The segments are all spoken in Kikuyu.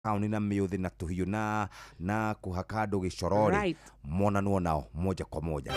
Taũni na mĩũthĩ na tũhiũ na kũhaka andũ gĩcoro rĩ, monanwo nao moja kwa moja.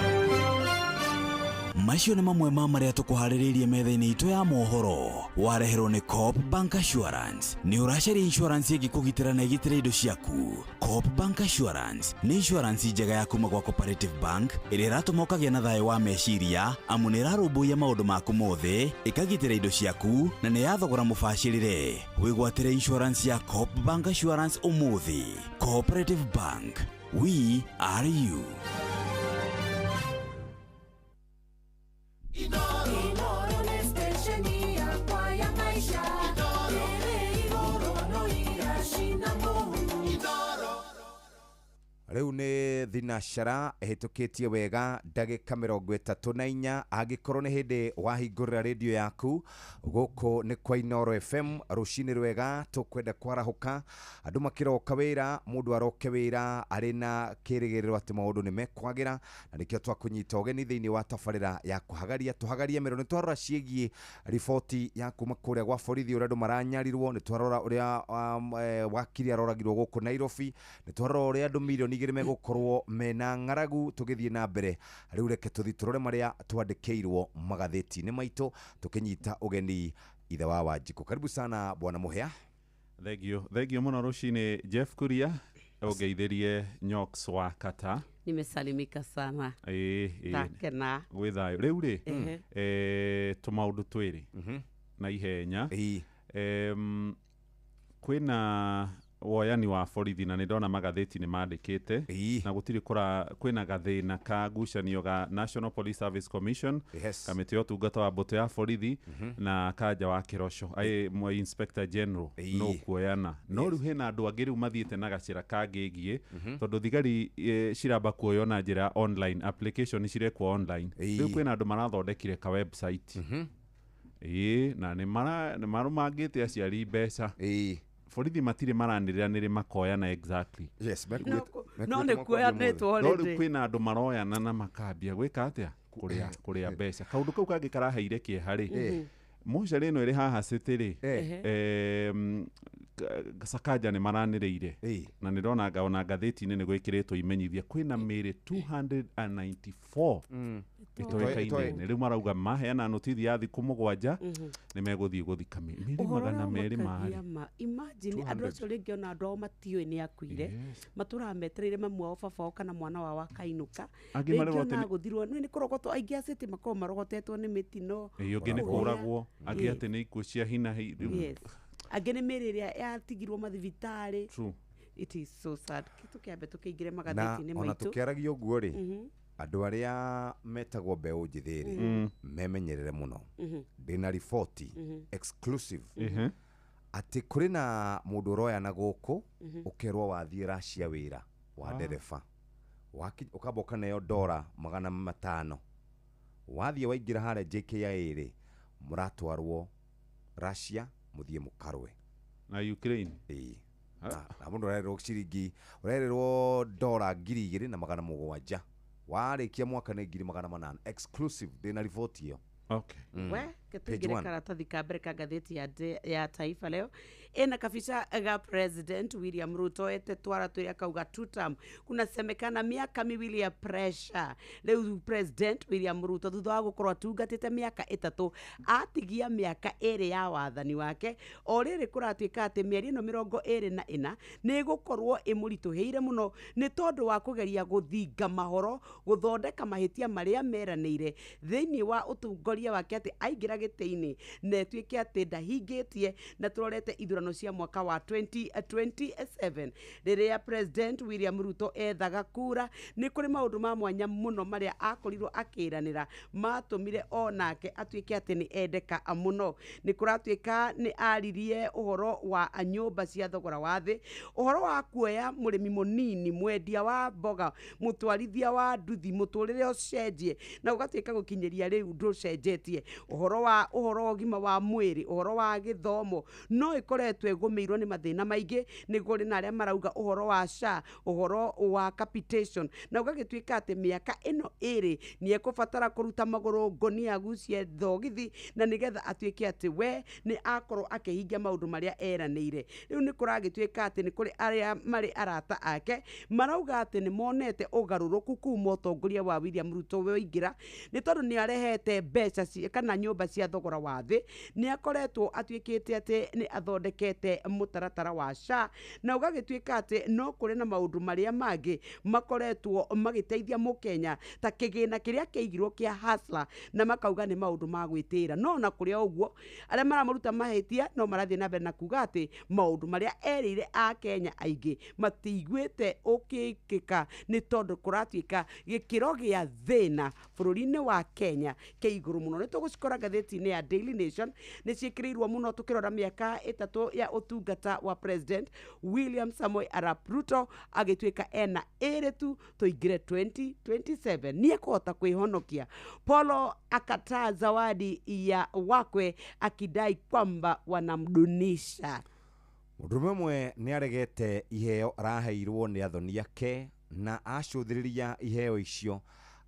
Macio nĩ mamwe ma marĩa tũkũharĩrĩirie metha-inĩ itũ ya mohoro. Wareherwo nĩ Coop Bank Assurance. Nĩ ũracaria insurance ĩngĩkũgitĩra na ĩgitĩre indo ciaku? Coop Bank Assurance nĩ insurance njega ya kuma gwa Cooperative Bank ĩrĩa ĩratũma ũkagĩa na thayũ wa meciria, amu nĩ ĩrarũmbũiya maũndũ maku mothe, ĩkagitĩra indo ciaku, na nĩ ya thogora mũbacĩrĩre. Wĩgwatĩre insurance ya Coop Bank Assurance ũmũthĩ. Cooperative Bank, we are you. Inoro nĩ station yakwa ya maisha ĩrĩ igũrũ no iracina mũhu. Rĩu nĩ thinacara ĩhĩtũkĩtie wega ndagĩka 34. Angĩkorwo nĩ hĩndĩ wahingũrĩra rĩndiũ yaku, gũkũ nĩ kwa Inoro FM. Rũcinĩ rwega. Tũkwenda kwarahũka andũ makĩroka wĩra, mũndũ aroke wĩra arĩ na kĩrĩgĩrĩro atĩ maũndũ nĩ mekwagĩra, na nĩkĩo twakũnyita ũgeni thĩinĩ wa tabarĩra ya kũhagaria tũhagarie mĩro. Nĩ twarora ciĩgiĩ riboti ya kuma kũrĩa gwa borithi, ũrĩa andũ maranyarirwo. Nĩ twarora ũrĩa wakiri aroragirwo gũkũ Nairobi. Nĩ twarora ũrĩa andũ 2 milioni megũkorwo mena ng'aragu. Tũgĩthiĩ na mbere rĩu, reke tũthiĩ tũrore marĩa twandĩkĩirwo magathĩti-inĩ maitũ, tũkĩnyita ũgeni ithe wa Wanjikũ. Karibu sana, bwana Mũhĩa. Thengio, thengio mũno. Rũcinĩ, Jeff Kuria, ũngeithĩrie Nyox wa Kata. Nimesalimika sana. Ĩĩ. Ndakena. Gwĩ thayũ rĩu rĩ. Tũmaũndũ twĩrĩ na ihenya. Kwĩna woyani wa borithi na nĩ ndona magathĩti nĩ mandĩkĩte na gũtirĩ kũra kwĩna gathĩna ka ngucanio ga National Police Service Commission, kamĩtĩ ya ũtungata wa mbũtũ ya borithi na kanja wa Kĩroco ai mwe Inspector General no kuoyana. No rĩu hena andũ angĩ rĩu mathiĩte na gacĩra kangĩgiĩ, tondũ thigari ciramba kuoywo na njĩra ya online application, cirekwo online. Rĩu kwĩna andũ marathondekire ka website, ĩĩ, na nĩ marũmangĩte aciari mbeca. Borithi matirĩ maranĩrĩra nĩrĩ makoyana exactly. No nĩ kuoyanĩtwo. No rĩu already. Kwĩna andũ maroyana na makambia gwĩka atĩa, kũrĩa mbeca. Kaũndũ kau kangĩ karaheire kĩeha rĩ, mocarĩ ĩno ĩrĩ haha city rĩ, Sakaja nĩ maranĩrĩire na nĩ ndona ona ngathĩti-inĩ nĩ gwĩkĩrĩtwo imenyithia kwĩna mĩrĩ 294 itoĩkaine. Nĩ rĩu marauga maheana notithi ya thikũ 7 nĩ megũthiĩ gũthika mĩrĩ Ũhoro 200 ũrĩa marĩ ũmakagia ma, imagine andũ 200. Acio rĩngĩ ona andũ ao matiũĩ nĩ akuire, matũraga metereire mamu wao, baba wao kana mwana wao akainũka. Angĩ Rĩngĩ marerwo atĩ ona gũthirwo nĩ kũrogotwo. Aingĩ a city makoragwo marogotetwo nĩ mĩtino. Ĩĩ, ũngĩ nĩ kũrĩa. kũragwo, angĩ atĩ nĩ ikuũ cia hinahi rĩu. Yes, angĩ nĩ mĩrĩ ĩrĩa yatigirwo mathibitarĩ. It is so sad. Tũkĩambe tũkĩingĩre Na magathĩti-inĩ ona maitũ. tũkĩaragia ũguo rĩ, andũ arĩa metagwo mbeũ njĩthĩ rĩ, memenyerere mũno. Ndĩna riboti exclusive atĩ kũrĩ na mũndũ ũroyana gũkũ, ũkerwo wathiĩ Racia wĩra wa ndereba. Ũkamba ũkaneo ndora 500, wathiĩ waingĩra harĩa JKIA rĩ, mũratwarwo Russia mũthiĩ mũkarwe na Ukraine. Ĩĩ, na mũndũ ũrererwo ciringi, ũrererwo ndora 2700, warĩkia mwaka nĩ 800,000. Exclusive, ndĩna riboti ĩyo. We Page tũingĩre one. Karatathi ka mbere ka ngathĩti ya Taifa Leo ĩna kabica ga President William Ruto ete twara twĩrĩ, akauga two term. Kunasemekana miaka miwili ya pressure. Rĩu President William Ruto, thutha wa gũkorwo atungatĩte mĩaka 3, atigia mĩaka 2 ya wathani wake. O rĩrĩ kũratuĩka atĩ mĩeri ĩno 24 nĩ ĩgũkorwo ĩmũritũhĩire mũno nĩ tondũ wa kũgeria gũthinga mahoro, gũthondeka mahĩtia marĩa meranĩire thĩinĩ wa ũtongoria wake atĩ aingĩra gĩtĩ-inĩ na ĩtuĩke atĩ ndahingĩtie. Na tũrorete ithurano cia mwaka wa 2027. Rĩrĩa President William Ruto ethaga kura, nĩ kũrĩ maũndũ ma mwanya mũno marĩa akorirwo akĩranĩra matũmire onake atuĩke atĩ nĩ endeka mũno. Nĩ kũratuĩka nĩ aririe ũhoro wa nyũmba cia thogora wa thĩ, ũhoro wa kuoya mũrĩmi mũnini, mwendia wa mboga, mũtwarithia wa nduthi, mũtũrĩre ũcenjie, na ũgatuĩka gũkinyĩria rĩu ndũcenjetie. Ũhoro wa wa ũhoro wa ũgima wa mwĩrĩ, ũhoro wa gĩthomo, no ĩkoretwo ĩgũmĩirwo nĩ mathĩna maingĩ. Nĩ kũrĩ na arĩa marauga ũhoro wa SHA, ũhoro wa capitation, na ũgagĩtuĩka atĩ mĩaka ĩno ĩrĩ nĩ ekũbatara kũruta magũrũ ngũnia agucie thogithi, na nĩgetha atuĩke atĩ we nĩ akorwo akĩhingia maũndũ marĩa eranĩire. Rĩu nĩ kũragĩtuĩka atĩ nĩ kũrĩ arĩa marĩ arata ake marauga atĩ nĩ monete ũgarũrũku kuma ũtongoria wa William Ruto waingĩra, nĩ tondũ nĩ arehete mbeca kana nyũmba cia thogora wa thĩ, nĩ akoretwo atuĩkĩte atĩ nĩ athondekete mũtaratara wa SHA, na ũgagĩtuĩka atĩ no kũrĩ na maũndũ marĩa mangĩ makoretwo magĩteithia mũkenya ta kĩgĩna kĩrĩa kĩigirwo kĩa Hustler, na makauga nĩ maũndũ ma gwĩtĩĩra. No ona kũrĩ o ũguo, arĩa maramũruta mahĩtia no marathiĩ na mbere na kuga atĩ maũndũ marĩa erĩire akenya aingĩ matiiguĩte ũkĩkĩka, nĩ tondũ kũratuĩka gĩkĩro gĩa thĩna bũrũri-inĩ wa Kenya kĩ igũrũ mũno. Nĩ tũgũcikora ngathĩti-inĩ ya Daily Nation, nĩ ciĩkĩrĩirwo mũno tũkĩrora mĩaka 3 ya ũtungata wa President William Samoei Arap Ruto, agĩtuĩka ena ĩrĩ tu tũingĩre 2027 nĩ ekũhota kwĩhonokia. Polo akataa zawadi ya wakwe akidai kwamba wanamdunisha. Mũndũrũme ũmwe nĩ aregete iheo araheirwo nĩ athoni ake, na acũthĩrĩria iheo icio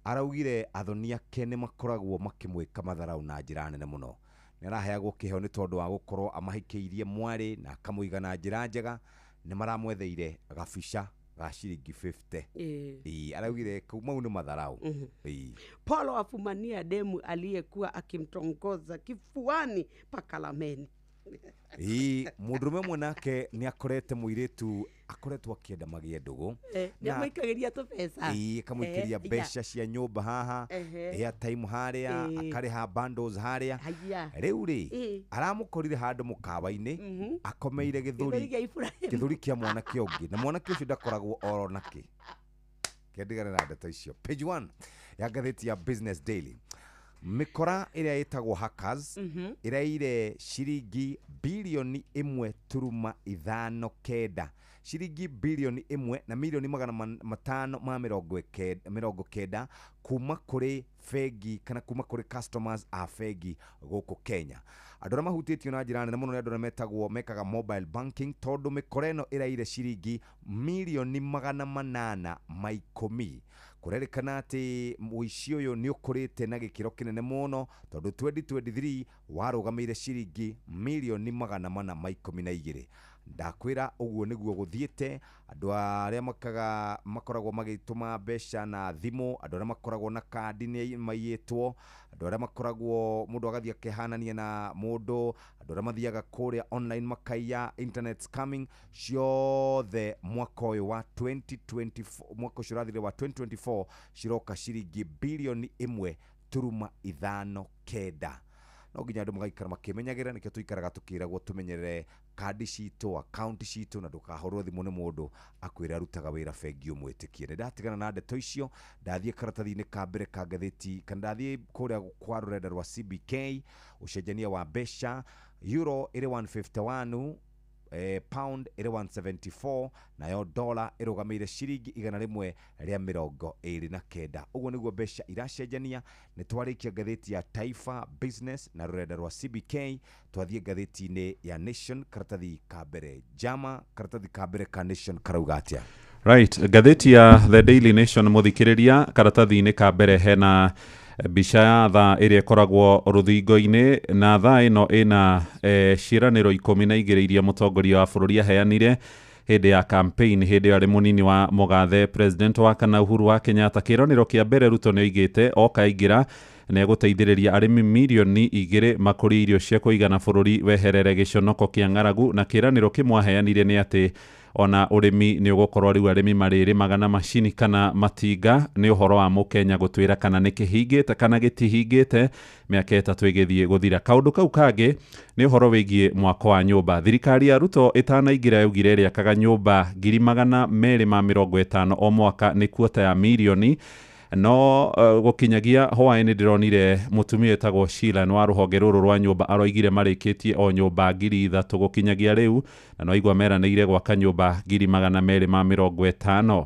araugire athoni ake nĩ makoragwo makĩmwĩka matharau na njĩra nene mũno. Nĩ araheagwo kĩheo nĩ tondũ wa gũkorwo amahikĩirie mwarĩ na akamũiga na njĩra njega, nĩ maramwetheire gabica ga ciringi 50. Ĩĩ, araugire kau mau nĩ matharau. Ĩĩ. Polo afumania demu aliyekuwa akimtongoza kifuani pakalameni. Ĩĩ, mũndũrũme ũmwe nake nĩ akorete mũirĩtu akoretwo akĩenda magĩe ndũgũ. Nĩ amũikagĩria tũbeca. Ĩĩ, akamũikĩria mbeca cia nyũmba haha, airtime harĩa, akarĩha bundles harĩa. Haya. Rĩu rĩ, aramũkorire handũ mũkawa-inĩ, akomeire Gĩthũri kĩa Ibrahim. Gĩthũri kĩa mwanake ũngĩ, na mwanake ũcio ndakoragwo oro nakĩ. Kĩndigane na ndeto icio. Page 1 ya ngathĩti ya Business Daily. Mĩkora ĩrĩa ĩtagwo hackers ĩraire ciringi bilioni 1.59, ciringi bilioni 1 na milioni 590 ma 90 kuma kũrĩ bengi kana kuma kũrĩ customers a bengi gũkũ Kenya. Andũ arĩa mahutĩtio na njĩra nene mũno nĩ andũ arĩa metagwo mekaga mobile banking, tondũ mĩkora ĩno ĩraire ciringi milioni 810. Kũrerĩkana atĩ mũici ũyũ nĩ ũkũrĩte na gĩkĩro kĩnene mũno, tondũ 2023 warũgamĩire ciringi milioni 412. Ndakwĩra ũguo nĩguo gũthiĩte. Andũ arĩa makoragwo magĩtũma mbeca na thimũ, andũ arĩa makoragwo na kandi nĩ maiyĩtwo, andũ arĩa makoragwo mũndũ agathiĩ akehanania na mũndũ, andũ arĩa mathiaga kũrĩa online makaiya, internet scamming ciothe mwaka ũyũ wa 2024, mwaka ũcio ũrathirire wa 2024, ciroka ciringi bilioni 1.59. No nginya andũ magaikara makĩmenyagĩrĩra, nĩkĩo tũikaraga tũkĩragwo tũmenyerere kandi citũ, akaunti citũ, na ndũkahũrwo thimũ nĩ mũndũ akwĩre arutaga wĩra bengi ũmwĩtĩkie. Nĩ ndatigana na ndeto icio, ndathiĩ karatathi-inĩ ka mbere ka ngathĩti, kana ndathiĩ kũrĩa kwa rũrenda rwa CBK, ũcenjania wa mbeca, euro ĩrĩ 151, pound ĩrĩ 174, nayo dollar ĩrũgamĩire ciringi 129. Ũguo nĩguo mbeca iracenjania. Nĩ twarĩkia ngathĩti ya Taifa Business na rũrenda rwa CBK, twathiĩ ngathĩti-inĩ ya Nation karatathi ka mbere. Jama, karatathi ka mbere ka Nation karauga atĩa? Right, ngathĩti ya The Daily Nation mũthikĩrĩria, karatathi-inĩ ka mbere hena mbica ya thaa ĩrĩa ĩkoragwo rũthingo-inĩ, na thaa ĩno ĩna ciĩranĩro 12 iria mũtongoria wa bũrũri aheanire hĩndĩ ya campaign, hĩndĩ ĩyo arĩ mũnini wa mũgathe president wa kana Uhuru wa Kenyatta. Kĩĩranĩro kĩa mbere Ruto nĩ oigĩte oka aingĩra nĩ egũteithĩrĩria arĩmi milioni 2 makũrie irio cia kũigana bũrũri weherere gĩconoko kĩa ng'aragu, na kĩĩranĩro kĩmwe aheanire nĩ atĩ ona ũrĩmi nĩ ũgũkorwo rĩu arĩmi marĩrĩmaga na macini kana matinga. Nĩ ũhoro wa mũkenya gũtwĩra kana nĩ kĩhingĩte kana gĩtihingĩte mĩaka 3 ĩgĩthiĩ gũthira. Kaũndũ kau kangĩ nĩ ũhoro wĩgiĩ mwako wa nyũmba. Thirikari ya Ruto ĩtanaingĩra yaugire ĩrĩakaga nyũmba 250,000 o mwaka, nĩ kuota ya milioni. No gũkinyagia hwaĩ-inĩ ndĩronire mũtumia wĩtagwo Sheila wa rũhonge rũrũ rwa nyũmba aroigire marĩkĩtie o nyũmba 3,000 gũkinyagia rĩu, na no aigua meranĩire gwaka nyũmba 250,000.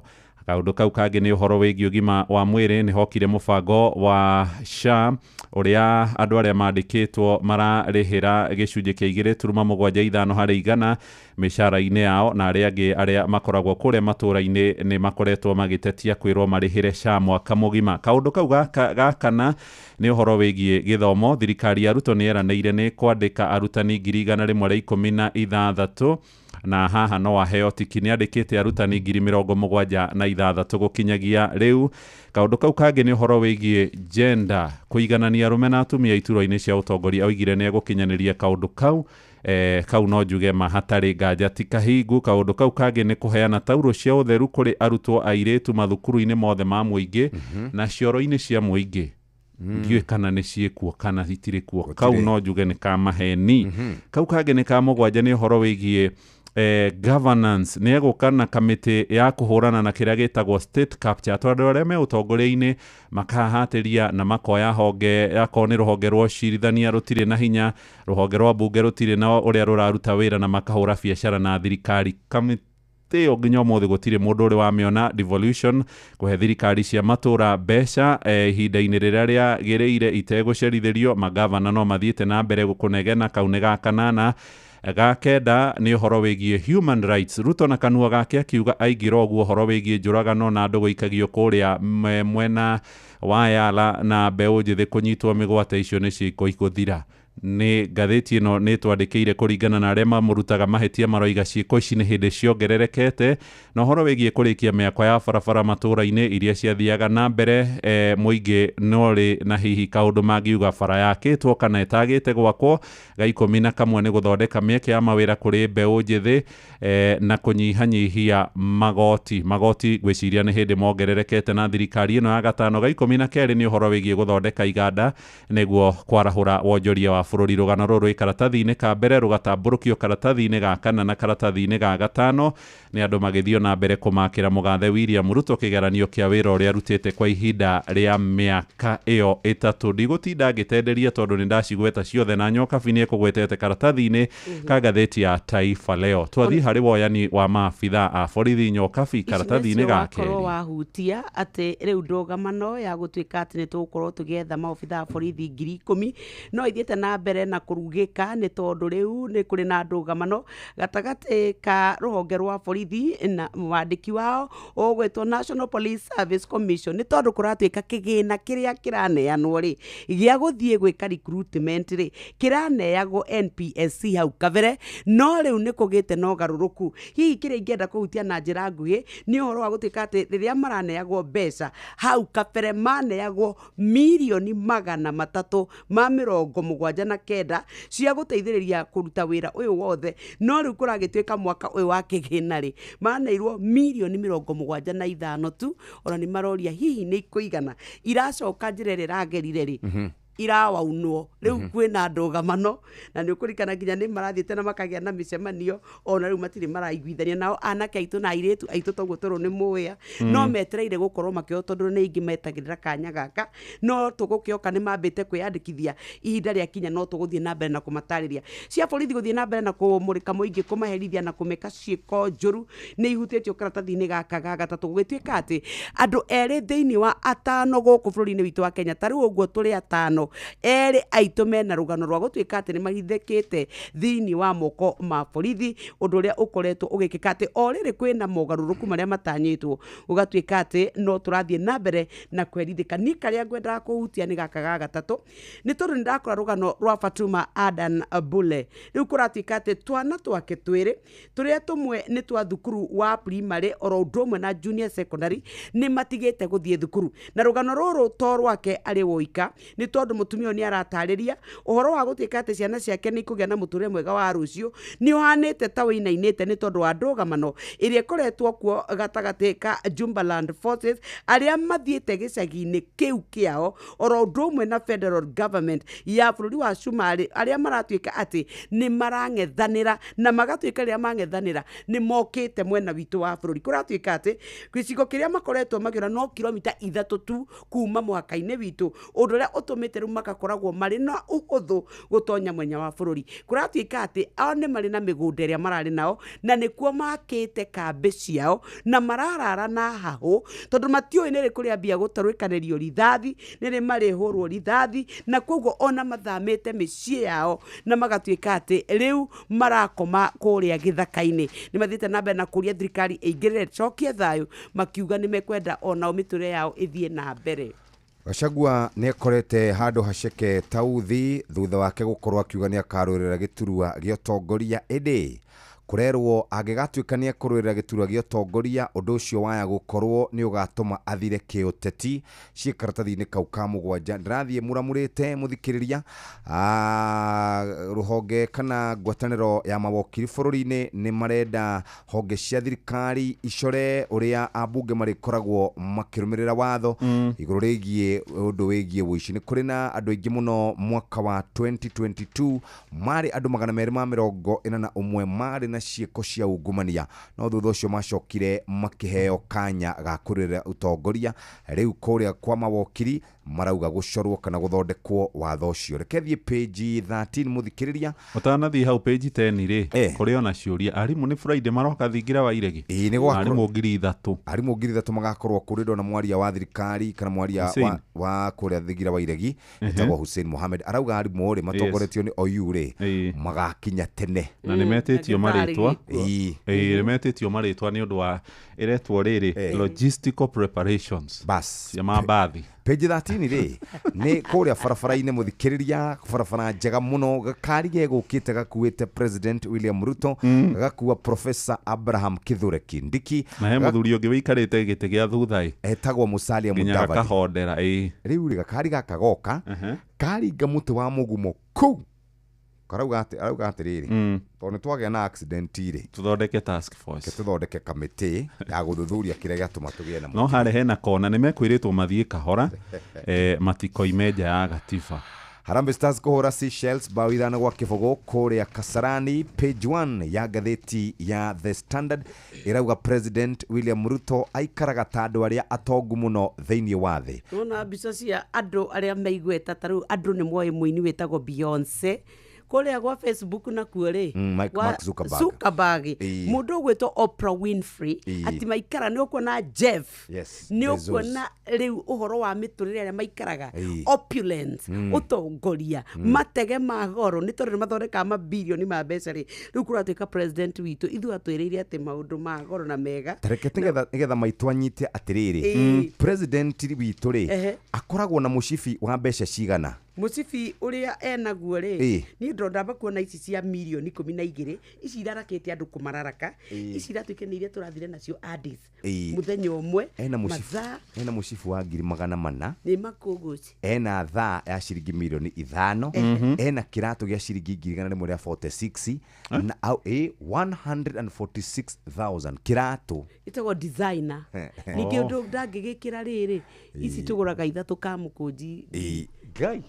Kaũndũ kau kangĩ nĩ ũhoro wĩgiĩ ũgima wa mwĩrĩ, nĩ hokire mũbango wa SHA ũrĩa andũ arĩa mandĩkĩtwo mararĩhĩra gĩcunjĩ kĩa 2.75 harĩ igana mĩcara-inĩ yao, na arĩa angĩ arĩa makoragwo kũrĩa matũũra-inĩ nĩ makoretwo magĩtetia kwĩrwo marĩhĩre SHA mwaka mũgima. Kaũndũ kau ga kana nĩ ũhoro wĩgiĩ gĩthomo. Thirikari ya Ruto nĩ yeranĩire nĩ kwandĩka arutani 116,000, na haha no aheo tiki nĩ andĩkĩte arutani 76,000 gũkinyagia rĩu. Kaũndũ kau kangĩ nĩ ũhoro wĩgiĩ gender, kũiganania arũme na atumia iturwa-inĩ cia ũtongoria. Oigire nĩ egũkinyanĩria kaũndũ kau, kau no njuge ma hatarĩ nganja ti kahingu. Kaũndũ kau kangĩ nĩ kũheana taurũ cia ũtheru kũrĩ arutwo airĩtu mathukuru-inĩ mothe ma mũingĩ na cioro-inĩ cia mũingĩ. Ndiũĩ kana nĩ ciĩkuo kana itirĩ kuo. Kau no njuge nĩ ka maheni. Kau kangĩ nĩ ka mũgwanja, nĩ ũhoro wĩgiĩ governance. Nĩ egũka na kamĩtĩ ya kũhũrana na kĩrĩa gĩtagwo state capture, tondũ arĩa me ũtongoria-inĩ makahatĩria na makoya honge, akorwo nĩ rũhonge rwa ũcirithania rũtirĩ na hinya, rũhonge rwa mbunge rũtirĩ na ũrĩa rũraruta wĩra, na makahũra biacara na thirikari. Kamĩtĩ ĩyo nginya ũmũthĩ gũtirĩ mũndũ ũrĩ wamĩona. Devolution, kũhe thirikari cia matũũra mbeca ihinda-inĩ rĩrĩa rĩagĩrĩire itegũcerithĩrio. Magavana no mathiĩte na mbere kũnegena. Kau nĩ ga kanana. Ga kenda nĩ ũhoro wĩgiĩ human rights. Ruto na kanua gake akiuga aingĩra ũguo ũhoro wĩgiĩ njũragano na andũ gũikagio kũrĩa mwena wa Yala na mbeũ njĩthĩ kũnyitwo mĩgwate, icio nĩ ciĩko ikũthira. Nĩ ngathĩti ĩno nĩ twandĩkĩire kũringana na arĩa mamũrutaga mahĩtia, maroiga ciĩko ici nĩ hĩndĩ ciongererekete. Na ũhoro wĩgiĩ kũrĩkia mĩako ya barabara matũũra-inĩ iria ciathiaga na mbere, mũingĩ norĩ na hihi kaũndũ mangiuga bara yakĩtwo kana ĩtagĩte gwakwo. Ga 11 nĩ gũthondeka mĩeke ya mawĩra kũrĩ mbeũ njĩthĩ, na kũnyihanyihia magoti. Magoti ngwĩciria nĩ hĩndĩ mongererekete na thirikari ĩno ya gatano. Ga 12 nĩ ũhoro wĩgiĩ gũthondeka iganda nĩguo kwarahũra wonjoria wa bũrũri. Rũgano rũrũ rwĩ karatathi-inĩ ka mbere, rũgatambũrũkio karatathi-inĩ ga kana na karatathi-inĩ ga gatano. Nĩ andũ magĩthiĩ na mbere kũmakĩra mũgathe William Ruto kĩgeranio kĩa wĩra ũrĩa arutĩte kwa ihinda rĩa mĩaka ĩyo 3. Ndigũtinda ngĩtenderia tondũ nĩ ndacigweta ciothe, na Nyokabi nĩ ekũgwetete karatathi-inĩ ka ngathĩti ya Taifa Leo. Twathiĩ harĩ woyani wa maabitha a borithi, Nyokabi, karatathi-inĩ ga wakorwo kerĩ. Wahutia atĩ rĩu ndũgamano ya gũtuĩka atĩ nĩ tũgũkorwo tũgĩetha maobitha a borithi 10,000 no ithiĩte na mbere na kũrugĩka, nĩ tondũ rĩu nĩ kũrĩ na ndũgamano gatagatĩ ka rũhonge rwa borithi na mwandĩki wao ũgwĩtwo National Police Service Commission, nĩ tondũ kũratuĩka kĩgĩna kĩrĩa kĩraneanwo rĩ gĩa gũthiĩ gwĩka recruitment rĩ kĩraneagwo NPSC hau kabere, no rĩu nĩ kũgĩte na ũgarũrũku. Hihi kĩrĩa ingĩenda kũhutia na njĩra nguhĩ nĩ ũhoro wa gũtuĩka atĩ rĩrĩa maraneagwo mbeca hau kabere maneagwo mirioni 379 cia gũteithĩrĩria kũruta wĩra ũyũ wothe, no rĩu kũragĩtuĩka mwaka ũyũ wa kĩgĩna rĩ maneirwo mirioni 75 tu. Ona nĩ maroria hihi nĩ ikũigana, iracoka njĩra ĩrĩa ĩragerire rĩ irawaunwo. Rĩu kwĩna ndũgamano na nĩ ũkũririkana nginya nĩ marathiĩte na makagĩa na mĩcemanio, ona rĩu matirĩ maraiguithania. Nao anake aitũ na airĩtu aitũ toguo tũrũ nĩ mũĩa no metereire gũkorwo makĩoywo, tondũ nĩ aingĩ metagĩrĩra kanya gaka, no tũgũkĩoka nĩ mambĩte kwĩyandĩkithia. Ihinda rĩakinya no tũgũthiĩ na mbere na kũmatarĩria. Cia borithi gũthiĩ na mbere na kũmũrĩka mũingĩ, kũmaherithia na kũmeka ciĩko njũru nĩ ihutĩtio karatathi-inĩ gaka ga gatatũ. Gũgĩtuĩka atĩ andũ erĩ thĩinĩ wa atano gũkũ bũrũri-inĩ witũ wa Kenya, ta rĩu ũguo tũrĩ atano, erĩ aitũ mena rũgano rwa gũtuĩka atĩ nĩ mahithĩkĩte thĩinĩ wa moko ma borithi, ũndũ ũrĩa ũkoretwo ũgĩkĩka atĩ o rĩrĩ kwĩna mogarũrũku marĩa matanyĩtwo, gũgatuĩka atĩ no tũrathiĩ na mbere na kwerithĩka. Niĩ karĩa ngwendaga kũhutia nĩ gaka ga gatatũ, nĩ tondũ nĩ ndakora rũgano rwa Fatuma Adan Bule. Rĩu kũratuĩka atĩ twana twake twĩrĩ tũrĩa tũmwe nĩ twa thukuru wa primary oro ũndũ ũmwe na junior secondary nĩ matigĩte gũthiĩ thukuru, na rũgano rũrũ to rwake arĩ woika, nĩ tondũ mũtumia ũyũ nĩ aratarĩria ũhoro wa gũtuĩka atĩ ciana ciake nĩ ikũgĩa na mũtũrĩre mwega wa rũciũ nĩ ũhanĩte ta wĩinainĩte nĩ tondũ wa ndũgamano ĩrĩa ĩkoretwo kuo gatagatĩ ka Jumbaland Forces arĩa mathiĩte gĩcagi-inĩ kĩu kĩao oro ũndũ ũmwe na federal government ya bũrũri wa Cumarĩ, arĩa maratuĩka atĩ nĩ marang'ethanĩra na magatuĩka rĩrĩa mang'ethanĩra nĩ mokĩte mwena witũ wa bũrũri. Kũratuĩka atĩ gĩcigo kĩrĩa makoretwo makĩona no kilomita 3 tu kuma mũhaka-inĩ witũ, ũndũ ũrĩa ũtũmĩte mathamĩte rĩu magakoragwo marĩ na ũhũthũ gũtonya mwenya wa bũrũri. Kũratuĩka atĩ ao nĩ marĩ na mĩgũnda ĩrĩa mararĩ nao na nĩkuo makĩte kambĩ ciao na mararara na hahũ tondũ matiũĩ nĩ rĩ kũrĩambia gũtarũkanĩrio rithathi, nĩ rĩ marĩhũrwo rithathi, na koguo ona mathamĩte mĩciĩ yao na magatuĩka atĩ rĩu marakoma kũrĩa gĩthaka-inĩ. Nĩ mathiĩte na mbere na kũria thirikari ĩingĩrĩre ĩcokie thayũ, makiuga nĩ mekwenda onao mĩtũrĩre yao ĩthiĩ na mbere. Gachagua nĩ akorete handũ haceke tauthi thutha wake gũkorwo akiuga nĩ akarũĩrĩra gĩturwa gĩa ũtongoria, ĩndĩ kũrerwo angĩgatuĩka nĩ ekũrũĩrĩra gĩturwa gĩa ũtongoria ũndũ ũcio waya gũkorwo nĩ ũgatũma athire kĩũteti. Ciĩ karatathi-inĩ kau ka 7. Ndĩrathiĩ mũramũrĩte mũthikĩrĩria. Rũhonge kana ngwatanĩro ya mawokiri bũrũri-inĩ nĩ marenda honge cia thirikari icore ũrĩa ambunge marĩkoragwo makĩrũmĩrĩra watho igũrũ rĩgiĩ ũndũ wĩgiĩ ũici. Nĩ kũrĩ na andũ aingĩ mũno mwaka wa 2022 marĩ andũ 241 marĩ na ciĩko cia ungumania, no thutha ũcio macokire makĩheo kanya ga kũrũĩrĩra ũtongoria. Rĩu kũrĩa kwa mawokiri marauga gũcorwo kana gũthondekwo watho ũcio. Reke thiĩ page 13 mũthikĩrĩria. Ũtanathiĩ hau page 10 rĩ, kũrĩ ona ciũria. Arimũ nĩ Friday maroka thingira wa iregi. Ĩĩ, nĩ gwakorwo arimũ 3,000. Arimũ 3,000 magakorwo kũrĩ ndona mwaria wa thirikari kana mwaria wa kũrĩa thingira wa iregi etagwo Hussein Mohamed arauga arimũ rĩ matongoretio nĩ OU rĩ magakinya tene. Na nĩ metĩtio marĩtwa. Ĩĩ, nĩ metĩtio marĩtwa nĩ ũndũ wa ĩretwo rĩrĩ logistical preparations. Bas. Cia mambathi. Page 13 rĩ nĩ kũrĩa barabara-inĩ mũthikĩrĩria, barabara njega mũno, gakari gegũkĩte gakuĩte President William Ruto, gakua Professor Abraham Kithure Kindiki na he mũthuri ũngĩ wĩikarĩte gĩtĩ gĩa thutha ĩ etagwo Musalia Mudavadi gakahondera ĩ. Rĩu rĩ gakari gaka goka karinga mũtĩ wa mũgumo kũu karauga atĩ arauga atĩrĩrĩ tondũ nĩ twagĩa na accident rĩ tũthondeke task force, tũthondeke kamĩtĩ ya gũthuthuria kĩrĩa gĩatũma tũgĩe na no harĩ hena kona nĩ mekwĩrĩtwo mathiĩ kahora matikoime nja ya gatiba. Harambee Stars kũhũra Seychelles bao 5-0 kũrĩa Kasarani. Page 1 ya ngathĩti ya The Standard ĩrauga President William Ruto aikaraga ta andũ arĩa atongu mũno thĩinĩ wa thĩ. Nona mbica cia andũ arĩa meigweta ta rĩu andũ nĩ moĩ mũini wĩtagwo Beyonce kũrĩa gwa Facebook nakuo rĩ Mark Zuckerberg, mũndũ ũgwĩtwo Oprah Winfrey ati maikara nĩ ũkuona Jeff, nĩ ũkuona rĩu ũhoro wa mĩtũrĩre arĩa maikaraga opulence, ũtongoria, matege ma goro nĩ tondũ nĩ mathondekaga mabirioni ma mbeca rĩ. Rĩu kũratuĩka president witũ ithuĩ atwĩrĩire atĩ maũndũ ma goro na mega. Tareke nĩgetha maitũ anyite atĩrĩrĩ, president witũ rĩ akoragwo na mũcibi wa mbeca cigana? Mũcibi ũrĩa enaguo rĩ niĩ ndamba kuona ici cia mirioni 12 ici irarakĩte andũ kũmararaka, ici iratuĩke nĩ iria tũrathire nacio Addis mũthenya ũmwe. Ena mũcibi wa 400,000 nĩ makũngũci, ena thaa ya ciringi mirioni 5, ena kĩratũ gĩa ciringi 146 na 146,000 kĩratũ ĩtagwo designer. Ningĩ ũndũ ndangĩgĩkĩra rĩrĩ ici tũgũraga 3 ka mũkũnji Ngai.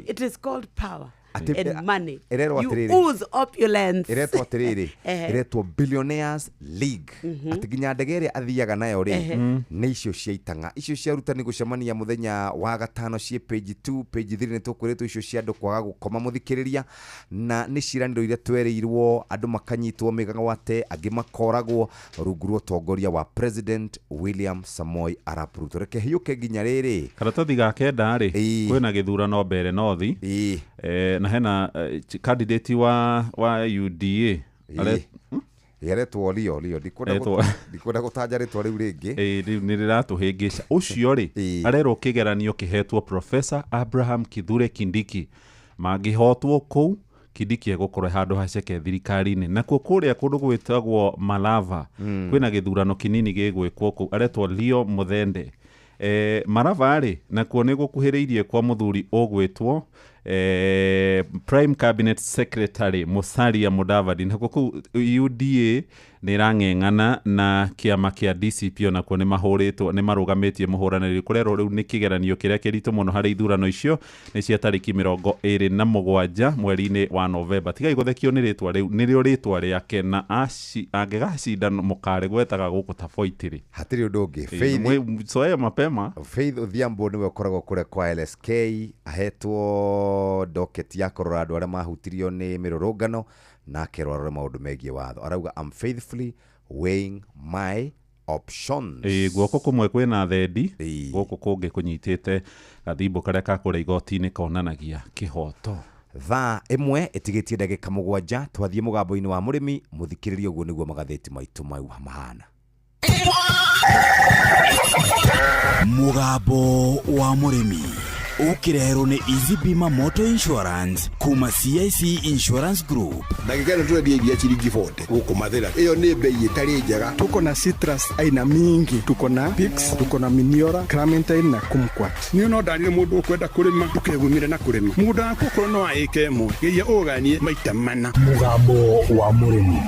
It is called power and money. You ooze opulence. Iretwo atĩrĩrĩ, iretwo Billionaires League. Atĩ nginya ndege ĩrĩa athiaga nayo rĩ nĩ icio cia itang'a, icio cia arutani gũcemania mũthenya wa gatano ciĩ page 2 page 3 nĩ tũkwĩrĩtwo icio cia andũ kwaga gũkoma mũthikĩrĩria, na nĩ ciĩranĩro iria twereirwo andũ makanyitwo mĩgwate angĩ makoragwo rungu rwa ũtongoria wa President William Samoei Arap Ruto. Reke hiũke nginya rĩrĩ karatathi ga 9 rĩ kwĩna gĩthurano mbere nothi na hena candidate wa UDA aretwo Leo ndikwenda gũtanja rĩtwa rĩu rĩngĩ nĩ rĩratũhĩngĩca. Ũcio rĩ arerwo kĩgeranio kĩhetwo Professor Abraham Kithure Kindiki, mangĩhotwo kũu Kindiki egũkorwo handũ haceke thirikari-inĩ. Nakuo kũrĩa kũndũ gwĩtagwo Malava kwĩna gĩthurano kĩnini gĩgwĩkwo kũu, aretwo Leo Muthende. Marava rĩ nakuo nĩ gũkuhĩrĩirie kwa mũthuri ũgwĩtwo Prime Cabinet Secretary Musalia Mudavadi. Nakuo kũu UDA nĩ ĩrang'eng'ana na kĩama kĩa DCP, onakuo nĩ mahũrĩtwo, nĩ marũgamĩtie mũhũranĩri. Kũrerwo rĩu nĩ kĩgeranio kĩrĩa kĩritũ mũno harĩ ithurano icio nĩ cia tarĩki 27 mweri-inĩ wa Novemba. Tigai gũthekio nĩ rĩtwa rĩu, nĩrĩo rĩtwa rĩake, na angĩgacinda mũkarĩgwetaga gũkũ ta boitĩrĩ. Hatirĩ ũndũ ũngĩ. Faith Soea mapema. Faith Odhiambo nĩwe ũkoragwo kũrĩa kwa LSK, ahetwo docket ya kũrora andũ arĩa mahutirio nĩ mĩrũrũngano na akerwo arore maũndũ megiĩ watho. Arauga, "I'm faithfully weighing my options." Ĩĩ, guoko kũmwe kwĩna thendi, gũkũ kũngĩ kũnyitĩte gathimbo karĩa ka kũrĩa igoti-inĩ konanagia kĩhoto. Thaa 1 ĩtigĩtie ndagĩka 7, twathiĩ mũgambo-inĩ wa mũrĩmi. Mũthikĩrĩrie, ũguo nĩguo magathĩti maitũ mau mahana. Mũgambo wa mũrĩmi ũkĩreherwo nĩ Easy Bima Motor Insurance kuma CIC Insurance Group. Ndagĩka ĩno tũrendia iria ciringi 40 gũkũ Mathĩra, ĩyo nĩ bei ĩtarĩ njega. Tuko na citrus aina mingi, tuko na Pix, tuko na Miniora, Clementine na Kumquat. Niĩ no ndarire mũndũ ũkwenda kũrĩma, ndũkegumire na kũrĩma mũgũnda waku, okorwo no wa ĩka 1, geria ũganie maita mana. Mũgambo wa mũrĩmi.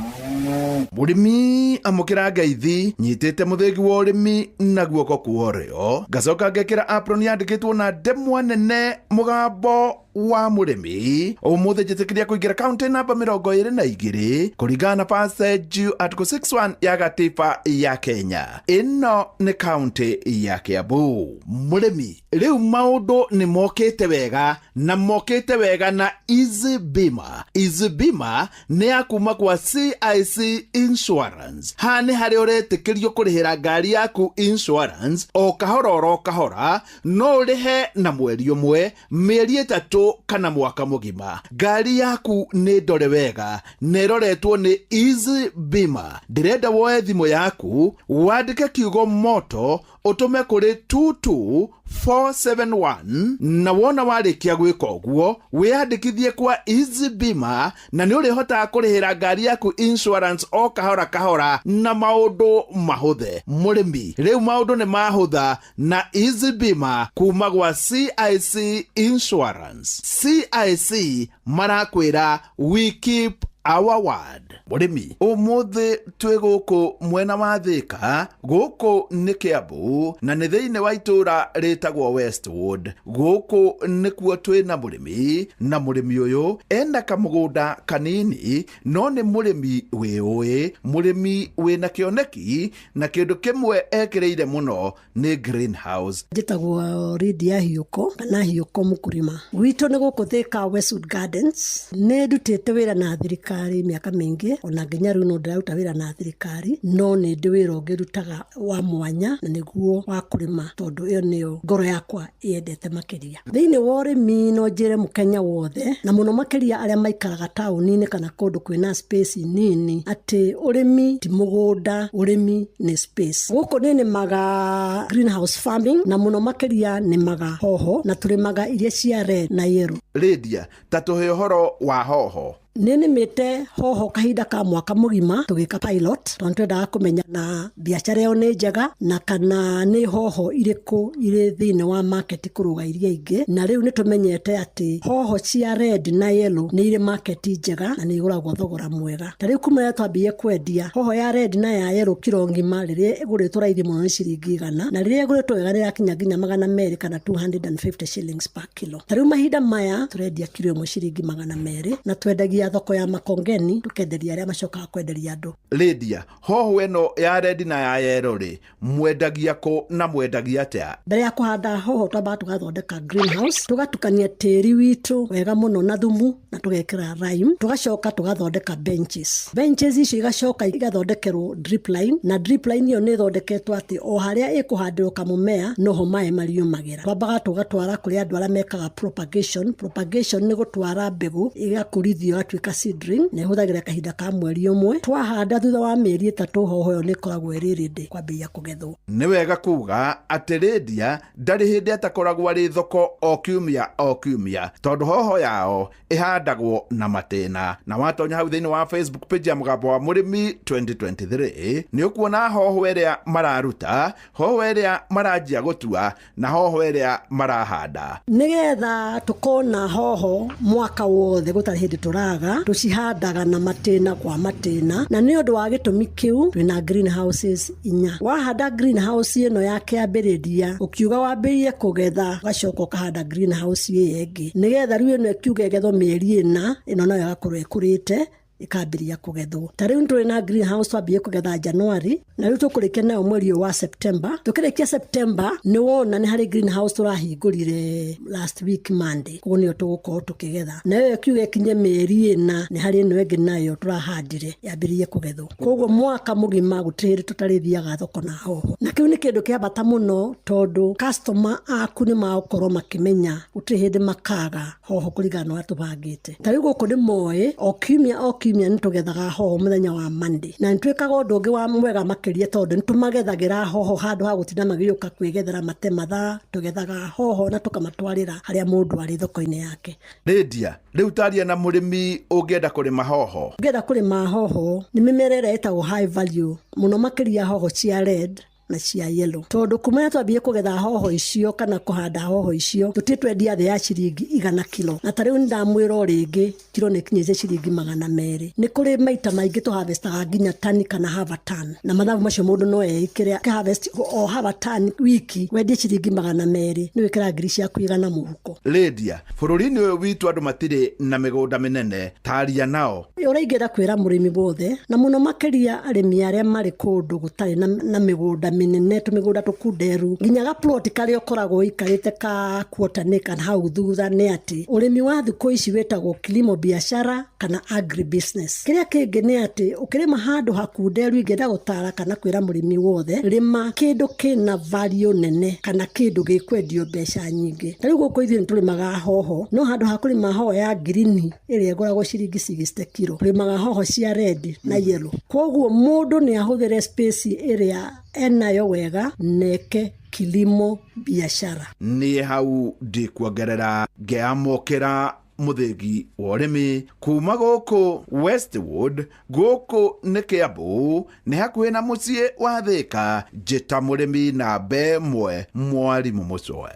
Mũrĩmi, amũkĩra ngeithi. Nyitĩte mũthĩgi wa ũrĩmi na guoko kwa ũrĩo, ngacoka ngekĩra apron yandĩkĩtwo na ndemwa nene "Mũgambo wa mũrĩmi". Ũmũthĩ njĩtĩkĩria kũingĩra kaunti namba 22 kũringana na passage article 61 ya gatiba ya Kenya. Ĩno nĩ kaunti ya Kiambu. Mũrĩmi, rĩu maũndũ nĩ mokĩte wega, na mokĩte wega na Easy Bima. Easy Bima nĩ ya kuma kwa CIC Insurance. Haha nĩ harĩa ũretĩkĩrio kũrĩhĩra ngari yaku insurance o kahora oro kahora. No ũrĩhe na mweri 1, mĩeri 3 kana mwaka mũgima. Ngari yaku nĩ ndore wega na ĩroretwo nĩ Easy Bima. Ndĩrenda woe thimũ yaku, wandĩke kiugo "moto", ũtũme kũrĩ 22471, na wona warĩkia gwĩka ũguo, wĩyandĩkithie kwa Easy Bima, na nĩ ũrĩhotaga kũrĩhĩra ngari yaku insurance o kahora kahora na maũndũ mahũthe. Mũrĩmi, rĩu maũndũ nĩ mahũtha na Easy Bima kuma gwa CIC Insurance. CIC marakwĩra, "We keep our word." Mũrĩmi, ũmũthĩ twĩ gũkũ mwena wa Thĩka. Gũkũ nĩ Kĩambu na nĩ thĩinĩ wa itũũra rĩtagwo Westwood. Gũkũ nĩkuo twĩna mũrĩmi, na mũrĩmi ũyũ ena kamũgũnda kanini, no nĩ mũrĩmi wĩũĩ, mũrĩmi wĩna kĩoneki, na kĩndũ kĩmwe ekĩrĩire mũno nĩ greenhouse. Njĩtagwo Lydia Hiũko kana Hiũko Mũkũrĩma. Gwitũ nĩ gũkũ Thĩka, Westwood Gardens. Nĩ ndutĩte wĩra na thirikari mĩaka mĩingĩ, ona nginya rĩu no ndĩraruta wĩra na thirikari, no nĩ ndĩ wĩra ũngĩ ndutaga wa mwanya, na nĩguo wa kũrĩma, tondũ ĩyo nĩyo ngoro yakwa yendete makĩria. Thĩinĩ wa ũrĩmi, no njĩre mũkenya wothe, na mũno makĩria arĩa maikaraga taũni-inĩ kana kũndũ kwĩna space nini, atĩ ũrĩmi ti mũgũnda, ũrĩmi nĩ space. Gũkũ nĩ nĩmaga greenhouse farming, na mũno makĩria nĩmaga hoho, na tũrĩmaga iria cia red na yellow. Lydia, ta tũhe ũhoro wa hoho. Nĩ nĩmĩte hoho kahinda ka mwaka mũgima tũgĩka pilot, tondũ twendaga kũmenya na biacara ĩyo nĩ njega, na kana nĩ hoho irĩkũ irĩ thĩinĩ wa market kũrũga iria ingĩ. Na rĩu nĩ tũmenyete atĩ hoho cia red na yellow nĩ irĩ market njega na nĩ igũragwo thogora mwega. Ta rĩu kuma rĩrĩa twambire kwendia hoho ya red na ya yellow, kiro ng'ima rĩrĩa ĩgũrĩtwo raithi mũno nĩ ciringi 100, na rĩrĩa ĩgũrĩtwo wega nĩ ĩrakinya nginya 200 kana 250 shillings per kilo. Ta rĩu mahinda maya tũrendia kiro 1 ciringi 200, na twendagia thoko ya Makongeni, tũkenderia arĩa macokaga kwenderia andũ. Lydia, hoho ĩno ya red na ya yellow rĩ, mwendagia kũ na mwendagia atĩa? Mbere ya kũhanda hoho, twambaga tũgathondeka greenhouse, tũgatukania tĩri witũ wega mũno na thumu na tũgekĩra lime, tũgacoka tũgathondeka benches. Benches icio igacoka igathondekerwo drip line, na drip line ĩyo nĩ ĩthondeketwo atĩ o harĩa ĩkũhandĩrwo kamũmea noho maĩ mariumagĩra. Twambaga tũgatwara kũrĩ andũ arĩa mekaga propagation. Propagation nĩ gũtwara mbegũ ĩgakũrithio ĩgatuĩka ĩgatuĩka seedling na ĩhũthagĩra kahinda ka mweri ũmwe. Twahanda thutha wa mĩeri 3 hoho ĩyo nĩ ĩkoragwo ĩrĩ ready kwambĩrĩria kũgethwo. Nĩ wega kuga atĩ Lydia ndarĩ hĩndĩ atakoragwo arĩ thoko o kiumia o kiumia, tondũ hoho yao ĩhandagwo na matĩna. Na watonya hau thĩinĩ wa Facebook page ya Mũgambo wa Mũrĩmi 2023 nĩ ũkuona hoho ĩrĩa mararuta, hoho ĩrĩa maranjia gũtua na hoho ĩrĩa marahanda. Nĩgetha tũkona hoho mwaka wothe gũtarĩ hĩndĩ tũraga, tũcihandaga na matĩna kwa matĩna, na nĩ ũndũ wa gĩtũmi kĩu twĩna greenhouses 4. Wahanda greenhouse ĩno ya kĩambĩrĩria, ũkiuga wambĩrĩrie kũgetha, ũgacoka ũkahanda greenhouse ĩyo ĩngĩ, nĩgetha rĩu ĩno ĩkiuga ĩgethwo mĩeri 4, ĩno nayo ĩgakorwo ĩkũrĩte ĩkambĩrĩria kũgethwo. Ta rĩu tũrĩ na greenhouse twambie kũgetha January, na rĩu tũkũrĩkia nayo mweri ũyũ wa September. Tũkĩrĩkia September nĩ wona nĩ harĩ greenhouse tũrahingũrire last week Monday, koguo nĩyo tũgũkorwo tũkĩgetha. Nayo ĩkiuga ĩkinye mĩeri 4, nĩ harĩ ĩno ĩngĩ nayo tũrahandire yambĩrĩrie kũgethwo. Koguo mwaka mũgima gũtirĩ hĩndĩ tũtarĩthiaga thoko na hoho, na kĩu nĩ kĩndũ kĩa bata mũno tondũ customer aku nĩ magũkorwo makĩmenya gũtirĩ hĩndĩ makaga hoho kũringana na ũrĩa tũbangĩte. Ta rĩu gũkũ nĩ moĩ o kiumia o kiumia nĩ tũgethaga hoho mũthenya wa Monday, na nĩ twĩkaga ũndũ ũngĩ wa mwega makĩria tondũ nĩ tũmagethagĩra hoho handũ ha gũtinda magĩũka kwĩgethera mate mathaa, tũgethaga hoho na tũkamatwarĩra harĩa mũndũ arĩ thoko-inĩ yake. Lydia, rĩu taria na mũrĩmi ũngĩenda kũrĩma hoho. Ũngĩenda kũrĩma hoho nĩ mĩmera ĩrĩa ĩtagwo high value mũno makĩria hoho cia red na cia yellow, tondũ kuma twambie kũgetha hoho icio kana kũhanda hoho icio tũtirĩ twendia thĩ ya ciringi 100 kilo, na ta rĩu nĩndamwĩra o rĩngĩ kilo nĩ ĩkinyĩte ciringi 200. Nĩ kũrĩ maita maingĩ tũharvestaga nginya tani kana half a ton, na mathabu macio mũndũ no eĩkĩre harvest o half a ton wiki wendie ciringi 200 nĩ wĩkĩra ngiri ciaku 100 mũhuko. Lydia, bũrũri-inĩ ũyũ witũ andũ matirĩ na mĩgũnda mĩnene, taria nao. Ũrĩa ingĩenda kwĩra mũrĩmi wothe na mũno makĩria arĩmi arĩa marĩ kũndũ gũtarĩ na mĩgũnda mĩnene, tũmĩgũnda tũkunderu nginya ga plot karĩa ũkoragwo ũikarĩte ka quarter acre hau thutha, nĩ atĩ ũrĩmi wa thikũ ici wĩtagwo kilimo biashara kana agribusiness. Kĩrĩa kĩngĩ nĩ atĩ ũkĩrĩma handũ hakunderu, ingĩenda gũtara kana kwĩra mũrĩmi wothe rĩma kĩndũ kĩna value nene kana kĩndũ gĩkwendio mbeca nyingĩ. Ta rĩu gũkũ ithuĩ nĩ tũrĩmaga hoho, no handũ ha kũrĩma hoho ya ngirini ĩrĩa ĩgũragwo ciringi 60 kilo, tũrĩmaga hoho cia red na yellow. Koguo mũndũ nĩ ahũthĩre space ĩrĩa enayo wega neke kilimo biashara. Niĩ hau ndikuongerera, ngeamũkĩra mũthĩgi wa ũrĩmi kuma gũkũ Westwood, gũkũ nĩ Kĩambu, nĩ hakuhĩ na mũciĩ wa Thĩka. Njĩta mũrĩmi namba 1 Mwarimũ Mũcoe.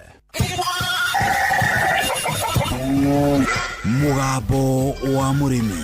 Mũgambo wa Mũrĩmi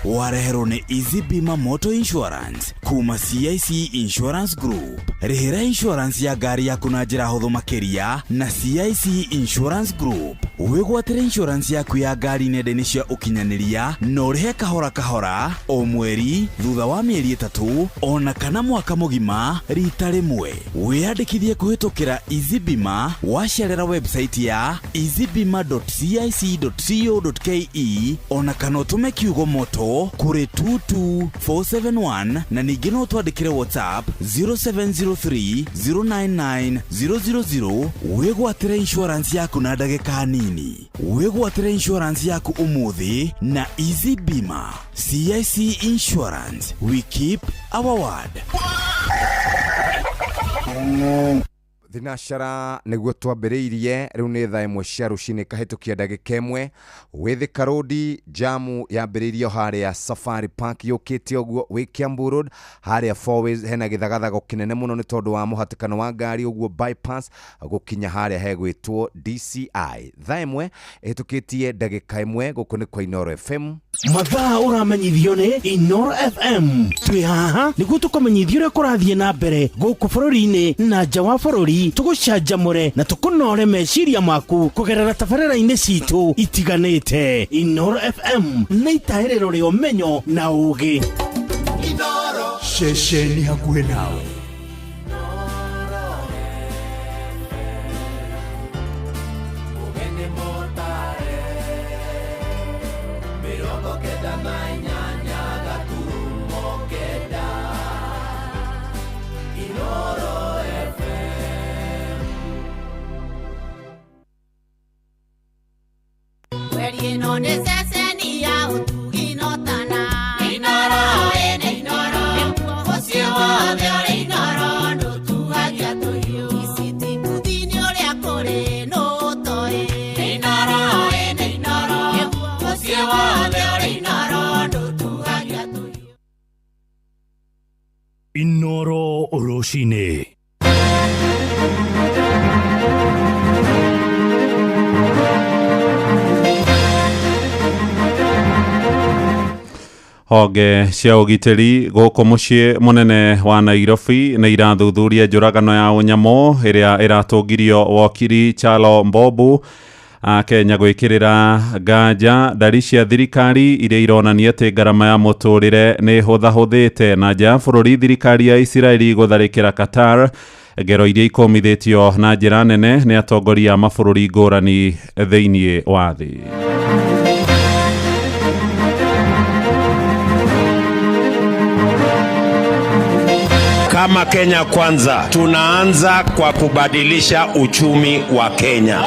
wareherwo nĩ Easy Bima Motor Insurance kuma CIC Insurance Group. Rĩhĩra insurance ya ngari yaku na njĩra hũthũ makĩria na CIC Insurance Group. Wĩgwatĩre insurance yaku ya ngari nenda-inĩ cia ũkinyanĩria na ũrĩhe kahora kahora o mweri thutha wa mĩeri 3 ona kana mwaka mũgima rita rĩmwe. Wĩyandĩkithie kũhĩtũkĩra Easy Bima wacerera website ya easybima.cic.co.ke ona kana ũtũme kiugo moto kũrĩ 22471 na ningĩ no twandĩkĩre WhatsApp 0703 099 000. Wĩgwatĩre insurance yaku na ndagĩka nini. Wĩgwatĩre insurance yaku ũmũthĩ na Easy Bima. CIC Insurance, we keep our word. Thinashara nĩguo twambĩrĩirie, rĩu nĩ thaa 1 cia rũcinĩ kahĩtũkia ndagĩka 1. Wĩ Thika Road jamu yambĩrĩirio harĩa Safari Park yũkĩte ũguo, wĩ Kiambu Road harĩa Four Ways hena gĩthagathago kĩnene mũno nĩ tondũ wa mũhatĩkano wa ngari, ũguo bypass gũkinya harĩa hegwĩtwo DCI. Thaa 1 ĩhĩtũkĩtie ndagĩka 1. Gũkũ nĩ kwa Inooro FM. Mathaa ũramenyithio nĩ Inooro FM. Twĩ haha nĩguo tũkũmenyithia ũrĩa kũrathiĩ na mbere gũkũ bũrũri-inĩ na nja wa bũrũri, tũgũcanjamũre na tũkũnore meciria maku kũgerera tabarĩra-inĩ citũ itiganĩte. Inooro FM nĩ itahĩrĩro rĩa ũmenyo na ũũgĩ. Ceceni hakuhĩ nawe. Ino necesenia utugi no Inoro rũcinĩ. Honge cia ũgitĩri gũkũ mũciĩ mũnene wa Nairobi nĩ irathuthuria njũragano ya ũnyamũ ĩrĩa ĩratũngirio wokiri Chalo Mbobu. Akenya gwĩkĩrĩra nganja ndari cia thirikari iria ironania atĩ ngarama ya mũtũrĩre nĩ hũthahũthĩte. Na nja ya bũrũri, thirikari ya Isiraeli gũtharĩkĩra Qatar, ngero iria ikũmithĩtio na njĩra nene nĩ atongoria a mabũrũri ngũrani thĩinĩ wa thĩ. Kama Kenya Kwanza, tunaanza kwa kubadilisha uchumi wa Kenya.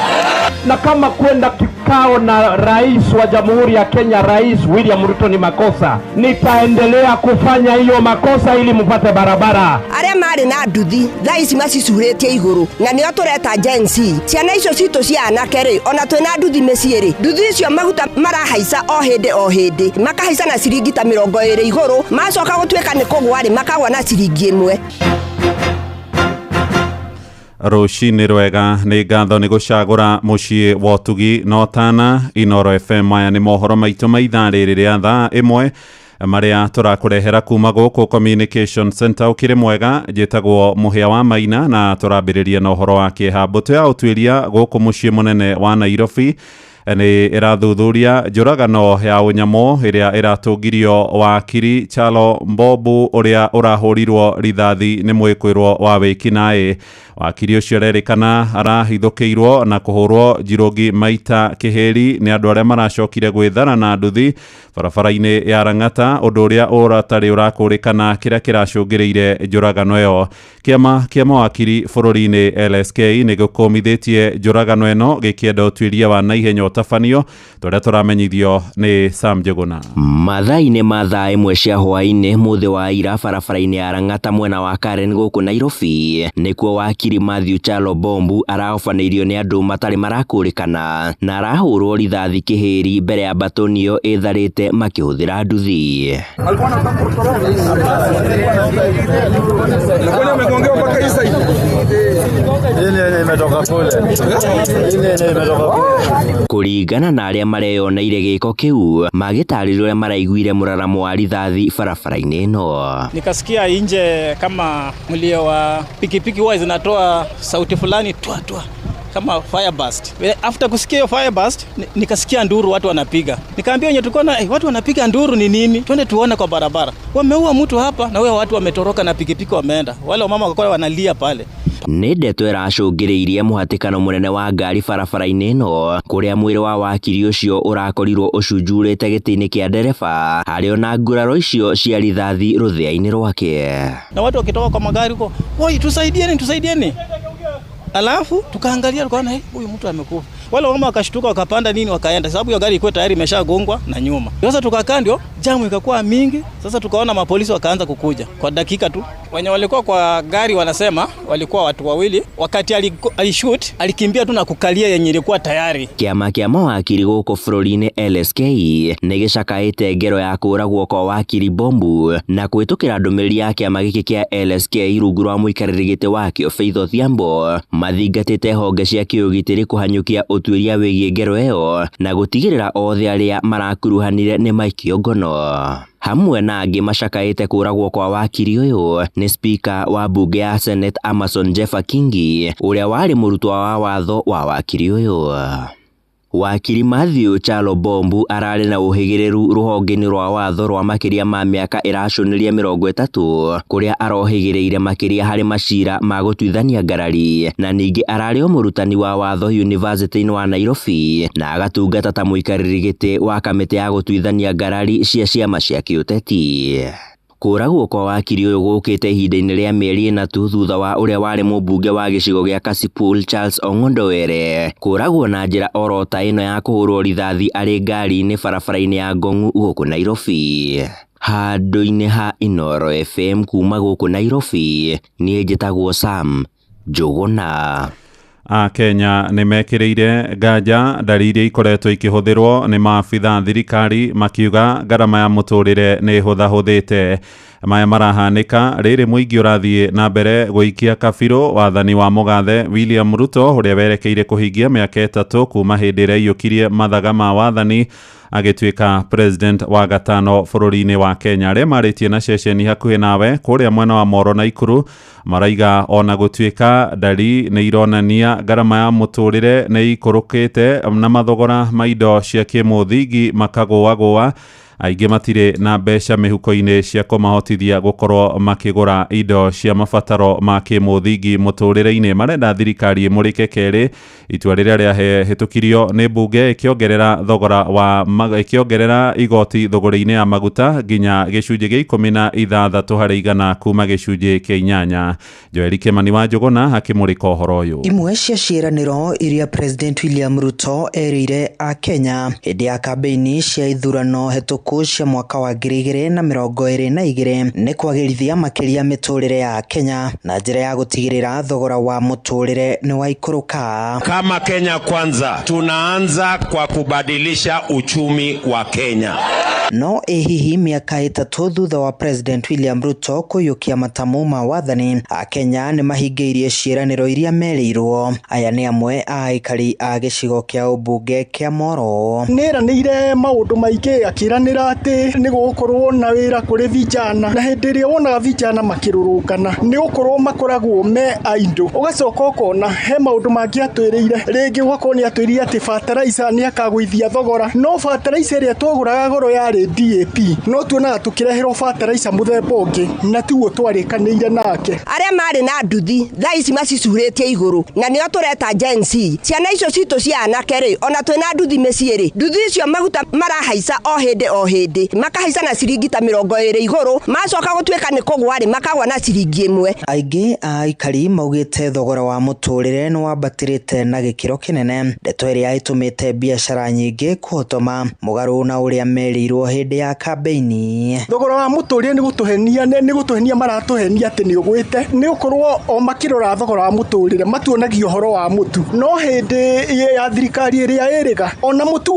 Na kama kwenda kikao na rais wa Jamhuri ya Kenya, Rais William Ruto, ni makosa, nitaendelea kufanya hiyo makosa ili mupate barabara. Arĩa marĩ na nduthi thaa ici macicurĩtie igũrũ na nĩo tũreta Gen Z. Ciana icio citũ cia anake rĩ, ona twĩna nduthi mĩciĩ rĩ, nduthi icio maguta marahaica o hĩndĩ o hĩndĩ, makahaica na ciringi ta 20 igũrũ, macoka gũtuĩka nĩ kũgwa rĩ, makagwa na ciringi 1. Rũcinĩ rwega, nĩ ngatho nĩ gũcagũra mũciĩ wa ũtugi na ũtana. Inoro FM, maya nĩ mohoro maitũ ma ithaa rĩrĩ rĩa thaa 1 marĩa tũrakũrehera kuma gũkũ Communication Center. Ũkĩrĩ mwega, njĩtagwo Mũhĩa wa Maina na tũrambĩrĩria na ũhoro wa kĩeha. Mbũtũ ya ũtuĩria gũkũ mũciĩ mũnene wa Nairobi nĩ ĩrathuthuria njũragano ya ũnyamũ ĩrĩa ĩratũngirio wakiri Chalo Mbobu ũrĩa ũrahũrirwo rithathi nĩ mwĩkwĩrwo wa wĩkinaĩ. Wakiri ũcio arerĩkana arahithũkĩirwo na kũhũrwo njirũngi maita kĩhĩri nĩ andũ arĩa maracokire gwĩthara na nduthi barabara-inĩ ya Lang'ata, ũndũ ũrĩa ũratarĩ ũrakũrĩkana kĩrĩa kĩracũngĩrĩire njũragano ĩyo. Kĩama kĩa mawakiri bũrũri-inĩ LSK nĩ gĩkũmithĩtie njũragano ĩno gĩkĩenda ũtuĩria wa naihenya ũtabanio, tũrĩa tũramenyithio nĩ Sam Njuguna. Mathaa-inĩ ma thaa 1 cia hwaĩ-inĩ mũthĩ wa ira barabara-inĩ ya Lang'ata mwena wa Karen gũkũ Nairobi, nĩkuo wakiri Matthew Chalo Bombu arahobanĩirio nĩ andũ matarĩ marakũrĩkana na arahũrwo rithathi kĩhĩri mbere ya batonio ĩtharĩte makĩhũthĩra nduthi. Kũringana na arĩa mareyoneire gĩko kĩu, magĩtarĩria ũrĩa maraiguire mũraramo wa rithathi barabara-inĩ ĩno. Nikasikia nje kama mlio wa pikipiki huwa zinatoa sauti fulani twa twa kama fire burst. After kusikia hiyo fire burst, nikasikia nduru watu wanapiga. Nikaambia wenye tulikuwa na watu wanapiga nduru ni nini? Twende tuone kwa barabara. Wameua mtu hapa na wao watu wametoroka na pikipiki wameenda. Wale wamama wakakuwa wanalia pale. Nĩ ndeto ĩracũngĩrĩirie mũhatĩkano mũnene wa ngari barabara-inĩ ĩno, kũrĩa mwĩrĩ wa wakiri ũcio ũrakorirwo ũcunjurĩte gĩtĩ-inĩ kĩa ndereba harĩ ona nguraro icio cia rithathi rũthĩa-inĩ rwake. Na watu wakitoka kwa magari huko, "Woi, tusaidieni, tusaidieni." Alafu tukaangalia tukaona huyu mtu amekufa. Wale wamama wakashtuka wakapanda nini wakaenda, sababu hiyo gari ilikuwa tayari imeshagongwa na nyuma. Sasa tukakaa ndio jamu ikakuwa mingi. Sasa tukaona mapolisi wakaanza kukuja kwa dakika tu. Wenye walikuwa kwa gari wanasema walikuwa watu wawili, wakati alishoot alikimbia tu na kukalia yenye ilikuwa tayari. Kĩama kĩa mawakiri gũkũ bũrũri-inĩ LSK nĩ gĩcakaĩte ngero ya kũũragwo kwa wakiri Bombu na kũhĩtũkĩra ndũmĩrĩri ya kĩama gĩkĩ kĩa LSK rungu rwa mũikarĩri gĩtĩ wakĩo Faith Odhiambo, mathingatĩte honge cia kĩũgitĩri kũhanyũkia ũtuĩria wĩgiĩ ngero ĩyo na gũtigĩrĩra othe arĩa marakuruhanire nĩ maikio ngono. Hamwe na angĩ macakaĩte kũũragwo kwa wakiri ũyũ nĩ spika wa mbunge ya Senate Amason Jeffa Kingi ũrĩa warĩ mũrutwo wa watho wa wakiri ũyũ. Wakiri Matthew Chalo Bombu ararĩ na ũhĩgĩrĩru rũhonge-inĩ rwa watho rwa makĩria ma mĩaka ĩracũnĩria 30 kũrĩa arohĩgĩrĩire makĩria harĩ macira ma gũtuithania ngarari, na ningĩ ararĩ o mũrutani wa watho University-inĩ wa Nairobi na agatungata ta mũikarĩri gĩtĩ wa kamĩtĩ ya gũtuithania ngarari cia ciama cia kĩũteti. Kũũragwo kwa wakiri ũyũ gũkĩte ihinda-inĩ rĩa mĩeri 4 tu thutha wa ũrĩa warĩ mũmbunge wa gĩcigo gĩa Kasipul Charles Ong'ondo Were kũũragwo na njĩra oro ta ĩno ya kũhũrwo rithathi arĩ ngari-inĩ barabara-inĩ ya Ngong'u gũkũ Nairobi. Handũ-inĩ ha Inoro FM kuma gũkũ Nairobi, niĩ njĩtagwo Sam Njuguna. Akenya nĩ mekĩrĩire nganja ndari iria ikoretwo ikĩhũthĩrwo nĩ maabitha thirikari makiuga ngarama ya mũtũrĩre nĩ ĩhũthahũthĩte. Maya marahanĩka rĩrĩ mũingĩ ũrathiĩ na mbere gũikia kabirũ wathani wa mũgathe William Ruto ũrĩa werekeire kũhingia mĩaka 3 kuma hĩndĩ ĩrĩa aiyũkirie mathaga ma wathani agĩtuĩka president wa gatano bũrũri-inĩ wa Kenya. Arĩa marĩtie na ceceni hakuhĩ nawe kũrĩa mwena wa Moro na Ikuru maraiga ona gũtuĩka ndari nĩ ironania ngarama ya mũtũrĩre nĩ ikũrũkĩte na mathogora ma indo cia kĩmũthingi makagũagũa, aingĩ matirĩ na mbeca mĩhuko-inĩ cia kũmahotithia gũkorwo makĩgũra indo cia mabataro ma kĩmũthingi mũtũrĩre-inĩ. Marenda thirikari ĩmũrĩke kerĩ itua rĩrĩa rĩahĩtũkirio nĩ mbunge ĩkĩongerera thogora wa ĩkĩongerera igoti thogora-inĩ ya maguta nginya gĩcunjĩ gĩa 16 harĩ igana kuma gĩcunjĩ kĩa 8. Joeli Kimani wa Njũgũna akĩmũrĩka ũhoro ũyũ. Imwe cia ciĩranĩro iria President William Ruto erĩire a Kenya hĩndĩ ya kambeini cia ithurano hetũku cia mwaka wa 2022 nĩ kwagĩrithia makĩria mĩtũrĩre ya Kenya na njĩra ya gũtigĩrĩra thogora wa mũtũrĩre nĩ waikũrũka. Kama Kenya Kwanza tunaanza kwa kubadilisha uchumi wa Kenya. No ĩ hihi mĩaka 3 thutha wa President William Ruto kũiyũkia matamu ma wathani, Akenya nĩ mahingĩirie ciĩranĩro iria merĩirwo. Aya nĩ amwe a aikari a gĩcigo kĩa ũmbunge kĩa Moro. Nĩeranĩire maũndũ maingĩ akĩranĩra atĩ nĩ gũgũkorwo na wĩra kũrĩ vijana, na hĩndĩ ĩrĩa wonaga vijana makĩrũrũngana nĩ gũkorwo makoragwo me aindo. Ũgacoka ũkona he maũndũ mangĩ atwĩrĩire, rĩngĩ ũgakorwo nĩ atwĩrĩire atĩ fertilizer nĩ akagũithia thogora, no fertilizer ĩrĩa twagũraga goro yarĩ DAP, no tuonaga tũkĩreherwo fertilizer mũthemba ũngĩ na tiguo twarĩkanĩire nake. Arĩa marĩ na nduthi thaa ici macicurĩtie igũrũ na nĩo tũreta Gen Z. Ciana icio citũ cia anake rĩ, ona twĩna nduthi mĩciĩ rĩ, nduthi icio maguta marahaica o hĩndĩ o hĩndĩ, makahaica na ciringi ta 20 igũrũ, macoka gũtuĩka nĩ kũgwa rĩ, makagwa na ciringi 1. Aingĩ a aikari maugĩte thogora wa mũtũrĩre nĩ wambatĩrĩte na gĩkĩro kĩnene, ndeto ĩrĩa ĩtũmĩte biacara nyingĩ kũhotoma mũgarũ na ũrĩa merĩirwo hĩndĩ ya kambeini. Thogora wa mũtũrĩre nĩ gũtũhenia, nĩ gũtũhenia maratũhenia atĩ nĩ ũgwĩte, nĩ gũkorwo o makĩrora thogora wa mũtũrĩre matuonagia ũhoro wa mũtu, no hĩndĩ ya thirikari ĩrĩa ĩrĩga ona mũtu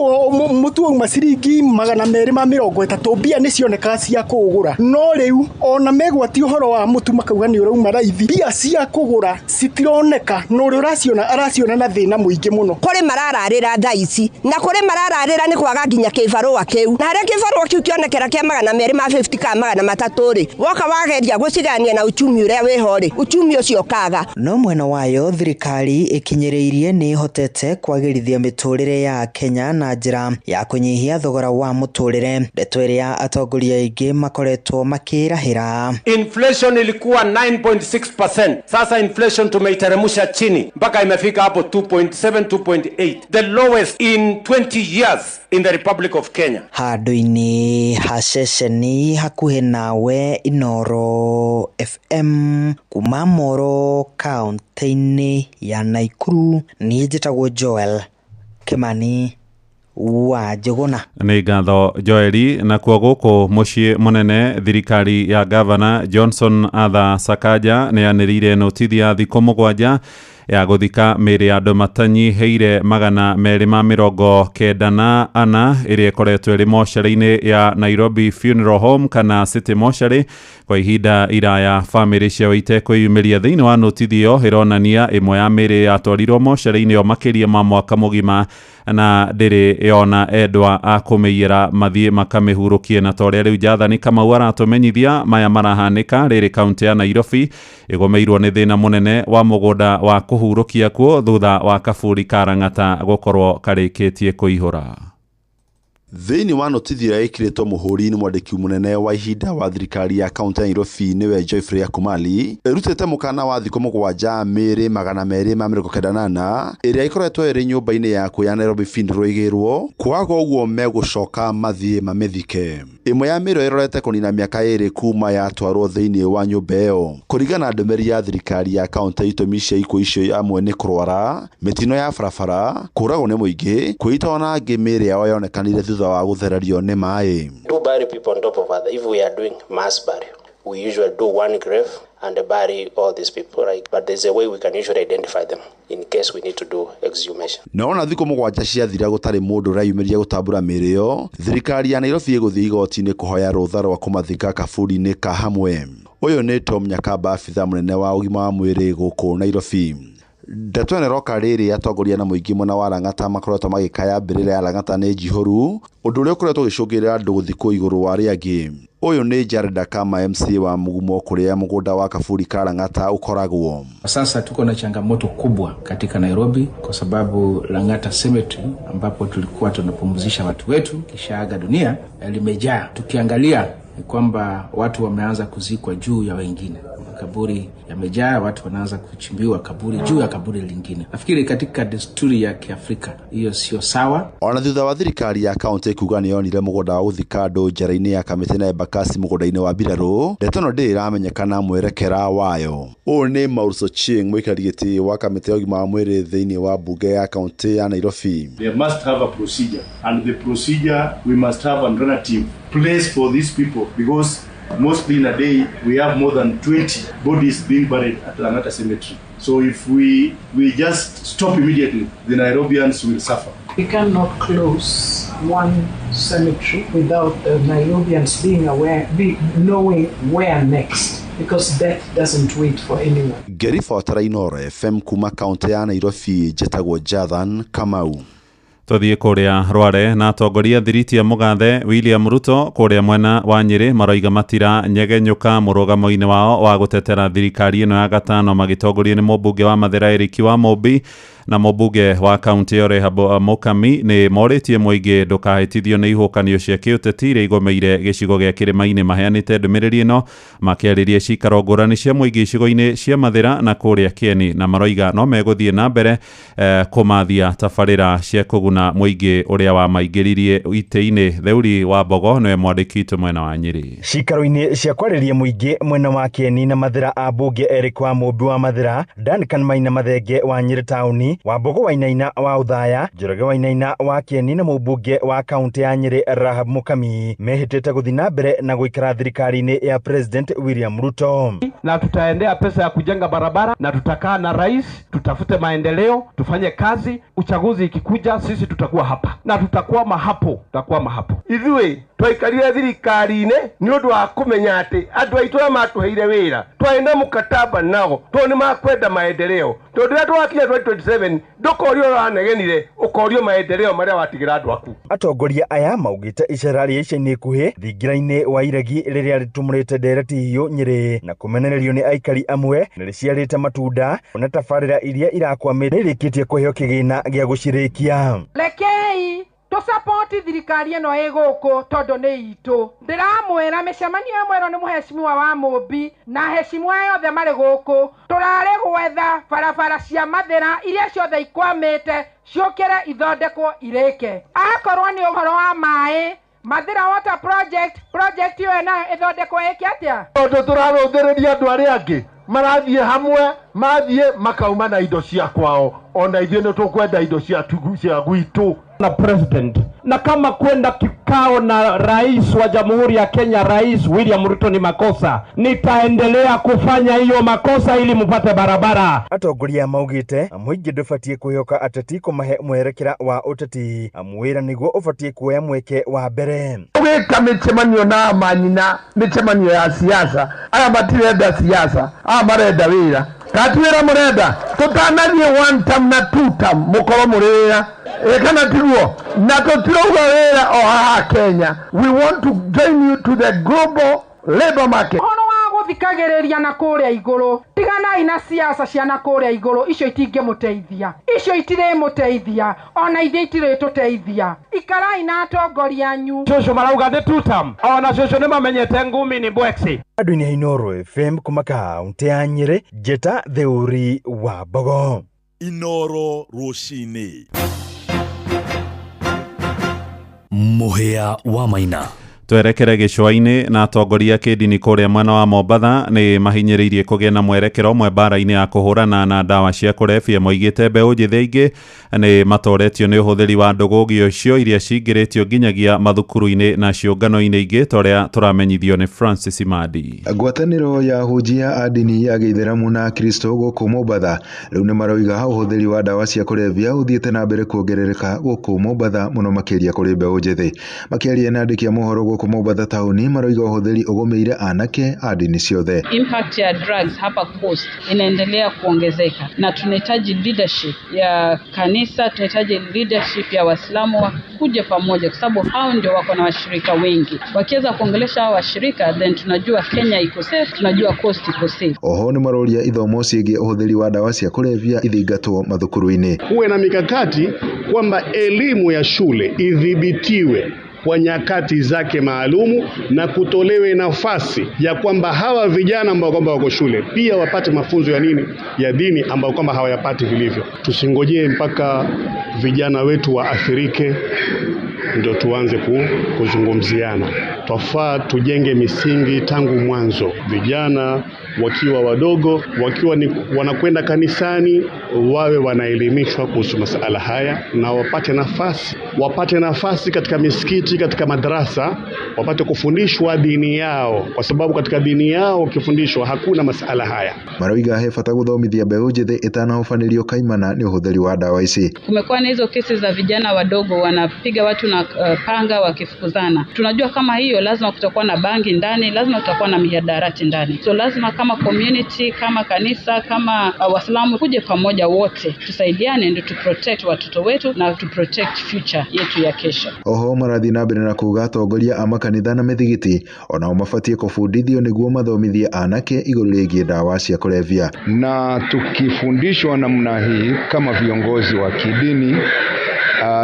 wauma ciringi 230 mbia nĩ cionekaga cia kũgũra, no rĩu ona megwatia ũhoro wa mũtu makauga nĩ ũrauma raithi, mbia cia kũgũra citironeka, na ũrĩa ũraciona araciona na thĩna mũingĩ mũno. Kũrĩ marararĩra thaa ici na kũrĩ marararĩra nĩ kwaga nginya kĩbarũa kĩu, na harĩa kĩbarũa kĩu kĩonekera kĩa 250 kana 300 rĩ, woka wageria gũcigania na uchumi ũrĩa wĩho rĩ, uchumi ũcio ũkaga. No mwena wayo thirikari ĩkinyĩrĩirie nĩ ĩhotete kwagĩrithia mĩtũrĩre ya Kenya na njĩra ya kũnyihia thogora wa mũtũrĩre, ndeto ĩrĩa atongoria aingĩ makoretwo makĩrahĩra. Inflation ilikuwa 9.6%. Sasa inflation tumeiteremsha chini mpaka imefika hapo 2.7, 2.8, the lowest in 20 years in the Republic of Kenya. Handũ-inĩ ha ceceni hakuhĩ nawe Inoro FM kuma Moro kaunti-inĩ ya Naikuru, niĩ njĩtagwo Joel Kimani wa Njũgũna. Nĩ ngatho Joeli. Nakuo gũkũ mũciĩ mũnene thirikari ya Gavana Johnson Arthur Sakaja nĩ yanĩrĩire notithi ya thikũ 7 ya gũthika mĩĩrĩ ya andũ matanyihĩire 294 ĩrĩa ĩkoretwo ĩrĩ mocarĩ-inĩ ya Nairobi Funeral Home kana City Mortuary kwa ihinda iraya. Bamĩrĩ ciao itekwĩyumĩria thĩinĩ wa notithi ĩyo ĩronania ĩmwe ya mĩĩrĩ yatwarirwo mocarĩ-inĩ ĩyo makĩria ma mwaka mũgima na ndĩrĩ yona endwa a kũmĩiyĩra mathiĩ makamĩhurũkie. Na ta ũrĩa rĩu Jathani Kamau aratũmenyithia, maya marahanĩka rĩrĩ kaunti ya Nairobi ĩgũmĩirwo nĩ thĩna mũnene wa mũgũnda wa kũhurũkia kuo thutha wa kaburi ka Lang'ata gũkorwo karĩkĩtie kũihũra. Thĩinĩ wa notithi ĩrĩa ĩkĩrĩtwo mũhũri nĩ mwandĩki mũnene wa ihinda wa thirikari ya kaunti ya Nairobi nĩwe Geoffrey Akumali, ĩrutĩte mũkana wa thikũ 7 mĩĩrĩ 294 ĩrĩa ĩkoretwo ĩrĩ nyũmba-inĩ yaku ya Nairobi Funeral ĩgĩrwo kwaga ũguo megũcoka mathiĩ mamĩthike. Ĩmwe ya mĩĩrĩ ĩrorete kũnina mĩaka 2 kuma yatwarwo thĩinĩ wa nyũmba ĩyo. Kũringana na ndũmĩrĩri ya thirikari ya kaunti, itũmi cia ikuũ icio amwe nĩ kũrwara, mĩtino ya barabara, kũũragwo nĩ mũingĩ, kwĩita ona angĩ mĩĩrĩ yao yonekanire thutha wa gũthererio nĩ maĩ. Do bury people on top of other if we are doing mass burial. We usually do one grave and bury all these people, like, but there's a way we can usually identify them in case we need to do exhumation. No ona thikũ 7 ciathira gũtarĩ mũndũ ũreyumĩria gũtambũra mĩĩrĩ ĩyo, thirikari ya Nairobi ĩgũthiĩ igoti-inĩ kũhoya rũtha rwa kũmathika kaburi-inĩ ka hamwe. Ũyũ nĩ Tom Nyakamba, abithaa mũnene wa ũgima wa mwĩrĩ gũkũ Nairobi. Ndeto ĩno ĩroka rĩrĩ atongoria na mũingĩ mwena wa Lang'ata makoretwo magĩkaya mbĩrĩra ya Lang'ata nĩ njihũru, ũndũ ũrĩa ũkoretwo ũgĩcũngĩrĩra andũ gũthikwo igũrũ wa arĩa angĩ. Ũyũ nĩ Jared Akama, MC wa Mugumo, kũrĩa mũgũnda wa kaburi ka Lang'ata ũkoragwo. Sasa tuko na changamoto kubwa katika Nairobi kwa sababu Lang'ata Cemetery ambapo tulikuwa tunapumzisha watu wetu kishaaga dunia limejaa. Tukiangalia ni kwamba watu wameanza kuzikwa juu ya wengine. Makaburi yamejaa, watu wanaanza kuchimbiwa kaburi juu ya kaburi lingine. Nafikiri katika desturi ya Kiafrika hiyo sio sawa. Ona thutha wa thirikari ya kaunti kuga nĩ yonire mũgũnda wa gũthika andũ njara-inĩ ya Kamĩtĩ na Embakasi mũgũnda-inĩ wa mbirarũ, ndeto ĩno ndĩrĩ ĩramenyekana mwerekera wayo. Ũyũ nĩ Maurice Ochieng, mũikarĩri gĩtĩ wa kamĩtĩ ya ũgima wa mwĩrĩ thĩinĩ wa mbunge ya kaunti ya Nairobi. They must have a procedure, and the procedure we must have an alternative place for these people, because mostly in a day we have more than 20 bodies being buried at Lang'ata Cemetery. So if we just stop immediately, the Nairobians will suffer. We cannot close one cemetery without the Nairobians being aware, knowing where next, because death doesn't wait for anyone. Ngĩribotera Inooro FM kuma kaunti ya Nairobi, njĩtagwo Jathan Kamau. Tuthiĩ kũrĩa Rware na atongoria thiriti ya mũgathe William Ruto kũrĩa mwena wa Nyĩrĩ maroiga matira nyegenyũka mũrũgamo-inĩ wao wa gũtetera thirikari ĩno ya gatano, magĩtongorio nĩ mũmbunge wa Mathĩra Eric wa Mũmbi na mũmbunge wa kaunti ĩyo Rehab Mukami. Nĩ morĩtie mũingĩ ndũkahĩtithio nĩ ihũkanio cia kĩũteti iria igomeire gĩcigo gĩa kĩrĩma-inĩ. Maheanĩte ndũmĩrĩri ĩno makĩarĩria cikaro ngũrani cia mũingĩ icigo-inĩ cia Mathĩra na kũrĩa Kĩeni, na maroiga no megũthiĩ na mbere kũmathia tabarĩra cia kũguna mũingĩ ũrĩa wamaingĩririe itĩ-inĩ. Theuri wa Mbogo nĩwe mwandĩki witũ mwena wa Nyĩrĩ. Cikaro-inĩ cia kwarĩria mũingĩ mwena wa Kĩeni na Mathĩra, ambunge Eric wa Mũmbi wa Mathĩra, Duncan Maina Mathenge wa Nyĩrĩ taũni, Wambogo Wainaina wa Uthaya, Njoroge Wainaina wa Kĩeni na mũmbunge wa kaunti ya Nyĩrĩ Rahab Mukami mehĩtĩte gũthiĩ na mbere na gũikara thirikari-inĩ ya President William Ruto. Na tutaendea pesa ya kujenga barabara, na tutakaa na rais, tutafute maendeleo, tufanye kazi. Uchaguzi ikikuja sisi tutakuwa hapa na tutakwama hapo, tutakwama hapo. Ithuĩ twaikarire thirikari-inĩ nĩ ũndũ wa kũmenya atĩ andũ aitũ arĩa matũheire wĩra twarĩ na mũkataba nao tondũ nĩ makwenda maendeleo. Tondũ rĩrĩa twakinya 2027 ndũkorio ũranegenire, ũkorio maendeleo marĩa watigĩra andũ aku. Atongoria aya maugĩte icera rĩa ica-inĩ ikuhĩ thingira-inĩ wa iregi rĩrĩa rĩtumũrĩte ndereti hiũ Nyĩrĩ na kũmenererio nĩ aikari amwe nĩ rĩciarĩte matunda na tabarĩra iria irakwamĩte nĩirĩkĩtie kũheo kĩgĩna gĩa gũcirĩkia. Rekei tũsapoti thirikari ĩno ĩ gũkũ tondũ nĩ itũ. Ndĩramwĩra mĩcemanio ĩmwe ĩno nĩ mũheshimiwa wa Mũmbi na heshimiwa yothe marĩ gũkũ. Tũrarĩ gwetha barabara cia Mathĩra iria ciothe ikwamĩte ciũkĩre ithondekwo irĩke. Akorwo nĩ ũhoro wa maĩ, Mathĩra Water Project, project ĩyo nayo ĩthondekwo ĩke atĩa? Tondũ tũrarũthĩrĩria andũ arĩa angĩ marathiĩ hamwe, mathiĩ makauma na indo cia kwao, ona ithuĩ nĩ tũkwenda indo cia gwitũ. Na president, na kama kwenda kikao na rais wa Jamhuri ya Kenya, Rais William Ruto, ni makosa, nitaendelea kufanya hiyo makosa ili mupate barabara. Atongoria maugite mũingĩ ndũbatiĩ kwĩhoka ateti kũmahe mwerekera wa ũteti, wĩra nĩguo ũbatiĩ kuoya mweke wa mbere. Gwĩka mĩcemanio na manyina, mĩcemanio ya siasa, aya matirenda siasa, aya marenda wĩra. Kati wĩra mũrenda, tũtanathiĩ one term na two term mũkorwo mũrĩ wĩra. Kana tiguo na tũtirauga wĩra o haha Kenya. We want to join you to the global labor market. Ũhoro wa gũthikagĩrĩria na kũrĩa igũrũ, tiganai na siasa cia na kũrĩa igũrũ, icio itingĩmũteithia, icio itirĩmũteithia, ona ithuĩ itirĩtũteithia. Ikarai na atongoria anyu. Cũcũ marauga nĩ two term, ona cũcũ nĩ mamenyete ngumi ni mbwexi. Andũ-inĩ a Inooro FM kuma kaunti ya Nyĩrĩ, Njĩta Theuri wa Mbogo. Inooro rũcinĩ. Mũhĩa wa Maina. Twerekere gĩcũa-inĩ na atongoria kĩndini kũrĩa mwena wa Mombatha nĩ mahinyĩrĩirie kũgĩa na mwerekero ũmwe mbara-inĩ ya kũhũrana na ndawa cia kũrebia. Moigĩte mbeũ njĩthĩ aingĩ nĩ matoretio nĩ ũhũthĩri wa ndũgũgio icio iria cingĩrĩtio nginyagia mathukuru-inĩ na ciũngano-inĩ ingĩ ta ũrĩa tũramenyithio nĩ Francis Madi. Ngwatanĩro ya ahunjia a ndini ya gĩithĩramu na Kristo gũkũ Mombatha rĩu nĩ maroiga ũhũthĩri wa ndawa cia kũrebia ũthiĩte na mbere kuongerereka gũkũ Mombatha mũno makĩria kũrĩ mbeũ njĩthĩ. Makĩaria na andĩki a mohoro gũkũ Mombatha taũni maroiga ũhũthĩri ũgũmĩire anake a ndini ciothe. Impact ya drugs hapa coast inaendelea kuongezeka na tunahitaji leadership ya kanisa, tunahitaji leadership ya Waislamu kuja pamoja, kwa sababu hao ndio wako na washirika wengi. Wakiweza kuongelesha hao washirika, then tunajua Kenya iko safe, tunajua coast iko safe. Oho nĩ maroria ithomo ciĩgiĩ ũhũthĩri wa ndawa cia kũrebia ithingatwo mathukuru-inĩ. Kuwe na mikakati kwamba elimu ya shule idhibitiwe kwa nyakati zake maalumu na kutolewe nafasi ya kwamba hawa vijana ambao kwamba wako shule pia wapate mafunzo ya nini, ya dini ambao kwamba hawayapati vilivyo. Tusingojee mpaka vijana wetu waathirike ndio tuanze kuzungumziana. Twafaa tujenge misingi tangu mwanzo, vijana wakiwa wadogo, wakiwa ni wanakwenda kanisani, wawe wanaelimishwa kuhusu masala haya na wapate nafasi katika misikiti, katika madrasa, wapate kufundishwa dini yao, kwa sababu katika dini yao ukifundishwa hakuna masala haya. Maroiga he bata guthomithia mbeũ njĩthĩ ĩtanahobanĩrio kaimana nĩ ũhũthĩri wa ndawa ici. Kumekuwa na hizo kesi za vijana wadogo wanapiga watu na panga wakifukuzana. Tunajua kama hiyo lazima kutakuwa na bangi ndani, lazima kutakuwa na mihadarati ndani. So lazima kama community, kama kanisa, kama Waislamu kuje pamoja wote, tusaidiane ndio tu protect watoto wetu na tu protect future yetu ya kesho. Oho marathiĩ na mbere na kuga atongoria a makanitha na mĩthigiti onao mabatiĩ kũbundithio nĩguo mathomithie anake igũrũ rĩgiĩ ndawa cia kũrebia. Na tukifundishwa namna hii kama viongozi wa kidini,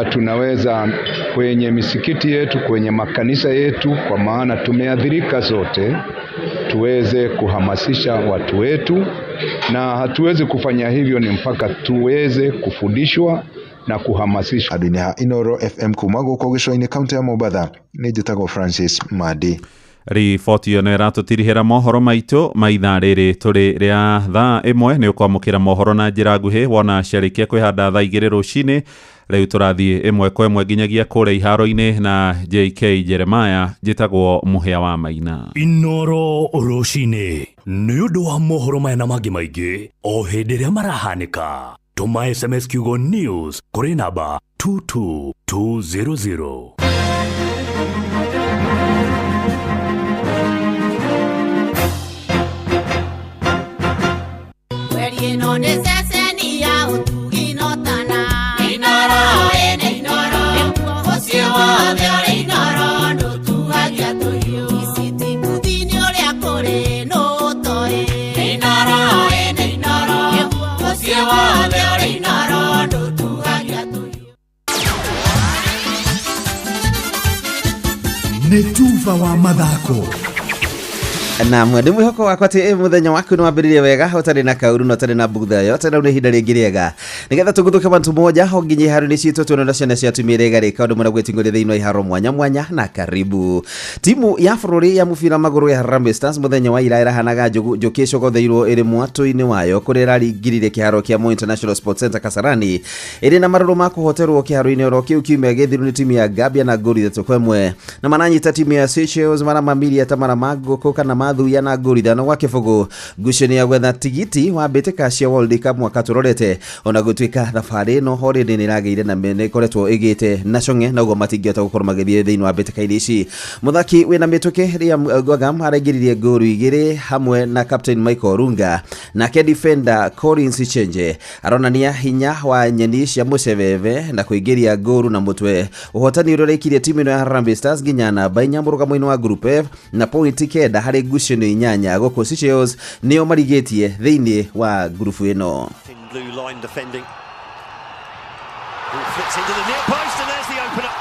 tunaweza kwenye misikiti yetu, kwenye makanisa yetu, kwa maana tumeathirika sote, tuweze kuhamasisha watu wetu, na hatuwezi kufanya hivyo ni mpaka tuweze kufundishwa na kuhamasishwa. Andũ-inĩ ha Inoro FM kuma gũkũ gĩcũa-inĩ kaunti ya Mombatha, nĩ njĩtagwo Francis Madi. Riboti ĩyo nĩ ĩratũtirihĩra mohoro maitũ ma ithaa rĩrĩ tũrĩ rĩa thaa 1. Nĩ ũkwamũkĩra mohoro na njĩra nguhĩ wona ciarĩkia kwĩhanda thaa 2 rũcinĩ. Rĩu tũrathiĩ ĩmwe kwa ĩmwe nginyagia kũrĩa iharo-inĩ na JK Jeremiah. Njĩtagwo Mũhĩa wa Maina. Inoro rũcinĩ nĩ ũndũ wa mohoro maya na mangĩ maingĩ o hĩndĩ ĩrĩa marahanĩka. Tũma SMS kiugo news kũrĩ namba 22200. Ino necessary ya utugi no tana inoro ene inoro ucio wothe uri inoro ndutuhagia tuhiu isiti kuthini uria kuri no toi inoro ene inoro ucio wothe uri inoro ndutuhagia tuhiu. Nĩ tuba wa mathako. Na mwende mwihoko wakwa ati muthenya waku ni wambiririe wega utari na kauru na utari na bugutha yote na ihinda ringi riega nigetha tuguthuke bantu moja ho nginye iharo-inĩ citũ tuone na ciana cia atumia iria igarĩka ũndũ mũna gwĩting'ũria thĩinĩ wa iharo mwanya mwanya. Na karibu timu ya bũrũri ya mũbira magũrũ ya Harambee Stars mũthenya wa ira ĩrahanaga njũkĩ ĩcogotheirwo ĩrĩ mwatũ-inĩ wayo kũrĩa ĩraringirire kĩharo kĩa Moi International Sports Center Kasarani ĩrĩ na marũrũ ma kũhoterwo kĩharo-inĩ oro kĩu kiumia gĩthiru nĩ timu ya Gambia na ngũri 3-1 na mananyita timu ya Seychelles mara mamiria ta mara ma ngũkũ kana mathuya na ngũri 5-0. Ngucanio ya gwetha tigiti wa mbĩtĩka cia World Cup mwaka tũrorete ona gũtuĩka thabarĩ ĩno already nĩ ĩragĩire na nĩ ĩkoretwo ĩgĩte na cong'e na ũguo matingĩhota gũkorwo magĩthiĩ thĩinĩ wa mbĩtĩka-inĩ ici. Mũthaki wĩna mĩtũkĩ Liam Gwagam araingĩririe ngũru 2 hamwe na captain Michael Orunga, nake defender Collins Chenje aronania hinya wa nyeni cia mũcebebe na kũingĩria ngũru na mũtwe. Ũhotani ũrĩa ũraikirie timu ĩno ya Harambee Stars nginya namba 4 mũrũgamo-inĩ wa Group F na point 9 harĩ ngucanio 8 gũkũ Seychelles nĩo marigĩtie thĩinĩ wa ngurubu ĩno. Blue line defending. Flicks into the near post and there's the opener.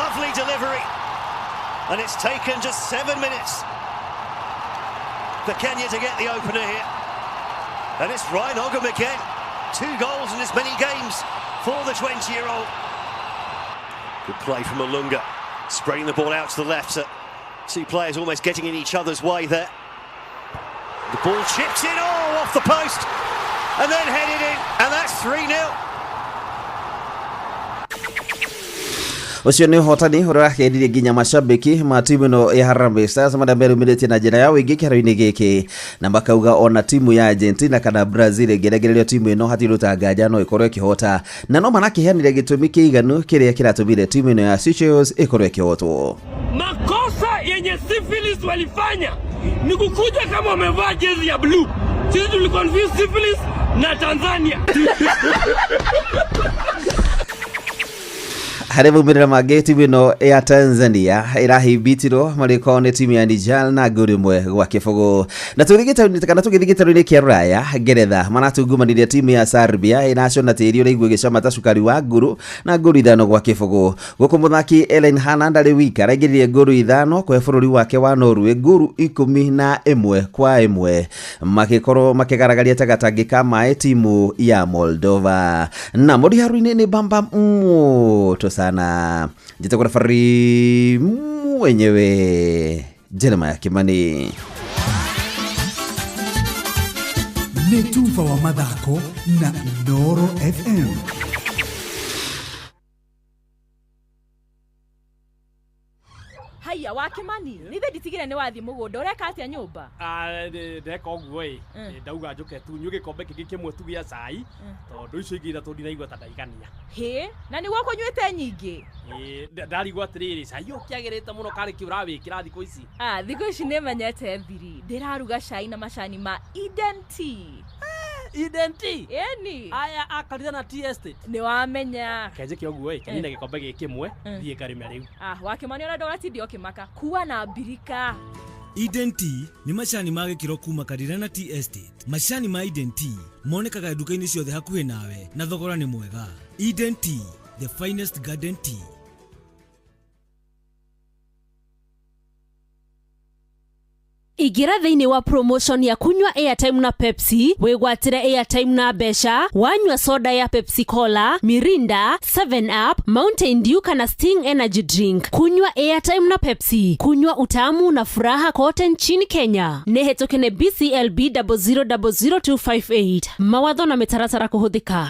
Lovely delivery. And it's taken just 7 minutes for Kenya to get the opener here. And it's Ryan Ogam again. 2 goals in as many games for the 20-year-old. Good play from Olunga. Spreading the ball out to the left. So two players almost getting in each other's way there. The ball chipped in, oh, off the post, and then headed in, and that's 3-0. Ũcio nĩ ũhotani ũrĩa ũrakenirie nginya mashabiki ma timu ĩno ya Harambee Stars marĩa merumĩrĩtie na njĩra ya ũingĩ kĩharo-inĩ gĩkĩ, na makauga ona timu ya Argentina kana Brazil ĩngĩregererio timu ĩno hatirĩ ũtanganja no ĩkorwo ĩkĩhota, na no marakĩheanire gĩtũmi kĩiganu kĩrĩa kĩratũmire timu ĩno ya Seychelles ĩkorwo ĩkĩhotwo. Makosa yenye Syphilis walifanya ni kukuja kama wamevaa jezi ya blue. Sisi tuliconfuse Syphilis na Tanzania. Harĩ maumĩrĩra mangĩ, timu ĩno ya Tanzania ĩrahimbitirwo marĩkorwo nĩ timu ya Niger na ngolu 1-0. Na tũgĩthiĩ kana tũgĩthiĩ gĩtarũ-inĩ kĩa Rũraya, Ngeretha maratungumanire timu ya Serbia ĩracona tĩri ũraigua ĩgĩcama ta cukari wa nguru na ngolu 5-0. Gũkũ mũthaki Erling Haaland arĩ wika araingĩririe ngolu 5 kũhe bũrũri wake wa Norway ngolu 11-1 magĩkorwo makĩgaragaria ta gatangĩ ka maĩ timu ya Moldova. Na mũriharu-inĩ nĩ bamba moto sana. Njĩtagwo referee mwenyewe Jeremiah Kimani. Nĩ tuba wa mathako na Inooro FM. Haiya wa Kimani, nithe nditigire nĩ wathiĩ mũgũnda, ũreka atĩa nyũmba? Ndeka ũguo ĩ, ndauga njũke tu nyue gĩkombe kĩngĩ kĩmwe tu gĩa cai, tondũ icio ingĩ ithatũ ndinaigua ta ndaigania. Hĩ, na nĩguo ũkũnyuĩte nyingĩ? Ndarigwo atĩrĩrĩ, cai ũyũ ũkĩagĩrĩte mũno karĩ kĩ ũrawĩkĩra thikũ ici? Thikũ ici nĩmenyete thiri, ndĩraruga cai na macani ma Eden Tea. Eden Tea? Ĩni. Aya a Karirana Tea Estate. Nĩwamenya. Kenjĩke ũguo ĩ, kenine gĩkombe gĩkĩ kĩmwe, thiĩ ngarĩme rĩu. Wa Kimani ona ndũgatinde ũkĩmaka, kua na mbirika. Eden Tea nĩ macani ma gĩkĩro kuma Karirana Tea Estate. Macani ma Eden Tea monekaga nduka-inĩ ciothe hakuhĩ nawe na thogora nĩ mwega. Eden Tea, the finest garden tea. Ingĩra thĩinĩ wa promotion ya kunywa airtime na Pepsi, wĩgwatĩre airtime na mbeca, wanyua soda ya Pepsi Cola, Mirinda, 7 Up, Mountain Dew kana Sting Energy Drink. Kunywa airtime na Pepsi, kunywa utamu na furaha kote nchini Kenya. Nĩ hetũke nĩ BCLB 0000258. Mawatho na mĩtaratara kũhũthĩka.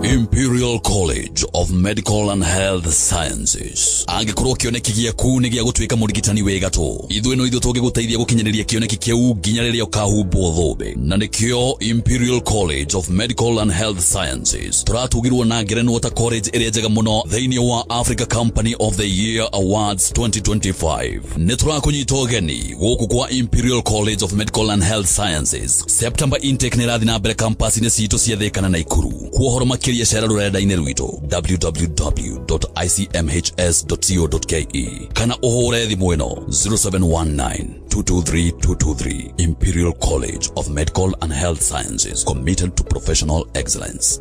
Imperial College of Medical and Health Sciences. Angĩkorwo kĩoneki gĩaku nĩ gĩa gũtuĩka mũrigitani wĩ gatũ, ithuĩ no ithuĩ tũngĩgũteithia gũkinyanĩria kĩoneki kĩu nginya rĩrĩa ũkahumbwo thũmbĩ. Na nĩkĩo Imperial College of Medical and Health Sciences tũratugirwo na ngerenwa ta college ĩrĩa njega mũno thĩinĩ wa Africa Company of the Year Awards 2025. Nĩ tũrakũnyita ũgeni gũkũ kwa Imperial College of Medical and Health Sciences. September intake nĩ ĩrathiĩ na mbere campus-inĩ citũ cia Thĩka na Naikuru. Kwa ũhoro makĩria cera rũrenda-inĩ rwitũ www.icmhs.co.ke kana ũhũre thimũ ĩno 0719 223 223. Imperial College of Medical and Health Sciences, committed to professional excellence.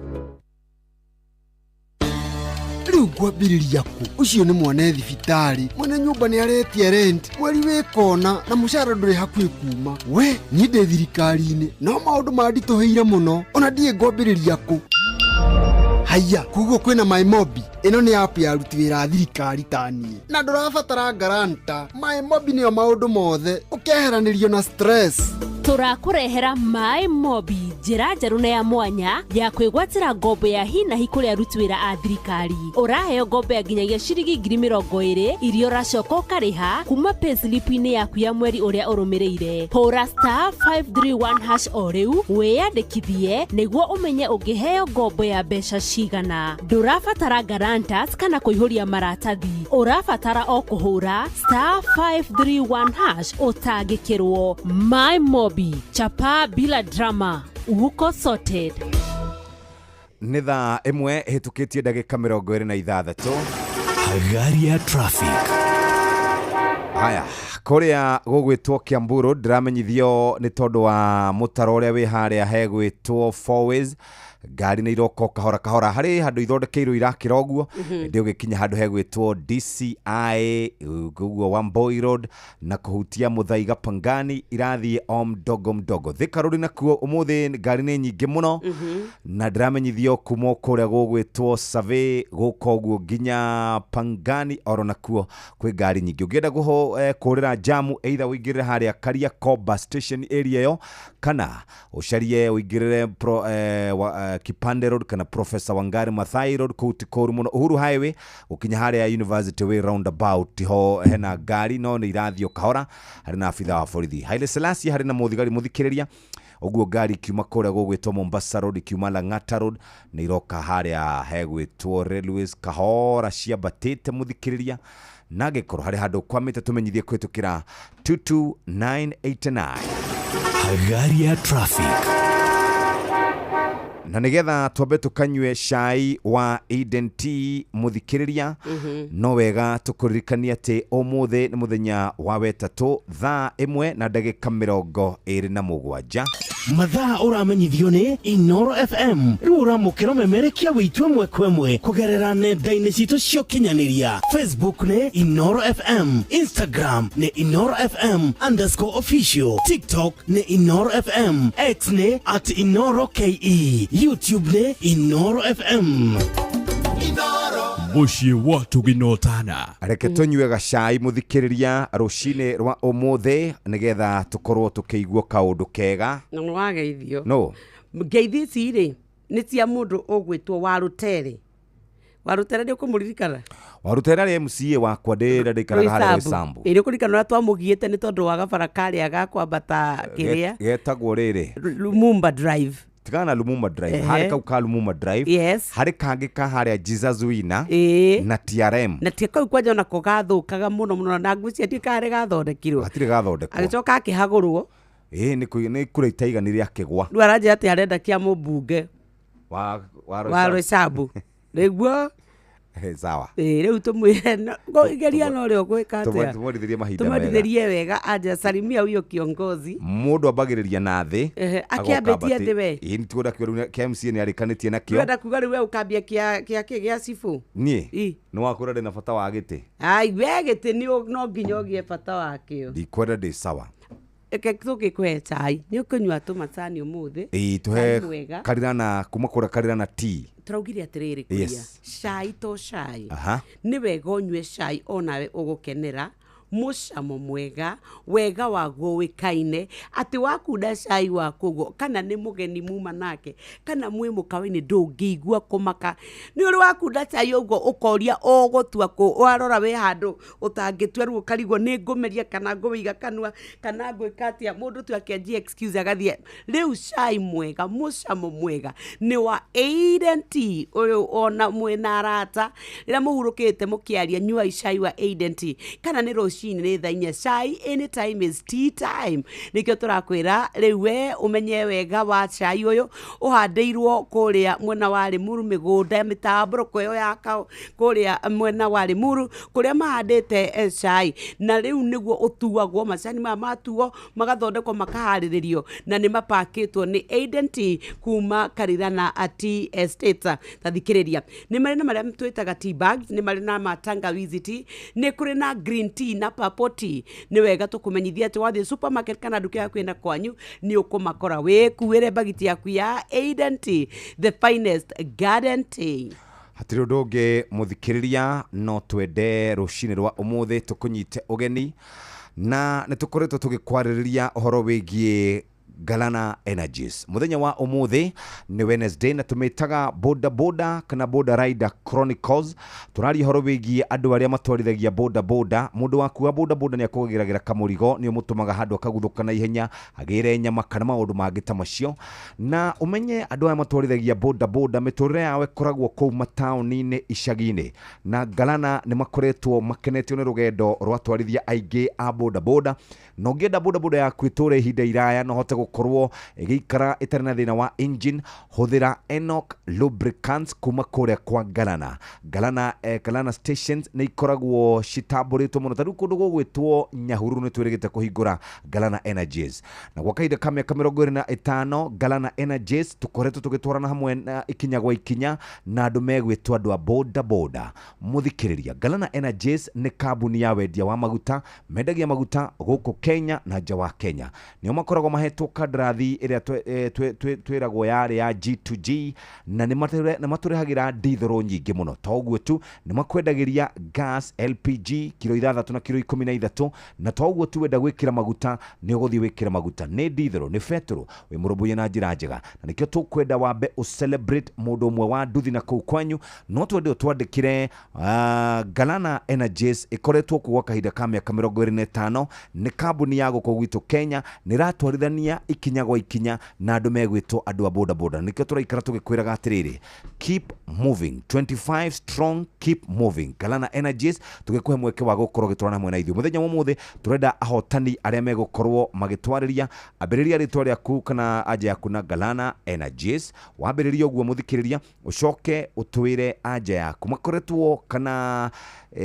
Rĩu ngwambĩrĩria kũ? Ũcio nĩ mwana e thibitarĩ, mwene nyũmba nĩ aretia rent, mweri wĩ kona na mũcara ndũrĩ hakuhĩ kuma. We niĩ ndĩ thirikari-inĩ no maũndũ manditũhĩire mũno, ona ndiĩ ngwambĩrĩria kũ. Haiya, koguo kwĩna MyMobi. Ĩno nĩ app ya aruti wĩra a thirikari ta niĩ, na ndũrabatara guarantor. MyMobi nĩyo maũndũ mothe, ũkeheranĩrio na stress. Tũrakũrehera MyMobi, njĩra njerũ na ya mwanya ya kwĩgwatĩra ngombo ya hi na hi kũrĩ aruti wĩra a thirikari. Ũraheo ngombo ya nginyagia ciringi 20,000 iria ũracoka ũkarĩha kuma payslip-inĩ yaku ya mweri ũrĩa ũrũmĩrĩire. Hũra *531# o rĩu wĩyandĩkithie nĩguo ũmenye ũngĩheo ngombo ya mbeca cigana. Ndũrabatara guarantors kana kũihũria maratathi, ũrabatara o kũhũra *531# ũtangĩkĩrwo. MyMobi, chapa bila drama, uko sorted. Nĩ thaa 1 ĩhĩtũkĩtie ndagĩka 26. Hagaria traffic. Haya, kũrĩa gũgwĩtwo Kiamburu ndĩramenyithio nĩ tondũ wa mũtaro ũrĩa wĩ harĩa hegwĩtwo Fourways. Ngari nĩ iroka o kahora kahora harĩ handũ ithondekeirwo irakĩra ũguo. Ĩndĩ ũgĩkinya handũ hegwĩtwo DCI ũguo Wamboi Road na kũhutia Muthaiga Pangani irathiĩ o mdogo mdogo. Thika Road nakuo ũmũthĩ ngari nĩ nyingĩ mũno. Na ndĩramenyithio kuma o kũrĩa gũgwĩtwo Survey gũka ũguo nginya Pangani oro nakuo kwĩ ngari nyingĩ. Ũngĩenda kũrĩra jamu either ũingĩrĩre harĩa Kariakoo bus station area ĩyo kana ũcarie ũingĩrĩre Kipande Road kana Professor Wangari Maathai Road kũu ti kũru mũno. Uhuru Highway gũkinya harĩa University Way roundabout ho hena ngari no nĩ irathiĩ o kahora. Harĩ na abitha wa borithi Haile Selassie, harĩ na mũthigari mũthikĩrĩria ũguo ngari ikiuma kũrĩa gũgwĩtwo Mombasa Road ikiuma Lang'ata Road nĩ iroka harĩa hegwĩtwo Railways kahora ciambatĩte mũthikĩrĩria. Na angĩkorwo harĩ handũ ũkwamĩte tũmenyithie kũhĩtũkĩra 22989. Hagari ya traffic. Na nigetha twambe tukanyue cai wa Eden Tea muthikiriria, no wega tukuririkania ati umuthi ni muthenya wa wetatũ thaa 1 na ndagika 27. Mathaa ũramenyithio nĩ Inoro FM. Rĩu ũramũkĩra memerekia wĩitũ ĩmwe kwa ĩmwe kũgerera nenda-inĩ citũ cia ũkinyanĩria. Facebook nĩ Inoro FM, Instagram nĩ Inoro FM _official, TikTok nĩ Inoro FM, X nĩ @InoroKE, YouTube nĩ Inoro FM. Mũciĩ wa tũginotana. Reke tũnyue gacai mũthikĩrĩria rũcinĩ rwa ũmũthĩ nĩgetha tũkorwo tũkĩigua kaũndũ kega. Na nĩ wageithio. No. Ngeithi ici rĩ nĩ cia mũndũ ũgwĩtwo Warutere. Warutere nĩ ũkũmũririkana? Warutere arĩ MCA wakwa ndĩra ndĩikaraga harĩa Roysambu. Ĩ nĩ ũkũririkana ũrĩa twamũgiĩte nĩ tondũ wa gabara karĩa ga kwambata kĩrĩa? Getagwo rĩrĩ. Lumumba Drive. Tigana na Lumumba Drive. Harĩ kau ka Lumumba Drive. Yes. Harĩ kangĩ ka harĩa Jesus Wina na TRM. Na ti kau kwanja onako gathũkaga mũno mũno na ngwĩciria ndiũĩ kana nĩ gathondekirwo. Gatirĩ gathondekwo. Agĩcoka akĩhagũrwo. Ĩĩ nĩ kura itaiganire akĩgwa. Rĩu aranjĩra atĩ arenda kĩa mũmbunge wa wa Roysambu. Nĩguo? Sawa. Rĩu tũmwĩre geria na ũrĩa ũgwĩka atĩa. Tũmwendithĩrie mahinda mega. Tũmwendithĩrie wega anja salimia huyo kiongozi. Mũndũ ambagĩrĩria na thĩ. Akĩambĩtie thĩ we. Ĩĩ nĩ tuona kĩo kĩa MCA nĩ arĩkanĩtie nakĩo. Ũrenda kuga rĩu we ũkambia kĩa kĩ gĩa cibũ? Niĩ? Nĩ wakwĩra ndĩna bata wa gĩtĩ. Ai we gĩtĩ nĩ no nginya ũgĩe bata wakĩo. Ndikwenda ndĩ sawa. Reke tũgĩkũhe cai. Nĩ ũkũnyua tũmacani ũmũthĩ. Ĩĩ tũhe Karirana kuma kũrĩa Karirana tea. Tũraugire atĩrĩrĩ kũria cai to cai. Nĩ wega ũnyue cai onawe ũgũkenera mũcamo mwega wega waguo ũĩkaine atĩ wakunda cai waku ũguo kana nĩ mũgeni muma nake kana mwĩ mũkawa-inĩ ndũngĩigua kũmaka. Nĩ ũrĩ wakunda cai ũguo ũkoria ũgũtua kũ warora wĩ handũ ũtangĩtua rĩu ũkarigwo nĩ ngũmeria kana ngũwĩiga kanua kana ngwĩka atĩa mũndũ tu akĩanjia excuse agathiĩ. Rĩu cai mwega mũcamo mwega nĩ wa Eden Tea ũyũ ona mwĩna arata rĩrĩa mũhurũkĩte mũkĩaria nyuai cai wa Eden Tea kana nĩ rũcinĩ nĩ thaa inya. Cai anytime is tea time. Nĩkĩo tũrakwĩra rĩu we ũmenye wega wa cai ũyũ ũhandĩirwo kũrĩa mwena wa Limuru mĩgũnda mĩtambũrũko ĩyo ya kũrĩa mwena wa Limuru kũrĩa mahandĩte cai na rĩu nĩguo ũtuagwo macani maya matuo magathondekwo makaharĩrĩrio na nĩ mapakĩtwo nĩ Eden Tea kuma Karirana Tea Estate. Ta thikĩrĩria nĩ marĩ na marĩa twĩtaga tea bags, nĩ marĩ na matangawizi tea, nĩ kũrĩ na green tea na purple tea. Nĩ wega tũkũmenyithia atĩ wathiĩ supermarket kana nduka yaku ĩna kwanyu nĩ ũkũmakora wĩkuĩre bagiti yaku ya Eden Tea, the finest garden tea. Hatirĩ ũndũ ũngĩ mũthikĩrĩria no twende rũcinĩ rwa ũmũthĩ tũkũnyite ũgeni na nĩ tũkoretwo tũgĩkwarĩrĩria ũhoro wĩgiĩ Galana Energies. Mũthenya wa ũmũthĩ nĩ Wednesday na tũmĩtaga boda boda kana boda rider chronicles. Tũraria ũhoro wĩgiĩ andũ arĩa matwarithagia boda boda. Mũndũ waku wa boda boda nĩ akũgĩragĩra kamũrigo nĩ ũmũtũmaga handũ akaguthũka na ihenya agĩre nyama kana maũndũ mangĩ ta macio. Na ũmenye andũ aya matwarithagia boda boda mĩtũrĩre yao ĩkoragwo kũu mataũni-inĩ icagi-inĩ. Na Galana nĩ makoretwo makenetio nĩ rũgendo rwa atwarithia aingĩ a boda boda. Na ũngĩenda boda boda yaku ĩtũre ihinda iraya na ũhote gũkorwo ĩgĩikara ĩtarĩ na thĩna wa engine, hũthĩra Enoch Lubricants kuma kũrĩa kwa Galana. Galana, Galana stations nĩ ikoragwo citambũrĩtwo mũno ta rĩu kũndũ gũgwĩtwo Nyahururu nĩ twĩrĩgĩte kũhingũra Galana Energies, na gwa kahinda ka mĩaka 25 Galana Energies tũkoretwo tũgĩtwarana hamwe na ikinya gwa ikinya na andũ megwĩtwo andũ a boda boda. Mũthikĩrĩria, Galana Energies nĩ kambuni ya wendia wa maguta, mendagia maguta gũkũ Kenya na nja wa Kenya. Nĩo makoragwo mahetwo kandarathi ĩrĩa twĩragwo yarĩ ya G2G, na nĩ matũrehagĩra ndithũrũ nyingĩ mũno. To ũguo tu, nĩ makwendagĩria gas LPG kiro 6 na kiro 13, na to ũguo tu, wenda gwĩkĩra maguta nĩ ũgũthiĩ wĩkĩre maguta, nĩ ndithũrũ, nĩ betũrũ, wĩ mũrũmbũiye na njĩra njega. Na nĩkĩo tũkwenda wambe ũ celebrate mũndũ ũmwe wa nduthi na kũu kwanyu. No twende ũtwandĩkĩre. Galana Energies ĩkoretwo kuo gwa kahinda ka mĩaka 25, nĩ kambuni ya gũkũ gwitũ Kenya, nĩ ĩratwarithania ikinya gwa ikinya na andũ megwĩtwo andũ a boda boda. Nĩkĩo tũraikara tũgĩkwĩraga atĩrĩrĩ, keep moving, 25 strong, keep moving. Galana Energies tũgĩkũhe mweke wa gũkorwo gĩtwarana hamwe na ithuĩ mũthenya wa ũmũthĩ. Tũrenda ahotani arĩa megũkorwo magĩtwarĩria. Ambĩrĩria rĩtwa rĩaku kana anja yaku na Galana Energies. Wambĩrĩria ũguo, mũthikĩrĩria, ũcoke ũtwĩre anja yaku makoretwo kana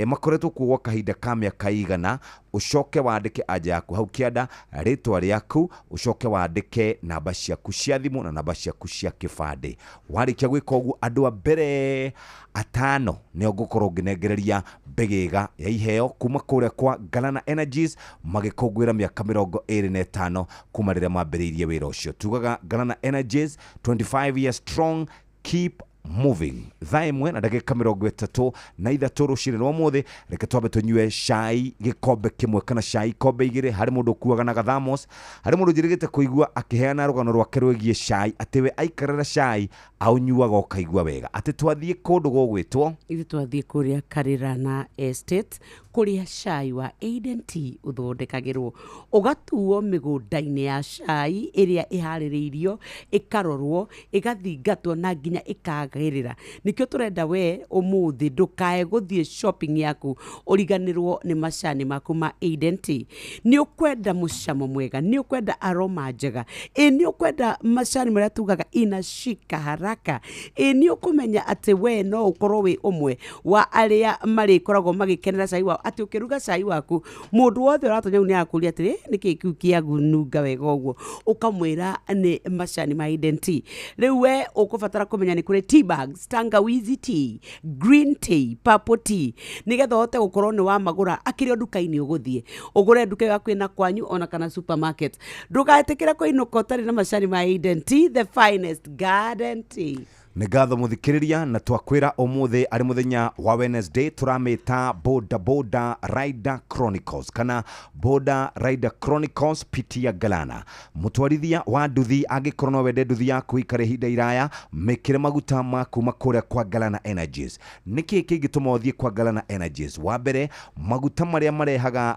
makoretwo kuo gwa kahinda ka mĩaka igana. Ũcoke wandĩke anja yaku hau kĩanda, rĩtwa rĩaku, ũcoke wandĩke namba ciaku cia thimũ na namba ciaku cia kĩbandĩ. Warĩkia gwĩka ũguo, andũ a mbere atano nĩo ngũkorwo ngĩnengereria mbĩgĩga ya iheo kuma kũrĩa kwa Galana Energies magĩkũngũĩra mĩaka 25 kuma rĩrĩa mambĩrĩirie wĩra ũcio. Tugaga Galana Energies, 25 years strong, keep moving. Thaa 1 na ndagĩka 33 rũcinĩ rwa ũmũthĩ. Reke twambe tũnyue cai gĩkombe kĩmwe kana cai ikombe igĩrĩ. Harĩ mũndũ ũkuaga na gathamos, harĩ mũndũ njĩrĩgĩte kũigua akĩheana rũgano rwake rwĩgiĩ cai, atĩ we aikarĩra cai aũnyuaga ũkaigua wega. Atĩ twathiĩ kũndũ gũgwĩtwo Ithuĩ twathiĩ kũrĩa Karirana Estate, kũrĩa cai wa Eden Tea ũthondekagĩrwo, ũgatuo mĩgũnda-inĩ ya cai ĩrĩa ĩharĩrĩirio, ĩkarorwo, ĩgathingatwo na nginya ĩkagĩrĩra. Nĩkĩo tũrenda we ũmũthĩ ndũkae gũthiĩ shopping yaku ũriganĩrwo nĩ macani maku ma Eden Tea. Nĩ ũkwenda mũcamo mwega, nĩ ũkwenda aroma njega, ĩ nĩ ũkwenda macani marĩa tugaga inashika haraka, ĩ nĩ ũkũmenya atĩ we no ũkorwo wĩ ũmwe wa arĩa marĩkoragwo magĩkenera cai wao, atĩ ũkĩruga cai waku mũndũ wothe ũratonya nĩ akũria atĩrĩ, "Nĩkĩ kĩu kĩanunga wega ũguo?" Ũkamwĩra nĩ macani ma Eden Tea. Rĩu we ũkũbatara kũmenya nĩ kũrĩ tea bags, tangawizi tea, green tea, purple tea, nĩgetha ũhote gũkorwo nĩ wamagũra akĩrĩ o nduka-inĩ. Ũgũthiĩ ũgũre nduka ĩyo hakuhĩ na kwanyu ona kana supermarket. Ndũgetĩkĩre kũinũka ũtarĩ na macani ma Eden Tea, the finest garden tea. Nĩ ngatho, mũthikĩrĩria, na twakwĩra ũmũthĩ arĩ mũthenya wa Wednesday tũramĩta Boda Boda Rider Chronicles kana Boda Rider Chronicles pitia Galana. Mũtwarithia wa nduthi, angĩkorwo no wende nduthi yaku ikare ihinda iraya, mĩkĩre maguta ma kuma kũrĩa kwa Galana Energies. Nĩkĩ kĩngĩtũma ũthiĩ kwa Galana Energies? Wa mbere, maguta marĩa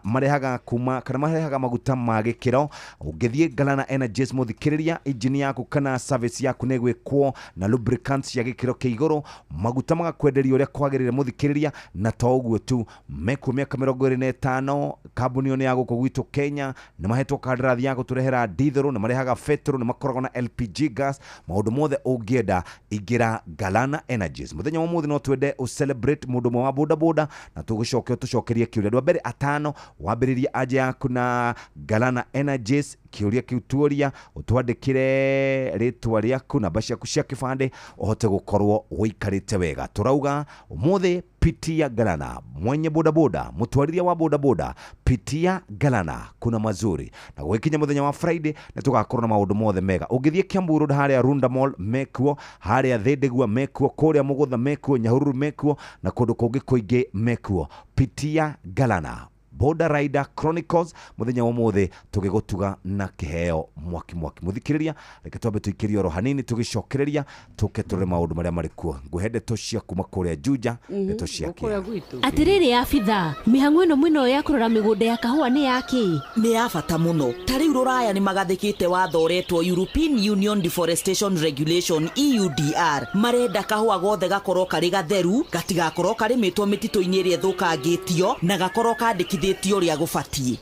marehaga kuma kana marehaga maguta ma gĩkĩro. Ũngĩthiĩ Galana Energies, mũthikĩrĩria, injini yaku kana service yaku nĩ ĩgwĩkwo na lubricants cia gĩkĩro kĩa igũrũ, maguta magakwenderia ũrĩa kwagĩrĩire, mũthikĩrĩria. Na to ũguo tu, mekuo mĩaka 25. Kambuni ĩyo nĩ ya gũkũ gwitũ Kenya, nĩ mahetwo kandarathi ya gũtũrehera ndithũrũ, nĩ marehaga betũrũ, nĩ makoragwo na LPG gas, maũndũ mothe ũngĩenda, ingĩra Galana Energies. Mũthenya wa ũmũthĩ no twende ũ celebrate mũndũ ũmwe wa boda boda, na tũgũcoke tũcokerie kĩũria. Andũ a mbere atano, wambĩrĩrie anja yaku na Galana Energies, kĩũria kĩu tuoria, ũtwandĩkĩre rĩtwa rĩaku, namba ciaku cia kĩbandĩ, ũhote gũkorwo ũikarĩte wega. Tũrauga ũmũthĩ pitia Galana, mwenye bodaboda, mũtwarithia wa bodaboda, pitia Galana, kuna mazuri. Na gũgĩkinya mũthenya wa Friday nĩ tũgakorwo na maũndũ mothe mega. Ũngĩthiĩ Kiambu Road harĩa Runda Mall mekuo, harĩa Thĩndĩgua mekuo, kũrĩa Mũgũtha mekuo, Nyahururu mekuo, na kũndũ kũngĩ kũingĩ mekuo. Pitia Galana. Boda Rider Chronicles muthenya wa ũmũthĩ tũgĩgũtuga na kĩheo mwaki mwaki. Mũthikĩrĩria, reke twambe tũikĩrie oro hanini, tũgĩcokereria tũke tũrore maũndũ marĩa marĩ kuo. Ngũhe ndeto cia kuma kũrĩa Juja, ndeto cia kũrĩa gwitũ. Atĩrĩrĩ abitha, mĩhang'o ĩno mwĩnayo ya kũrora mĩgũnda ya kahũa nĩ yakĩ? Nĩ ya bata mũno. Ta rĩu rũraya nĩ magathĩkĩte watho ũretwo European Union Deforestation Regulation, EUDR. Marenda kahũa gothe gakorwo karĩ gatheru, gatigakorwo karĩmĩtwo mĩtitũ-inĩ ĩrĩa ĩthũkangĩtio, na gakorwo kandĩkithĩtio tũtamenyithĩtio ũrĩa gũbatiĩ.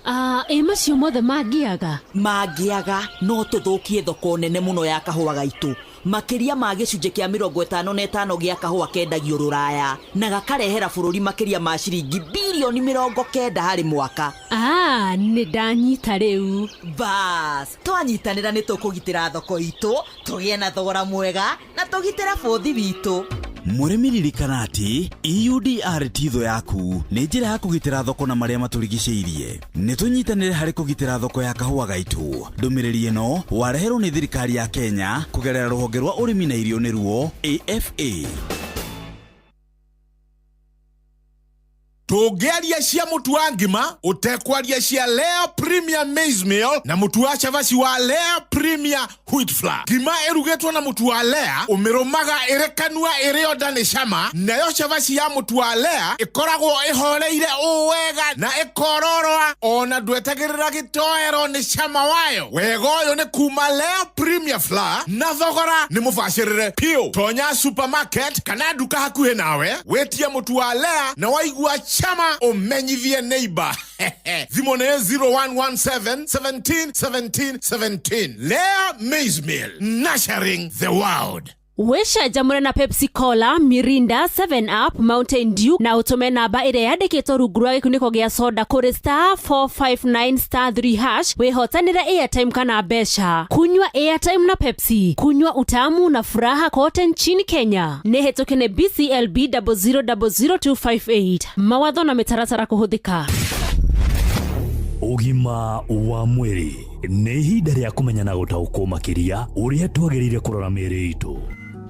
Ĩ macio mothe mangĩaga? Mangĩaga no tũthũkie thoko nene mũno ya kahũa gaitũ. Makĩria ma gĩcunjĩ kĩa 55 gĩa kahũa kendagio rũraya na gakarehera bũrũri makĩria ma ciringi birioni 90 harĩ mwaka. Nĩ ndanyita rĩu. Bas, twanyitanĩra nĩ tũkũgitĩra thoko itũ, tũgĩe na thogora mwega na tũgitĩre bũthi witũ. Mũrĩmi ririkana atĩ EUDR ti thũ yaku, nĩ njĩra ya kũgitĩra thoko na marĩa matũrigicĩirie. Nĩ tũnyitanĩre harĩ kũgitĩra thoko ya kahũa gaitũ. Ndũmĩrĩri ĩno wareherwo nĩ thirikari ya Kenya kũgerera rũhonge rwa ũrĩmi na irio nĩruo AFA. Tũngĩaria cia mũtu wa ngima ũtekwaria cia Lea Premier Maize Meal na mũtu wa cabaci wa Lea Premier Wheat Flour. Ngima ĩrugĩtwo na mũtu wa Lea ũmĩrũmaga ĩrĩ kanua ĩrĩ onda nĩ cama, nayo cabaci ya mũtu wa Lea ĩkoragwo ĩhoreire ũũ wega na ĩkororoa ona ndwetagĩrĩra gĩtoero nĩ cama wayo. Wega ũyũ nĩ kuma Lea Premier Flour na thogora nĩ mũbacĩrĩre piũ. Tonya supermarket kana nduka hakuhĩ nawe wĩtie mũtu wa Lea na waigua chama umenyithie neighbor. Thimũ nĩ 0117 17 17 17. Lea Maize Meal, nurturing the world. Wĩcanjamũre na Pepsi Cola, Mirinda, 7 Up, Mountain Dew na ũtũme namba ĩrĩa yandĩkĩtwo rungu rwa gĩkunĩko gĩa soda kũrĩ *459*3# wĩhotanĩre airtime kana mbeca. Kunywa airtime na Pepsi, kunywa utamu na furaha kote nchini Kenya. Nĩ hĩtũke nĩ BCLB 0000258. Mawatho na mĩtaratara kũhũthĩka. Ũgima wa mwĩrĩ nĩ ihinda rĩa kũmenya na gũtaũkwo makĩria ũrĩa twagĩrĩire kũrora mĩĩrĩ itũ.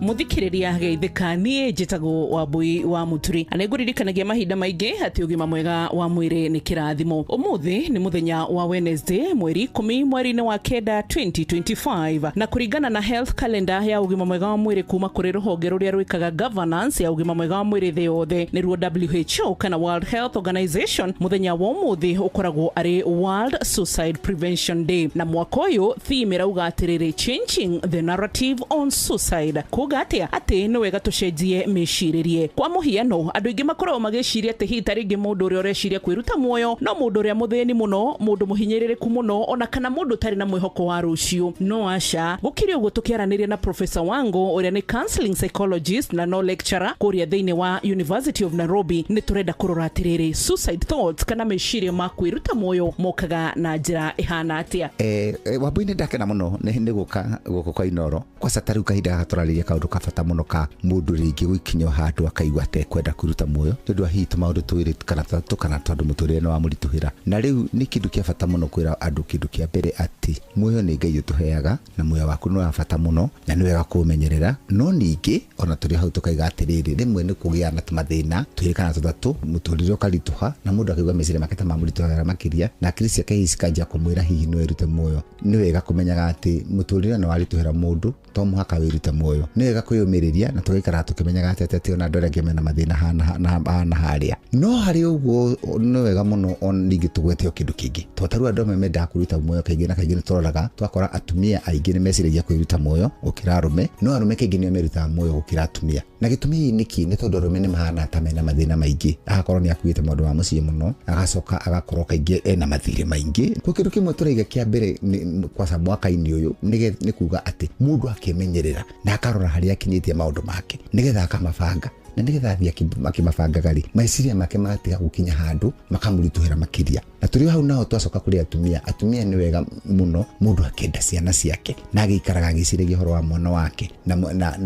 Muthikiriria geithĩka, niĩ njĩtagwo Wambui wa Mũturi na nĩngũririkanagia mahinda maingĩ atĩ ũgima mwega wa mwĩrĩ nĩ kĩrathimo. Ũmũthĩ nĩ mũthenya wa Wednesday, mweri 10 mweri-inĩ wa 9 2025, na kũringana na health calendar ya ũgima mwega wa mwĩrĩ kuma kũrĩ rũhonge rũrĩa rwĩkaga governance ya ũgima mwega wa mwĩrĩ thĩ yothe nĩruo WHO kana World Health Organization, mũthenya wa ũmũthĩ ũkoragwo arĩ World Suicide Prevention Day, na mwaka ũyũ theme ĩrauga atĩrĩrĩ, changing the narrative on suicide, kuga atĩa atĩ nĩ wega tũcenjie mĩcirĩrie. Kwa mũhiano, andũ aingĩ makoragwo magĩciria atĩ hihi ta rĩngĩ mũndũ ũrĩa ũreciria kwĩruta muoyo no mũndũ ũrĩa mũthĩni mũno, mũndũ mũhinyĩrĩrĩku mũno, ona kana mũndũ ũtarĩ na mwĩhoko wa rũciũ. No aca, gũkĩrĩ ũguo tũkĩaranĩria na Professor Wango ũrĩa nĩ counseling psychologist na no lecturer kũrĩa thĩinĩ wa University of Nairobi, nĩ tũrenda kũrora atĩrĩrĩ, suicide thoughts kana meciria ma kwĩruta muoyo mokaga na njĩra ĩhana atĩa. Wambui, nĩ ndakena mũno nĩ gũka gũkũ kwa Inoro kwaca ta rĩu kahinda gaka tũrarĩria kaũndũ ka bata mũno ka mũndũ rĩngĩ gũikinyio handũ akaigua atekwenda kwĩruta muoyo nĩ ũndũ wa hihi tũmaũndũ twĩrĩ kana tũtatũ kana tondũ mũtũrĩre nĩ wamũritũhĩra. Na rĩu nĩ kĩndũ kĩa bata mũno kwĩra andũ kĩndũ kĩa mbere atĩ muoyo nĩ Ngai ũtũheaga na muoyo waku nĩ wa bata mũno na nĩ wega kũũmenyerera. No ningĩ ona tũrĩ hau tũkaiga atĩrĩrĩ, rĩmwe nĩ kũgĩa na mathĩna twĩrĩ kana tũtatũ, mũtũrĩre ũkaritũha na mũndũ akaigua meciria make ta mamũritũhagĩra makĩria na akiri ciake hihi cikanjia kũmwĩra hihi no erute muoyo. Nĩ wega kũmenyaga atĩ mũtũrĩre nĩ waritũhĩra mũndũ to mũhaka wĩrute muoyo. Nĩ wega kwĩyũmĩrĩria na tũgaikara tũkĩmenyaga atĩ atĩ ona andũ arĩa angĩ mena mathĩna hana harĩa. No harĩ ũguo nĩ wega mũno ona ningĩ tũgwete o kĩndũ kĩngĩ, tondũ ta rĩu andũ amwe mendaga kwĩruta muoyo kaingĩ na kaingĩ nĩ tũroraga twakora atumia aingĩ nĩ meciragia kwĩruta muoyo gũkĩra arũme, no arũme kaingĩ nĩo merutaga muoyo gũkĩra atumia. Na gĩtũmi hihi nĩkĩ? Nĩ tondũ arũme nĩ mahana ta mena mathĩna maingĩ, agakorwo nĩ akuĩte maũndũ ma mũciĩ mũno, agacoka agakorwo kaingĩ ena mathirĩ maingĩ. Kwa kĩndũ kĩmwe tũraiga kĩa mbere kwaca mwaka-inĩ ũyũ nĩ kuga atĩ mũndũ akemenyerera na akarora harĩa akinyĩtie maũndũ make nĩgetha akamabanga, na nĩgetha athiĩ akĩmabangaga rĩ, meciria make magatiga gũkinya handũ makamũritũhĩra makĩria. Na tũrĩ hau naho twacoka kũrĩ atumia, atumia nĩ wega mũno mũndũ akenda ciana ciake na agĩikaraga agĩciragia ũhoro wa mwana wake na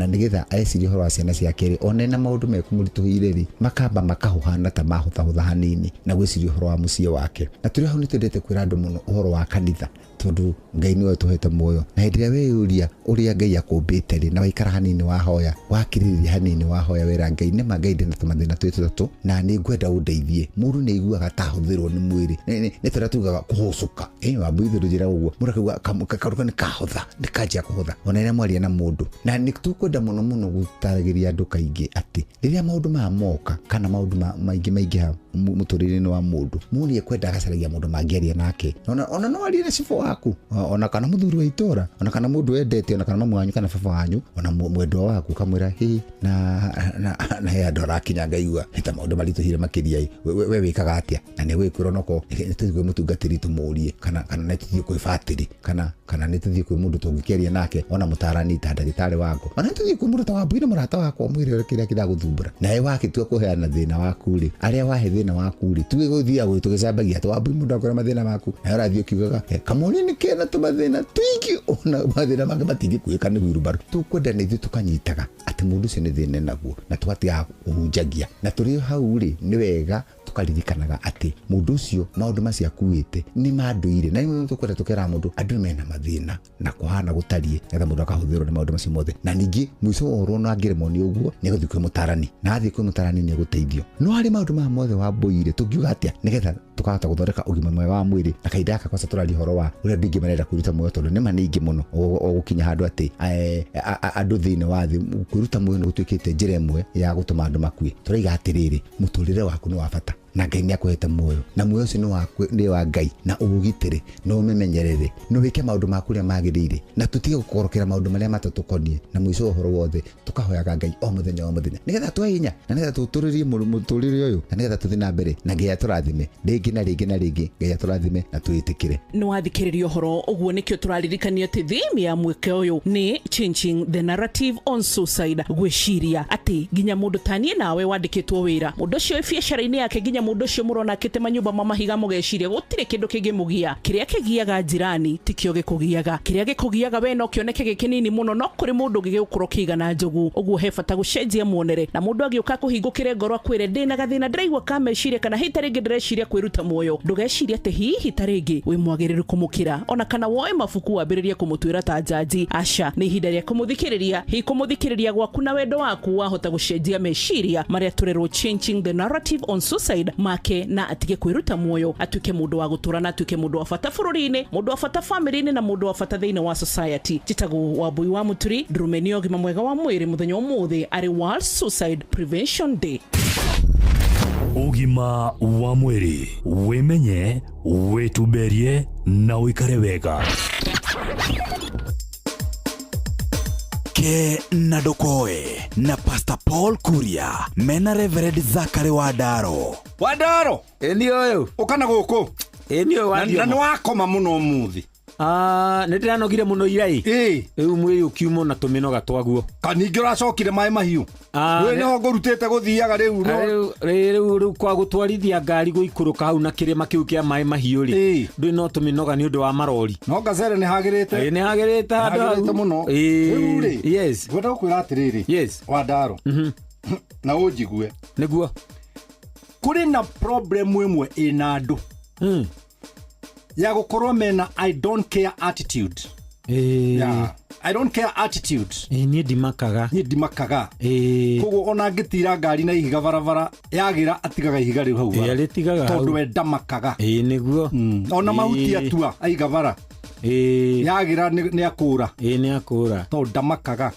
nĩgetha ecirie ũhoro wa ciana ciake rĩ, one na maũndũ mekũmũritũhĩire rĩ, makamba makahũhana ta mahũthahũtha hanini na gwĩciria ũhoro wa mũciĩ wake. Na tũrĩ hau nĩ twendete kwĩra andũ mũno ũhoro wa kanitha, tondũ Ngai nĩwe ũtũhete muoyo, na hĩndĩ ĩrĩa weyũria ũrĩa Ngai akũmbĩte rĩ, na waikara hanini wahoya, wakirĩrĩria hanini wahoya wera Ngai, nĩma Ngai ndĩna tũmathĩna twĩ tũtatũ na nĩ ngwenda ũndeithie, mũndũ nĩ aiguaga ta ahũthĩrwo nĩ mwĩrĩ Nĩ tũrĩa tugaga kũhũcũka. Wambui ithuĩ njĩra ũguo mũndũ akauga kaũndũ kau nĩ kahũtha, nĩ kanjia kũhũtha ona rĩrĩa mwaria na mũndũ. Na nĩ tũkwenda mũno mũno gũtaragĩria andũ kaingĩ atĩ rĩrĩa maũndũ maya moka kana maũndũ maingĩ maingĩha mũtũrĩre-inĩ wa mũndũ, mũndũ nĩ ekwenda agacaragia mũndũ mangĩaria nake. Ona no arie na cibũ waku, ona kana mũthuri wa itũra, ona kana mũndũ wendete, ona kana mamu wanyu kana baba wanyu, ona mwendwa waku, ũkamwĩra hĩ na he andũ arakinya ngaigua ta maũndũ maritũhire makĩria ĩ, we wĩkaga atĩa? Na nĩ gwĩkwĩrwo noko nĩ tũthiĩ kwĩ mũtungatĩri tũmũrie, kana nĩ tũthiĩ kwĩ batĩrĩ, kana nĩ tũthiĩ kwĩ mũndũ tũngĩkĩaria nake, ona mũtarani ta ndagĩtarĩ wako, ona nĩ tũthiĩ kwĩ mũndũ ta Wambui na mũrata wakwa, ũmwĩre ũrĩa kĩrĩa kĩragũthumbũra. Nawe wakĩtua kũheana thĩna waku rĩ, arĩa wahe thĩna waku rĩ, tuge gũthiaga gwĩ tũgĩcambagia atĩ Wambui mũndũ akwĩra mathĩna maku, nawe ũrathiĩ ũkiugaga, kamũri nĩ kena tũmathĩna tũingĩ, ona mathĩna mangĩ matingĩkuĩka nĩ wheelbarrow. Tũkwenda nĩ ithuĩ tũkanyitaga atĩ mũndũ ũcio nĩ thĩna naguo, na tũgatigaga kũhunjagia. Na tũrĩ hau rĩ, nĩ wega tũkaririkanaga atĩ mũndũ ũcio maũndũ macio akuĩte nĩ ma ndũire. Na rĩmwe tũkwenda tũkera mũndũ andũ mena mathĩna na kũhana gũtariĩ, nĩgetha mũndũ akahũthĩrwo nĩ maũndũ macio mothe. Na ningĩ mũico wa ũhoro ona angĩremwo nĩ ũguo, nĩ egũthiĩ kwĩ mũtarani, na athiĩ kwĩ mũtarani nĩ egũteithio. No harĩ maũndũ maya mothe Wambũi rĩ, tũngiuga atĩa nĩgetha tũkahota gũthondeka ũgima mwega wa mwĩrĩ? Na kahinda gaka kwanza tũraria ũhoro wa ũrĩa andũ aingĩ marenda kwĩruta muoyo, tondũ nĩma nĩ aingĩ mũno o gũkinya handũ atĩ, andũ thĩinĩ wa thĩ kwĩruta muoyo nĩ gũtuĩkĩte njĩra ĩmwe ya gũtũma andũ makue. Tũraiga atĩrĩrĩ, mũtũrĩre waku nĩ wa bata na Ngai nĩ akũhete muoyo, na muoyo ũcio nĩ wa Ngai, na ũũgitĩre na ũmĩmenyerere na wĩke maũndũ maku ũrĩa magĩrĩire, na tũtige gũkorokera maũndũ marĩa matatũkoniĩ. Na mũico wa ũhoro wothe tũkahoyaga Ngai o mũthenya o mũthenya nĩgetha tũhe hinya, na nĩgetha tũtũrĩrie mũtũrĩre ũyũ, na nĩgetha tũthiĩ na mbere, na Ngai atũrathime rĩngĩ na rĩngĩ na rĩngĩ. Ngai atũrathime na twĩtĩkĩre. Nĩ wathikĩrĩria ũhoro ũguo, nĩkĩo tũraririkania atĩ theme ya mweke ũyũ nĩ changing the narrative on suicide, gwĩciria atĩ nginya mũndũ ta niĩ nawe wandĩkĩtwo wĩra, mũndũ ũcio wĩ biacara-inĩ yake, nginya mũndũ ũcio mũrona akĩte manyũmba ma mahiga, mũgeciria gũtirĩ kĩndũ kĩngĩmũgia. Kĩrĩa kĩgiaga njirani tikĩo gĩkũgiaga, kĩrĩa gĩkũgiaga we no kĩoneke gĩ kĩnini mũno, no kũrĩ mũndũ ũngĩ gĩgũkorwo kĩigana njogu. Ũguo he bata gũcenjia muonere, na mũndũ agĩũka kũhingũkĩre ngoro akwĩre ndĩna gathĩna ndĩraigua ka meciria, kana hihi ta rĩngĩ ndĩreciria kwĩruta muoyo, ndũgecirie atĩ hihi ta rĩngĩ wĩ mwagĩrĩru kũmũkĩra, ona kana woe mabuku wambĩrĩrie kũmũtuĩra ta njanji. Aca, nĩ ihinda rĩa kũmũthikĩrĩria. Hihi kũmũthikĩrĩria gwaku na wendo waku wahota gũcenjia meciria marĩa tũrerwo changing the narrative on suicide make, na atige kwĩruta muoyo, atuĩke mũndũ wa gũtũra na atuĩke mũndũ wa bata bũrũri-inĩ, mũndũ wa bata famĩlĩ-inĩ, na mũndũ wa bata thĩinĩ wa society. Njĩtagwo Wambui wa Mũturi, ndũrũme ũgima mwega wa mwĩrĩ. Mũthenya ũmũthĩ arĩ World Suicide Prevention Day. Ũgima wa mwĩrĩ, wĩmenye, wĩtumberie na ũikare wega. Ke na Ndokoe na Pastor Paul Kuria mena Reverend Zachary Wandaro. Wandaro, ĩni ũyũ ũka na gũkũ. Ĩni ũyũ Na wandio. nĩ wakoma mũno ũmũthĩ. Nĩ ndĩranogire mũno ira ĩ. Rĩu mwĩrĩ ũkiuma na tũmĩnoga twaguo. Ka ningĩ ũracokire maĩ mahiũ. Rĩu nĩho ngũrutĩte gũthiaga rĩu. Rĩu kwa gũtwarithia ngari gũikũrũka hau na kĩrĩma kĩu kĩa maĩ mahiũ rĩ, ndũrĩ no tũmĩnoga nĩ ũndũ wa marori. No ngacere nĩ hagĩrĩte. Ĩ, nĩ hagĩrĩte handũ hau. Hagĩrĩte mũno. Rĩu rĩ, Yes. ngwenda gũkwĩra atĩrĩrĩ. Yes. Wandaro. Na ũnjigue. Nĩguo. Kũrĩ na problem ĩmwe ĩna andũ. Ya gũkorwo mena I don't care attitude. Yeah. I don't care attitude. Niĩ ndimakaga. Niĩ ndimakaga. Koguo ona angĩtira ngari na ihiga barabara yagĩra atigaga ihiga rĩu hau bara. Arĩtigaga hau. Tondũ we ndamakaga. Ĩ nĩguo. Ona mahuti atua aiga bara. Yagĩra nĩ akũra. Nĩ akũra. Tondũ ndamakaga.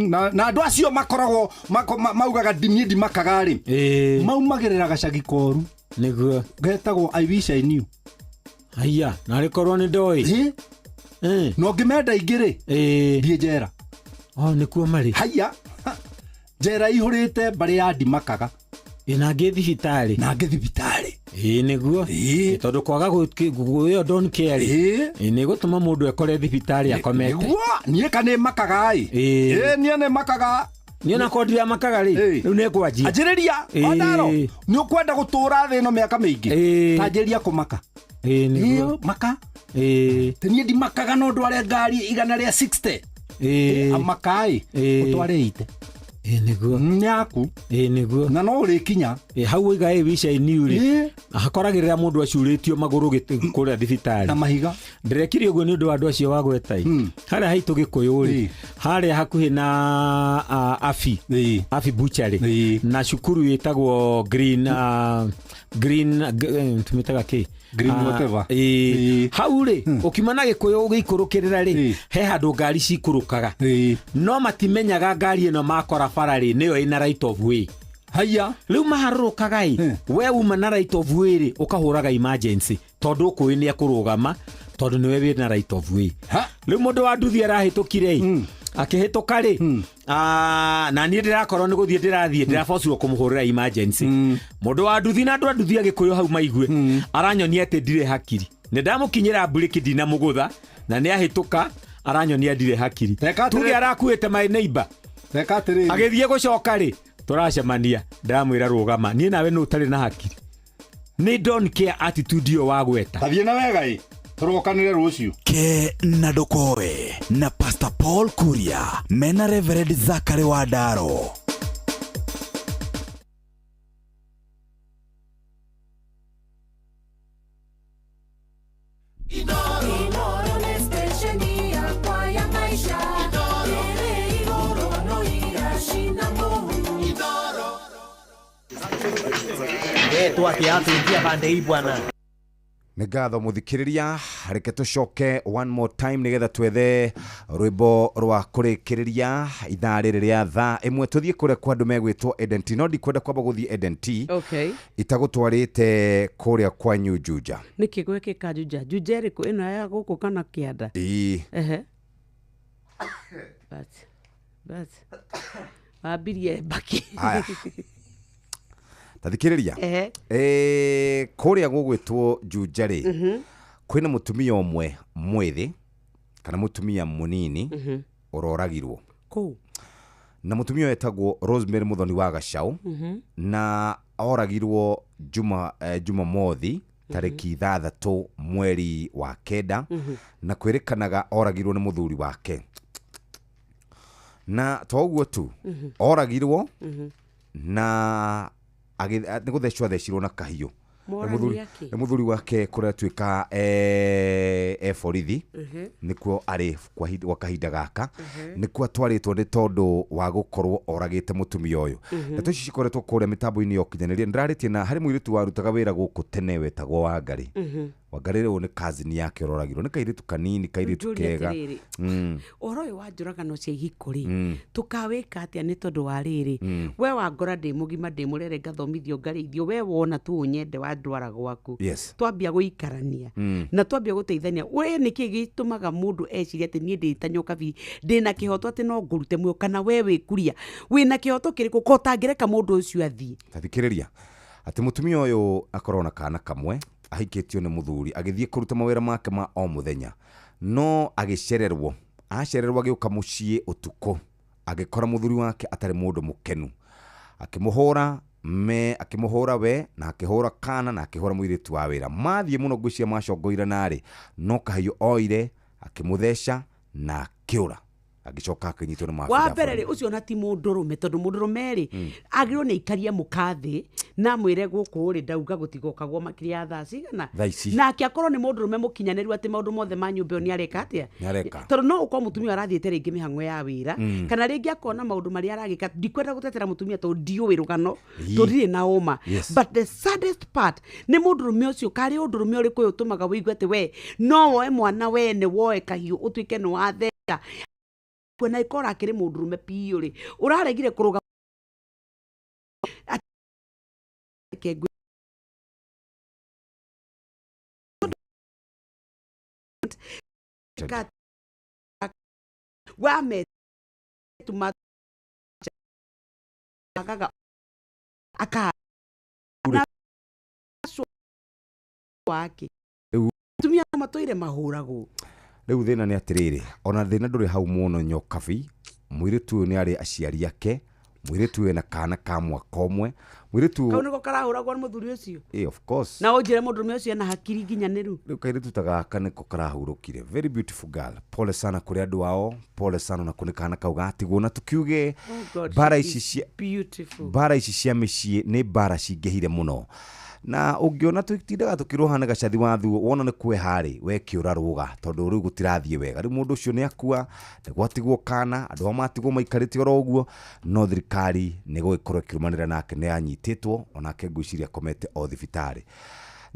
Na andũ acio makoragwo maugaga niĩ ndimakaga rĩ. Maumagĩrĩra gacagi koru. Nĩguo. Getagwo I wish I knew. Haiya, narĩ korwo nĩ ndoĩ. Na ũngĩmenda ingĩ rĩ, thiĩ njera. Nĩkuo marĩ. Haiya, njera ihũrĩte mbarĩ ya ndimakaga. Na ngĩ thibitarĩ. Na ngĩ thibitarĩ. Ĩ nĩguo. Tondũ kwaga ĩyo don't care rĩ, nĩ gũtũma mũndũ ekore thibitarĩ akomete. Nĩguo, niĩ ka nĩ makaga ĩ. Niĩ nĩ makaga. Niĩ onakorwo ndiramakaga rĩ, rĩu nĩ ngwanjia. Anjĩrĩria, Wandaro, nĩ ũkwenda gũtũra thĩ ĩno mĩaka mĩingĩ? Ta anjĩrĩria kũmaka. Nĩguo. Maka. Te niĩ ndimakaga no ndware ngari igana rĩa 60. Amaka ĩ, ũtware 80. Ĩ nĩguo. Nĩ yaku. Ĩ nĩguo. Na no ũrĩkinya. Ĩ hau waiga ĩ wica iniu rĩ. Ĩ. Hakoragĩrĩra mũndũ acurĩtio magũrũ gĩtĩ kũrĩa thibitarĩ. Na mahiga. Ndĩrekire ũguo nĩ ũndũ wa andũ acio wagweta ĩ. Harĩa haitũ Gĩkũyũ rĩ. Harĩa hakuhĩ na Afi. Afi Butchery. Na cukuru ĩtagwo Green Green tũmĩtaga kĩ? Green whatever. Ĩ. Hau rĩ, ũkiuma na Gĩkũyũ ũgĩikũrũkĩrĩra rĩ, he handũ ngari cikũrũkaga. No matimenyaga ngari ĩno makora bara rĩ, nĩyo ĩna right of way. Haya. Rĩu maharũrũkaga ĩ, we uma na right of way rĩ, ũkahũraga emergency tondũ ũkũĩ nĩ ekũrũgama tondũ nĩwe wĩna right of way. Rĩu mũndũ wa nduthi arahĩtũkire ĩ, akĩhĩtũka rĩ, na niĩ ndĩrakorwo nĩ gũthiĩ ndĩrathiĩ ndĩrabocirwo kũmũhũrĩra emergency. Mũndũ wa nduthi na andũ a nduthi a Gĩkũyũ hau maigue, aranyonia atĩ ndirĩ hakiri. Nĩ ndamũkinyĩra mburĩki ndinamũgũtha na nĩ ahĩtũka aranyonia ndirĩ hakiri. Tuge arakuĩte my neighbor. Agĩthiĩ gũcoka rĩ, tũracemania ndamwĩra rũgama niĩ nawe nũ ũtarĩ na hakiri. Nĩ don't care attitude ĩyo wagweta. Tathiĩ na wega ĩ, tũrokanĩre rũciũ. Ke na ndũkoe na Pastor Paul Kuria mena Reverend Zachary Wandaro. Inoro nĩ stesheni yakwa ya maisha. Ĩrĩ igũrũ no iracina mũhu. Nĩ ngatho mũthikĩrĩria, reke tũcoke one more time nĩgetha twethe rwĩmbo rwa kũrĩkĩrĩria ithaa rĩrĩ rĩa thaa ĩmwe tũthiĩ kũrĩa kwa andũ megwĩtwo Eden Tea. No ndikwenda kwamba gũthiĩ Eden Tea Okay. itagũtwarĩte kũrĩa kwa Juja. Nĩkĩ gwekĩka Juja? Juja ĩrĩkũ ĩno ya gũkũ kana kĩanda? Ĩĩ. Ehe. But, but. Wambirie mbaki. Haya. Tathikĩrĩria. Ehe. Kũrĩa gũgwĩtwo Juja rĩ, kwĩna mũtumia ũmwe mwĩthĩ kana mũtumia mũnini ũroragirwo. Kũu. Na mũtumia ũyũ etagwo Rosemary Muthoni wa Gacau na oragirwo Jumamothi tarĩki 6 mweri wa 9 na kwĩrĩkanaga oragirwo nĩ mũthuri wake. Na to ũguo tu, oragirwo na nĩ gũthecwo athecirwo na kahiũ. Nĩ mũthuri wake kũrĩa atuĩka e borithi nĩkuo arĩ gwa kahinda gaka nĩkuo atwarĩtwo nĩ tondũ wa gũkorwo oragĩte mũtumia ũyũ. Ndeto ici cikoretwo kũrĩa mĩtambo-inĩ ya ũkinyanĩria. Ndĩrarĩtie na harĩ mũirĩtu warutaga wĩra gũkũ tene wetagwo Wangarĩ. Wangarĩ rĩu nĩ cousin yake ũroragirwo, nĩ kairĩtu kanini, kairĩtu kega. Ũhoro ũyũ wa njũragano cia ihiko rĩ, tũkawĩka atĩa nĩ tondũ wa rĩrĩ, we wangora ndĩ mũgima ndĩ mũrere ngathomithio ngarĩithio, we wona tu ũnyende wandwara gwaku. Twambia gũikarania na twambia gũteithania, we nĩkĩ gĩtũmaga mũndũ ecirie atĩ niĩ ndĩ ta nyokabi ndĩna kĩhoto atĩ no ngũrute muoyo, kana we wĩkuria wĩna kĩhoto kĩrĩkũ ko ũtangĩreka mũndũ ũcio athiĩ? Tathikĩrĩria atĩ mũtumia ũyũ akorwo na kana kamwe ahikĩtio nĩ mũthuri agĩthiĩ kũruta mawĩra make ma o mũthenya, no agĩcererwo, acererwo agĩũka mũciĩ ũtukũ agĩkora mũthuri wake atarĩ mũndũ mũkenu, akĩmũhũra akĩmũhũra we na akĩhũra kana na akĩhũra mũirĩtu wa wĩra. Mathiĩ mũno ngwĩciria macongoira narĩ, no kahiũ oire akĩmũtheca na akĩũra. Agĩcoka akĩnyitwo nĩ maabithaa Wa mbere rĩ, ũcio ona ti mũndũrũme, tondũ mũndũrũme rĩ agĩrĩirwo nĩ aikarie mũkathĩ na mwĩre gũkũ rĩ ndauga gũtigokagwo makĩria ya thaa cigana, nake akorwo nĩ mũndũrũme mũkinyanĩru atĩ maũndũ mothe ma nyũmba ĩyo nĩ areka atĩa, tondũ no ũkorwo mũtumia arathiĩte rĩngĩ mĩhang'o ya wĩra kana rĩngĩ akona maũndũ marĩa aragĩka. Ndikwenda gũtetera mũtumia tondũ ndiũĩ rũgano, tũtirĩ na ũma. But the saddest part nĩ mũndũrũme ũcio, karĩ ũndũrũme ũrĩkũ ũyũ ũtũmaga wĩigue atĩ we no woe mwana wene woe kahiũ ũtuĩke nĩ watheca na ikora akĩrĩ mũndũrũme piũ rĩ, ũraregire kũrũga wake tumia matũire mahũragwo. Rĩu thĩna nĩ atĩrĩrĩ, ona thĩna ndũrĩ hau mũno nyokabi, mũirĩtu ũyũ nĩ arĩ aciari ake Mũirĩtu wĩna kana ka mwaka ũmwe. Mũirĩtu Kau nĩko karahũragwo nĩ mũthuri ũcio. Of course. Na ũnjĩre mũndũrũme ũcio ena hakiri nginyanĩru. Rĩu kairĩtu ta gaka nĩko karahurũkire. Very beautiful girl. Pole sana kũrĩ andũ ao, pole sana na kũnĩ kana kau gatigwo na tukiuge Oh God, mbara she ici is cia beautiful. Mbara ici cia mĩciĩ nĩ mbara cingĩhire mũno. Na ũngĩona tũtindaga tũkĩrũha na gacathi wa thuo wona nĩ kweha-rĩ we kĩũra rũga tondũ rĩu gũtirathiĩ wega. Rĩu mũndũ ũcio nĩ akua, nĩ gwatigwo kana, andũ ao matigwo maikarĩte oro ũguo, no thirikari nĩ gũgĩkorwo ĩkĩrũmanĩrĩra nake nĩ anyitĩtwo onake ngwĩciria akomete o thibitarĩ.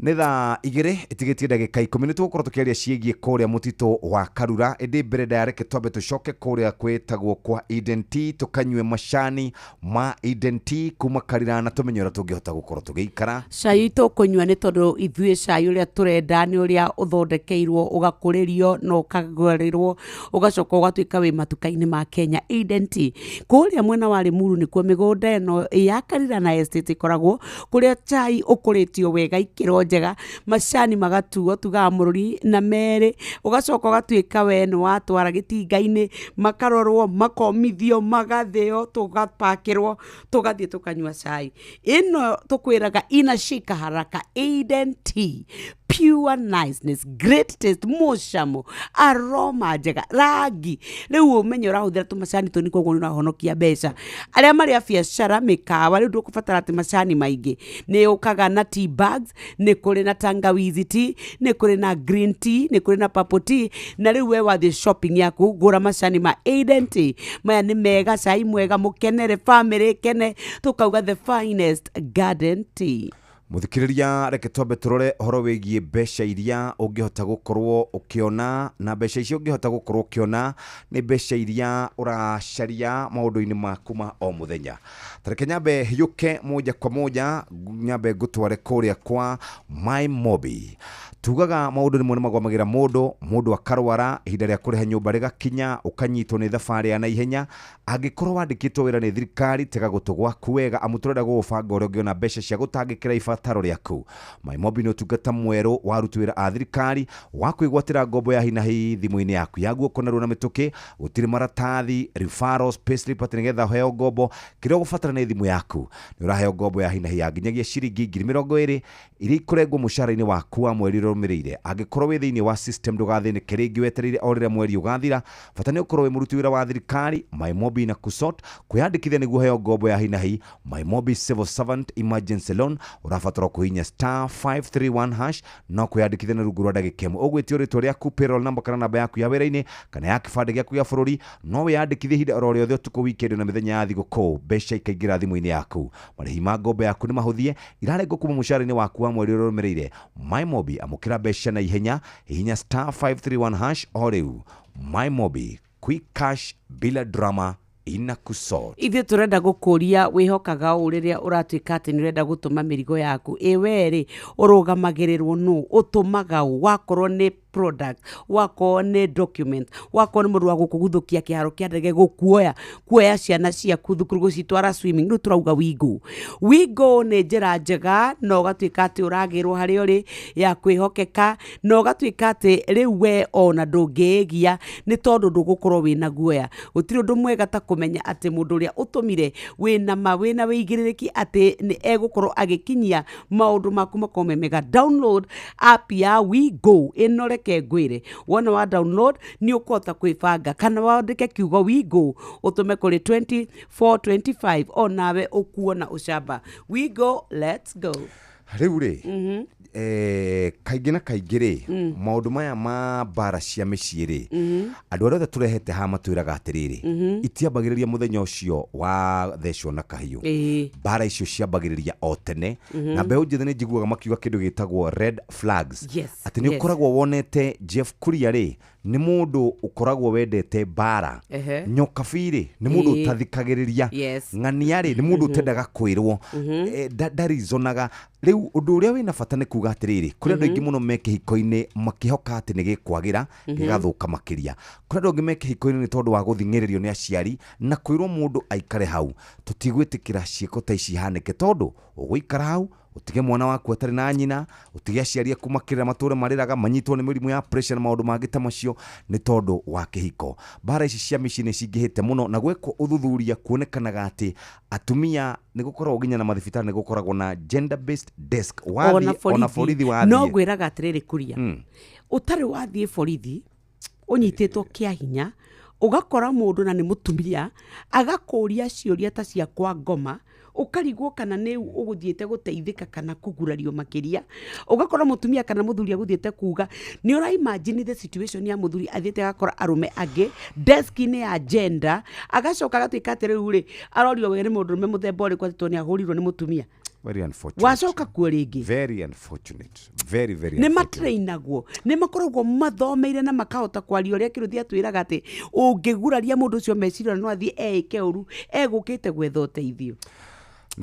Nĩ thaa 2 ĩtigĩtie ndagĩka 10 nĩ tũgũkorwo tũkĩaria ciĩgiĩ kũrĩa mũtitũ wa Karura ĩndĩ mbere ndayareke twambe tũcoke kũrĩa kwĩtagwo kwa Eden Tea tũkanyue macani ma Eden Tea kuma Karira na tũmenye ũrĩa tũngĩhota gũkorwo tũgĩikara. Cai tũkũnyua nĩ tondũ ithuĩ cai ũrĩa tũrenda nĩ ũrĩa ũthondekeirwo ũgakũrĩrio na ũkagũrĩrwo ũgacoka ũgatuĩka wĩ matuka-inĩ ma Kenya. Eden Tea kũrĩa mwena wa Limuru nĩkuo mĩgũnda ĩno ya Karira na Estate ĩkoragwo, kũrĩa cai ũkũrĩtio wega ikĩro njega, macani magatuo tugaga mũrũri na merĩ, ũgacoka ũgatuĩka we nĩ watwara gĩtinga-inĩ, makarorwo, makomithio, magathĩo, tũgapakĩrwo, tũgathiĩ tũkanyua cai. Ĩno tũkwĩraga inashika haraka. Eden Tea, pure niceness, great taste, mũcamo, aroma njega, rangi. Rĩu ũmenye ũrahũthĩra tũmacani tũnini koguo nĩ ũrahonokia mbeca. Arĩa marĩ a biacara mĩkawa rĩu ndũkũbatara atĩ macani maingĩ, nĩ ũkaga na tea bags, nĩ kũrĩ na tangawizi tea, nĩ kũrĩ na green tea, nĩ kũrĩ na purple tea, na rĩu we wathiĩ shopping yaku gũra macani ma Eden Tea. Maya nĩ mega, cai mwega, mũkenere, family ĩkene, tũkauga the finest garden tea. Mũthikĩrĩria reke twambe tũrore ũhoro wĩgiĩ mbeca iria ũngĩhota gũkorwo ũkĩona, na mbeca icio ũngĩhota gũkorwo ũkĩona nĩ mbeca iria ũracaria maũndũ-inĩ maku ma o mũthenya. Ta reke nyambe hiũke moja kwa moja, nyambe ngũtware kũrĩa kwa My Mobi. Tugaga maũndũ rĩmwe nĩ magwamagĩra mũndũ, mũndũ akarwara, ihinda rĩa kũrĩha nyũmba rĩgakinya, ũkanyitwo nĩ thabarĩ ya naihenya. Angĩkorwo wandĩkĩtwo wĩra nĩ thirikari, tega gũtũ gwaku wega amu tũrenda gũgũbanga ũrĩa ũngĩona mbeca cia gũtangĩkĩra ibataro rĩaku. My Mobi nĩ ũtungata mwerũ wa aruti wĩra a thirikari wa kwĩgwatĩra ngombo ya hi na hi thimũ-inĩ yaku ya guoko narua na mĩtũkĩ, gũtirĩ maratathi, referrals, payslip atĩ nĩgetha ũheo ngombo. Kĩrĩa ũgũbatara nĩ thimũ yaku. Nĩ ũraheo ngombo ya hi na hi ya nginyagia ciringi 20,000 iria ikũrengwo mũcara-inĩ waku wa mweri ũrũmĩrĩire. Angĩkorwo wĩ thĩinĩ wa system ndũgathĩnĩke rĩngĩ wetereire o rĩrĩa mweri ũgathira, bata nĩ ũkorwo wĩ mũruti wĩra wa thirikari. My Mobi na kusot kwĩyandĩkithia nĩguo ũheo ngombo ya hi na hi. My Mobi Civil Servant Emergency Loan ũrabatara kũhihinya *531# no kwĩyandĩkithia na rungu rwa ndagĩka ĩmwe. Ũgwĩtio rĩtwa rĩaku, payroll number kana namba yaku ya wĩra-inĩ kana ya kĩbandĩ gĩaku gĩa bũrũri. No wĩyandĩkithie ihinda oro rĩothe ũtukũ, weekend na mĩthenya ya thigũkũ, mbeca ikaingĩra thimũ-inĩ yaku. Marĩhi ma ngombo yaku nĩ mahũthie, irarengwo kuma mũcara-inĩ waku wa mweri ũrĩa ũrũmĩrĩire. My Mobi, amũkĩra mbeca na ihenya, hihinya *531# o rĩu. My Mobi, quick cash bila drama inakusort. Ithuĩ tũrenda gũkũria wĩhokaga ũ rĩrĩa ũratuĩka atĩ nĩ ũrenda gũtũma mĩrigo yaku. Ĩ we rĩ, ũrũgamagĩrĩrwo nũ? Ũtũmaga ũ? Wakorwo nĩ product, wakorwo nĩ document, wakorwo nĩ mũndũ wa gũkũguthũkia kĩharo kĩa ndege, gũkuoya, kuoya ciana ciaku thukuru, gũcitwara swimming. Rĩu tũrauga Wigo. Wigo nĩ njĩra njega na ũgatuĩka atĩ ũragĩrwo harĩa ũrĩ ya kwĩhokeka, na ũgatuĩka atĩ rĩu we ona ndũngĩĩgia nĩ tondũ ndũgũkorwo wĩna guoya. Gũtirĩ ũndũ mwega ta kũmenya atĩ mũndũ ũrĩa ũtũmire wĩna ma, wĩna wĩigĩrĩrĩki atĩ nĩ egũkorwo agĩkinyia maũndũ maku makorwo me mega. Download app ya Wigo ĩno, reke ngwĩre, wona wa download nĩ ũkũhota kwĩbanga, kana wandĩke kiugo Wigo ũtũme kũrĩ 2425 onawe ũkuona ũcamba. Wigo, let's go. Rĩu rĩ, kaingĩ na kaingĩ rĩ, maũndũ maya ma mbara cia mĩciĩ rĩ, andũ arĩa othe tũrehete haha matwĩraga atĩrĩrĩ, itiambagĩrĩria mũthenya ũcio wa thecwo na kahiũ. Mbara icio ciambagĩrĩria o tene. Na mbeũ njĩthĩ nĩ njiguaga makiuga kĩndũ gĩtagwo red flags, atĩ nĩ ũkoragwo wonete Jeff Kuria rĩ nĩ mũndũ ũkoragwo wendete mbara, Nyokabi rĩ nĩ mũndũ ũtathikagĩrĩria, Ng'ania rĩ nĩ mũndũ ũtendaga kwĩrwo, ndarizonaga. Rĩu ũndũ ũrĩa wĩna bata nĩ kuga atĩrĩrĩ, kũrĩ andũ aingĩ mũno me kĩhiko-inĩ makĩhoka atĩ nĩ gĩkwagĩra, gĩgathũka makĩria. Kũrĩ andũ angĩ me kĩhiko-inĩ nĩ tondũ wa gũthing'ĩrĩrio nĩ aciari na kwĩrwo mũndũ aikare hau. Tũtigwĩtĩkĩra ciĩko ta ici ihanĩke tondũ ũgũikara hau Ũtige mwana waku atarĩ na nyina, ũtige aciari aku makĩrĩra matũre marĩraga, manyitwo nĩ mĩrimũ ya pressure na maũndũ mangĩ ta macio nĩ tondũ wa kĩhiko. Mbara ici cia mĩciĩ nĩ cingĩhĩte mũno, na gwekwo ũthuthuria kuonekanaga atĩ atumia nĩ gũkoragwo nginya na mathibitarĩ nĩ gũkoragwo na gender based desk. Ona Wathiĩ ona borithi no wathiĩ ngwĩraga atĩrĩrĩ kuria ũtarĩ wathiĩ borithi ũnyitĩtwo kĩa hinya, ũgakora mũndũ na nĩ mũtumia agakũria ciũria ta cia kwa ngoma, ũkarigwo kana nĩ ũgũthiĩte gũteithĩka kana kũgurario makĩria. Ũgakora mũtumia kana mũthuri agũthiĩte kuga nĩ ũra imagine the situation ya mũthuri athiĩte agakora arũme angĩ desk-inĩ ya gender, agacoka agatuĩka atĩ rĩu rĩ arorio we nĩ mũndũrũme mũthemba ũrĩkũ atĩ tondũ nĩ ahũrirwo nĩ mũtumia. Very unfortunate. Wacoka kuo rĩngĩ. Very unfortunate, very very Nĩ unfortunate. matrainagwo, nĩ makoragwo mathomeire na makahota kwaria ũrĩa kĩrũthi atwĩraga atĩ ũngĩguraria mũndũ ũcio meciria no athiĩ eĩke ũru egũkĩte gwetha ũteithio.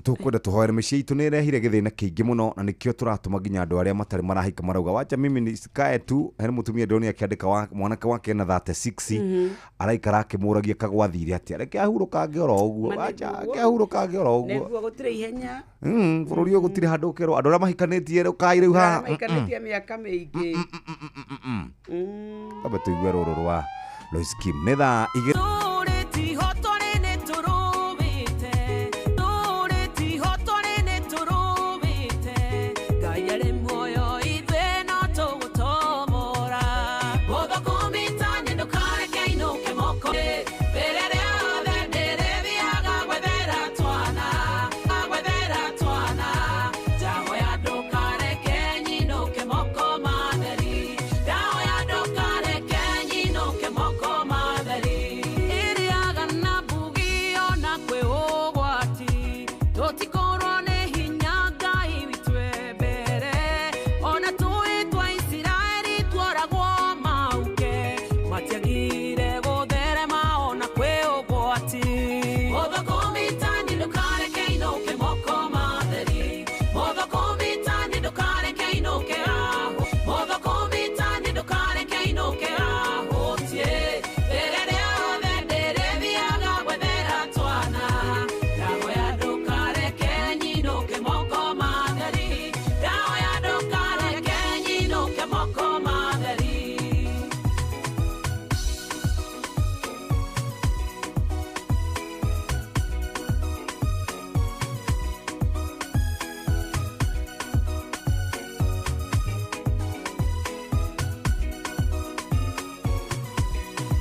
Tũkwenda tũhoere mĩciĩ itũ nĩ ĩrehire gĩthĩna kĩingĩ mũno, na nĩkĩo tũratũma nginya andũ arĩa matarĩ marahika marauga wacha mimi nisikae tu. He mũtumia ndĩronire akĩandĩka mwanake wake na 36 araikara akĩmũragia kagwathire atĩa, reke ahurũkange oro ũguo, wacha reke ahurũkange oro ũguo. Nĩguo gũtirĩ ihenya. Bũrũri ũyũ gũtirĩ handũ ũkerwo andũ arĩa mahikanĩtie rĩu kai rĩu haha. Maikanĩtie mĩaka mĩingĩ. Kambe tũigue rũrũ rwa Lois Kim nĩ thaa 2.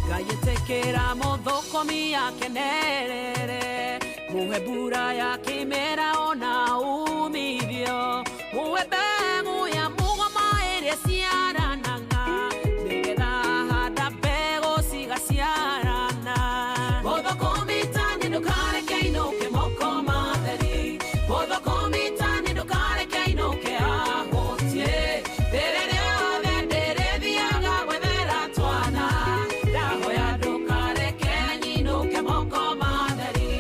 Ngayĩtĩkĩra mũthũkũmi akenerere muhe mbura ya kĩmera ona umithio muhe mbegũ ya mũgoma ĩrĩa ciaranaga nĩgetha handa mbegũ cigaciarana. Mũthũkũmi tani ndũkareke inũke moko matheri, mũthũkũmi tani ndũkareke inũke ahũtie, rĩrĩ rĩothe ndĩrĩthiaga gwethera twana, ndahoya ndũkareke nyinũke moko matheri,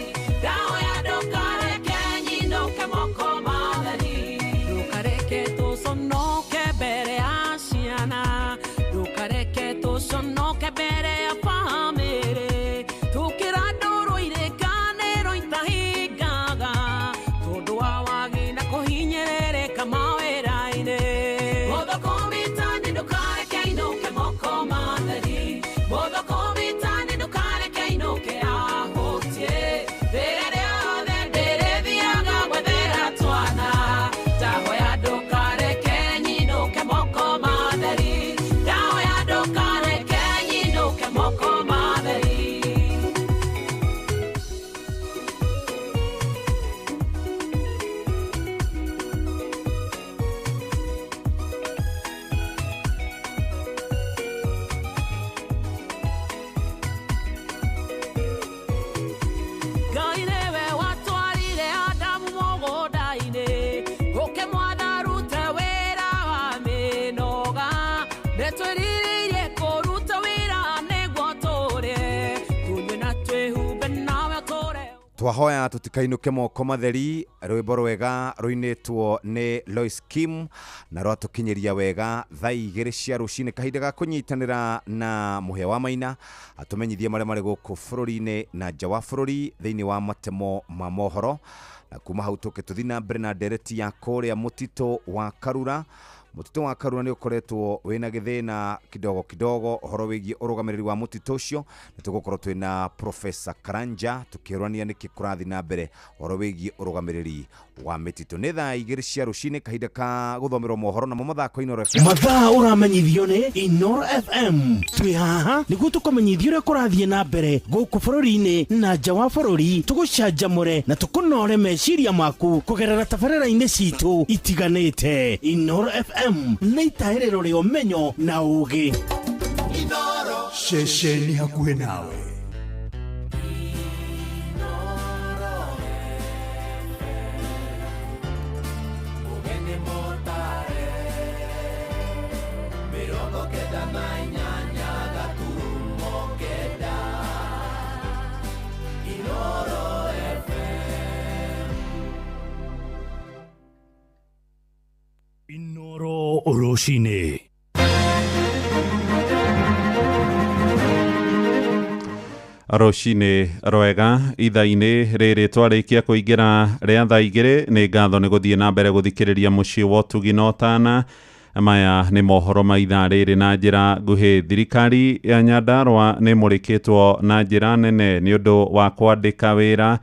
ndahoya ndũkareke nyinũke moko matheri. Ndũkareke tũconoke mbere ya ciana, ndũkareke tũconoke mbere ya bamĩrĩ, tũkĩra ndũrũ irĩkanĩro itahingaga tondũ wa wagi na kũhinyĩrĩrĩka mawĩra-inĩ. Mũthũkũmi tani ndũkareke inũke moko matheri, mũthũkũmi tani ndũkareke inũke ahũtie, rĩrĩa rĩothe ndĩrĩthiaga gwethera twana, ndahoya ndũkareke nyinũke moko matheri, ndahoya ndũkareke nyinũke. Twahoya tutikainũke moko matheri. Rwĩmbo rwega rũinĩtwo nĩ Lois Kim na rwatũkinyĩria wega thaa 2 cia rũcinĩ, kahinda ga kũnyitanĩra na Mũhĩa wa Maina atũmenyithie marĩa marĩ gũkũ bũrũri-inĩ na nja wa bũrũri thĩinĩ wa matemo ma mohoro. Na kuma hau tũke tũthiĩ na mbere na ndereti ya kũrĩa mũtitũ wa Karura. Mũtitũ wa Karura nĩ ũkoretwo wĩna gĩthĩna kidogo kidogo ũhoro wĩgiĩ ũrũgamĩrĩri wa mũtitũ ũcio. Nĩ tũgũkorwo twĩna Professor Karanja tũkĩũrania nĩkĩ kũrathiĩ na mbere ũhoro wĩgiĩ ũrũgamĩrĩri wa mĩtitũ. Nĩ thaa 2 cia rũcinĩ, kahinda ka gũthomerwo mohoro namo mathako Inooro FM. Mathaa ũramenyithio nĩ Inooro FM. Twĩ haha nĩguo tũkũmenyithie ũrĩa kũrathiĩ na mbere gũkũ bũrũri-inĩ na nja wa bũrũri, tũgũcanjamũre na tũkũnore meciria maku kũgerera tabarĩra-inĩ citũ itiganĩte. Inooro FM nĩ itahĩrĩro rĩa ũmenyo na ũũgĩ. Ceceni hakuhĩ nawe. Inooro rũcinĩ. Rũcinĩ rwega ithaa-inĩ rĩrĩ twarĩkia kũingĩra rĩa thaa 2. Nĩ ngatho nĩ gũthiĩ na mbere gũthikĩrĩria mũciĩ wa ũtugi na ũtana. Maya nĩ mohoro ma ithaa rĩrĩ na njĩra nguhĩ. Thirikari ya Nyandarũa nĩ ĩmũrĩkĩtwo na njĩra nene nĩ ũndũ wa kwandĩka wĩra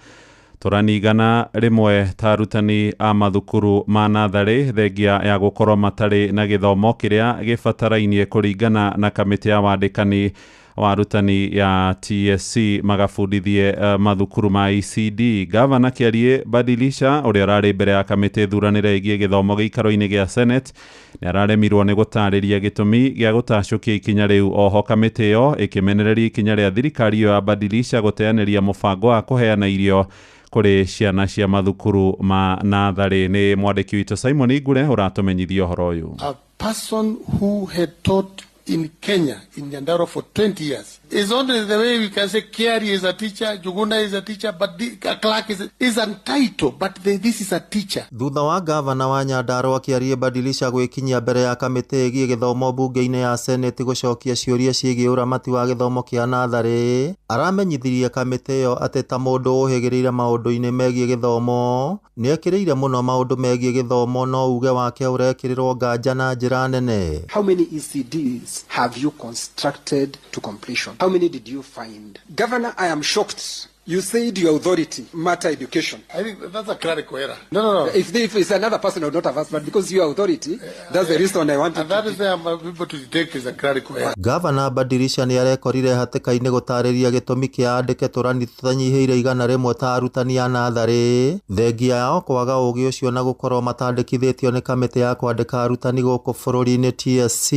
tũrani 100 ta arutani a mathukuru ma natharĩ, thengia ya gũkorwo matarĩ na gĩthomo kĩrĩa gĩbatarainie kũringana na kamĩtĩ ya wandĩkani wa arutani ya TSC magabundithie mathukuru ma ECD. Gavana Kĩarie Badilisha ũrĩa ũrarĩ mbere ya kamĩtĩ thuranĩre ĩgiĩ gĩthomo gĩikaro-inĩ gĩa Senate nĩ araremirwo nĩ gũtarĩria gĩtũmi gĩa gũtacũkia ikinya rĩu. Oho kamĩtĩ ĩyo ĩkĩmenereria ikinya rĩa thirikari ĩyo ya Badilisha gũteanĩria mũbango wa kũheana irio kũrĩ ciana cia mathukuru ma natharĩ. Nĩ mwandĩki witũ Simon Ngure ũratũmenyithia ũhoro ũyũ. A person who had taught in Kenya, in Nyandarua for 20 years. It's only the way we can say Kiari is a teacher, Juguna is a teacher, but a clerk is entitled, but this is a teacher. Thutha wa gavana wa Nyandarua Kĩarie Badilisha gwĩkinyia mbere ya kamĩtĩ ĩgiĩ gĩthomo mbunge-inĩ ya Senate gũcokia ciũria ciĩgiĩ ũramati wa gĩthomo kĩa natharĩ, aramenyithirie kamĩtĩ ĩyo atĩ ta mũndũ ũhĩgĩrĩire maũndũ-inĩ megiĩ gĩthomo nĩekĩrĩire mũno maũndũ megiĩ gĩthomo, no uge wake ũrekĩrĩrwo nganja na njĩra nene. How many ECDs have you constructed to completion? How many did you find? Governor, I am shocked. You said your authority matter education. I think that's a clerical error. No. If it's another person, I would not have asked, but because you are authority, that's the reason I wanted. And that is why I'm able to detect is a clerical error. Governor Badilisha nĩ arekorire hatĩka-inĩ gũtarĩria gĩtũmi kĩa andĩke tũrani tũtanyihĩire 100 ta arutani a natharĩ, thengia yao kwaga ũũgĩ ũcio na gũkorwo matandĩkithĩtio nĩ kamĩtĩ ya kwandĩka arutani gũkũ bũrũri-inĩ TSC.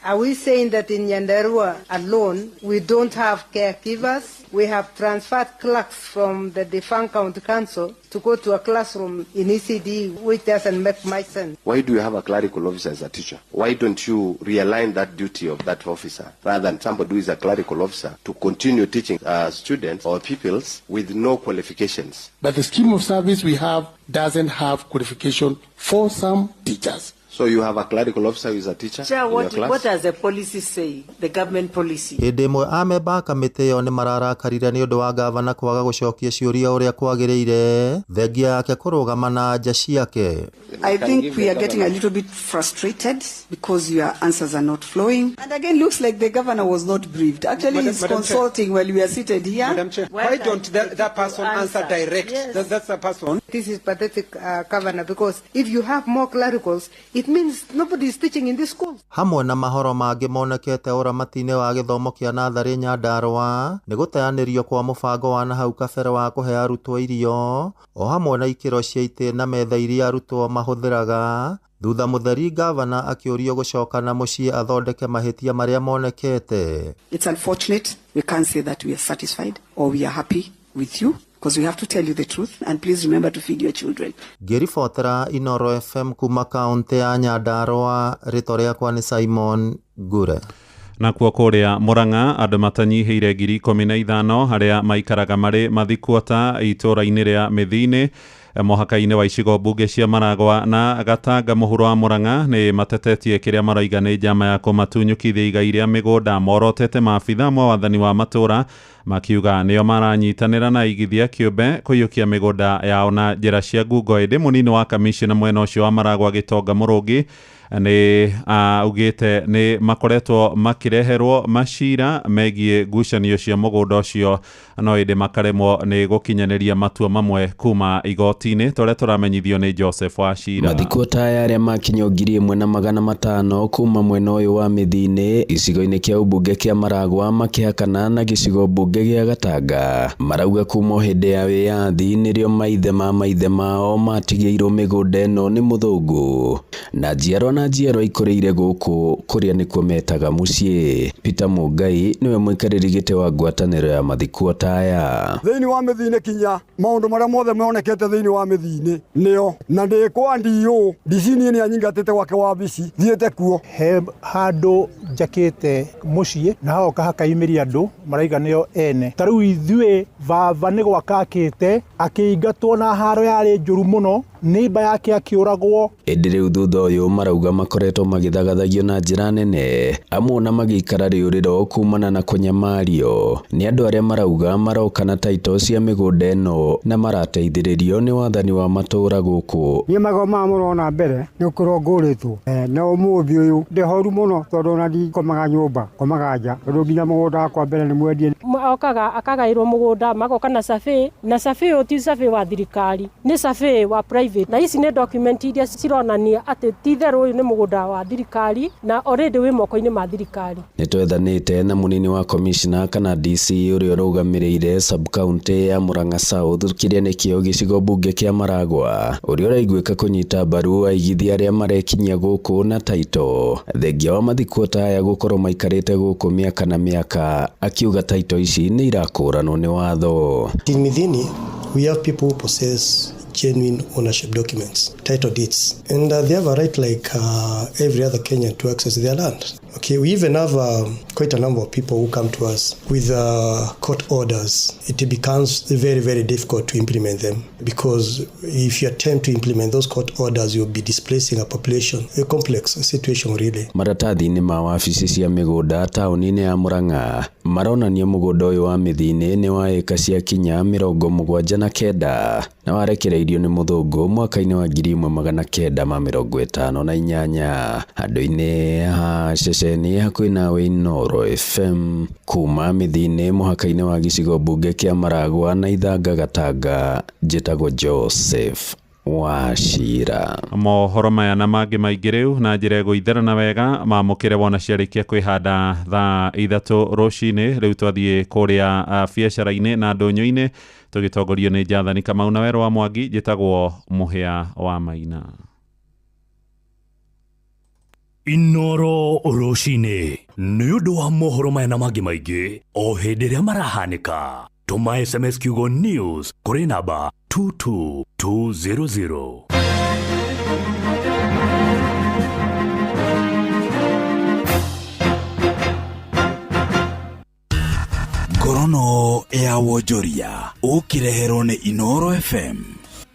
Are we saying that in Nyandarua alone we don't have caregivers? We have transferred clerks from the defunct county council to go to a classroom in ECD, which doesn't make much sense. Why do you have a clerical officer as a teacher? Why don't you realign that duty of that officer rather than somebody who is a clerical officer to continue teaching students or pupils with no qualifications? But the scheme of service we have doesn't have qualification for some teachers. So you have a clerical officer who is a teacher? Chair, in your class? What does the policy say? The government policy? Hĩndĩ ĩmwe amemba a kamĩtĩ ĩyo nĩ mararakarire nĩ ũndũ wa gavana kwaga gũcokia ciũria ũrĩa kwagĩrĩire, thengia yake kũrũgama na anja ciake. I think we are getting a little bit frustrated because your answers are not flowing. And again, looks like the governor was not briefed. Actually, he's consulting while we are seated here. Madam Chair, why don't that person answer direct? Yes. That's the person. This is pathetic, Governor, because if you have more clericals, it means nobody is teaching in this school. Hamwe na mahoro mangĩ monekete ũramati-inĩ wa gĩthomo kĩa natharĩ Nyandarũa nĩ gũteanĩrio kwa mũbango wa nahau kabere wa kũhe arutwo irio o hamwe na ikĩro cia itĩ na metha iria arutwo mahũthĩraga. Thutha mũtheri gavana akĩũrio gũcoka na mũciĩ athondeke mahĩtia marĩa monekete. It's unfortunate we can't say that we are satisfied or we are happy with you, because we have to tell you the truth, and please remember to feed your children. Ngĩribotera Inooro FM kuma kaunti ya Nyandarũa, rĩtwa rĩakwa nĩ Simon Ngure. Nakuo kũrĩa Murang'a andũ matanyihĩire 15,000 arĩa maikaraga marĩ mathikuota itũũra-inĩ rĩa Mĩthiinĩ mũhaka-inĩ wa icigo mbunge cia Maragwa na Gatanga mũhuro wa Murang'a nĩ matetetie kĩrĩa maroiga nĩ njama ya kũmatunyũkithia igai rĩa mĩgũnda. Morotete maabitha amwe a wathani wa matũũra makiuga nĩo maranyitanĩra na aigithia kĩũmbe kũiyũkia mĩgũnda yao na njĩra cia ngungo. Ĩndĩ mũnini wa kamishna mwena ũcio wa Maragwa Gĩtonga Mũrũngi nĩ augĩte nĩ makoretwo makĩreherwo macira megiĩ ngucanio cia mũgũnda ũcio, no ĩndĩ makaremwo nĩ gũkinyanĩria matua mamwe kuma igoti-inĩ torĩa tũramenyithio nĩ Joseph Wachira. Mathikuota aya arĩa makinywo 1,500 kuma mwena ũyũ wa Mĩthiinĩ gĩcigo-inĩ kĩa ũmbunge kĩa Maragwa makĩhakana na gĩcigo mbunge gĩa Gatanga marauga kuma hĩndĩ ya wĩyathi nĩrĩo maithe ma maithe mao matigĩirwo mĩgũnda ĩno nĩ mũthũngũ na njiarwa na njiarwa ikũrĩire gũkũ kũrĩa nĩkuo metaga mũciĩ. Peter Mũngai nĩwe mũikarĩri gĩtĩ wa ngwatanĩro ya mathikuota aya. Thĩinĩ wa Mĩthiinĩ kinya maũndũ marĩa mothe monekete thĩinĩ wa Mĩthiinĩ nĩo na ndĩ kwa DO DC niĩ nĩ anyingatĩte gwake wabici thiĩte kuo. He handũ njakĩte mũciĩ na hagoka hakaimĩria andũ maraiga nĩo ene. Ta rĩu ithuĩ baba nĩ gwaka akĩte akĩingatwo na haro yarĩ njũru mũno nĩmba yake akĩũragwo. Ĩndĩ rĩu thutha ũyũ marauga makoretwo magĩthagathagio na njĩra nene amwe na magĩikara rĩũrĩro kumana na kũnyamario nĩ andũ arĩa marauga maroka na taito cia mĩgũnda ĩno na marateithĩrĩrio nĩ wathani wa matũũra gũkũ. Niĩ magoma mũrona mbere nĩ ũkorwo ngũrĩtwo na ũmũthĩ ũyũ ndĩhoru mũno tondũ ona ndikomaga nyũmba komaga nja tondũ nginya mũgũnda wakwa mbere nĩ mwendie. Okaga akagaĩrwo mũgũnda magoka na survey na survey ũyũ ti survey wa thirikari nĩ survey wa private na ici nĩ document iria cironania atĩ ti itherũ ũyũ nĩ mũgũnda wa thirikari na already wĩ moko-inĩ ma thirikari. Nĩ twethanĩte na mũnini wa commissioner kana DC ũrĩa ũrũgamĩrĩire sub county ya Murang'a South kĩrĩa nĩkĩo gĩcigo mbunge kĩa Maragwa ũrĩa ũraiguĩka kũnyita mbaru aigithia arĩa marekinyia gũkũ na taito thengia wa mathikuota aya gũkorwo maikarĩte gũkũ mĩaka na mĩaka akiuga taito ici nĩ irakũranwo nĩ watho. In Mithini we have people who possess genuine ownership documents, title deeds, and they have a right like every other Kenyan to access their land. Okay, we even have quite a number of people who come to us with court orders. It becomes very, very difficult to implement them because if you attempt to implement those court orders, you'll be displacing a population, a complex situation really. Maratathi-inĩ ma wabici cia mĩgũnda taũni-inĩ ya Murang'a maronania mũgũnda ũyũ wa Mĩthiinĩ nĩ wa ĩka cia kinya 79 na warekereirio nĩ mũthũngũ mwaka-inĩ wa 1958 handũ-inĩ ha ceceni hakuhĩ nawe Inooro FM kuma Mĩthiinĩ mũhaka-inĩ wa gĩcigo mbunge kĩa Maragwa na Ithanga Gatanga. Njĩtagwo Joseph Wachira. Mohoro maya na mangĩ maingĩ rĩu na njĩra ĩgũitherana wega mamũkĩre wona ciarĩkia kwĩhanda thaa 3 rũcinĩ. Rĩu twathiĩ kũrĩa biacara-inĩ na ndũnyũ-inĩ tũgĩtongorio nĩ Jathani Kamau na Werũ wa Mwangi. Njĩtagwo Mũhĩa wa Maina. Inooro rũcinĩ nĩ ũndũ wa mohoro maya na mangĩ maingĩ o hĩndĩ ĩrĩa marahanĩka. Tũma SMS kiugo news kũrĩ namba 22200. Ngorono ya wonjoria ũkĩreherwo nĩ Inooro FM.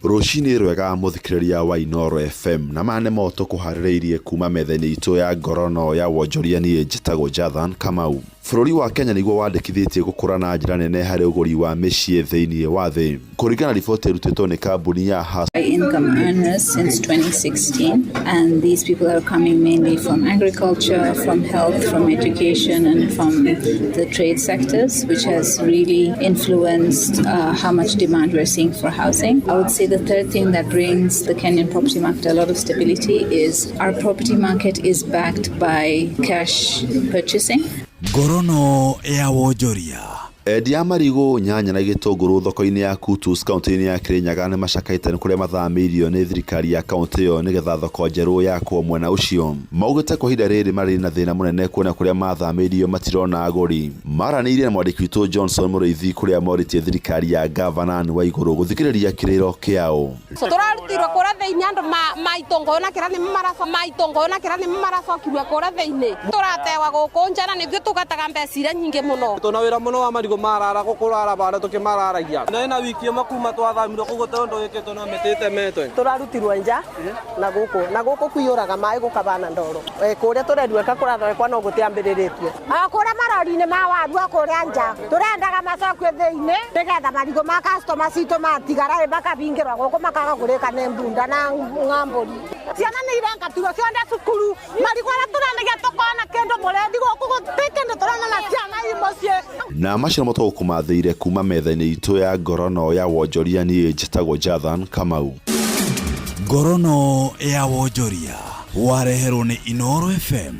Rũcinĩ rwega mũthikĩrĩria wa Inooro FM na maya nĩmo tũkũharĩrĩirie kuma metha-inĩ itũ ya ngorono ya wonjoria. Niĩ njĩtagwo Jathan Kamau. Bũrũri wa Kenya nĩguo wandĩkithĩtie gũkũra na njĩra nene harĩ ũgũri wa mĩciĩ thĩinĩ wa thĩ kũringana na riboti ĩrutĩtwo nĩ kambuni ya Has income earners since 2016, and these people are coming mainly from agriculture, from health, from education, and from the trade sectors, which has really influenced how much demand we're seeing for housing. I would say the third thing that brings the Kenyan property market a lot of stability is our property market is backed by cash purchasing. Ngorono ya wonjoria Endia a marigũ, nyanya na gĩtũngũrũ thoko-inĩ ya Kutus kaunti-inĩ ya Kirinyaga nĩ macakaĩte nĩ kũrĩa mathamĩirio nĩ thirikari ya kaunti ĩyo nĩgetha thoko njerũ yakwo mwena ũcio. Maugĩte kwa ihinda rĩrĩ marĩ na thĩna mũnene kuona kũrĩa mathamĩirio matirona agũri. Maranĩirie na mwandĩki witũ Johnson Mũrĩithi kũrĩa morĩtie thirikari ya gavana Anne Waigũrũ gũthikĩrĩria kĩrĩro kĩao. Tũrarutirwo kũrĩa thĩinĩ andũ ma itũngũrũ na kĩrĩa nĩmo ma itũngũrũ na kĩrĩa nĩmo maracokirwe kũrĩa thĩinĩ. Tũratewa gũkũ nja na nĩthuĩ tũgataga mbeca iria nyingĩ mũno. Tũna wĩra mũno wa marigũ marara gũkũrara bara tũkĩmararagia. Na ĩna wiki ĩmwe kuma twathamirwo koguo te ũndũ wĩkĩtwo no mĩtĩ ĩtemetwo. Tũrarutirwo nja na gũkũ na gũkũ kũiyũraga maĩ gũkabana ndoro. Kũrĩa tũrerueka kũrathondekwo no gũtiambĩrĩrĩtio. Kũrĩa marori-inĩ ma waru kũrĩa nja tũrendaga macokio thĩinĩ nĩgetha marigũ ma customer citũ matigara makabingĩrwo gũkũ makaga kũrĩka nĩ mbunda na ng'ambũri. Ciana nĩ irengatirwo cionde cukuru marigũ arĩa tũrendagia tũkona kĩndũ mũrethi gũkũ gũtirĩ kĩndũ tũrona na ciana i mũciĩ. Na macio nĩmo tũgũkũmathĩire kuma metha-inĩ itũ ya ngorono ya wonjoria. Niĩ njĩtagwo Jathan Kamau. Ngorono ya wonjoria wareherwo nĩ Inoro FM.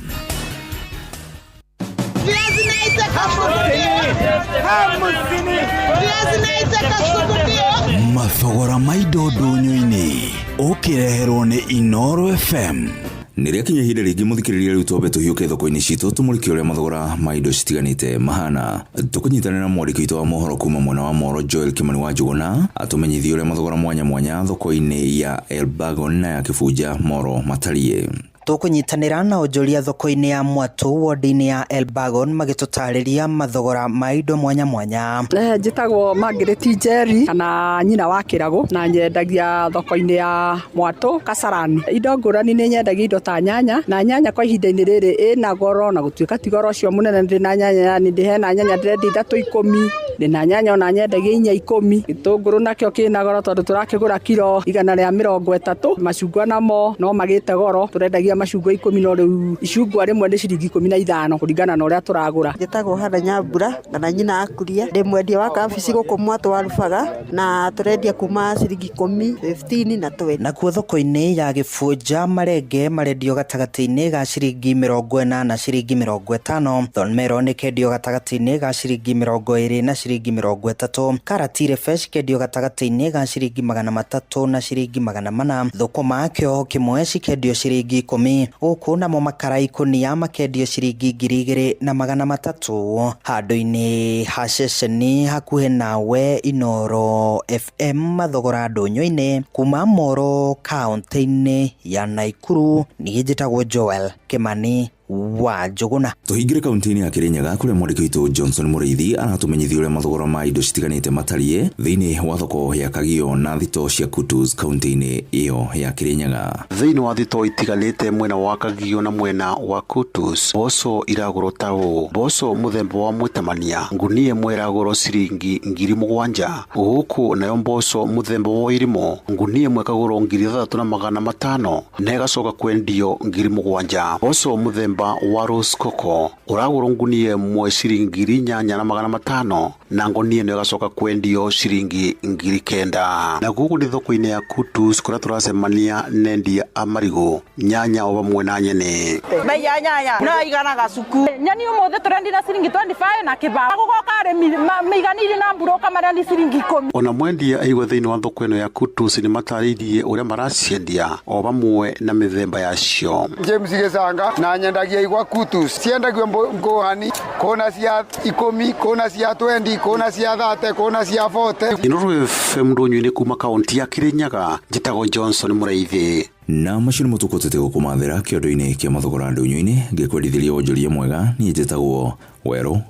Mathogora ma indo ndũnyũ-inĩ ũkĩreherwo nĩ Inoro FM. Nĩ rĩakinya ihinda rĩngĩ mũthikĩrĩria rĩu twambe tũhiũke thoko-inĩ citũ tũmũrĩke ũrĩa mathogora ma indo citiganĩte mahana. Tũkũnyitanĩra na mwandĩki witũ wa mohoro kuma mwena wa Moro Joel Kimani wa Njũgũna atũmenyithie ũrĩa mathogora mwanya mwanya thoko-inĩ ya Elbagon na ya Kĩbunja Moro matariĩ. Tũkũnyitanĩra na onjoria thoko-inĩ ya Mwatũ ward-inĩ ya Elbagon magĩtũtarĩria mathogora ma indo mwanya mwanya. Njĩtagwo Margaret Njeri kana nyina wa Kĩragũ na nyendagia thoko-inĩ ya Mwatũ Kasarani. Indo ngũrani nĩ nyendagia indo ta nyanya na nyanya kwa ihinda-inĩ rĩrĩ ĩna goro na gũtuĩka ti goro ũcio mũnene. Ndĩ na nyanya yani ndĩ hena nyanya ndĩrendia 3 10, ndĩ na nyanya ona nyendagia 4 10. Gĩtũngũrũ nakĩo kĩna goro tondũ tũrakĩgũra kiro 130. Macungwa namo no magĩte goro, tũrendagia macungwa 10 no rĩu icungwa rĩmwe nĩ ciringi 15 kũringana na ũrĩa tũragũra. Njĩtagwo Hana Nyambura kana nyina akuria, ndĩ mwendia wa kabici gũkũ Mwatũ wa Rubaga na tũrendia kuma ciringi 10, 15 na 20. Nakuo thoko-inĩ ya Gĩbunja marenge marendio gatagatĩ-inĩ ga ciringi 40 na ciringi 50. Thornmero nĩ kendio gatagatĩ-inĩ ga ciringi 20 na ciringi 30. Karati refresh kendio gatagatĩ-inĩ ga ciringi 300 na ciringi 400. Thũkũma kĩoho kĩmwe cikendio ciringi 10. Gũkũ namo makara ikũnia makendio ciringi 2300. Handũ-inĩ ha ceceni hakuhĩ nawe Inoro FM mathogora ndũnyũ-inĩ kuma Moro kaunti-inĩ ya Naikuru. Niĩ njĩtagwo Joel Kimani wa Njũgũna. Tũhingĩre kaunti-inĩ ya Kirinyaga kũrĩa mwandĩki witũ Johnson Mũrĩithi aratũmenyithia ũrĩa mathogora ma indo citiganĩte matariĩ thĩinĩ wa thoko ya Kagio na thito cia Kutus kaunti-inĩ ĩyo ya Kirinyaga. Thĩinĩ wa thito itiganĩte mwena wa Kagio na mwena wa Kutus, mboco iragũrwo ta ũũ: mboco mũthemba wa mwĩtamania ngunia ĩmwe ĩragũrwo ciringi 7,000, gũkũ nayo mboco mũthemba wa irimo ngunia ĩmwe ĩkagũrwo 6,500 na ĩgacoka kwendio 7,000. Mboco mũthemba wa roskoko ũragũrwo ngunia ĩmwe ciringi 8,500 na ngunia ĩno ĩgacoka kwendio ciringi 9,000. Na gũkũ nĩ thoko-inĩ ya Kutus kũrĩa tũracemania na endia a marigũ, nyanya o hamwe na nyeni. Bei ya nyanya no igana gacuku. Nyeni ũmũthĩ tũrendia na ciringi 25 na kĩbaũ. Gũgoka arĩmi maiganĩire na mburoka marendia ciringi 10. Ona mwendia aigua thĩinĩ wa thoko ĩno ya Kutus nĩ matarĩirie ũrĩa maraciendia o hamwe na mĩthemba yacio. James Gĩcanga na nyendagia igwa Kutus. Ciendagio ngũhani, kũna cia 10, kũna cia 20, kũna cia 30, kũna cia 40. Inoro FM ndũnyũ-inĩ kuma kaunti ya Kirinyaga, njĩtagwo Johnson Mũrĩithi. Na macio nĩmo tũkũtete gũkũmathĩra kĩondo-inĩ kĩa mathogora ndũnyũ-inĩ ngĩkwendithĩria wonjoria mwega. Niĩ njĩtagwo Werũ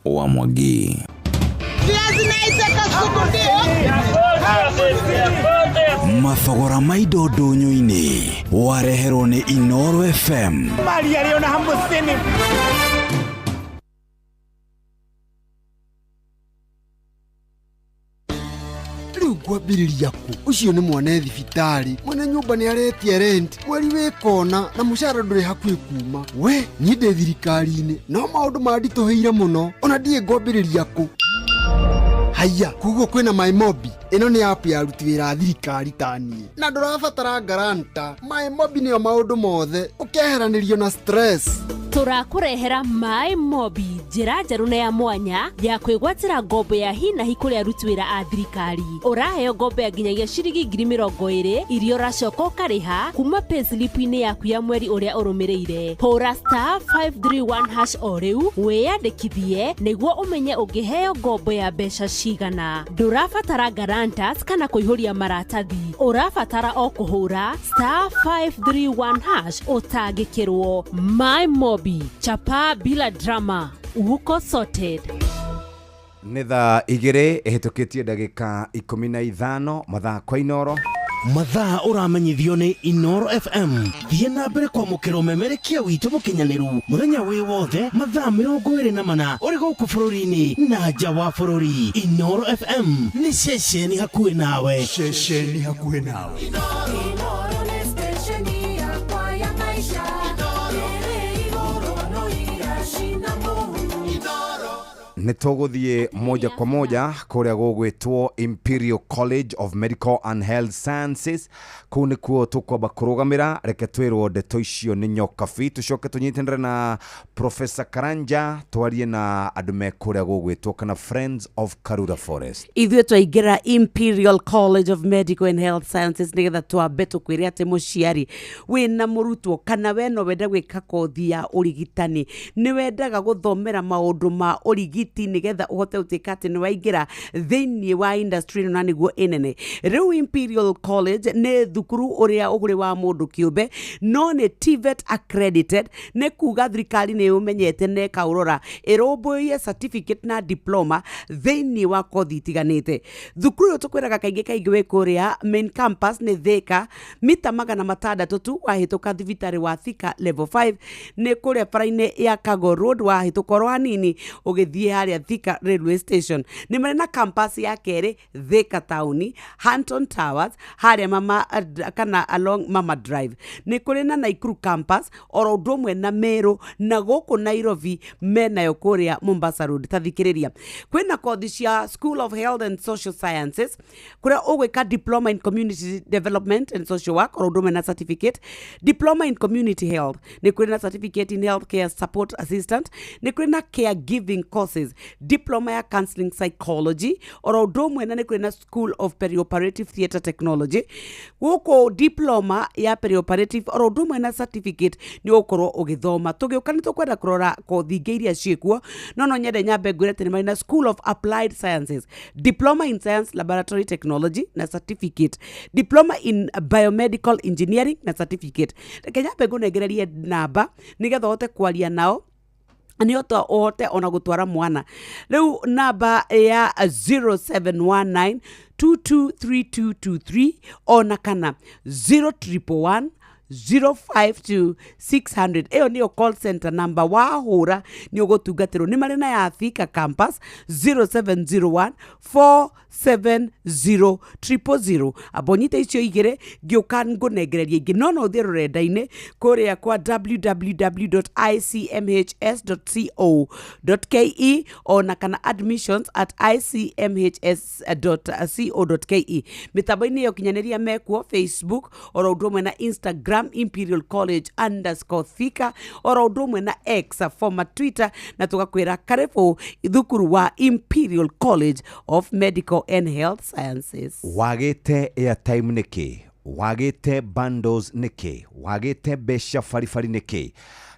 wa Mwangi. Mathogora ma indo ndũnyũ-inĩ wareherwo nĩ Inoro FM. Maria rĩo na 50. Rĩu ngwambĩrĩria kũ? Ũcio nĩ mwana thibitarĩ, mwene nyũmba nĩ aretia rent, mweri wĩ kona na mũcara ndũrĩ hakuhĩ kuma. We niĩ ndĩ thirikari-inĩ no maũndũ manditũhĩire mũno, ona ndiĩ ngwambĩrĩria kũ. Haiya, koguo kwĩna MyMobi. Ĩno nĩ app ya aruti wĩra a thirikari ta niĩ, na ndũrabatara guarantor. MyMobi nĩyo maũndũ mothe, ũkeheranĩrio na stress. Tũrakũrehera MyMobi, njĩra njerũ na ya mwanya ya kwĩgwatĩra ngombo ya hinahi kũrĩ aruti wĩra a thirikari. Ũraheo ngombo ya nginyagia ciringi 20,000 iria ũracoka ũkarĩha kuma payslip-inĩ yaku ya mweri ũrĩa ũrũmĩrĩire. Hũra *531# o rĩu wĩyandĩkithie nĩguo ũmenye ũngĩheo ngombo ya mbeca cigana. Ndũrabatara guarantors kana kũihũria maratathi, ũrabatara o kũhũra *531# ũtangĩkĩrwo. MyMobi, chapa bila drama, uko sorted. Nĩ thaa 2 ĩhĩtũkĩtie ndagĩka 15 mathaa kwa Inoro. Mathaa ũramenyithio nĩ Inoro FM. Thiĩ na mbere kwamũkĩra ũmemerekia witũ mũkinyanĩru mũthenya wĩ wothe mathaa 24 ũrĩ gũkũ bũrũri-inĩ na nja wa bũrũri. Inoro FM nĩ ceceni hakuhĩ nawe. Ceceni hakuhĩ nawe. Inoro nĩ stesheni yakwa ya maisha. Ĩrĩ igũrũ no iracina mũhu. Nĩ tũgũthiĩ moja kwa moja kũrĩa gũgwĩtwo Imperial College of Medical and Health Sciences. Kũu nĩkuo tũkwamba kũrũgamĩra. Reke twĩrwo ndeto icio nĩ Nyokabi, tũcoke tũnyitanĩre na Professor Karanja, twarie na andũ me kũrĩa gũgwĩtwo kana Friends of Karura Forest. Ithuĩ twaingĩra Imperial College of Medical and Health Sciences nĩgetha twambe tũkwĩre atĩ mũciari wĩna mũrutwo kana we no wende gwĩka kothi ya ũrigitani, nĩ wendaga gũthomera maũndũ ma ũrigiti nĩgetha ũhote gũtuĩka atĩ nĩ waingĩra thĩinĩ wa industry ĩno na nĩguo ĩnene. Rĩu Imperial College nĩ thukuru ũrĩa ũrĩ wa mũndũ kĩũmbe, no nĩ TVET accredited, nĩ kuga thirikari nĩ ũmenyete na ĩkaũrora ĩrũmbũiye certificate na diploma thĩinĩ wa kothi itiganĩte. Thukuru ũyũ tũkwĩraga kaingĩ kaingĩ wĩ kũrĩa main campus nĩ Thika, mita 600 tu wahĩtũka thibitarĩ wa Thika level 5, nĩ kũrĩa bara-inĩ ya Kago Road, wahĩtũka oro hanini ũgĩthiĩ harĩa Thika railway station. Nĩ marĩ na campus ya kerĩ Thika taũni, Hanton Towers harĩa mama kana along Mama Drive. Nĩ kũrĩ na Nakuru campus oro ũndũ ũmwe na Meru, na gũkũ Nairobi menayo kũrĩa Mombasa Road. Ta thikĩrĩria, kwĩna kothi cia School of Health and Social Sciences kũrĩa ũgwĩka diploma in community development and social work oro ũndũ ũmwe na certificate, diploma in community health, nĩ kũrĩ na certificate in health care support assistant, nĩ kũrĩ na caregiving courses, diploma ya counseling psychology oro ũndũ ũmwe na nĩ kũrĩ na School of Perioperative Theatre Technology. Gũkũ diploma ya perioperative oro ũndũ ũmwe na certificate nĩ ũgũkorwo ũgĩthoma. Tũgĩũka nĩ tũkwenda kũrora kothi ingĩ iria ciĩkuo, no nyende nyambe ngwĩre atĩ nĩ marĩ na School of Applied Sciences, diploma in science laboratory technology na certificate, diploma in biomedical engineering na certificate. Reke nyambe ngũnengererie namba nĩgetha ũhote kwaria nao, nĩ ũhote ona gũtwara mwana. Rĩu namba ya 0719 223223 ona kana 0111 052 600. Ĩyo nĩyo call center number, wahũra nĩ ũgũtungatĩrwo. Nĩ marĩ na ya Thika campus 0701 470 000. Amba ũnyite icio igĩrĩ, ngĩũka ngũnengereria ingĩ, no ũthiĩ rũrenda-inĩ kũrĩa kwa www.icmhs.co.ke ona kana admissions at icmhs.co.ke. Mĩtambo-inĩ ya ũkinyanĩria mekuo Facebook oro ũndũ ũmwe na Instagram Imperial College _Thika oro ũndũ ũmwe na X former Twitter, na tũgakwĩra karibu thukuru wa Imperial College of Medical and Health Sciences. Wagĩte airtime nĩkĩ? Wagĩte bundles nĩkĩ? Wagĩte mbeca baribari nĩkĩ?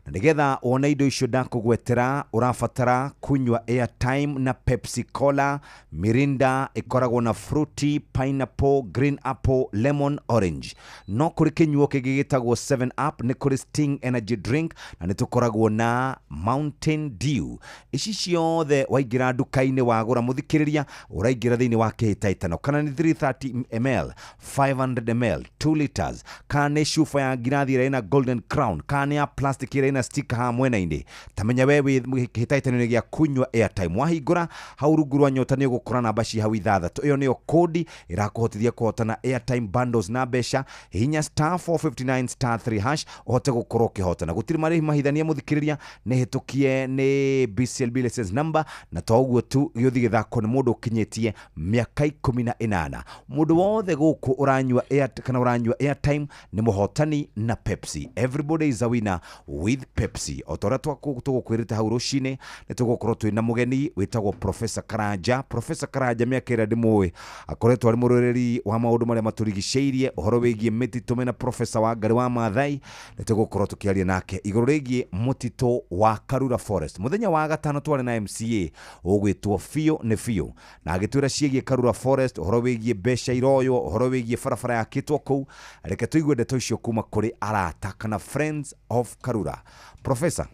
Na nĩgetha wone indo icio ndakũgwetera, ũrabatara kunyua airtime na Pepsi Cola, Mirinda ĩkoragwo na fruity, pineapple, green apple, lemon, orange. No kũrĩ kĩnyuo kĩngĩ gĩtagwo 7 Up, nĩ kũrĩ Sting energy drink, na nĩ tũkoragwo na Mountain Dew. Ici ciothe waingĩra nduka-inĩ wagũra, mũthikĩrĩria, ũraingĩra thĩinĩ wa kĩhĩtahĩtano, kana nĩ 330 ml, 500 ml, 2 liters, kana nĩ cuba ya ngirathi ĩrĩa ĩna Golden Crown, kana nĩ ya plastic ĩrĩa ĩna sticker haha mwena-inĩ, tamenya we wĩ kĩhĩtahĩtano-inĩ gĩa kunyua airtime. Wahingũra hau rungu rwa nyota nĩ ũgũkora namba ci hau ithathatũ. Ĩyo nĩyo kodi ĩrakũhotithia kũhotana airtime bundles na mbeca. Hihinya *459 *3# ũhote gũkorwo ũkĩhotana. Gũtirĩ marĩhi mahithanie mũthikĩrĩria, nĩ hĩtũkie nĩ BCLB license number, na to ũguo tu, gĩũthi gĩthako nĩ mũndũ ũkinyĩtie mĩaka 18. Mũndũ wothe gũkũ ũranyua air, kana ũranyua airtime nĩ mũhotani na Pepsi. Everybody is a winner with Pepsi. O ta ũrĩa tũgũkwĩrĩte hau rũcinĩ, nĩ tũgũkorwo twĩ na mũgeni wĩtagwo Professor Karanja. Professor Karanja, mĩaka ĩrĩa ndĩmũĩ, akoretwo arĩ mũrũĩrĩri wa maũndũ marĩa matũrigicĩirie, ũhoro wĩgiĩ mĩtitũ. Mena Professor Wangari wa Maathai, nĩ tũgũkorwo tũkĩaria nake igũrũ rĩgiĩ mũtitũ wa Karura Forest. Mũthenya wa gatano twarĩ na MCA ũgwĩtwo Biũ nĩ Biũ, na agĩtwĩra ciĩgiĩ Karura Forest, ũhoro wĩgiĩ mbeca iroywo, ũhoro wĩgiĩ barabara yakĩtwo kũu. Reke tũigue ndeto icio kuma kũrĩ arata kana Friends of Karura. Professor,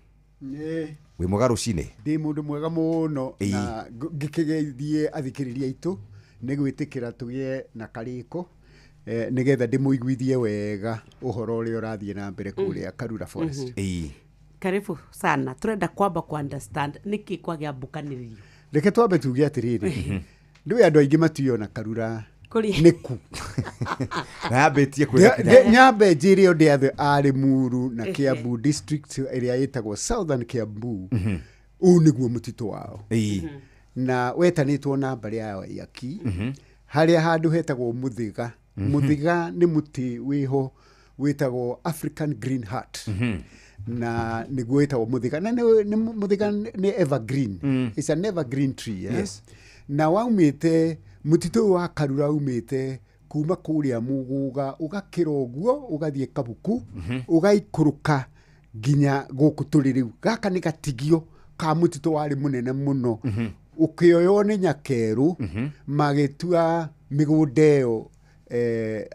wĩ mwega rũcinĩ? Ndĩ mũndũ mwega mũno na ngĩkĩgeithie athikĩrĩria aitũ nĩ gwĩtĩkĩra tũgĩe na karĩko, nĩgetha ndĩmũiguithie wega ũhoro ũrĩa ũrathiĩ na mbere kũrĩa Karura Forest. Karibu sana. Turenda kwamba ku understand nĩkĩ kwagĩa mbukanĩrĩrio. Reke twambe tuge atĩrĩrĩ, ndũĩ andũ aingĩ mationa Karura Kũrĩa- nĩku. Na yambĩtie kwĩra Nyambe njĩre ũndĩ athe arĩ Muru na Kiambu district ĩrĩa ĩtagwo Southern Kiambu, ũũ nĩguo mũtitũ wao na wetanĩtwo na mbarĩ ya Waiyaki, harĩa handũ hetagwo Mũthĩga. Mũthĩga nĩ mũtĩ wĩho wĩtagwo African Green Heart, na nĩguo wĩtagwo mũthĩga, na nĩ mũthĩga nĩ evergreen. It's an evergreen tree, eh? Yes. Na waumĩte mũtitũ ũyũ wa Karura umĩte kuma kũrĩa Mũgũga, ũgakĩra ũguo ũgathiĩ Kabuku, ũgaikũrũka nginya gũkũ tũrĩ rĩu. Gaka nĩ gatigio ka mũtitũ warĩ mũnene mũno, ũkĩoywo nĩ Nyakerũ, magĩtua mĩgũnda ĩyo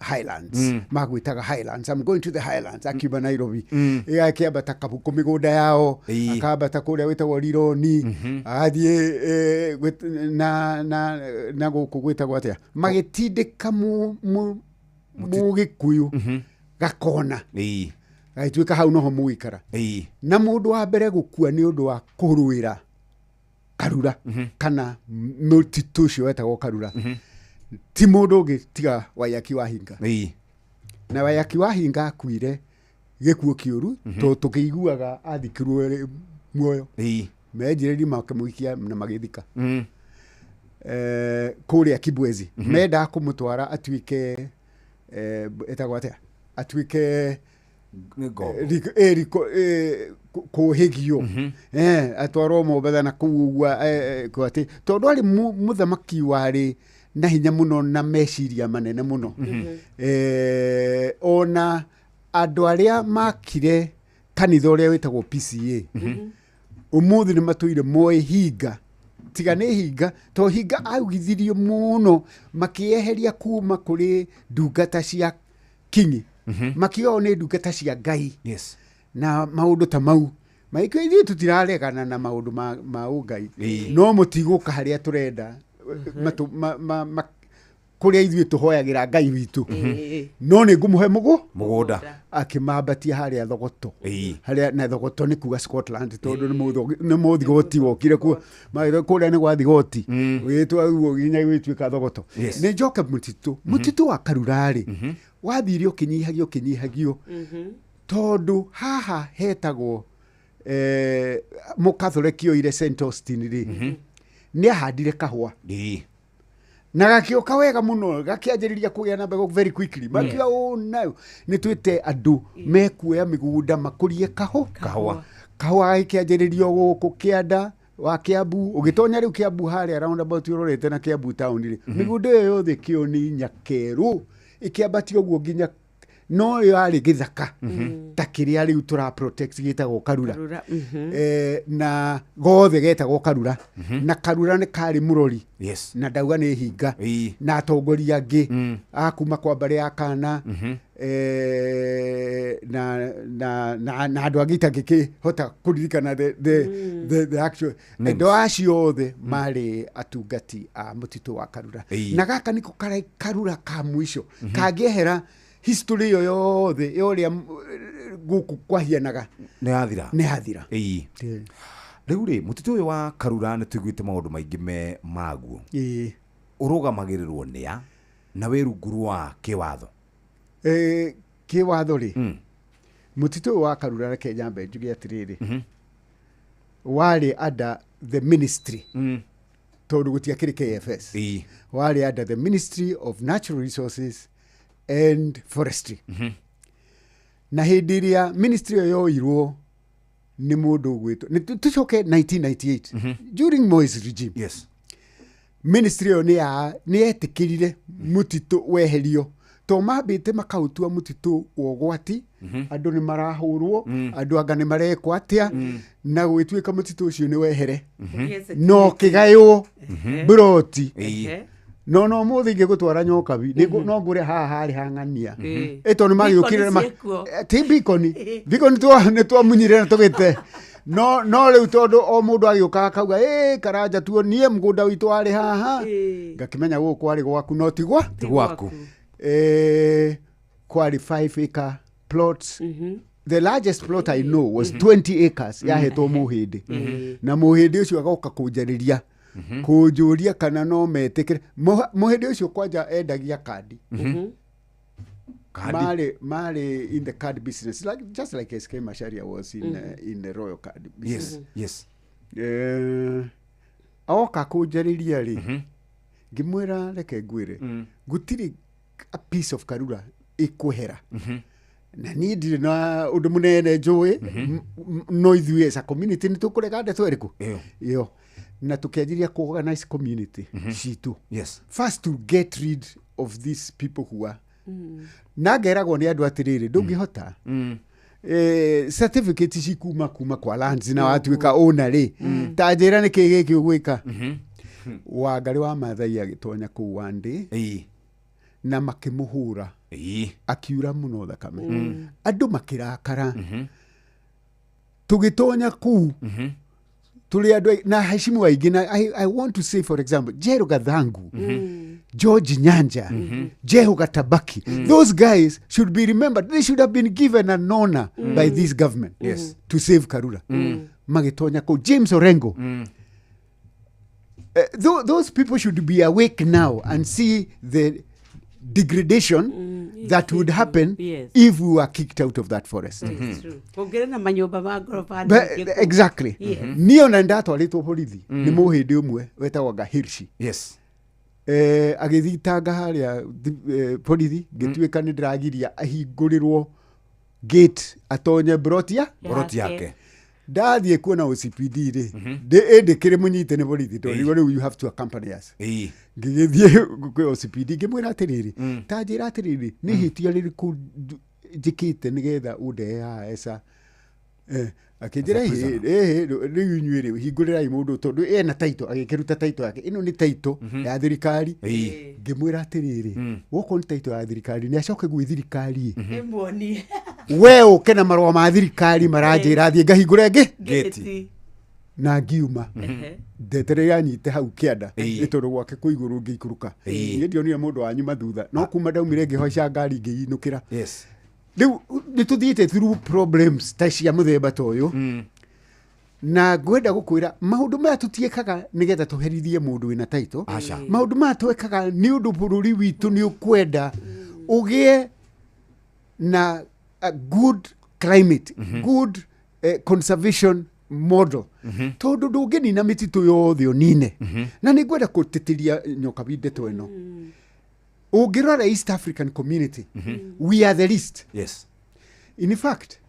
Highlands. Magwĩtaga Highlands, I'm going to the Highlands, akiuma Nairobi. Ĩgakĩambata Kabuku mĩgũnda yao, akambata kũrĩa gwĩtagwo Rironi, agathiĩ na gũkũ gwĩtagwo atĩa, magĩtindĩka mũgĩkũyũ gakona, gagĩtuĩka hau noho mũgũikara. Na mũndũ wa mbere gũkua nĩ ũndũ wa kũrũĩra Karura kana mũtitũ ũcio wetagwo Karura ti mũndũ ũngĩ tiga Waiyaki wa Hinga. Na Waiyaki wa Hinga akuire gĩkuũ kĩũru, tondũ tũkĩiguaga athikirwo arĩ muoyo. Menjire irima makĩmũikia na magĩthika kũrĩa Kibwezi. Mendaga kũmũtwara atuĩke, ĩtagwo atĩa, atuĩke Nĩ ngombo. Kũhĩgio, atwarwo Mombatha na kũu ũguo, atĩ tondũ arĩ mũthamaki warĩ na hinya mũno na meciria manene mũno. Ona andũ arĩa makire kanitha ũrĩa wĩtagwo PCA ũmũthĩ nĩ matũire moĩ Hinga, tiga nĩ Hinga, to Hinga augithirio mũno makĩeheria kuma kũrĩ ndungata cia kinyi, makiuga nĩ ndungata cia Ngai. Na maũndũ ta mau maikio, ithuĩ tũtiraregana na maũndũ ma ũngai, no mũtigũka harĩa tũrenda kũrĩa ithuĩ tũhoyagĩra Ngai witũ, no nĩ ngũmũhe mũgũnda. Akĩmambatia harĩa Thogoto, harĩa na Thogoto nĩ kuga Scotland, tondũ nĩ mũthigoti wokire kuo. Kũrĩa nĩ gwa thigoti wĩtwa ũguo nginya gwĩtuĩka Thogoto. Nĩ njoke mũtitũ wa Karura-rĩ, wathire ũkĩnyihagio ũkĩnyihagio, tondũ haha hetagwo mũkatholeki oire St Austin rĩ, nĩ ahandire kahũa na gakĩũka wega mũno, gakĩanjĩrĩria kũgĩa na mbegũ very quickly. Makiuga ũũ nayo nĩ twĩte andũ mekuoya mĩgũnda makũrie kahũa. Kahũa gagĩkĩanjĩrĩrio gũkũ kĩanda wa Kiambu, ũgĩtonya rĩu Kiambu harĩa roundabout ũrorete na Kiambu town rĩ, mĩgũnda ĩyo yothe kĩo nĩ Nyakerũ, ĩkĩambatio ũguo nginya no ĩyo yarĩ gĩthaka ta kĩrĩa rĩu tũra protect gĩtagwo Karura. Karura. Na gothe getagwo Karura, na Karura nĩ karĩ mũrori na ndauga nĩ Hinga na atongoria angĩ a kuma kwa mbarĩ ya kana, na andũ angĩ itangĩkĩhota kũririkana the actual Names. Andũ acio othe marĩ atungati a mũtitũ wa Karura. Na gaka nĩko Karura ka mũico kangĩehera. History ĩyo yothe ya ũrĩa gũkũ kwahianaga nĩ yathira. Nĩ yathira. Ĩĩ. Rĩu rĩ, mũtitũ ũyũ wa Karura nĩ tũiguĩte maũndũ maingĩ me maguo. Ĩĩ. Ũrũgamagĩrĩrwo nĩa na wĩ rungu rwa kĩwatho? Kĩwatho rĩ, mũtitũ ũyũ wa Karura, reke nyambe njuge atĩrĩrĩ, warĩ under the ministry, tondũ gũtiakĩrĩ KFS. Warĩ under the Ministry of Natural Resources and Forestry. Na hĩndĩ ĩrĩa ministry ĩyo yoirwo nĩ mũndũ ũgwĩtwo nĩ tũcoke 1998 during Moi's regime. Ministry ĩyo nĩ yetĩkĩrire mũtitũ weherio, to mambĩte makaũtua mũtitũ wa ũgwati. Andũ nĩ marahũrwo, andũ anga nĩ marekwo atĩa, na gũgĩtuĩka mũtitũ ũcio nĩ wehere no kĩgaywo mburoti. No mũthĩ ingĩgũtwara Nyokabi, no ngũre haha harĩ hang'ania. Ĩ tondũ magĩũkire Beacon ciĩkuo. Ti bikoni, bikoni nĩ twamunyire na tũgĩte, no rĩu tondũ o mũndũ agĩũka akauga, ĩ Karanja, tuonie mũgũnda witũ warĩ haha, ngakĩmenya gũkũ kwarĩ gwaku no ti gwa Ti gwaku. Kwarĩ 5 acre plots. The largest plot I know was 20 acres, yahetwo mũhĩndĩ, na mũhĩndĩ ũcio agoka kũnjarĩria, kũnjũria kana no metĩkĩre. Mũhĩndĩ ũcio kwanja endagia kandi. Kandi. Marĩ in the card business, like, just like SK Macharia was in the royal card business. Oka kũnjarĩria rĩ, ngĩmwĩra, reke ngwĩre, gũtirĩ a piece of Karura ĩkwehera, na niĩ ndirĩ na ũndũ mũnene njũĩ. No ithuĩ as a community nĩ tũkũrega ndeto ĩrĩkũ Ĩyo. Ĩyo, na tũkĩanjĩrĩria kuorganize community citũ first to get rid of these people who are, na ngeragwo nĩ andũ atĩrĩrĩ, ndũngĩhota, certificate cikuma kuma kwa lands na watuĩka owner rĩ, ta njĩra nĩ kĩ gĩkĩ ũgwĩka. Wangarĩ wa Mathai agĩtonya kũu one day na makĩmũhũra, akiura mũno thakame, andũ makĩrakara. Tũgĩtonya kũu tũrĩ andũ na heshimu aingĩ, na I want to say, for example, Jero Gathangu, George Nyanja, Jehu Gatabaki, those guys should be remembered. They should have been given an honor by this government to save Karura. Magĩtonya kũu, James Orengo. Those people should be awake now and see the degradation that would happen if we were kicked out of that forest. Kũngĩrĩ na manyũmba ma ngoroba But, nyingĩ kũu. exactly. Niĩ ona ndatwarĩtwo borithi nĩ mũhĩndĩ ũmwe wetagwo Ngahirshi. Agĩthitanga harĩa borithi, ngĩtuĩka nĩ ndĩragiria ahingũrĩrwo gate atonye brotia. Broti yake. Ndathiĩ kuona OCPD rĩ, ĩndĩ kĩrĩ mũnyite nĩ borithi, tondũ rĩu you have to accompany us. Ngĩgĩthiĩ kwĩ OCPD, ngĩmwĩra atĩrĩrĩ, ta njĩra atĩrĩrĩ, nĩ ihĩtia rĩrĩkũ njĩkĩte nĩgetha ũndehe haha esa? Akĩnjĩra, As a prisoner. Ĩhĩ, rĩu inyuĩ rĩ, hingũrĩrai mũndũ, tondũ ena taito. Agĩkĩruta taito yake, ĩno nĩ taito ya thirikari. Ngĩmwĩra atĩrĩrĩ, gũkũ nĩ taito ya thirikari, nĩ acoke gwĩ thirikari. Ĩmuonie. We ũke na marũa ma thirikari maranjĩra thiĩ ngahingũre ngĩ Gate. Na ngiuma, ndetereire anyite hau kĩanda, nĩ tondũ gwake kwĩ igũrũ ngĩikũrũka. Niĩ ndionire mũndũ wanyuma thutha, no kuma ndaumire ngĩhaica ngari ngĩinũkĩra. Rĩu nĩ tũthiĩte through problems ta cia mũthemba ta ũyũ, na ngwenda gũkwĩra maũndũ maya tũtiĩkaga nĩgetha tũherithie mũndũ wĩna taito. Aca. Maũndũ maya twekaga nĩ ũndũ bũrũri witũ nĩ ũkwenda ũgĩe na a good climate, good conservation model, tondũ ndũngĩnina mĩtitũ yothe ũnine. Na nĩ ngwenda kũtĩtĩria Nyokabi ndeto ĩno. Ũngĩrora East African Community, we are the least. In fact,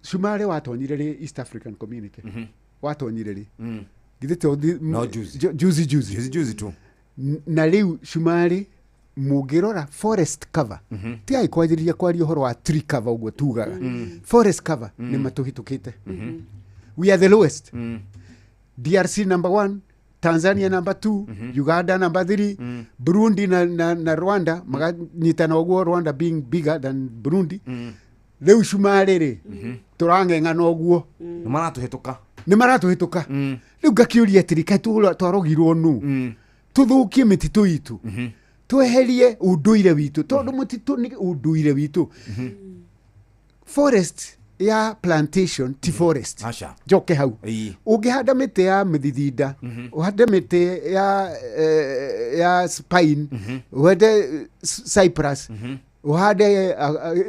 Cumarĩ watonyire rĩ East African Community? Watonyire rĩ? Githĩ to No, juzi. Juzi juzi. Juzi juzi tu. Na rĩu Cumarĩ mũngĩrora forest cover, tigai kwanjĩrĩria kwaria ũhoro wa tree cover ũguo tugaga, forest cover nĩ matũhĩtũkĩte. We are the lowest. DRC number one, Tanzania number two, Uganda number three, Burundi na Rwanda maganyitana ũguo, Rwanda being bigger than Burundi. Rĩu Cumarĩ rĩ, tũrang'eng'ana ũguo. Nĩ maratũhĩtũka. Nĩ maratũhĩtũka. Rĩu ngakĩũria atĩrĩ, kaĩ twarogirwo nũ tũthũkie mĩtitũ itũ? Tweherie ũndũire witũ tondũ mũtitũ nĩ ũndũire witũ. Forest ya plantation ti forest. Aca. Njoke hau. Ĩĩ. Ũngĩhanda mĩtĩ ya mĩthithinda, ũhande mĩtĩ ya spine, ũhande cypress, ũhande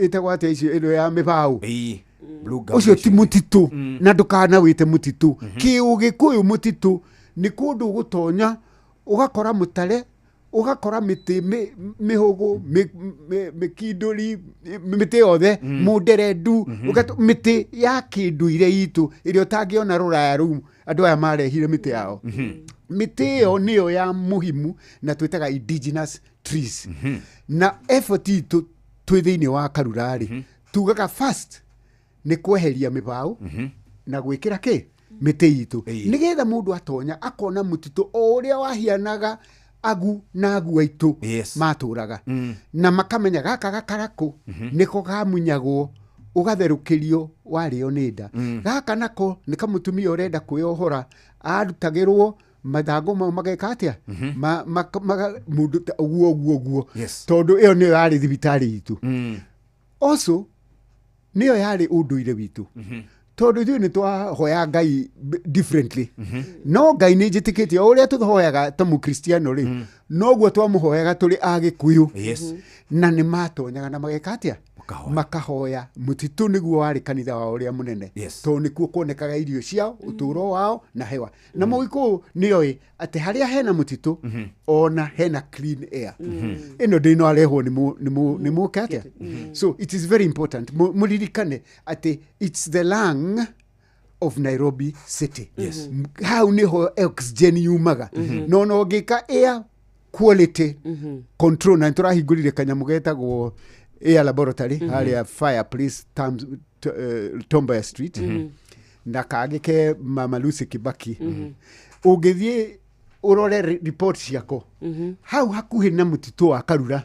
ĩtagwo atĩa icio ĩno ya mĩbaũ. Ĩĩ. Blue gum Ũcio ti icio. mũtitũ na ndũkana wĩte mũtitũ. Kĩũgĩkũyũ mũtitũ nĩ kũndũ ũgũtonya ũgakora mũtare, ũgakora mĩtĩ mĩhũgũ, mĩkindũri, mĩtĩ yothe, mũnderendu, mĩtĩ ya kĩndũire itũ ĩrĩa ũtangĩona rũraya rũu andũ aya marehire mĩtĩ yao. Mĩtĩ ĩyo nĩyo ya muhimu na twĩtaga indigenous trees. Na effort itũ twĩ thĩinĩ wa Karura rĩ, tugaga first nĩ kweheria mĩbaũ na gwĩkĩra kĩ mĩtĩ itũ nĩgetha mũndũ atonya akona mũtitũ o ũrĩa wahianaga agu na agu aitũ matũraga, na makamenya gaka gakarakũ nĩko kamunyagwo ũgatherũkĩrio warĩo nĩ nda. Gaka nako nĩ kamũtumia ũrenda kwĩyohora arutagĩrwo mathangũ mau mageka atĩa, mũndũ ũguo ũguo ũguo, tondũ ĩyo nĩyo yarĩ thibitarĩ itũ. Also nĩyo yarĩ ũndũire witũ, tondũ ithuĩ nĩ twahoya Ngai differently. No Ngai nĩ njĩtĩkĩtie o ũrĩa tũhoyaga ta mũkristiano rĩ, noguo twamũhoyaga tũrĩ Agĩkũyũ. Na nĩ matonyaga na mageka atĩa, makahoya mũtitũ nĩguo warĩ kanitha wao ũrĩa mũnene, tondũ nĩkuo kuonekaga irio ciao, ũtũũro wao na hewa. Na mũgĩkũyũ nĩoĩ atĩ harĩa hena mũtitũ ona hena clean air. Ĩno ndĩno arehwo nĩ mũke atĩa. So it is very important mũririkane atĩ it's the lung of Nairobi city. Hau nĩho oxygen yumaga. No no ũngĩka air quality control, na nĩtũrahingũrire kanyamũ getagwo air laboratory harĩa Fireplace Tomboya Street, na kangĩ ke Mama Lucy Kibaki. Ũngĩthiĩ ũrore report ciako hau hakuhĩ na mũtitũ wa Karura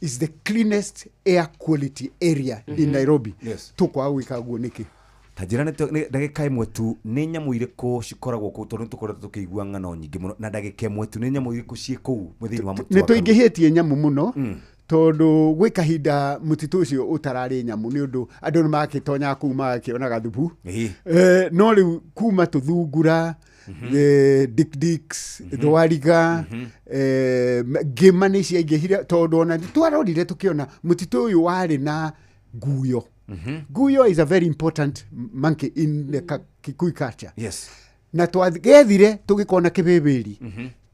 is the cleanest air quality area in Nairobi. Tũkwaga gwĩka ũguo nĩkĩ? Ta njĩra nĩ ndagĩka ĩmwe tu, nĩ nyamũ irĩkũ cikoragwo kũu, tondũ nĩ tũkoretwo tũkĩigua ng'ano nyingĩ mũno, na ndagĩka ĩmwe tu, nĩ nyamũ irĩkũ ciĩ kũu thĩinĩ wa mũtitũ Nĩ wa Karura? tũingĩhĩtie nyamũ mũno, tondũ gwĩ kahinda mũtitũ ũcio ũtararĩ nyamũ nĩ ũndũ andũ nĩ makĩtonyaga kũu magakĩonaga thubu. No rĩu kuma tũthungura, dikdiks, thwariga, ngĩma nĩ ciaingĩhire, tondũ ona twarorire tũkĩona mũtitũ ũyũ warĩ na nguyo. Nguyo is a very important monkey in the Kikuyu culture. Na twagethire tũgĩkona kĩbĩbĩri,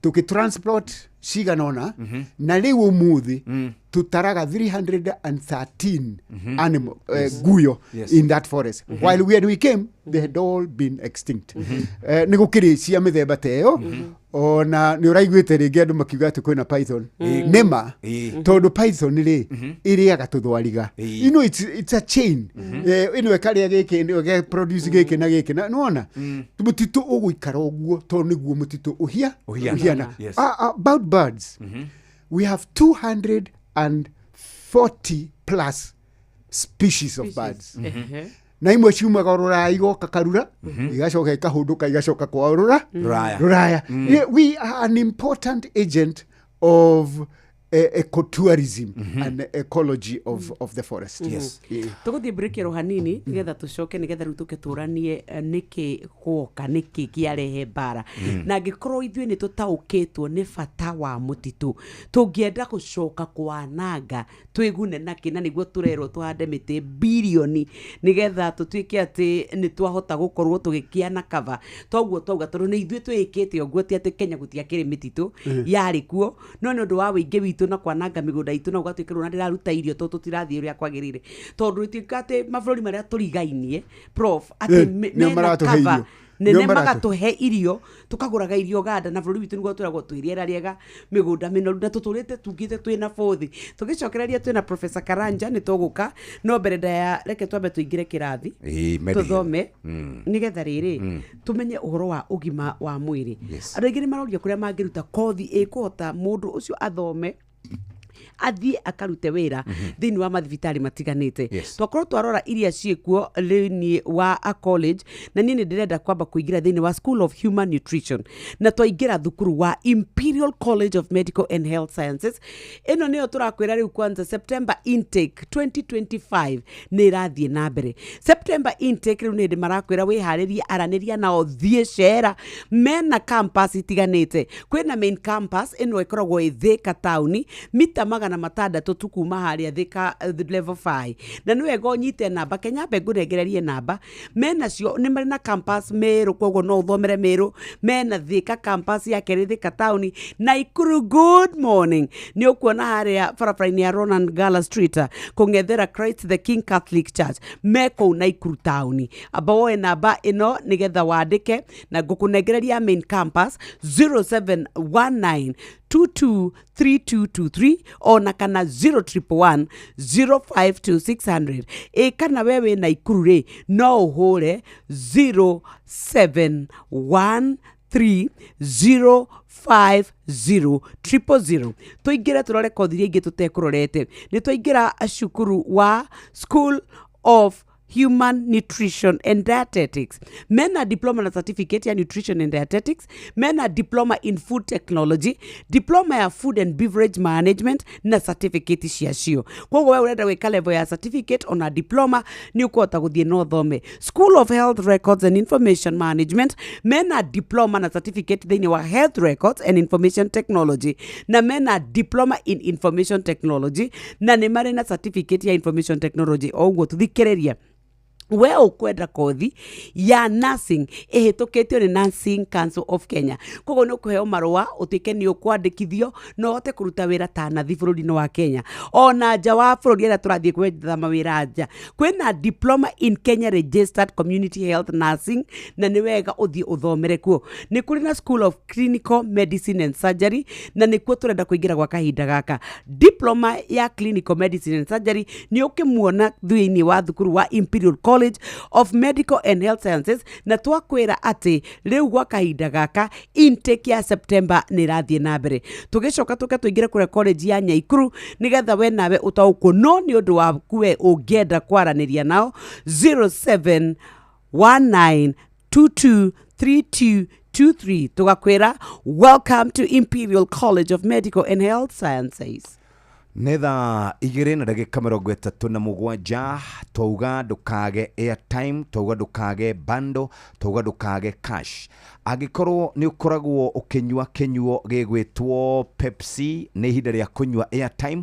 tũkĩ-transport cigana ũna, na rĩu ũmũthĩ tũtaraga 313 animal, nguyo in that forest. While when we came they had all been extinct. Nĩ gũkĩrĩ cia mĩthemba ta ĩyo. Ona nĩ ũraiguĩte rĩngĩ andũ makiuga atĩ kwĩna python. Nĩma, tondũ python rĩ ĩrĩaga tũthwariga. You know, it's a chain. Ĩno ĩkarĩa gĩkĩ, ĩno ĩgaproduce gĩkĩ na gĩkĩ, na nĩwona mũtitũ ũgũikara ũguo tondũ nĩguo mũtitũ Ũhiana. ũhiana. About birds, we have 240 plus species of birds. Na imwe ciumaga rũraya igoka Karura, igacoka ikahũndũka igacoka kwao Rũraya. rũraya. We are an important agent of ecotourism and ecology of the forest. Tũgũthiĩ break ĩro hanini nĩgetha tũcoke, nĩgetha rĩu tũke tũranie nĩkĩ gwoka, nĩkĩ kĩarehe mbara, na angĩkorwo ithuĩ nĩ tũtaũkĩtwo nĩ bata wa mũtitũ, tũngĩenda gũcoka kwananga twĩgune nakĩ, na nĩguo tũrerwo tũhande mĩtĩ birioni nĩgetha tũtuĩke atĩ nĩ twahota gũkorwo tũgĩkĩana cover. Toguo twauga, tondũ nĩ ithuĩ twĩĩkĩte ũguo, ti atĩ Kenya gũtiakĩrĩ mĩtitũ, yarĩ kuo, no nĩ ũndũ wa wĩingĩ witũ na kwananga mĩgũnda itũ na gũgatuĩka rĩu ona ndĩraruta irio tondũ tũtirathiĩ ũrĩa kwagĩrĩire, tondũ ĩtuĩka atĩ mabũrũri marĩa tũrigainie, prof, atĩ Nĩo mena maratũhe cover irio. nene, Nĩo maratũ- magatũhe irio, tũkagũraga irio Uganda, na bũrũri witũ nĩguo twĩragwo twĩ rĩera rĩega, mĩgũnda mĩnoru, na tũtũrĩte tungĩte twĩna bũthi. Tũgĩcokereria twĩna Professor Karanja nĩ tũgũka, no mbere ndaya reke twambe tũingĩre kĩrathi Ĩĩ, Mediheal. tũthome nĩgetha rĩrĩ tũmenye ũhoro wa ũgima wa mwĩrĩ. Andũ aingĩ nĩ maroria kũrĩa mangĩruta kothi ĩkũhota mũndũ ũcio athome Athiĩ akarute wĩra thĩinĩ wa mathibitarĩ matiganĩte. Yes. Twakorwo twarora iria ciĩkuo thĩinĩ wa a college, na niĩ nĩ ndĩrenda kwamba kũingĩra thĩinĩ wa School of Human Nutrition, na twaingĩra thukuru wa Imperial College of Medical and Health Sciences. Ĩno nĩyo tũrakwĩra rĩu kwanza September intake 2025 nĩ ĩrathiĩ na mbere. September intake rĩu nĩ hĩndĩ marakwĩra wĩharĩrie, aranĩria nao, thiĩ cera. Mena campus itiganĩte. Kwĩna main campus ĩno ĩkoragwo ĩ Thĩka taũni, mita 600 tu kuma harĩa Thĩka level 5. Na nĩ wega ũnyite namba, kenyambe ngũnengererie namba menacio. Nĩ marĩ na campus Meru, koguo no ũthomere Meru. Mena Thĩka campus ya kerĩ, Thĩka taũni. Naikuru, good morning, nĩ ũkuona harĩa barabara-inĩ ya Ronan Gala Street, kũng'ethera Christ the King Catholic Church, me kũu Naikuru taũni. Amba woe namba ĩno nĩgetha wandĩke na ngũkũnengereria main campus, 0719 223223 ona kana 0111 052600. Ĩ kana we wĩ Naikuru rĩ, no ũhũre 0713 050 000. Tũingĩre tũrore kothi iria ingĩ tũtekũrorete. Nĩ twaingĩra cukuru wa School of Human Nutrition and Dietetics. Mena diploma na certificate ya nutrition and dietetics, mena diploma in food technology, diploma ya food and beverage management na certificate ciacio. Koguo we ũrenda gwĩka level ya certificate ona diploma, nĩ ũkũhota gũthiĩ na ũthome. School of Health Records and Information Management, mena diploma na certificate thĩinĩ wa health records and information technology, na mena diploma in information technology, na nĩ marĩ na certificate ya information technology. O ũguo tũthikĩrĩria, we ũkwenda kothi ya nursing ĩhĩtũkĩtio nĩ Nursing Council of Kenya, koguo nĩ ũkũheo marũa ũtuĩke nĩ ũkwandĩkithio na ũhote kũruta wĩra ta nathi bũrũri-inĩ wa Kenya ona nja wa bũrũri, arĩa tũrathiĩ gwetha mawĩra nja. Kwĩna diploma in Kenya Registered Community Health Nursing, na nĩ wega ũthiĩ ũthomere kuo. Nĩ kũrĩ na School of Clinical Medicine and Surgery, na nĩkuo tũrenda kũingĩra gwa kahinda gaka. Diploma ya clinical medicine and surgery nĩ ũkĩmuona thĩinĩ wa thukuru wa Imperial College of Medical and Health Sciences, na twakwĩra atĩ rĩu gwa kahinda gaka intake ya September nĩ ĩrathiĩ na mbere. Tũgĩcoka tũke tũingĩre kũrĩa college ya Nyaikuru nĩgetha we nawe ũtaũkwo, no nĩ ũndũ waku we ũngĩenda kwaranĩria nao, 0719223223. Tũgakwĩra welcome to Imperial College of Medical and Health Sciences. Nĩ thaa 2:37. Twauga ndũkage airtime, twauga ndũkage bundle, twauga ndũkage cash. Angĩkorwo nĩ ũkoragwo ũkĩnyua kĩnyuo gĩgwĩtwo Pepsi, nĩ ihinda rĩa kũnyua airtime.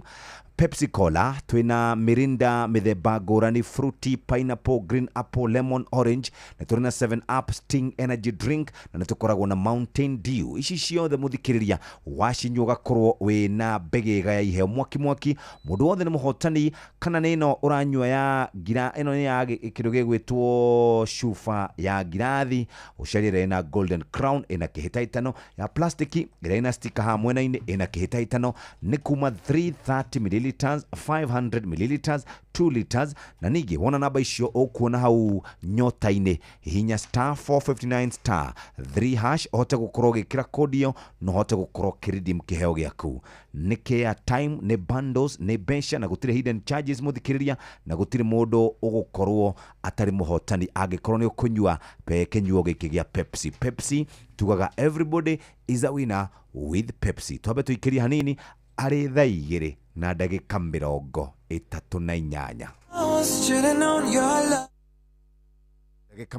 Pepsi Cola twĩna Mirinda mĩthemba ngũrani, fruity, pineapple, green apple, lemon, orange, na tũrĩ na 7 Up, Sting energy drink, na nĩ tũkoragwo na Mountain Dew. Ici ciothe mũthikĩrĩria wacinyua ũgakorwo wĩna mbegega ya iheo mwaki mwaki. Mũndũ wothe nĩ mũhotani. Kana nĩ ĩno ũranyua ya ngira, ĩno nĩ ya kĩndũ gĩgwĩtwo cuba ya ngirathi, ũcarie ĩrĩa ĩna golden crown, ĩna kĩhĩtahĩtano, ya plastiki ĩrĩa ĩna sticker haha mwena-inĩ ĩna kĩhĩtahĩtano. Nĩ kuma 330 milliliters, 500 milliliters, 2 liters. Na ningĩ wona namba icio ũkuona hau nyota-inĩ, hihinya star 459 star 3 hash ũhote gũkorwo ũgĩkĩra kodi ĩyo na ũhote gũkorwo ũkĩredeem kĩheo gĩaku. Nĩ kĩa time, nĩ bundles, nĩ mbeca, na gũtirĩ hidden charges mũthikĩrĩria, na gũtirĩ mũndũ ũgũkorwo atarĩ mũhotani angĩkorwo nĩ ũkũnyua kĩnyuo gĩkĩ gĩa Pepsi. Pepsi tugaga everybody is a winner with Pepsi. Twambe tũikĩrie hanini arĩ thaa 2:38. Ndagĩka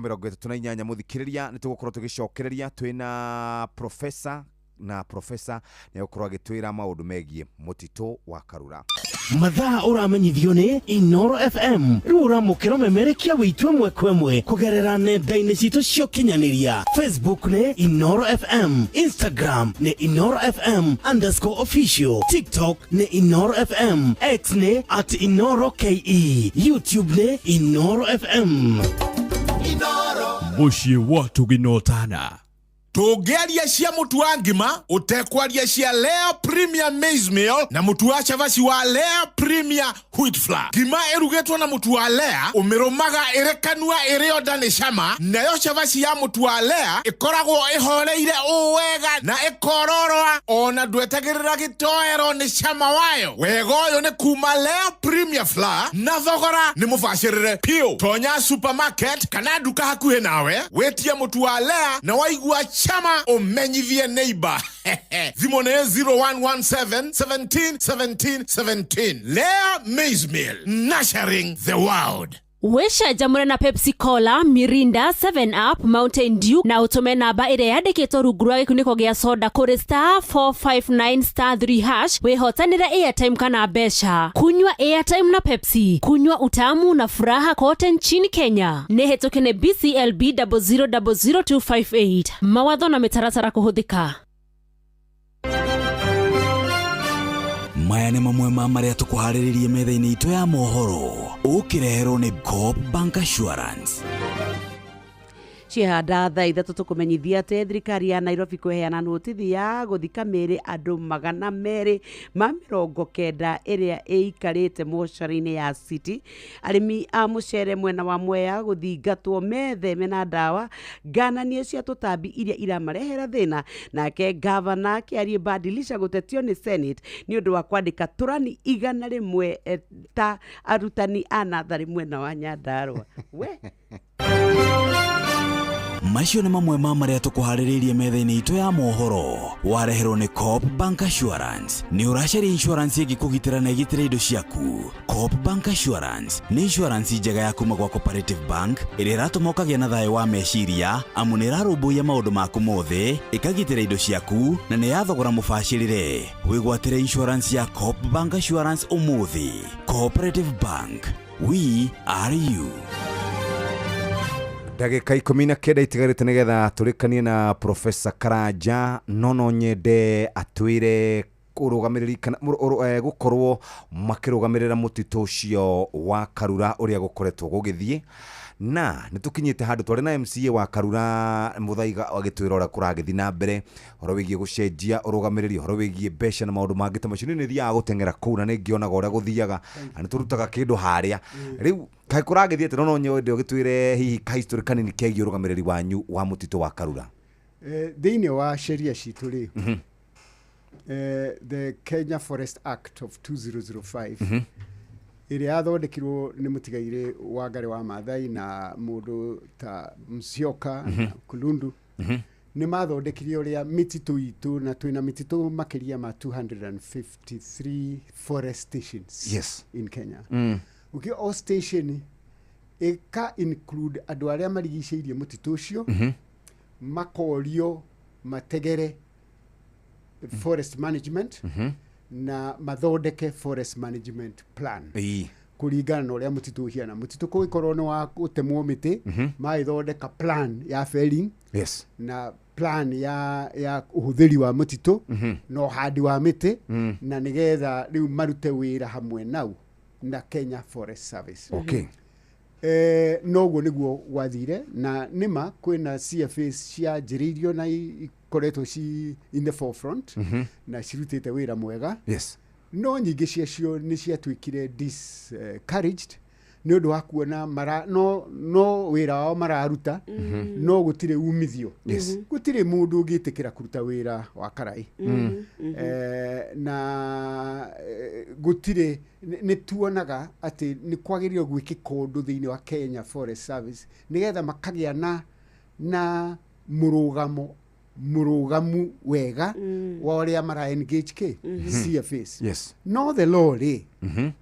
38 mũthikĩrĩria, nĩ tũgũkorwo tũgĩcokereria twĩna profesa, na profesa nĩ egũkorwo agĩtwĩra maũndũ megiĩ mũtitũ wa Karura. Mathaa ũramenyithio nĩ Inoro FM. Rĩu ũramũkĩra ũmemerekia witũ ĩmwe kwa ĩmwe kũgerera nenda-inĩ citũ cia ũkinyanĩria. Facebook nĩ Inoro FM, Instagram nĩ InoroFM_official, TikTok nĩ Inoro FM, X nĩ @InoroKE, YouTube nĩ Inoro FM. Mũciĩ wa Tuginotana. Tũngĩaria cia mũtu wa ngima ũtekwaria cia Lea Premier Maize Meal na mũtu wa cabaci wa Lea Premier Wheat Flour. Ngima ĩrugĩtwo na mũtu wa Lea ũmĩrũmaga ĩrĩ kanua ĩrĩ o nda nĩ cama, nayo cabaci ya mũtu wa Lea ĩkoragwo ĩhoreire ũũ wega na ĩkororoa ona ndwetagĩrĩra gĩtoero nĩ cama wayo. Wega ũyũ nĩ kuma Lea Premier Flour na thogora nĩ mũbacĩrĩre piũ. Tonya supermarket kana nduka hakuhĩ nawe wĩtie mũtu wa Lea na waigua chama ũmenyithie neighbor. Thimũ nĩ 0117 17 17 17. Lea Maize Meal, nurturing the world. Wĩcanjamũre na Pepsi Cola, Mirinda, 7 Up, Mountain Dew na ũtũme namba ĩrĩa yandĩkĩtwo rungu rwa gĩkunĩko gĩa soda kũrĩ star 459 star 3 hash wĩhotanĩre airtime kana mbeca. Kunywa airtime na Pepsi, kunywa utamu na furaha kote nchini Kenya. Nĩ hĩtũke nĩ BCLB 0000258. Mawatho na mĩtaratara kũhũthĩka. Maya nĩ mamwe ma marĩa tũkũharĩrĩrie metha-inĩ itũ ya mohoro ũkĩreherwo nĩ Coop Bank Assurance. Ciehanda thaa 3 tũkũmenyithia atĩ thirikari ya Nairobi kũheana notithi ya gũthika mĩĩrĩ andũ 290 ĩrĩa ĩikarĩte mocarĩ-inĩ ya City. Arĩmi a mũcere mwena wa Mwea gũthingatwo metheme na ndawa ngananie cia tũtambi iria iramarehera thĩna. Nake gavana Kĩarie Badilisha gũtetio nĩ Senate nĩ ũndũ wa kwandĩka tũrani 100 ta arutani a natharĩ mwena wa Nyandarua. We Macio nĩ mamwe ma marĩa tũkũharĩrĩirie metha-inĩ itũ ya mohoro wareherwo nĩ Coop Bank Assurance. Nĩ ũracaria insurance ĩngĩkũgitĩra na ĩgitĩre indo ciaku? Coop Bank Assurance nĩ insurance njega ya kuma gwa Cooperative Bank ĩrĩa ĩratũma ũkagĩa na thayũ wa meciria amu nĩ ĩrarũmbũiya maũndũ maku mothe, ĩkagitĩra indo ciaku na nĩ ya thogora mũbacĩrĩre. Wĩgwatĩre insurance ya Coop Bank Assurance ũmũthĩ. Cooperative Bank, we are you. Ndagĩka 19 itigarĩte nĩgetha tũrĩkanie na Profesa Karanja, no nyende atwĩre ũrũgamĩrĩri kana gũkorwo makĩrũgamĩrĩra mũtitũ ũcio wa Karura ũrĩa gũkoretwo gũgĩthiĩ, na nĩ tũkinyĩte handũ twarĩ na MCA wa Karura Mũthaiga agĩtwĩra ũrĩa kũragĩthiĩ na mbere ũhoro wĩgiĩ gũcenjia ũrũgamĩrĩri, ũhoro wĩgiĩ mbeca na maũndũ mangĩ ta macio. Niĩ nĩ thiaga gũteng'era kũu na nĩ ngĩonaga ũrĩa gũthiaga na nĩ tũrutaga kĩndũ harĩa. Rĩu kaĩ kũragĩthiĩ atĩa? No nyende ũgĩtwĩre hihi kahistory kanini kegiĩ ũrũgamĩrĩri wanyu wa mũtitũ wa Karura. Thĩinĩ wa sheria citũ rĩ, the Kenya Forest Act of 2005 ĩrĩa yathondekirwo nĩ mũtigairĩ Wangari wa Maathai na mũndũ ta Musyoka na Kulundu, nĩ mathondekire ũrĩa mĩtitũ itũ, na twĩna mĩtitũ makĩria ma 253 forest stations in Kenya. Ũkĩ o station ĩka include andũ arĩa marigicĩirie mũtitũ ũcio, makorio mategere forest management na mathondeke forest management plan kũringana na ũrĩa mũtitũ ũhiana. Mũtitũ kũngĩkorwo nĩ wa gũtemwo mĩtĩ, magĩthondeka plan ya felling na plan ya ũhũthĩri wa mũtitũ na ũhandi wa mĩtĩ, na nĩgetha rĩu marute wĩra hamwe nau na Kenya Forest Service. Noguo nĩguo gwathire, na nĩma kwĩna CFAs cianjĩrĩirio na ikoretwo ci in the forefront na cirutĩte wĩra mwega, no nyingĩ ciacio nĩ ciatuĩkire discouraged nĩ ũndũ wa kuona mara, no wĩra wao mararuta no gũtirĩ umithio. Gũtirĩ mũndũ ũngĩtĩkĩra kũruta wĩra wa karai. Na gũtirĩ nĩ tuonaga atĩ nĩ kwagĩrĩirwo gwĩkĩka ũndũ thĩinĩ wa Kenya Forest Service nĩgetha makagĩa na mũrũgamo mũrũgamu wega wa ũrĩa mara engage kĩ CFAs. No the law rĩ,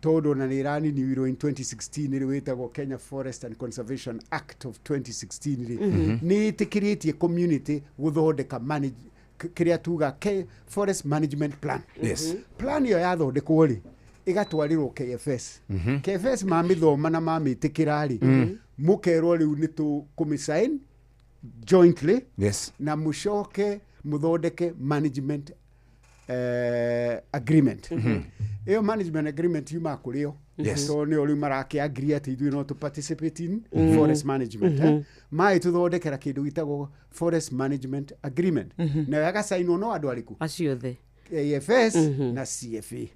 tondũ ona nĩ ĩraniniwirwo in 2016 rĩ, wĩtagwo Kenya Forest and Conservation Act of 2016 rĩ, nĩ ĩtĩkĩrĩtie community gũthondeka manage kĩrĩa tuga forest management plan. Plan ĩyo yathondekwo rĩ, ĩgatwarĩrwo KFS. KFS mamĩthoma na mamĩtĩkĩra rĩ, mũkerwo rĩu nĩ tũkũmĩsign jointly na mũcoke mũthondeke management agreement. Ĩyo management agreement yumaga kũrĩ o. Yes. Tondũ nĩo rĩu marakĩ agree atĩ ithuĩ no tũ participate in forest management. Magĩtũthondekera kĩndũ gĩtagwo forest management agreement. Nayo yagacainwo no andũ arĩkũ? Acio othe. AFS na CFA.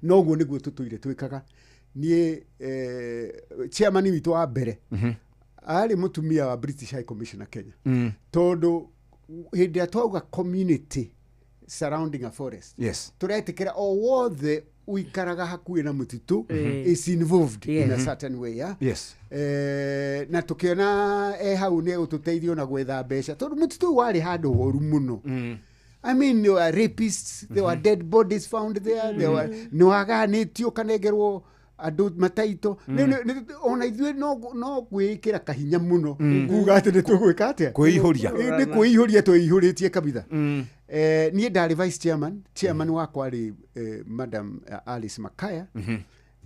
Noguo nĩguo tũtũire twĩkaga. Niĩ chairman witũ wa mbere arĩ mũtumia wa British High Commissioner Kenya. Tondũ hĩndĩ ĩrĩa twauga community surrounding a forest, tũretĩkĩra o wothe ũikaraga hakuhĩ na mũtitũ is involved in a certain way, yeah? Na tũkĩona hau nĩ egũtũteithia ona gwetha mbeca, tondũ mũtitũ ũyũ warĩ handũ horu mũno. I mean, there were rapists, there were dead bodies found there, there were nĩ waganĩtio ũkanengerwo andũ mataito. Ona ithuĩ no gwĩkĩra kahinya mũno kuga atĩ nĩ tũgwĩka atĩa. Kwĩihũria. Nĩ kwĩihũria tweihũrĩtie kabitha. Niĩ ndarĩ vice chairman. Chairman wakwa arĩ Madam Alice Makaya.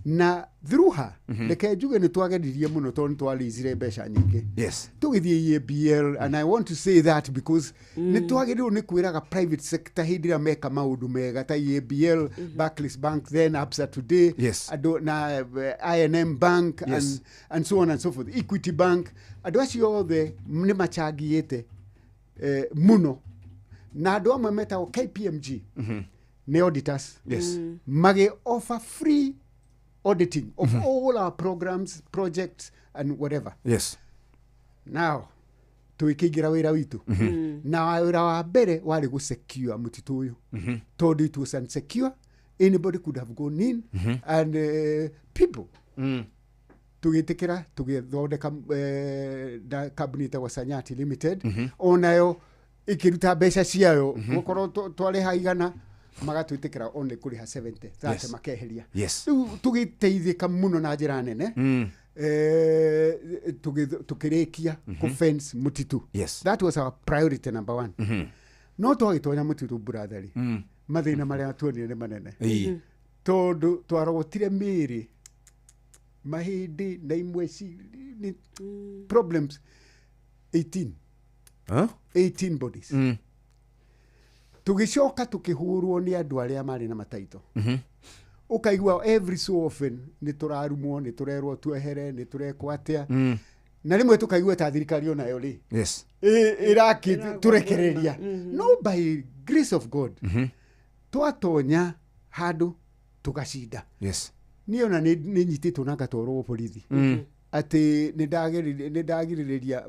Na through her, reke njuge nĩ twageririe mũno tondũ nĩ twarĩicire mbeca nyingĩ. Tũgĩthiĩ EABL, and I want to say that because nĩ twagĩrĩirwo nĩ kwĩraga private sector hĩndĩ ĩrĩa meka maũndũ mega ta EABL, Barclays Bank, then Absa today, andũ na I&M Bank, and so on and so forth, Equity Bank, andũ acio othe nĩ machangiyĩte mũno. Na andũ amwe metagwo KPMG, nĩ auditors, magĩ offer free auditing of all our programs, projects and whatever. Now tũgĩkĩingĩra wĩra witũ. Na wĩra wa mbere warĩ gũsecure mũtitũ ũyũ, tondũ it was unsecure, anybody could have gone in and people. Tũgĩtĩkĩra tũgĩthondeka kambuni ĩtagwo Sanyati Limited. Onayo ĩkĩruta mbeca ciayo, gũkorwo twarĩha 100, magatwĩtĩkĩra only kũrĩha 70, 30 makeheria. Rĩu tũgĩteithĩka mũno na njĩra nene. Tũkĩrĩkia kũ-fence mũtitũ. That was our priority number one. No twagĩtonya mũtitũ, brother, mathĩna marĩa tuonire nĩ manene. Tondũ twarogotire mĩĩrĩ, mahĩndĩ na imwe nĩ problems 18. Huh? 18 bodies. Tũgĩcoka tũkĩhũrwo nĩ andũ arĩa marĩ na mataito. Ũkaigua every so often nĩ tũrarumwo, nĩ tũrerwo twehere, nĩ tũrekwo atĩa. Na rĩmwe tũkaigua ta thirikari onayo rĩ ĩrakĩtũrekereria. No by grace of God, twatonya handũ tũgacinda. Niĩ ona nĩ nyitĩtwo na ngatwarwo borithi atĩ nĩ ndagirĩrĩria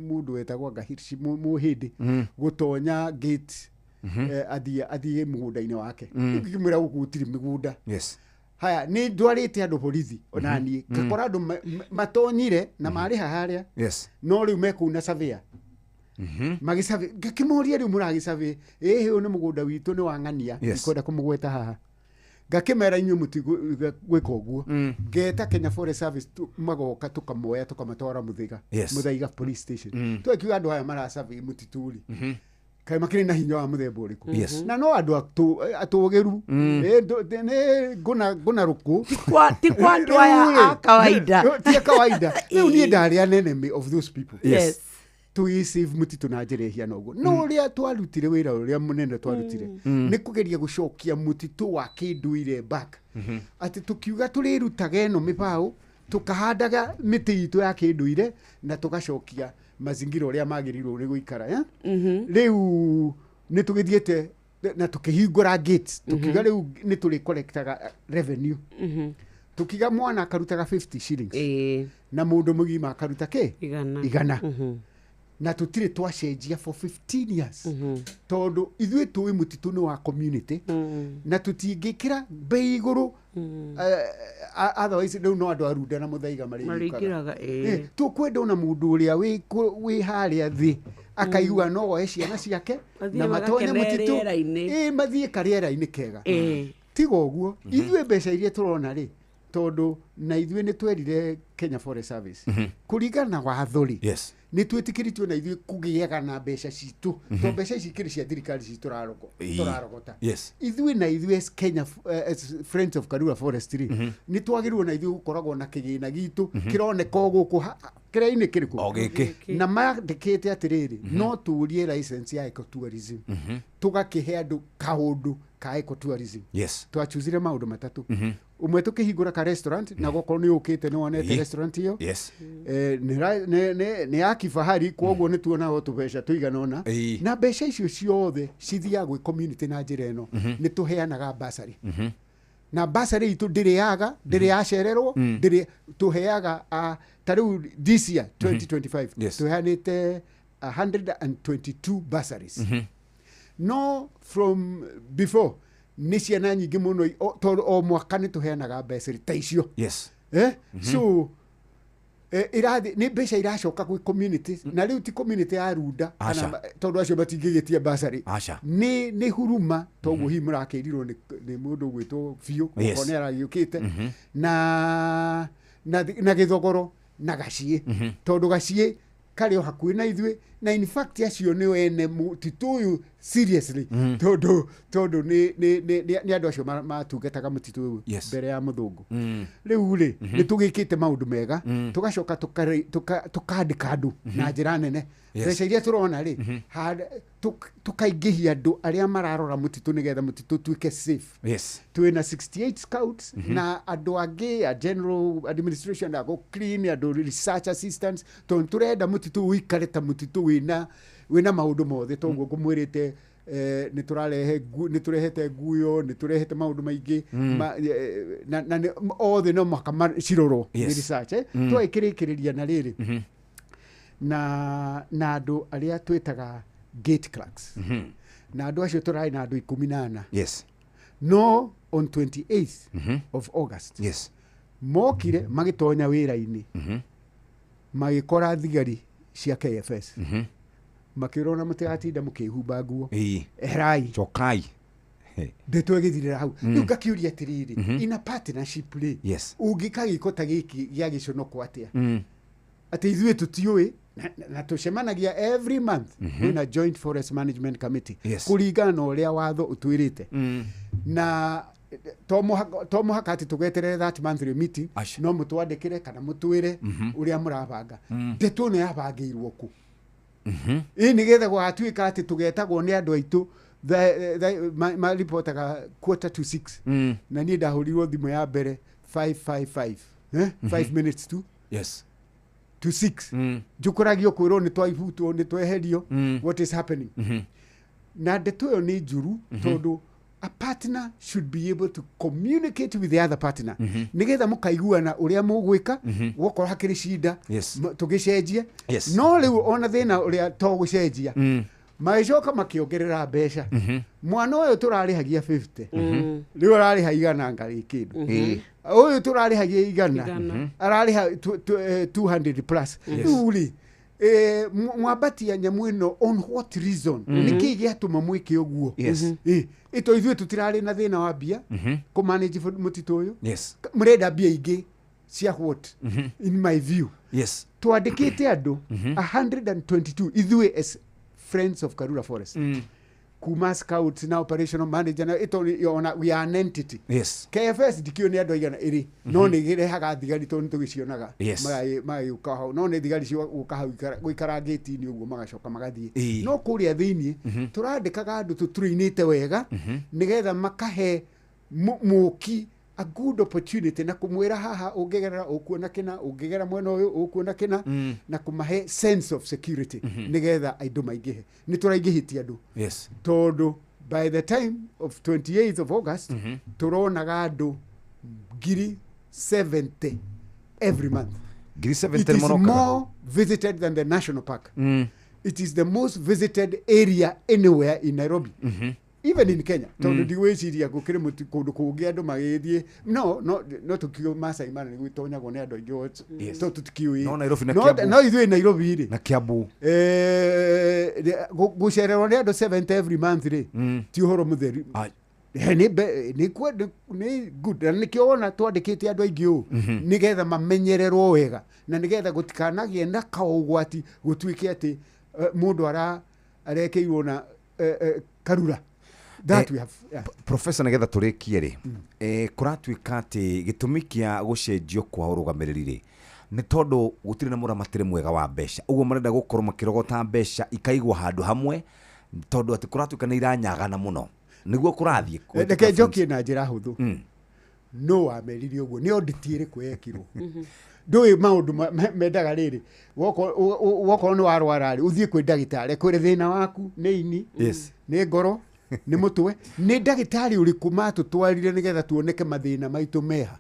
mũndũ wetagwo Ngahirci Mũhĩndĩ gũtonya gate, athiĩ mũgũnda-inĩ wake. Ngĩmwĩra gũkũ gũtirĩ mĩgũnda. Haya, nĩ ndwarĩte andũ borithi ona niĩ ngakora andũ matonyire na marĩha harĩa, no rĩu me kũu na surveyor magĩsurvey. Ngakĩmoria, rĩu mũragĩsurvey? Ĩhĩ, ũyũ nĩ mũgũnda witũ, nĩ wa ng'ania. Ndikwenda kũmũgweta haha. Ngakĩmera inyuĩ mũtigwĩka ũguo. Ngeta Kenya Forest Service, magoka, tũkamoya, tũkamatwara Mũthaiga. Mũthaiga police station. Twakiuga andũ aya marasurvey mũtitũ rĩ, kaĩ makĩrĩ na hinya wa mũthemba ũrĩkũ? Na no andũ atũgĩru. Nĩ ngũna rũkũ. Ti kwa andũ aya a kawaida. Ti a kawaida. Rĩu niĩ ndarĩ an enemy of those people. Tũgĩsave mũtitũ na njĩra ĩhiana ũguo. No ũrĩa twarutire wĩra ũrĩa mũnene twarutire nĩ kũgeria gũcokia mũtitũ wa kĩndũire back, atĩ tũkiuga tũrĩrutaga ĩno mĩbaũ, tũkahandaga mĩtĩ itũ ya kĩndũire na tũgacokia mazingira ũrĩa magĩrĩirwo nĩ gũikara, eh? Rĩu nĩ tũgĩthiĩte na tũkĩhingũra gates, tũkiuga rĩu nĩ tũrĩ collectaga revenue. Tũkiuga mwana akarutaga 50 shillings na mũndũ mũgima akaruta kĩ? 100. 100. Na tũtirĩ twacenjia for 15 years, tondũ ithuĩ tũĩ mũtitũ nĩ wa community na tũtingĩkĩra bei igũrũ. Otherwise rĩu no andũ arunda na Mũthaiga marĩingĩraga. Marĩingĩraga. Tũkwenda ona mũndũ ũrĩa wĩ harĩa thĩ akaigua no oe ciana ciake mathiĩ na matonye magakene mũtitũ. Rĩera-inĩ. Mathiĩ karĩera-inĩ kega. Tiga ũguo, ithuĩ mbeca iria tũrona rĩ, tondũ na ithuĩ nĩ twerire Kenya Forest Service, kũringana na watho rĩ, nĩ twĩtĩkĩrĩtio na ithuĩ kũgĩaga na mbeca citũ, tondũ mbeca ici ikĩrĩ cia thirikari citũ tũrarogota. Ithuĩ na ithuĩ as Kenya, as Friends of Karura Forest rĩ, nĩ twagĩrĩirwo na ithuĩ gũkoragwo na kĩgĩna gitũ kĩroneka o gũkũ kĩrĩa-inĩ kĩrĩkũ. O gĩkĩ. Na mandĩkĩte atĩrĩrĩ, no tũrie license ya ecotourism, tũgakĩhe andũ kaũndũ. ka ecotourism. Twachuzire maũndũ matatũ. Ũmwe tũkĩhingũra ka restaurant, na gokorwo nĩ ũkĩte nĩ wonete restaurant ĩyo. Nĩ ya kifahari, kwoguo nĩ tuonaga tũbeca tũigana ũna. Na mbeca icio ciothe cithiaga gwĩ community na njĩra ĩno. Nĩ tũheanaga bursary. Na bursary itũ ndĩrĩ yaga, ndĩrĩ yacererwo. Ndĩrĩ tũheaga ta rĩu this year 2025 tũheanĩte 122 bursaries. No from before nĩ ciana nyingĩ mũno, tondũ o mwaka nĩ tũheanaga bursary ta icio. So irathi nĩ mbeca iracoka gwĩ community, na rĩu ti community ya Runda Aca. kana tondũ acio matingĩgĩtia bursary. Aca. Nĩ huruma toguo hihi mũrakĩrirwo nĩ mũndũ ũgwĩtwo biũ okorwo nĩ aragĩũkĩte na gĩthogoro na gaciĩ, tondũ gaciĩ karĩ o hakuhĩ na ithuĩ, na in fact acio nĩ ene mũtitũ ũyũ seriously, tondũ nĩ andũ acio matungataga mũtitũ ũyũ mbere ya mũthũngũ. Rĩu rĩ, nĩ tũgĩkĩte maũndũ mega. Tũgacoka tũkandĩka andũ na njĩra nene. Mbeca iria tũrona rĩ, tũkaingĩhia andũ arĩa mararora mũtitũ nĩgetha mũtitũ ũtuĩke safe. Twĩna 68 scouts na andũ angĩ a general administration, a go clean, andũ research assistants, tondũ tũrenda mũtitũ ũikare ta mũtitũ wĩna maũndũ mothe. Toguo ngũmwĩrĩte, nĩ tũrarehe nĩ tũrehete nguyo, nĩ tũrehete maũndũ maingĩ. Na othe no mũhaka cirorwo nĩ research. Twagĩkĩrĩkĩrĩria na rĩrĩ, na andũ arĩa twĩtaga gate clerks, na andũ acio tũrarĩ na andũ 14. No on 28th of August mokire magĩtonya wĩra-inĩ, magĩkora thigari cia KFS, makĩrwo na mũtigatinda mũkĩhumba nguo, eherai. Cokai. Ndeto ĩgĩthirĩra hau. Rĩu ngakĩũria atĩrĩrĩ, in a partnership rĩ, ũngĩka gĩko ta gĩkĩ gĩa gĩconoko atĩa, atĩ ithuĩ tũtiũĩ, na tũcemanagia every month? Kwĩna joint forest management committee kũringana na ũrĩa watho ũtwĩrĩte, na to mũhaka atĩ tũgeterere that monthly meeting. Aca. No mũtwandĩkĩre kana mũtwĩre ũrĩa mũrabanga. Ndeto ĩno yabangĩirwo kũ? Ĩ nĩgetha gũgatuĩka atĩ tũgetagwo nĩ andũ aitũ maripotaga 5:45, na niĩ ndahũrirwo thimũ ya mbere 555, eh? 5 minutes to to 6, njũkũragio kwĩrwo nĩ twaibutwo, nĩ tweherio. What is happening? Na ndeto ĩyo nĩ njũru, tondũ a partner should be able to communicate with the other partner, nĩgetha mũkaiguana ũrĩa mũgwĩka gwokorwo hakĩrĩ cinda, tũgĩcenjie. No rĩu ona thĩna ũrĩa to gũcenjia, magĩcoka makĩongerera mbeca. Mwana ũyũ tũrarĩhagia 50, rĩu ararĩha 100 ngarĩ kĩndũ. Ũyũ tũrarĩhagia 100, 100. Ararĩha 200 plus. Rĩu rĩ, mwambatia nyamũ ĩno on what reason? Nĩkĩ gĩatũma mwĩke ũguo? Ĩto ithuĩ tũtirarĩ na thĩna wa mbia kũmanage mũtitũ ũyũ. Mũrenda mbia ingĩ cia what? In my view, twandĩkĩte andũ 122 ithuĩ as Friends of Karura Forest, kuma scouts na operational manager, na ĩto ona we are an entity. KFS ndikĩũĩ nĩ andũ aigana ĩrĩ, no nĩ ĩrehaga thigari tondũ nĩ tũgĩcionaga. Magagĩũka hau, no nĩ thigari cia gũka hau gũikara ngĩti-inĩ ũguo, magacoka magathiĩ. No kũrĩa thĩiniĩ tũrandĩkaga andũ tũtũrainĩte wega, nĩgetha makahe mũki a good opportunity na kũmwĩra haha ũngĩgerera ũkuona kĩna, ũngĩgera mwena ũyũ ũkuona kĩna, na kũmahe sense of security, nĩgetha andũ maingĩhe. Nĩ tũraingĩhĩtie andũ, tondũ by the time of 28th of August tũronaga andũ 70,000 every month. Ngiri It 70 is mũrokaga. more visited than the national park. It is the most visited area anywhere in Nairobi, even in Kenya, tondũ ndigwĩciria gũkĩrĩ kũndũ kũngĩ andũ magĩthiĩ. No tũkiũ Masai Mara nĩ gwĩtonyagwo nĩ andũ aingĩ, to tũtikiũĩ. No Nairobi na Kiambu. No ithuĩ Nairobi rĩ, na Kiambu, gũcererwo nĩ andũ 70 every month rĩ, ti ũhoro mũtheru. Nĩ good, na nĩkĩo wona twandĩkĩte andũ aingĩ ũũ, nĩgetha mamenyererwo wega, na nĩgetha gũtikanagĩe na kaũgwati gũtuĩke atĩ mũndũ arekĩirwo na karura that we have, yeah. Professor, nĩgetha tũrĩkie rĩ, kũratuĩka atĩ gĩtũmi kĩa gũcenjio kwa ũrũgamĩrĩri rĩ, nĩ tondũ gũtirĩ na mũramatĩre mwega wa mbeca, ũguo marenda gũkorwo makĩrogota mbeca ikaigwo handũ hamwe, tondũ atĩ kũratuĩka nĩ iranyagana mũno. Nĩguo kũrathiĩ. Reke njokie na njĩra hũthũ. No wamerire ũguo nĩ audit ĩrĩkũ yekirwo? Ndũĩ maũndũ mendaga rĩrĩ, wokorwo nĩ warwara rĩ, ũthiĩ kwĩ ndagĩtarĩ kwĩre thĩna waku nĩ ini, nĩ ngoro, nĩ mũtwe. Nĩ ndagĩtarĩ ũrĩkũ matũtwarire nĩgetha tuoneke mathĩna maitũ meha?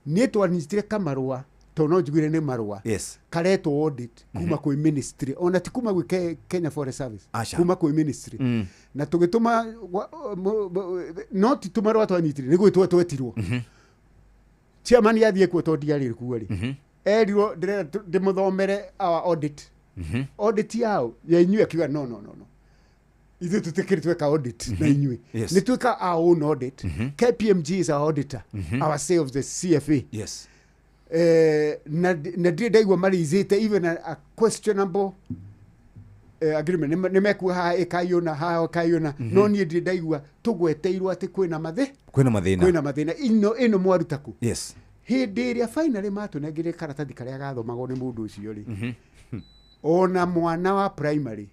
Niĩ twanyitire kamarũa, tondũ no njugire nĩ marũa karetwo audit kuma kwĩ ministry, ona ti kuma gwĩ Kenya Forest Service, kuma kwĩ ministry. Na tũgĩtũma no ti tũmarũa twanyitire, nĩ gwĩtwo twetirwo. Chairman athiĩ kuo tondũ ndiarĩ kuo rĩ, erirwo ndĩrenda ndĩmũthomere our audit. Audit yao ya inyuĩ? Akiuga no, no, no, no, ithuĩ tũtikĩrĩ tweka audit na inyuĩ. Nĩ twĩka our own audit. KPMG is our auditor, ourselves the CFA. Na ndirĩ ndaigua marĩizĩte even a questionable agreement. Nĩ mekuga haha ĩkaiũna, haha ĩkaiũna, no niĩ ndirĩ ndaigua tũgweteirwo atĩ kwĩna mathĩ kwĩna mathĩna. Kwĩna mathĩna. Ĩno mwaruta kũ? Hĩndĩ ĩrĩa finally matũnengire karatathi karĩa gathomagwo nĩ mũndũ ũcio rĩ, ona mwana wa primary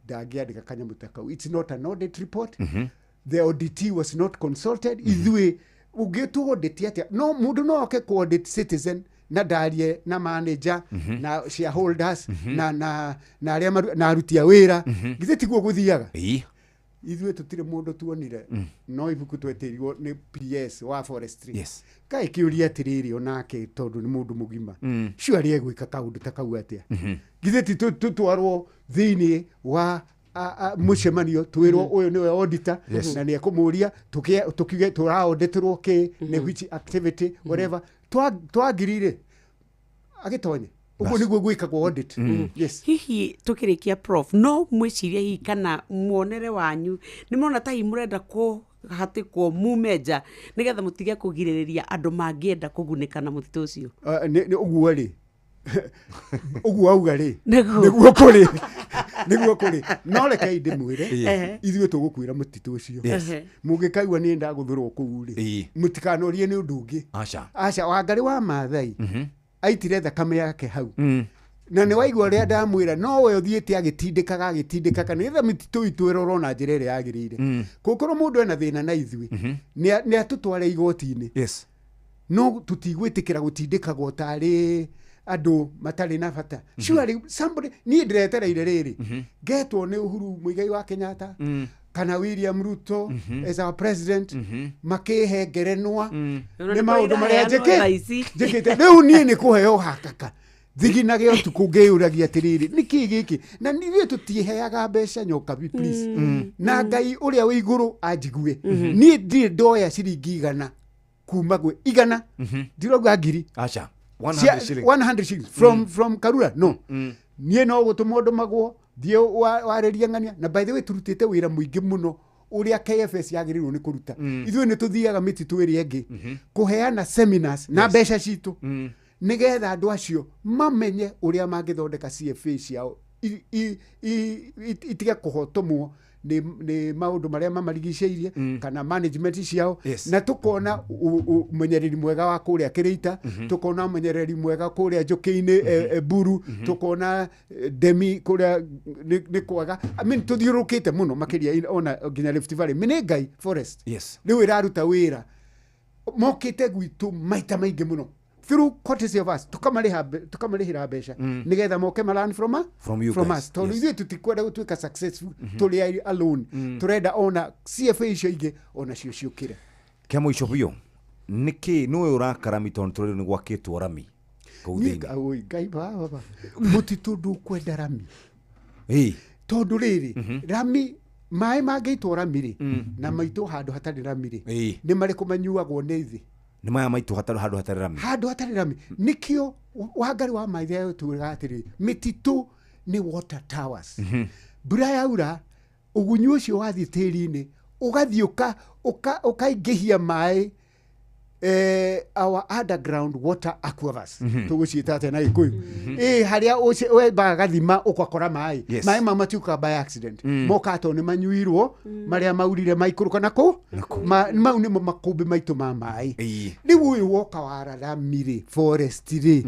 ndangĩandĩka kanyamũ ta kau. It's not an audit report. The auditee was not consulted. Ithuĩ ũngĩtũ audit atĩa? No mũndũ no oke kũ audit citizen na ndarie na manager na shareholders na arĩa na aruti a wĩra? Githĩ tiguo gũthiaga? Ithuĩ tũtirĩ mũndũ tuonire, no ibuku twetĩirwo nĩ PS wa forestry. Kaĩ kĩũria atĩrĩrĩ, onake tondũ nĩ mũndũ mũgima, cio arĩa egwĩka kaũndũ ta kau atĩa? Githĩ ti tũtwarwo thĩinĩ wa mũcemanio, twĩrwo ũyũ nĩwe auditor na nĩ ekũmũria, tũkiuge tũraauditirwo kĩ, nĩ which activity, whatever twagirire agĩtonye. Ũguo nĩguo gwĩkagwo audit. Yes. Hihi tukirikia, Prof, no mwicirie hihi kana muonere wanyu nĩ mũrona ta hihi mũrenda kũhatĩkwo mume nja nĩgetha mũtige kũgirĩrĩria andũ mangĩenda kũgunĩka na mũtitũ ũcio? Nĩ ũguo rĩ, ũguo auga rĩ, nĩguo kũrĩ, nĩguo kũrĩ. No rekei ndĩmwĩre, ithuĩ tũgũkwĩra mũtitũ ũcio. Mũngĩkaigua niĩ ndagũthũrwo kũu rĩ, mũtikanorie nĩ ũndũ ũngĩ. Aca. Aca. Wangarĩ wa Maathai aitire thakame yake hau, na nĩ waigua ũrĩa ndamwĩra, no we ũthiĩte agĩtindĩkaga agĩtindĩkaga nĩgetha mĩtitũ itũ ĩrorwo na njĩra ĩrĩa yagĩrĩire. Kũngĩkorwo mũndũ ena thĩna na ithuĩ, nĩ atũtware igoti-inĩ. No tũtigwĩtĩkĩra gũtindĩkagwo tarĩ andũ matarĩ na bata. Surely somebody, niĩ ndĩretereire rĩrĩ ngetwo nĩ Uhuru Muigai wa Kenyatta kana William Ruto as our president, makĩhe ngerenwa nĩ maũndũ marĩa njĩkĩte. Rĩu niĩ nĩ kũheo hakaka thiginage ũtukũ ngĩyũragia atĩrĩrĩ, nĩkĩ gĩkĩ? Na ithuĩ tũtiheaga mbeca nyokabi, please. Na Ngai ũrĩa wĩ igũrũ anjigue, niĩ ndirĩ ndoya ciringi 100 kuma gwĩ 100, ndirauga ngiri. Aca. 100 shillings. 100 shillings from Karura, no. Niĩ no gũtũmwo ndũmagwo thiĩ warĩrie ng'ania. Na by the way, turutĩte wĩra mũingĩ mũno ũrĩa KFS yagĩrĩirwo nĩ kũruta. Ithuĩ nĩ tũthiaga mĩtitũ ĩrĩa ĩngĩ kũheana seminars na mbeca citũ, nĩgetha andũ acio mamenye ũrĩa mangĩthondeka CFA ciao itige kũhotomwo nĩ maũndũ marĩa mamarigicĩirie kana management ciao. Na tukona ũmenyereri mwega wa kũrĩa Kĩrĩita, tukona ũmenyereri mwega kũrĩa Njũkĩ-inĩ, Buru, tukona Demi kũrĩa nĩ kwega. I mean, tũthiũrũrũkĩte mũno makĩria ona nginya Rift Valley, Menengai Forest rĩu ĩraruta wĩra, mokĩte gwitũ maita maingĩ mũno through courtesy of us, tukamarĩhĩra mbeca nĩgetha moke ma learn from, From you from guys. us, tondũ ithuĩ tũtikwenda gũtuĩka successful tũrĩ alone. Tũrenda ona CFA icio ingĩ onacio ciũkĩre. Kĩa mũico biũ, nĩkĩ nĩwe ũraka rami, tondũ tũrĩ nĩ gwakĩtwo rami kũu Niĩ thĩinĩ? Oi, Ngai baba, mũtitũ ndũkwenda rami. Tondũ rĩrĩ, rami, maĩ mangĩitwo rami rĩ, na maitwo handũ hatarĩ rami rĩ, nĩ marĩkũ manyuagwo nĩ thĩ? Nĩ maya maitũ hatarĩ handũ hatarĩ rami. Handũ hatarĩ rami. Nĩkĩo Wangarĩ wa Maathai tugaga atĩrĩrĩ, mĩtitũ nĩ water towers. Mbura yaura, ũgunyu ũcio wathiĩ tĩri-inĩ ũgathiĩ ũkaingĩhia maĩ. Our underground water aquifers, tũgũciĩta atĩa na Gĩkũyũ? Ĩ harĩa wembaga gathima ũgakora maĩ. Maĩ mau matiũkaga by accident. Mokaga tondũ nĩ manyuirwo marĩa maurire maikũrũka na kũ. Mau nĩmo makũmbĩ maitũ ma maĩ. Rĩu ũyũ woka wa Rarami rĩ, forest rĩ,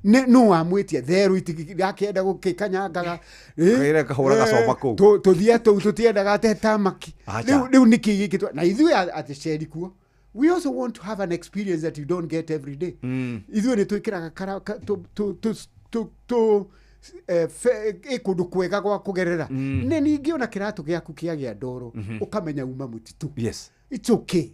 nũ wamwĩtia therũ itikĩenda gũkĩkanyangaga? Kaira kahũra gacoma kũu. Tũthiĩ tũu tũtiendaga ate tamaki. Acha. Rĩu nĩkĩ gĩkĩ na ithuĩ atĩ kuo, we also want to have an experience that you don't get every day. Ithuĩ nĩ twĩkĩraga kara- ka- tũ- tũ- tũ- tũ- tũ- ĩ kũndũ kwega gwa kũgerera. Nĩ ningĩ ona kĩratũ gĩaku kĩagĩa ndoro, ũkamenya uma mũtitũ. It's okay.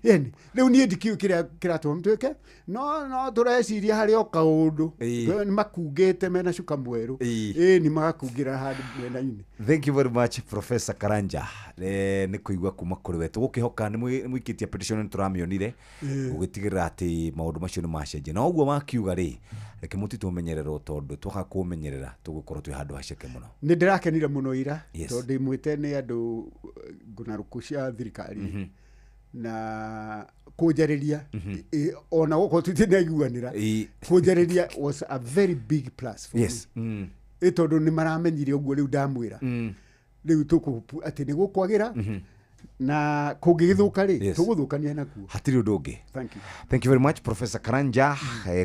Yani rĩu niĩ ndikĩũĩ kĩrĩa kĩratũma mtuĩke, no tũreciria harĩ o kaũndũ. Nĩ makungĩte mena cuka mwerũ. Ĩ nĩ magakungĩra handũ mwena-inĩ. Thank you very much, Professor Karanja. Nĩ kũigua kuma kũrĩ we, tũgũkĩhoka nĩ mũikĩtie petition, nĩ tũramĩonire, gũgĩtigĩrĩra atĩ maũndũ macio nĩ macenjia, na ũguo wakiuga rĩ, reke mũtitũ ũmenyererwo, tondũ twaga kũũmenyerera tũgũkorwo twĩ handũ haceke mũno. Nĩ ndĩrakenire mũno ira, tondũ ndĩmwĩte nĩ andũ ngũnarũkũ cia thirikari na kũnjarĩria. Ona gũkorwo tũtinaiguanĩra, kũnjarĩria was a very big plus for me. Ĩ tondũ nĩ maramenyire ũguo rĩu ndamwĩra, rĩu tũkũhupu atĩ nĩ gũkwagĩra, na kũngĩgĩthũka rĩ, tũgũthũkania nakuo. Hatirĩ ũndũ ũngĩ. Thank you. Thank you very much, Professor Karanja,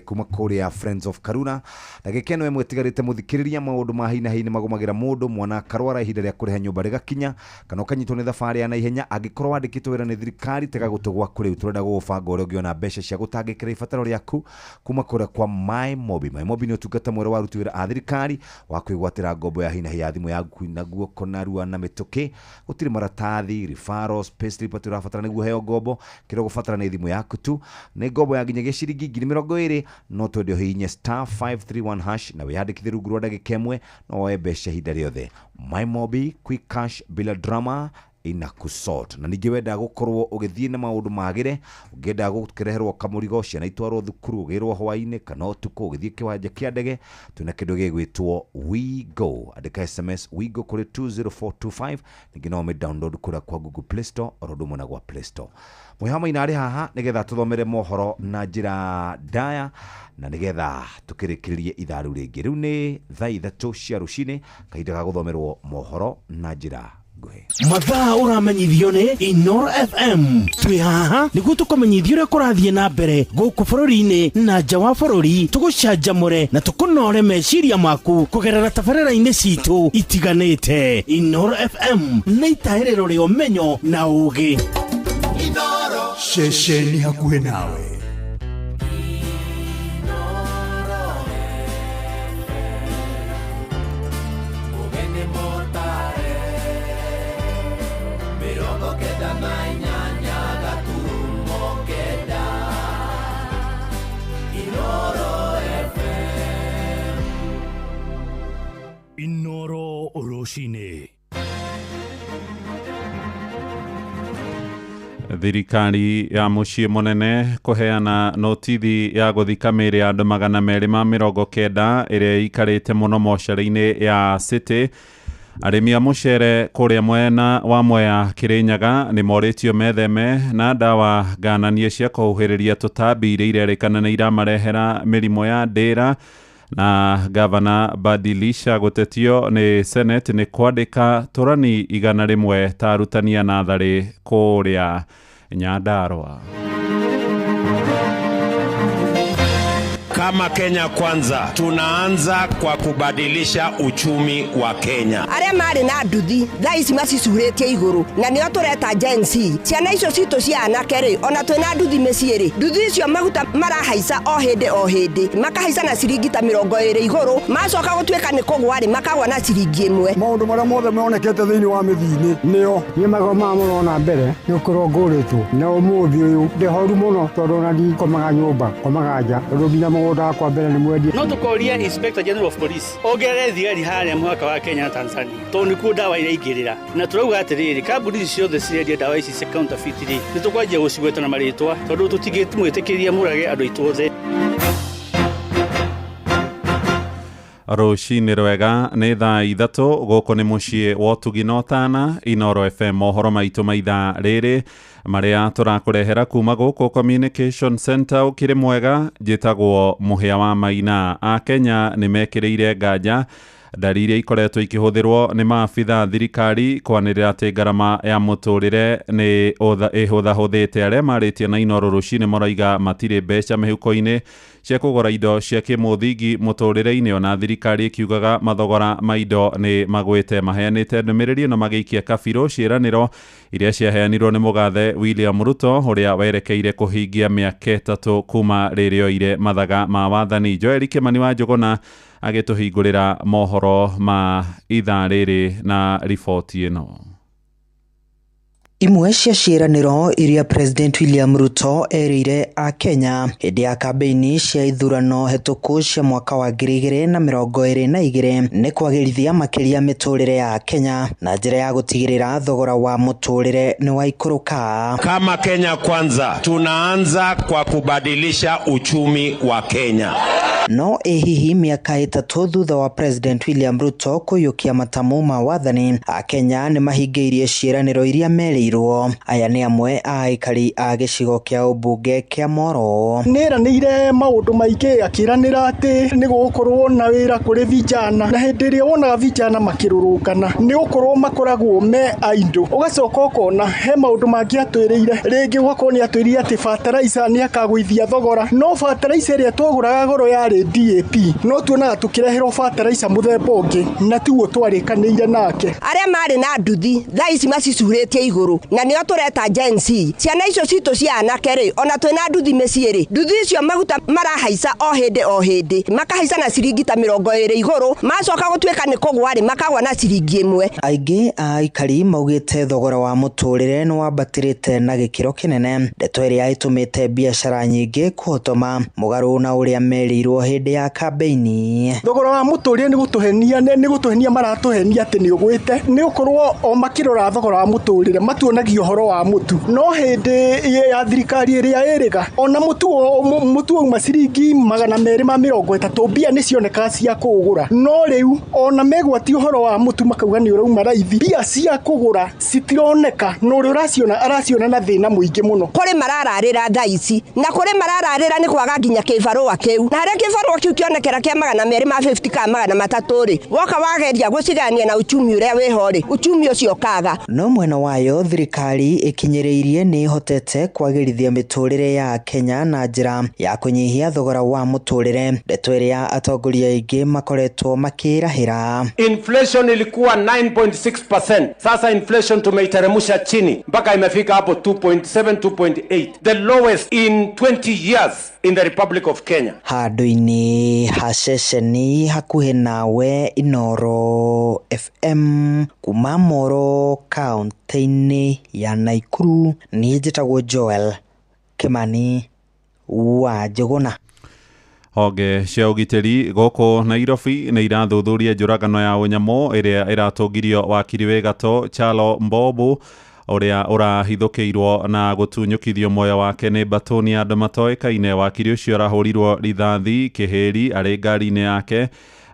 kuma kũrĩa Friends of Karura. Ndagĩka ĩno ĩmwe ĩtigarĩte, mũthikĩrĩria, maũndũ ma hi na hi nĩ magũmagĩra mũndũ, mwana akarwara, ihinda rĩa kũrĩha nyũmba rĩgakinya, kana ũkanyitwo nĩ thabarĩ ya naihenya. Angĩkorwo wandĩkĩtwo wĩra nĩ thirikari, tega gũtũ gwaku rĩu, tũrenda gũgũbanga ũrĩa ũngĩona mbeca cia gũtangĩkĩra ibataro rĩaku kuma kũrĩa kwa My Mobi. My Mobi nĩ ũtungata mwerũ wa aruti wĩra a thirikari wa kwĩgwatĩra ngombo ya hi na hi ya thimũ yaku na guoko narua na mĩtũkĩ. Gũtirĩ maratathi, referrals, payslip atĩ ũrabatara nĩguo heo ngombo. Kĩrĩa ũgũbatara nĩ thimũ yaku tu. Nĩ ngombo ya nginyagia ciringi 20,000. No twende ũhihinye *531# na wĩyandĩkithie rungu rwa ndagĩka ĩmwe, no woe mbeca ihinda rĩothe. My Mobi, quick cash bila drama, inakusort. Na ningĩ wenda gũkorwo ũgĩthiĩ na maũndũ magĩre, ũngĩenda gũkĩreherwo kamũrigo, ciana itwarwo thukuru, ũgĩrwo hwaĩ-inĩ kana ũtukũ, ũgĩthiĩ kĩwanja kĩa ndege, twĩna kĩndũ gĩgwĩtwo WeGo. Andĩka SMS WeGo kũrĩ 20425. Ningĩ no ũmĩ download kũrĩa kwa Google Play Store oro ũndũ ũmwe na gwa Play Store. Mwĩha Maina arĩ haha nĩgetha tũthomere mohoro na njĩra ndaya na nĩgetha tũkĩrĩkĩrĩrie ithaa rĩu rĩngĩ. Rĩu nĩ thaa 3 cia rũcinĩ, kahinda ga gũthomerwo mohoro na njĩra nguhĩ. Mathaa ũramenyithio nĩ Inoro FM. Twĩ haha nĩguo tũkũmenyithia ũrĩa kũrathiĩ na mbere gũkũ bũrũri-inĩ na nja wa bũrũri, tũgũcanjamũre na tũkũnore meciria maku kũgerera tabarĩra-inĩ citũ itiganĩte. Inoro FM nĩ itahĩrĩro rĩa ũmenyo na ũũgĩ. Ceceni hakuhĩ nawe. Mũgeni mũtare 98.9 Inoro FM. Inoro rũcinĩ. Thirikari ya mũciĩ mũnene kũheana notithi ya gũthika mĩĩrĩ ya andũ 290 ĩrĩa ĩikarĩte mũno mocarĩ-inĩ ya City. Arĩmi a mũcere kũrĩa mwena wa Mwea Kĩrĩnyaga nĩ morĩtio metheme na ndawa ngananie cia kũhuhĩrĩria tũtambi iria irerĩkana nĩ iramarehera mĩrimũ ya ndĩra. Na gavana Badilisha gũtetio nĩ Senate nĩ kwandĩka tũrani 100 ta arutani a natharĩ kũrĩa Nyandarua. Kama Kenya Kwanza tunaanza kwa kubadilisha uchumi wa Kenya. Arĩa marĩ na nduthi thaa ici macicurĩtie igũrũ, na nĩo tũreta Gen Z. Ciana icio citũ cia anake rĩ, ona twĩna nduthi mĩciĩ rĩ, nduthi icio maguta marahaica o hĩndĩ o hĩndĩ, makahaica na ciringi ta 20 igũrũ, macoka gũtuĩka nĩ kũgwa rĩ, makagwa na ciringi 1. Maũndũ marĩa mothe monekete thĩinĩ wa mĩthiinĩ nĩo niĩ magomaga mũno na mbere nĩ gũkorwo ngũrĩtwo, na ũmũthĩ ũyũ ndĩhoru mũno tondũ ona ndikomaga nyũmba, komaga nja, tondũ nginya mũgũnda wakwa mbere nĩ mwendie. No tũkoria Inspector General of Police ongerere thigari harĩa mũhaka wa Kenya na Tanzania, tondũ nĩkuo ndawa iraingĩrĩra. Na tũrauga atĩrĩrĩ, kambuni ici ciothe cirendia ndawa ici cia counterfeit rĩ, nĩ tũkwanjia gũcigweta na marĩtwa, tondũ tũtingĩmwĩtĩkĩria mũrage andũ aitũ othe. Rũcinĩ rwega, nĩ thaa 3, gũkũ nĩ mũciĩ wa ũtugi na ũtana, Inoro FM. Mohoro maitũ ma ithaa rĩrĩ marĩa tũrakũrehera kuma gũkũ Communication Center, ũkĩrĩ mwega. Njĩtagwo Mũhĩa wa Maina. Akenya nĩ mekĩrĩire nganja ndari iria ikoretwo ikĩhũthĩrwo nĩ maabitha thirikari kwanĩrĩra atĩ ngarama ya mũtũrĩre nĩ ĩhũthahũthĩte. Arĩa marĩtie na Inoro rũcinĩ marauga matirĩ mbeca mĩhuko-inĩ cia kũgũra indo cia kĩmũthingi mũtũrĩre-inĩ, ona thirikari ĩkiugaga mathogora ma indo nĩ magwĩte. Maheanĩte ndũmĩrĩri ĩno magĩikia kabirũ ciĩranĩro iria ciaheanirwo nĩ mũgathe William Ruto, ũrĩa werekeire kũhingia mĩaka 3 kuma rĩrĩa oire mathaga ma wathani. Joel Kĩmani wa Njũgũna agĩtũhingũrĩra mohoro ma ithaa rĩrĩ na riboti ĩno. Imwe cia ciĩranĩro iria President William Ruto erĩire Akenya hĩndĩ ya kambĩini cia ithurano hetũku cia mwaka wa 2022 nĩ kwagĩrithia makĩria mĩtũrĩre ya Kenya na njĩra ya gũtigĩrĩra thogora wa mũtũrĩre nĩ waikũrũka. Kama Kenya Kwanza tunaanza kwa kubadilisha uchumi wa Kenya. No ĩ hihi mĩaka 3 thutha wa President William Ruto kũiyũkia matamu ma wathani, Akenya nĩ mahingĩirie ciĩranĩro iria merĩirwo. Aya nĩ amwe a aikari a gĩcigo kĩa ũmbunge kĩa Moro. Nĩeranĩire maũndũ maingĩ, akĩranĩra atĩ nĩ gũgũkorwo na wĩra kũrĩ vijana, na hĩndĩ ĩrĩa wonaga vijana makĩrũrũngana nĩ gũkorwo makoragwo me aindo. Ũgacoka ũkona he maũndũ mangĩ atwĩrĩire, rĩngĩ ũgakorwo nĩ atwĩrĩire atĩ fertilizer nĩ akagũithia thogora, no fertilizer ĩrĩa twagũraga goro yarĩ DAP, no tuonaga tũkĩreherwo fertilizer mũthemba ũngĩ na tiguo twarĩkanĩire nake. Arĩa marĩ na nduthi thaa ici macicurĩtie igũrũ na nĩo tũreta Gen Z. Ciana icio citũ cia anake rĩ, ona twĩna nduthi mĩciĩ rĩ, nduthi icio maguta marahaica o hĩndĩ o hĩndĩ, makahaica na ciringi ta 20 igũrũ, macoka gũtuĩka nĩ kũgwa rĩ, makagwa na ciringi 1. Aingĩ a aikari maugĩte thogora wa mũtũrĩre nĩ wambatĩrĩte na gĩkĩro kĩnene, ndeto ĩrĩa ĩtũmĩte biacara nyingĩ kũhotoma mũgarũ na ũrĩa merĩirwo hĩndĩ ya kambĩini. Thogora wa mũtũrĩre nĩ gũtũhenia, nĩ gũtũhenia maratũhenia atĩ nĩ ũgwĩte, nĩ gũkorwo o makĩrora thogora wa mũtũrĩre matuonagia ũhoro wa mũtu, no hĩndĩ ya thirikari ĩrĩa ĩrĩga ona mũtu wauma ciringi 230 mbia nĩ cionekaga cia kũgũra, no rĩu ona megwatia ũhoro wa mũtu makauga nĩ ũrauma raithi, mbia cia kũgũra citironeka, na ũrĩa ũraciona araciona na thĩna mũingĩ mũno. Kũrĩ marararĩra thaa ici na kũrĩ marararĩra nĩ kwaga nginya kĩbarũa kĩu, na harĩa kĩbarũa kĩu kĩonekera kĩa 250 kana 300 rĩ, woka wageria gũcigania na uchumi ũrĩa wĩho rĩ, uchumi ũcio ũkaga. No mwena wayo thirikari ĩkinyĩrĩirie nĩ ĩhotete kwagĩrithia mĩtũrĩre ya Kenya na njĩra ya kũnyihia thogora wa mũtũrĩre, ndeto ĩrĩa atongoria aingĩ makoretwo makĩrahĩra. Inflation ilikuwa 9.6%, sasa inflation tumeiteremsha chini mpaka imefika hapo 2.7 2.8, the lowest in 20 years in the Republic of Kenya. Handũ-inĩ ha ceceni hakuhĩ nawe, Inoro FM kuma Moro kaunti-inĩ ya Naikuru, niĩ njĩtagwo Joel Kĩmani wa Njũgũna. Honge cia ũgitĩri gũkũ Nairobi nĩ irathuthuria njũragano ya ũnyamũ ĩrĩa ĩratũngirio wakiri wĩ gatũ Chalo Mbobu, ũrĩa ũrahithũkĩirwo na gũtunyũkithio muoyo wake nĩ mbatũni ya andũ matoĩkaine. Wakiri ũcio arahũrirwo rithathi kĩhĩri arĩ ngari-inĩ yake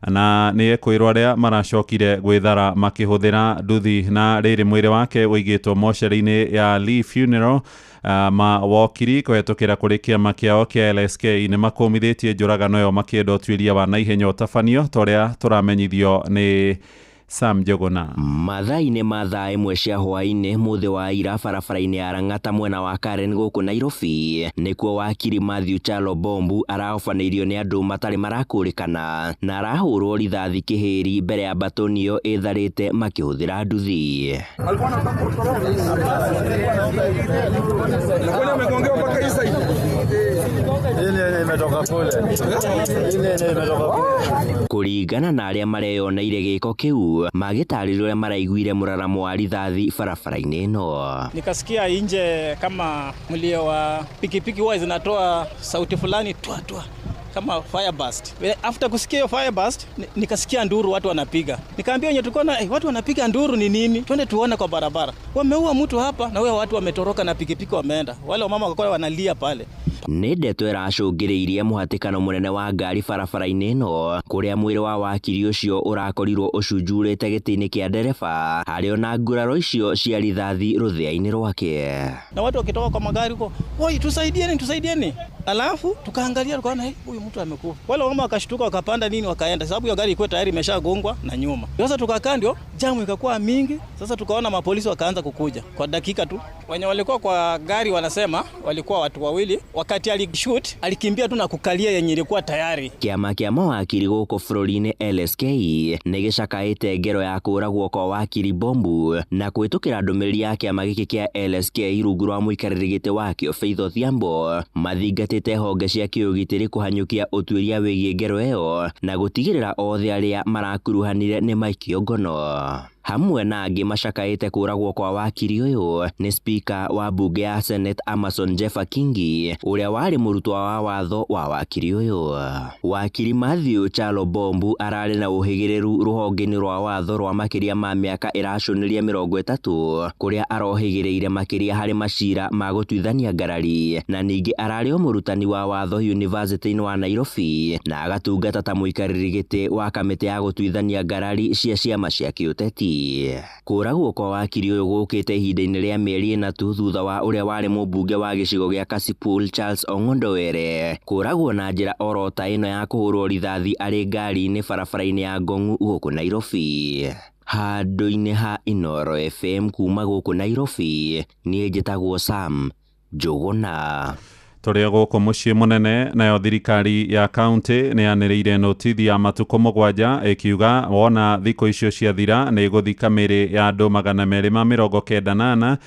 na nĩ ekwĩrwo arĩa maracokire gwĩthara makĩhũthĩra nduthi, na rĩrĩ mwĩrĩ wake ũigĩtwo mocarĩ-inĩ ya Lee Funeral. Mawokiri kũhetũkĩra kũrĩ kĩama kĩao kĩa LSK nĩ makũmithĩtie njũragano ĩyo makĩenda ũtuĩria wa naihenya ũtabanio ta ũrĩa tũramenyithio nĩ Sam Njũgũna. Mathaa-inĩ ma thaa 1 cia hwaĩ-inĩ mũthĩ wa ira barabara-inĩ ya Lang'ata mwena wa Karen gũkũ Nairobi, nĩkuo wakiri Matthew Chalo Bombu arahobanĩirio nĩ andũ matarĩ marakũrĩkana na arahũrwo rithathi kĩhĩri mbere ya mbatũni ĩyo ĩtharĩte makĩhũthĩra nduthi. Kũringana na arĩa mareyoneire gĩko kĩu, magĩtarĩria ũrĩa maraiguire mũraramo wa rithathi barabara-inĩ ĩno. Nikasikia nje kama mlio wa pikipiki huwa zinatoa sauti fulani twa twa kama fire burst. After kusikia hiyo fire burst, nikasikia nduru watu wanapiga. Nikaambia wenye tulikuwa na watu wanapiga nduru ni nini? Twende tuone kwa barabara. Wameua mtu hapa na wao watu wametoroka na pikipiki wameenda. Wale wamama wakakuwa wanalia pale. Nĩ ndeto ĩracũngĩrĩirie mũhatĩkano mũnene wa ngari barabara-inĩ ĩno kũrĩa mwĩrĩ wa wakiri ũcio ũrakorirwo ũcunjurĩte gĩtĩ-inĩ kĩa ndereba harĩ ona nguraro icio cia rithathi rũthĩa-inĩ rwake. Na watu wakitoka kwa magari huko, woi, tusaidieni, tusaidieni. Alafu tukaangalia tukaona, hey, huyu mtu amekufa. Wale wamama wakashtuka wakapanda nini wakaenda, sababu hiyo gari ilikuwa tayari imeshagongwa na nyuma. Sasa tukakaa, ndio jamu ikakuwa mingi. Sasa tukaona mapolisi wakaanza kukuja kwa dakika tu. Wenye walikuwa kwa gari wanasema walikuwa watu wawili, wakati alishoot alikimbia tu na kukalia yenye ilikuwa tayari. Kĩama kĩa mawakiri gũkũ bũrũri-inĩ LSK nĩ gĩcakaĩte ngero ya kũragwo kwa wakiri Bombu na kũhĩtũkĩra ndũmĩrĩri ya kĩama gĩkĩ kĩa LSK rungu rwa mũikarĩri gĩtĩ wakĩo Faith Odhiambo mathingatĩte honge cia kĩũgitĩri kũhanyũkia ũtuĩria wĩgiĩ ngero ĩyo na gũtigĩrĩra othe arĩa marakuruhanire nĩ maikio ngono. Hamwe na angĩ macakaĩte kũragwo kwa wakiri ũyũ nĩ spika wa mbunge ya Senate Amason Jeffa Kingi ũrĩa warĩ mũrutwo wa watho wa wakiri ũyũ. Wakiri Matthew Chalo Bombu ararĩ na ũhĩgĩrĩru rũhonge-inĩ rwa watho rwa makĩria ma mĩaka ĩracũnĩria 30 kũrĩa arohĩgĩrĩire makĩria harĩ macira ma gũtuithania ngarari na ningĩ ararĩ o mũrutani wa watho University-inĩ wa Nairobi na agatungata ta mũikarĩri gĩtĩ wa kamĩtĩ ya gũtuithania ngarari cia ciama cia kĩũteti. Kũragwo kwa wakiri ũyũ gũkĩte ihinda-inĩ rĩa mĩeri 4 tu thutha wa ũrĩa warĩ mũmbunge wa gĩcigo gĩa Kasipul Charles Ong'ondo Were kũragwo na njĩra oro ta ĩno ya kũhũrwo rithathi arĩ ngari-inĩ barabara-inĩ ya Ngong'u gũkũ Nairobi. Handũ-inĩ ha Inooro FM kuma gũkũ Nairobi, niĩ njĩtagwo Sam Njũgũna. Tũrĩ gũkũ mũciĩ mũnene nayo thirikari ya kaunti nĩ yanĩrĩire notithi ya matukũ 7 ĩkiuga wona thikũ icio ciathira nĩ ĩgũthika mĩĩrĩ ya andũ 294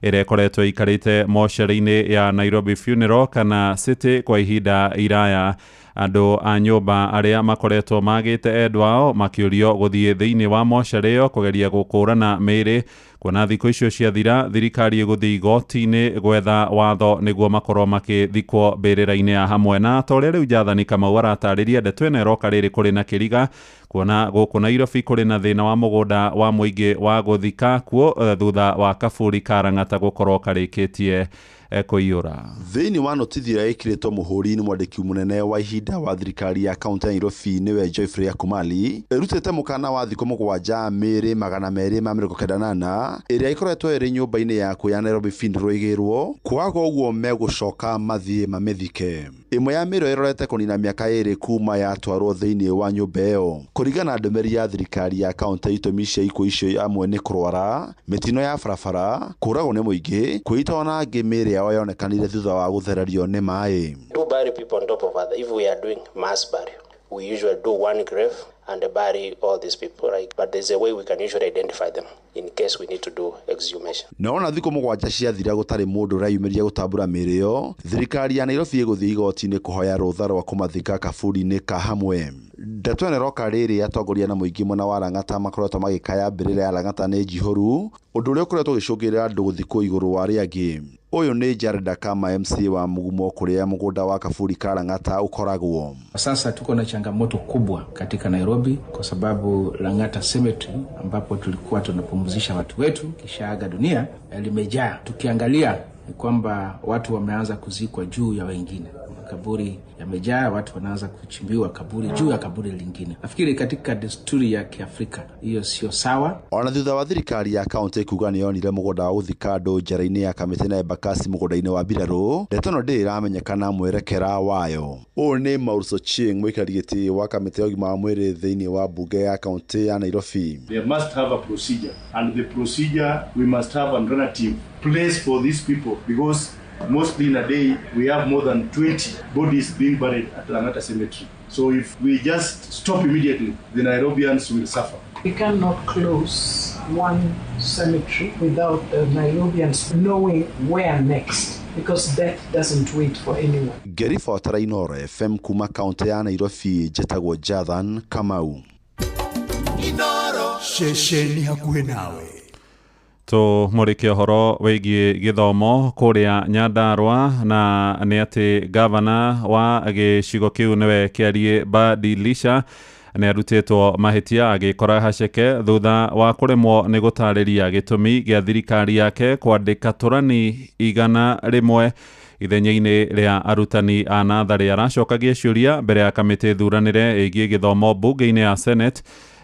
ĩrĩa ĩkoretwo ĩikarĩte mocarĩ-inĩ ya Nairobi Funeral kana City kwa ihinda iraya. Andũ a nyũmba arĩa makoretwo magĩte endwa ao makĩũrio gũthiĩ thĩinĩ wa mocarĩ ĩyo kũgeria gũkũrana mĩĩrĩ kuona thikũ icio ciathira thirikari ĩgũthiĩ igoti-inĩ gwetha watho nĩguo makorwo makĩthikwo mbĩrĩra-inĩ ya hamwe. Na ta ũrĩa rĩu Jathani Kamau aratarĩria, ndeto ĩno ĩroka rĩrĩ kũrĩ na kĩriga kuona gũkũ Nairobi kũrĩ na thĩna wa mũgũnda wa mũingĩ wa gũthika kuo thutha wa kaburi ka Lang'ata gũkorwo karĩkĩtie kũiyũra. Thĩinĩ wa notithi ĩrĩa ĩkĩrĩtwo mũhũri nĩ mwandĩki mũnene wa ihinda wa thirikari ya kaunti ya Nairobi nĩwe Geoffrey Akumali ĩrutĩte mũkana wa thikũ 7 mĩĩrĩ 298 ĩrĩa ĩkoretwo ĩrĩ nyũmba-inĩ yaku ya Nairobi Funeral ĩgĩrwo kwaga ũguo megũcoka mathiĩ mamĩthike. Ĩmwe ya mĩĩrĩ ĩrorete kũnina mĩaka 2 kuma yatwarwo thĩinĩ wa nyũmba ĩyo. Kũringana na ndũmĩrĩri ya thirikari ya kaunti, itũmi cia ikuũ icio amwe nĩ kũrwara, mĩtino ya barabara, kũragwo nĩ mũingĩ, kwĩita ona angĩ mĩĩrĩ yao yonekanire thutha wa gũthererio nĩ maĩ. Do bury people on top of other. If we are doing mass burial, we usually do one grave and bury all these people, right? But there's a way we can usually identify them in case we need to do exhumation. Na ona thikũ 7 ciathira gũtarĩ mũndũ ũreyumĩria gũtambũra mĩĩrĩ ĩyo, thirikari ya Nairobi ĩgũthiĩ igoti-inĩ kũhoya rũtha rwa kũmathika kaburi-inĩ ka hamwe. Ndeto ĩno ĩroka rĩrĩ atongoria na mũingĩ mwena wa Lang'ata makoretwo magĩkaya mbĩrĩra ya Lang'ata nĩ njihũru, ũndũ ũrĩa ũkoretwo ũgĩcũngĩrĩria andũ gũthikwo igũrũ wa arĩa angĩ. Ũyũ nĩ Jared Akama MC wa Mugumo kũrĩa mũgũnda wa kaburi ka Lang'ata ũkoragwo. Sasa tuko na changamoto kubwa katika Nairobi kwa sababu Lang'ata Cemetery ambapo tulikuwa tunapumzisha watu wetu kishaaga dunia limejaa. Tukiangalia ni kwamba watu wameanza kuzikwa juu ya wengine. Makaburi yamejaa, watu wanaanza kuchimbiwa kaburi juu ya kaburi lingine. Nafikiri katika desturi ya Kiafrika hiyo sio sawa. Ona thutha wa thirikari ya kaunti kuga nĩ yonire mũgũnda wa gũthika andũ njera-inĩ ya Kamĩtĩ na Embakasi mũgũnda-inĩ wa mbirarũ, ndeto ĩno ndĩrĩ ĩramenyekana mwerekera wayo. Ũyũ nĩ Maurice Ochieng, mũikarĩri gĩtĩ wa kamĩtĩ ya ũgima wa mwĩrĩ thĩinĩ wa mbunge ya kaunti ya Nairobi. They must have a procedure, and the procedure we must have an alternative place for these people, because mostly in a day we have more than 20 bodies being buried at Lang'ata Cemetery. So if we just stop immediately, the Nairobians will suffer. We cannot close one cemetery without the Nairobians knowing where next, because death doesn't wait for anyone. Ngĩribotera Inooro FM kuma kaunti ya Nairobi, njĩtagwo Jathan Kamau. Inooro ceceni hakuhĩ nawe. Tũmũrĩke ũhoro wĩgiĩ gĩthomo kũrĩa Nyandarua, na nĩ atĩ gavana wa gĩcigo kĩu nĩwe Kĩarie Badilisha Nĩ arutĩtwo mahĩtia agĩkora haceke thutha wa kũremwo nĩ gũtarĩria gĩtũmi gĩa thirikari yake kwandĩka tũrani 100 ithenya-inĩ rĩa arutani a natharĩ. Aracokagia ciũria mbere ya kamĩtĩ thuranĩre ĩgiĩ gĩthomo mbunge-inĩ ya Senate,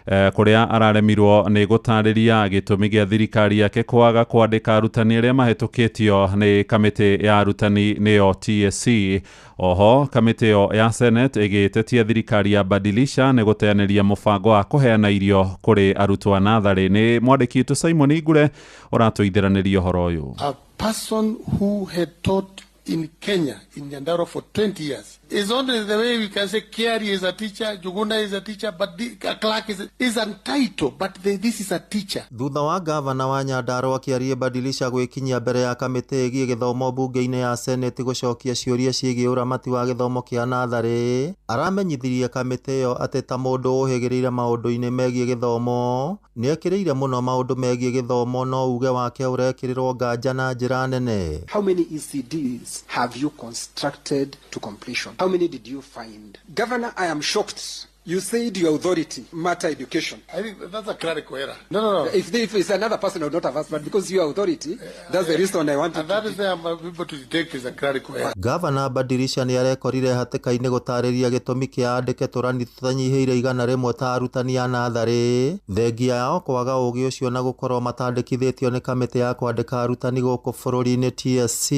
kũrĩa araremirwo nĩ gũtarĩria gĩtũmi gĩa thirikari yake kwaga kwandĩka arutani arĩa mahĩtũkĩtio nĩ kamĩtĩ ya arutani nĩyo TSC. Oho kamĩtĩ ĩyo ya Senate ĩgĩtetia thirikari ya Badilisha nĩ gũteanĩria mũbango wa kũheana irio kũrĩ arutwo a natharĩ. Nĩ mwandĩki witũ Simon Ngure ũratũithiranĩria ũhoro ũyũ. A person who had taught in Kenya, in Nyandarua for 20 years. It's only the way we can say Kiari is a teacher, Juguna is a teacher, but a clerk is entitled, but this is a teacher. Thutha wa gavana wa Nyandarua Kiarie Badilisha gwĩkinyia mbere ya kamĩtĩ ĩgiĩ gĩthomo mbunge-inĩ ya Senate gũcokia ciũria ciĩgiĩ ũramati wa gĩthomo kĩa natharĩ, aramenyithirie kamĩtĩ ĩyo atĩ ta mũndũ ũhĩgĩrĩire maũndũ-inĩ megiĩ gĩthomo nĩekĩrĩire mũno maũndũ megiĩ gĩthomo, no uge wake ũrekĩrĩrwo nganja na njĩra nene. How many ECDs have you constructed to completion? How many did you find? Governor, I am shocked. You said your authority matter education. I think that's a clerical error. No. If it's another person, I would not have asked, but because you are authority, that's the reason I wanted. And that is why I'm able to detect is a clerical error. Governor Badilisha nĩ arekorire hatĩka-inĩ gũtarĩria gĩtũmi kĩa andĩke tũrani tũtanyihĩire 100 ta arutani a natharĩ, thengia yao kwaga ũgĩ ũcio na gũkorwo matandĩkithĩtio nĩ kamĩtĩ ya kwandĩka arutani gũkũ bũrũri-inĩ TSC.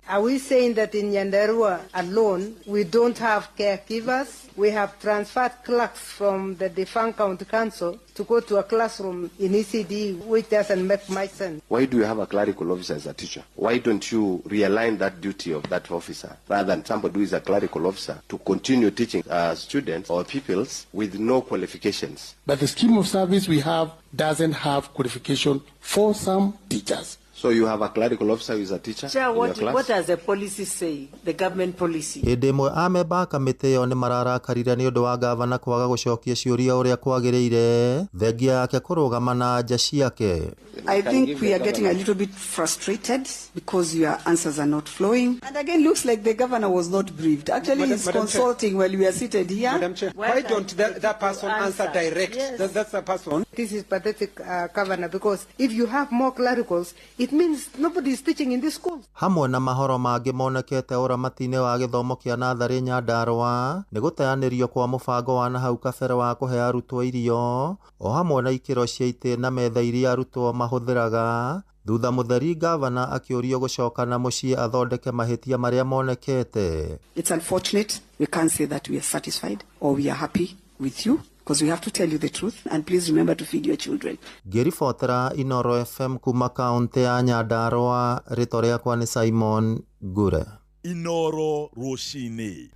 Are we saying that in Nyandarua alone we don't have caregivers? We have transferred clerks from the defunct county council to go to a classroom in ECD, which doesn't make much sense. Why do you have a clerical officer as a teacher? Why don't you realign that duty of that officer rather than somebody who is a clerical officer to continue teaching students or pupils with no qualifications? But the scheme of service we have doesn't have qualification for some teachers. So you have a clerical officer who is a teacher? Chair, in your class? What does the policy say? The government policy? Hĩndĩ ĩmwe amemba a kamĩtĩ ĩyo nĩ mararakarire nĩ ũndũ wa gavana kwaga gũcokia ciũria ũrĩa kwagĩrĩire, thengia yake kũrũgama na anja ciake. I think we are getting a little bit frustrated because your answers are not flowing. And again, looks like the governor was not briefed. Actually, he's consulting while we are seated here. Madam Chair, why don't that person answer direct? Yes. That's the person. This is pathetic, Governor, because if you have more clericals, it means nobody is teaching in this school. Hamwe na mahoro mangĩ monekete ũramati-inĩ wa gĩthomo kĩa natharĩ Nyandarua nĩ gũteanĩrio kwa mũbango wa nahau kabere wa kũhe arutwo irio o hamwe na ikĩro cia itĩ na metha iria arutwo mahũthĩraga. Thutha mũtheri gavana akĩũrio gũcoka na mũciĩ athondeke mahĩtia marĩa monekete. It's unfortunate we can't say that we are satisfied or we are happy with you, because we have to tell you the truth, and please remember to feed your children. Ngĩribotera Inoro FM kuma kaunti ya Nyandarua, rĩtwa rĩakwa nĩ Simon Ngure. Inoro rũcinĩ.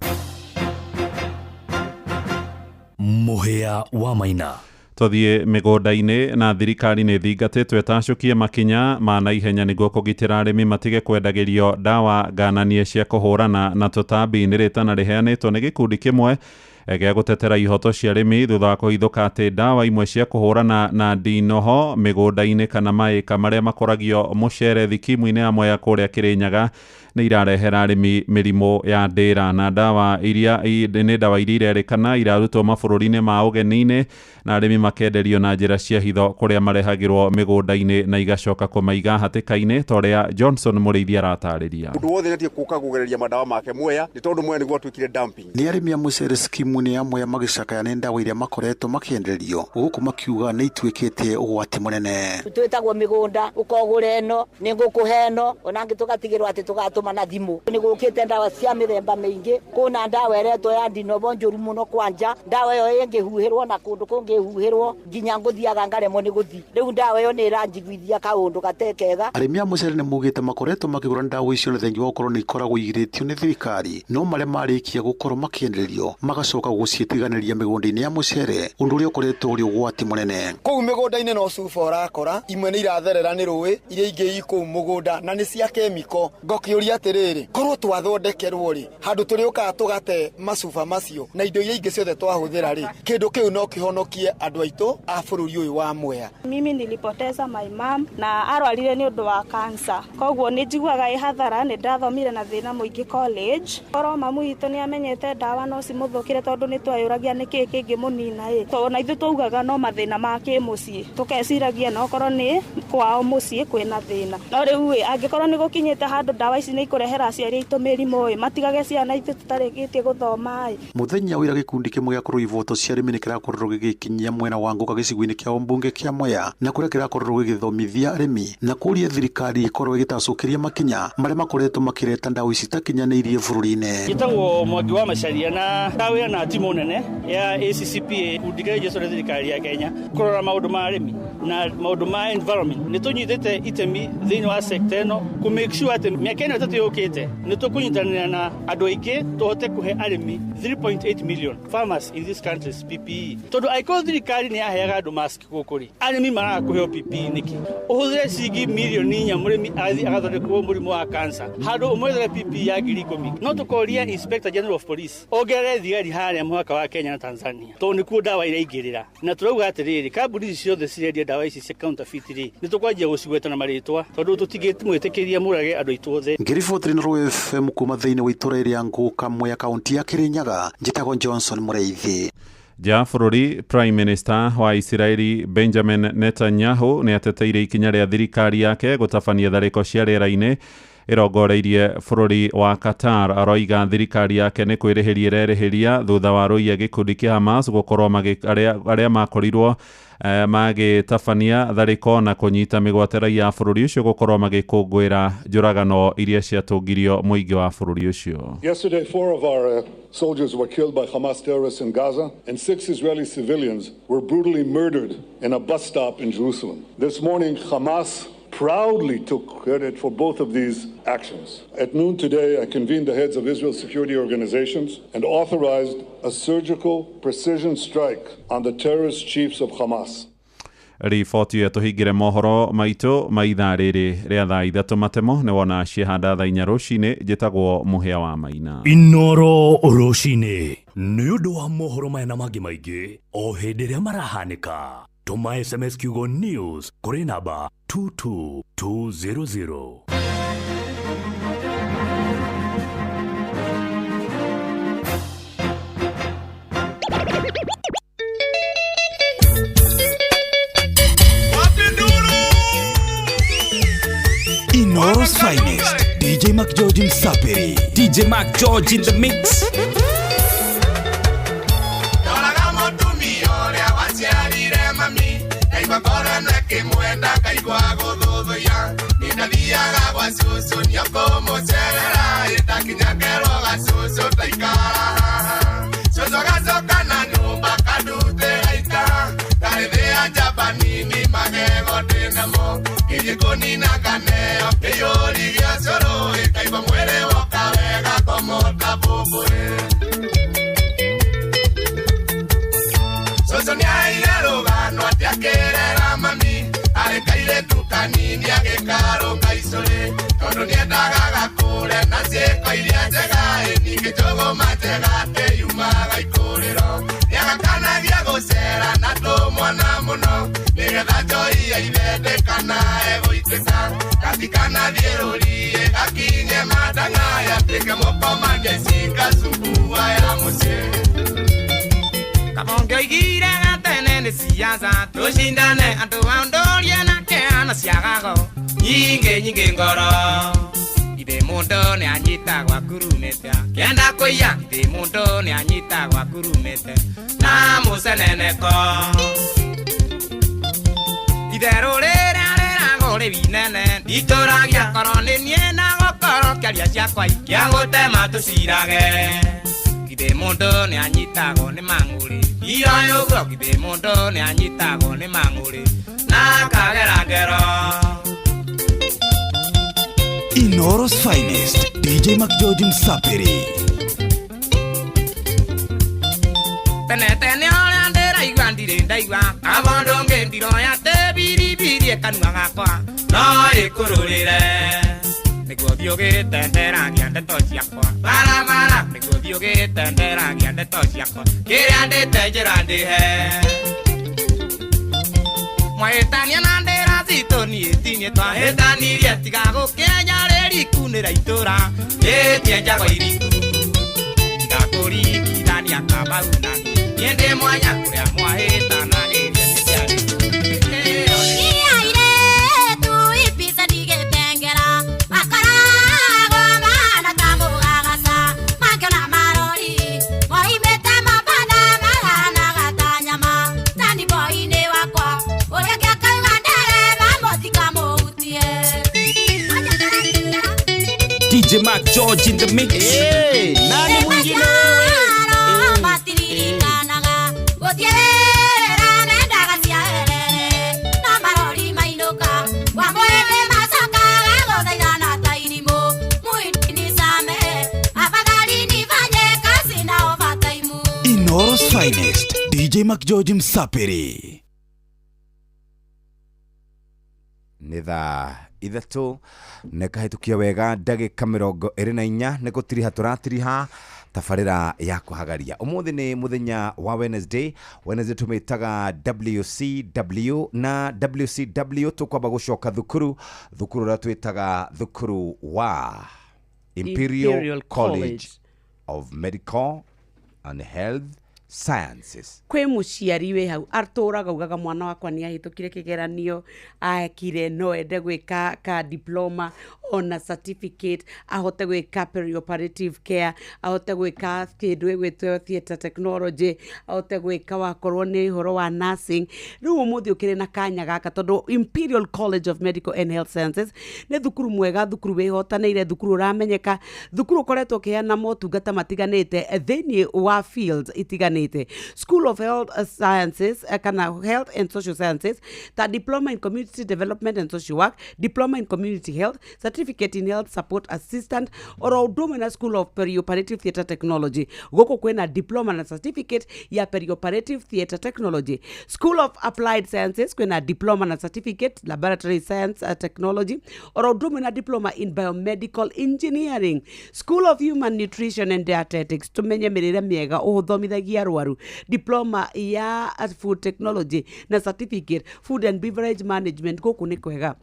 Mũhĩa wa Maina. Tũthiĩ mĩgũnda-inĩ na thirikari nĩ thingatĩtwo ĩtacũkie makinya ma naihenya nĩguo kũgitĩra arĩmi matige kwendagĩrio ndawa ngananie cia kũhũrana na tũtambi. Nĩ rĩtana rĩheanĩtwo nĩ gĩkundi kĩmwe gĩa gũtetera ihoto cia arĩmi thutha wa kũhithũka atĩ ndawa imwe cia kũhũrana na ndinoho mĩgũnda-inĩ kana maĩka marĩa makũragio mũcere thikimu-inĩ ya Mwea kũrĩa Kĩrĩnyaga nĩ irarehera arĩmi mĩrimũ ya ndĩra. Na ndawa iria nĩ ndawa iria irerĩkana irarutwo mabũrũri-inĩ ma ũgeni-inĩ na arĩmi makenderio na njĩra cia hitho kũrĩa marehagĩrwo mĩgũnda-inĩ na igacoka kũmaiga hatĩka-inĩ ta ũrĩa Johnson Mũrĩithi aratarĩria. Mũndũ wothe nĩatige gũka kũgereria madawa make Mwea nĩ tondũ Mwea nĩguo atuĩkire dumping. Nĩ arĩmi a mũcere skimu-inĩ ya Mwea magĩcakaya nĩ ndawa iria makoretwo makĩenderio gũkũ makiuga nĩ ituĩkĩte ũgwati mũnene. Twĩtagwo mĩgũnda ũkogũra ĩno nĩ ngũkũhe ĩno ona angĩ tũgatigĩrwo atĩ tũgatũma na thimũ. Nĩ gũkĩte ndawa cia mĩthemba mĩingĩ, kũna ndawa ĩretwo ya ndinobo njũru mũno kwanja, ndawa ĩyo ĩngĩhuhĩrwo na kũndũ kũngĩhuhĩrwo nginya ngũthiaga ngaremwo nĩ gũthiĩ. Rĩu ndawa ĩyo nĩ ĩranjiguithia kaũndũ gatekega. Arĩmi a mũcere nĩ maugĩte makoretwo makĩgũra ndawa icio na thengia wa gũkorwo nĩ ikoragwo igirĩtio nĩ thirikari, no marĩa marĩkia gũkorwo makĩenderio magacoka gũciĩtiganĩria mĩgũnda-inĩ ya mũcere, ũndũ ũrĩa ũkoretwo ũrĩ ũgwati mũnene. Kũu mĩgũnda-inĩ no cuba ũrakora, imwe nĩ iratherera nĩ rũĩ, iria ingĩ i kũu mũgũnda na nĩ cia kemiko. Ngakĩũria Atĩrĩrĩ, korwo twathondekerwo rĩ, handũ tũrĩũkaga tũgate macuba macio na indo iria ingĩ ciothe twahũthĩra rĩ, kĩndũ kĩu no kĩhonokie andũ aitũ a bũrũri ũyũ wa Mwea. Mimi nilipoteza my mom na arwarire nĩ ũndũ wa cancer, koguo nĩ njiguaga ĩ hathara. Nĩ ndathomire na thĩna mũingĩ college. Korwo mamu witũ nĩ amenyete ndawa no cimũthũkĩre, tondũ nĩ tweyũragia nĩkĩĩ kĩngĩmũnina ĩ, tondũ na ithuĩ twaugaga no mathĩna ma kĩmũciĩ, tũkeciragia no korwo nĩ kwao mũciĩ kwĩna thĩna. No rĩu ĩ, angĩkorwo nĩ gũkinyĩte handũ ndawa ici nĩ ikũrehera aciari aitũ mĩrimũ ĩ, matigage ciana itũ tũtarĩkĩtie gũthoma ĩ. Muthenya wira gĩkundi kĩmwe gĩa kũrũa ivoto cia arĩmi nĩ kĩrakorirwo gĩgĩkinyia mwena wa Ngũka gĩcigo-inĩ kĩa ũmbunge kĩa Mwea, na kũrĩa kĩrakorirwo gĩgĩthomithia arĩmi na kũria thirikari ĩkorwo ĩgĩtacũkĩria makinya marĩa makoretwo makĩreta ndawa ici itakinyanĩirie bũrũri-inĩ. Njĩtagwo Mwangi wa Macharia na ndawĩra na timu nene ya ACCPA, kundi kĩrĩa njecore thirikari ya Kenya kũrora maũndũ ma arĩmi na maũndũ ma environment. Nĩ tũnyitĩte itemi thĩinĩ wa sector ĩno kũ make sure atĩ mĩaka ĩno 3 yũkĩte nĩ tũkũnyitanĩra na andũ aingĩ tũhote kũhe arĩmi 3.8 million farmers in this country's PPE, tondũ angĩkorwo thirikari nĩ yaheaga andũ mask gũkũ rĩ, arĩmi maraga kũheo PPE nĩkĩ? Ũhũthĩre ciringi mirioni 4 mũrĩmi athiĩ agathondekwo mũrimũ wa cancer handũ ũmwethere PPE ya 10,000. No tũkoria Inspector General of Police ongerere thigari harĩa mũhaka wa Kenya na Tanzania, tondũ nĩkuo ndawa iraingĩrĩra. Na tũrauga atĩrĩrĩ, kambuni ici ciothe cirendia ndawa ici cia counterfeit rĩ, nĩ tũkwanjia gũcigweta na marĩtwa, tondũ tũtingĩmwĩtĩkĩria mũrage andũ aitũ othe. Ngĩribotĩra Inooro FM kuma thĩinĩ wa itũra rĩa Ngũka, Mwea, kaunti ya Kĩrĩnyaga, njĩtagwo Johnson Mũrĩithi. Nja ya bũrũri, Prime Minister wa Isiraeli Benjamin Netanyahu nĩ ateteire ikinya rĩa thirikari yake gũtabania tharĩko cia rĩera-inĩ ĩrongoreirie bũrũri wa Qatar. Aroiga thirikari yake nĩ kwĩrĩhĩria ĩrerĩhĩria thutha wa rũiya gĩkundi kĩa Hamas gũkorwo arĩa makorirwo magĩtabania tharĩko na kũnyita mĩgwate raia a bũrũri ũcio gũkorwo magĩkũngũĩra njũragano iria ciatũngirio mũingĩ wa bũrũri ũcio. Yesterday, 4 of our soldiers were killed by Hamas terrorists in Gaza, and 6 Israeli civilians were brutally murdered in a bus stop in Jerusalem. This morning, Hamas proudly took credit for both of these actions. At noon today, I convened the heads of Israel's security organizations and authorized a surgical precision strike on the terrorist chiefs of Hamas. Riboti ĩyo tũhingĩre mohoro maitũ ma ithaa rĩrĩ rĩa thaa 3 matemo nĩ wona ciehanda thaa 4 rũcinĩ. Njĩtagwo Mũhĩa wa Maina. Inooro rũcinĩ nĩ ũndũ wa mohoro maya na mangĩ maingĩ o hĩndĩ ĩrĩa marahanĩka, tũma SMS kiugo news kũrĩ namba 22200. Inooro's finest, DJ McGeorge Msapiri. DJ McGeorge in the mix. Ndoraga mũtumia ũrĩa waciarire mami, ngaigua ngoro ĩno ĩkĩmwenda, ngaigua gũthũthũya. Niĩ ndathiaga gwa cũcũ nĩokũmũcerera, ĩndakinya ngerwo gacũcũ taikara haha. Cũcũ agacoka na nyũmba kandutĩra ita, ngarĩthĩa njamba nini magego ndĩnamo, ngĩthiĩ kũnina nganeo kĩiyũri gĩa cũrũ, ĩkaigua mwĩrĩ woka wega ngomota mbũmbũĩ. Cũcũ nĩaheire rũgano atĩ akĩrera mami, arĩ kairĩtu kanini agĩkarũnga icũrĩ, tondũ nĩendaga gakũre na ciĩko iria njega, ĩ ningĩ njũgũma njega atĩ yumaga ikũrĩro. Nĩagakanagia gũcera na tũmwana mũno, nĩgetha njohi ya ithe ndĩkanae gũitĩka, gatikanathiĩ rũriĩ gakinye matang'a, yatuĩke mũkomania icinga cukua ya mũciĩ. Kabonge oigire gatene nĩ siasa tũcindane andũ a ũndũrie na kĩhano ciagago nyingĩ nyingĩ ngoro. Ithe mũndũ nĩanyitagwo akurumĩte akĩenda kũiya, ithe mũndũ nĩanyitagwo akurumĩte na mũceneneko. Itherũ rĩrĩa rĩragwo rĩ inene nditũragia korwo nĩ niĩ na gũkorwo kĩaria ciakwa ikia gũtema tũcirage. Ithe mũndũ nĩanyitagwo nĩ mang'ũrĩ iroĩ ũguo, ithe mũndũ nĩanyitagwo nĩ mang'ũrĩ na akagera ngero. Inooro's finest, DJ McGeorge Msapiri. Tene tene ũrĩa ndĩraigua ndirĩ ndaigua kabondo ngĩ ndiroya tĩ biribiri kanua gakwa no ĩkũrũrĩre. Nĩguo thiĩ ũgĩtenderagia ndeto ciakwa barabara, nĩguo thiĩ ũgĩtenderagia ndeto ciakwa, kĩrĩa ndĩte njĩra ndĩhe. Mwahĩtania na ndĩra citũ, niĩ tinie twahĩtanirie, tiga gũkĩenja rĩrikunĩra itũra, ĩtienjagwo iriku, tiga kũringithania kamau na niĩ ndĩ mwanya kũrĩa mwahĩtanagĩria nĩ ciarĩ. DJ Mark George in the mix. Hey, nani mwingine? Inoro's finest, DJ Mark George Msapiri. Nĩ thaa 3 nĩ kahĩtũkia wega ndagĩka 24 nĩ gũtiriha tũratiriha tabarĩra ya kũhagaria. Ũmũthĩ nĩ mũthenya wa Wednesday. Wednesday tũmĩtaga WCW, na WCW tũkwamba gũcoka thukuru ũrĩa twĩtaga thukuru wa Imperial College of Medical and Health Sciences. Kwĩ mũciari wĩ hau atũraga ugaga mwana wakwa nĩ ahĩtũkire kĩgeranio, akire no ende gwĩka ka diploma ona certificate, ahote gwĩka perioperative care, ahote gwĩka kĩndũ ĩgwĩtwo theatre technology, ahote gwĩka wakorwo nĩ ũhoro wa nursing. Rĩu ũmũthĩ ũkĩrĩ na kanya gaka tondũ Imperial College of Medical and Health Sciences nĩ thukuru mwega, thukuru wĩhotanĩire, thukuru ũramenyeka, thukuru ũkoretwo ũkĩheana motungata matiganĩte thĩinĩ wa fields itiganĩte. School of Health Sciences kana Health and Social Sciences ta diploma in community development and social work, diploma in community health, certificate in health support assistant, oro ũndũ ũmwe na School of Perioperative Theatre Technology. Gũkũ kwĩna diploma na certificate ya perioperative theatre technology. School of Applied Sciences kwĩna diploma na certificate laboratory science technology, oro ũndũ ũmwe na diploma in biomedical engineering. School of Human Nutrition and Dietetics, tũmenye mĩrĩre mĩega ũthomithagia arwaru, diploma ya food technology na certificate food and beverage management. Gũkũ nĩ kwega.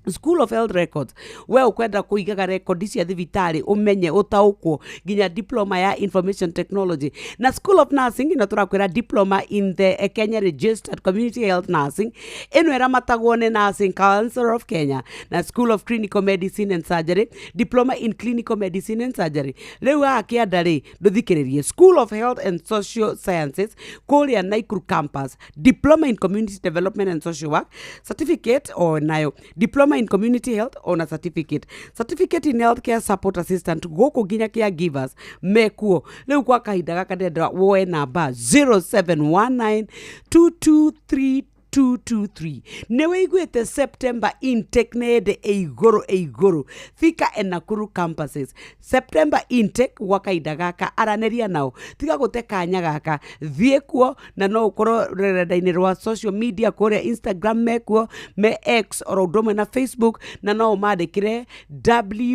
School of Health Records, we ukwenda kuigaga rekondi cia thibitarĩ umenye utaukwo, nginya diploma ya information technology. Na School of Nursing ino tũrakwĩra diploma in the Kenya Registered Community Health Nursing, ĩno ĩramatagwo nĩ Nursing Council of Kenya. Na School of Clinical Medicine and Surgery, diploma in clinical medicine and surgery. Rĩu haha kĩanda rĩ, ndũthikĩrĩrie. School of Health and Social Sciences kũrĩa Nakuru campus, diploma in community development and social work certificate, o nayo diploma in community health ona certificate, certificate in healthcare support assistant, gũkũ nginya caregivers mekuo. Rĩu kwa kahinda gaka ndĩrenda woe namba 0719223223. Nĩ wĩiguĩte September intake nĩ hĩndĩ ĩ igũrũ Thika and Nakuru campuses. September intake gwa kahinda gaka aranĩria nao, tiga gũte kanya gaka, thiĩ kuo na no ũkorwo rũrenda-inĩ rwa social media kũrĩa Instagram mekuo, me X oro ũndũ ũmwe na Facebook, na no ũmandĩkĩre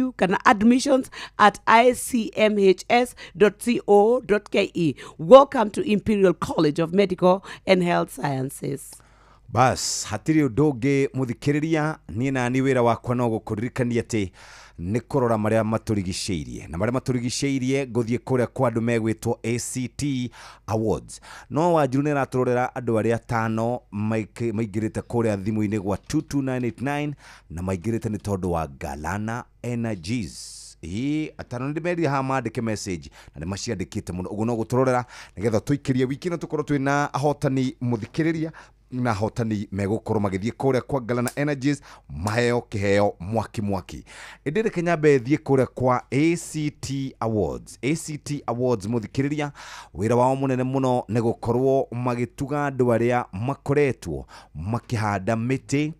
w kana admissions@icmhs.co.ke. Welcome to Imperial College of Medical and Health Sciences. Bas, hatirĩ ũndũ ũngĩ mũthikĩrĩria, niĩ nani wĩra wakwa no gũkũririkania atĩ nĩ kũrora marĩa matũrigicĩirie, na marĩa matũrigicĩirie ngũthiĩ kũrĩa kwa andũ megwĩtwo ACT Awards. No Wanjiru nĩ aratũrorera andũ arĩa 5 maingĩrĩte kũrĩa thimũ-inĩ gwa 22989 na maingĩrĩte nĩ tondũ wa Galana Energies. Ĩĩ, atano nĩ ndĩmerire haha mandĩke message na nĩ maciandĩkĩte mũno, ũguo no gũtũrorera nĩgetha tũikĩrie wiki ĩno tũkorwo twĩna ahotani mũthikĩrĩria, na ahotani megũkorwo magĩthiĩ kũrĩa kwa Galana Energies maheo kĩheo mwaki mwaki. Ĩndĩ reke nyambe thiĩ kũrĩa kwa ACT Awards. ACT Awards mũthikĩrĩria, wĩra wao mũnene mũno nĩ gũkorwo magĩtuga andũ arĩa makoretwo makĩhanda mĩtĩ.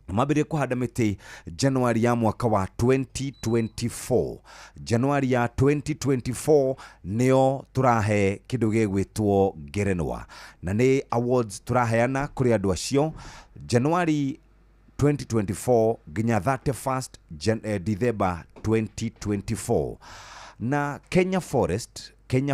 Mambĩrĩrie kũhanda mĩtĩ Januari ya mwaka wa 2024. Januari ya 2024 nĩyo tũrahe kĩndũ gĩgwĩtwo ngerenwa, na nĩ awards tũraheana kũrĩ andũ acio. Januari 2024 nginya 31st December 2024. Na Kenya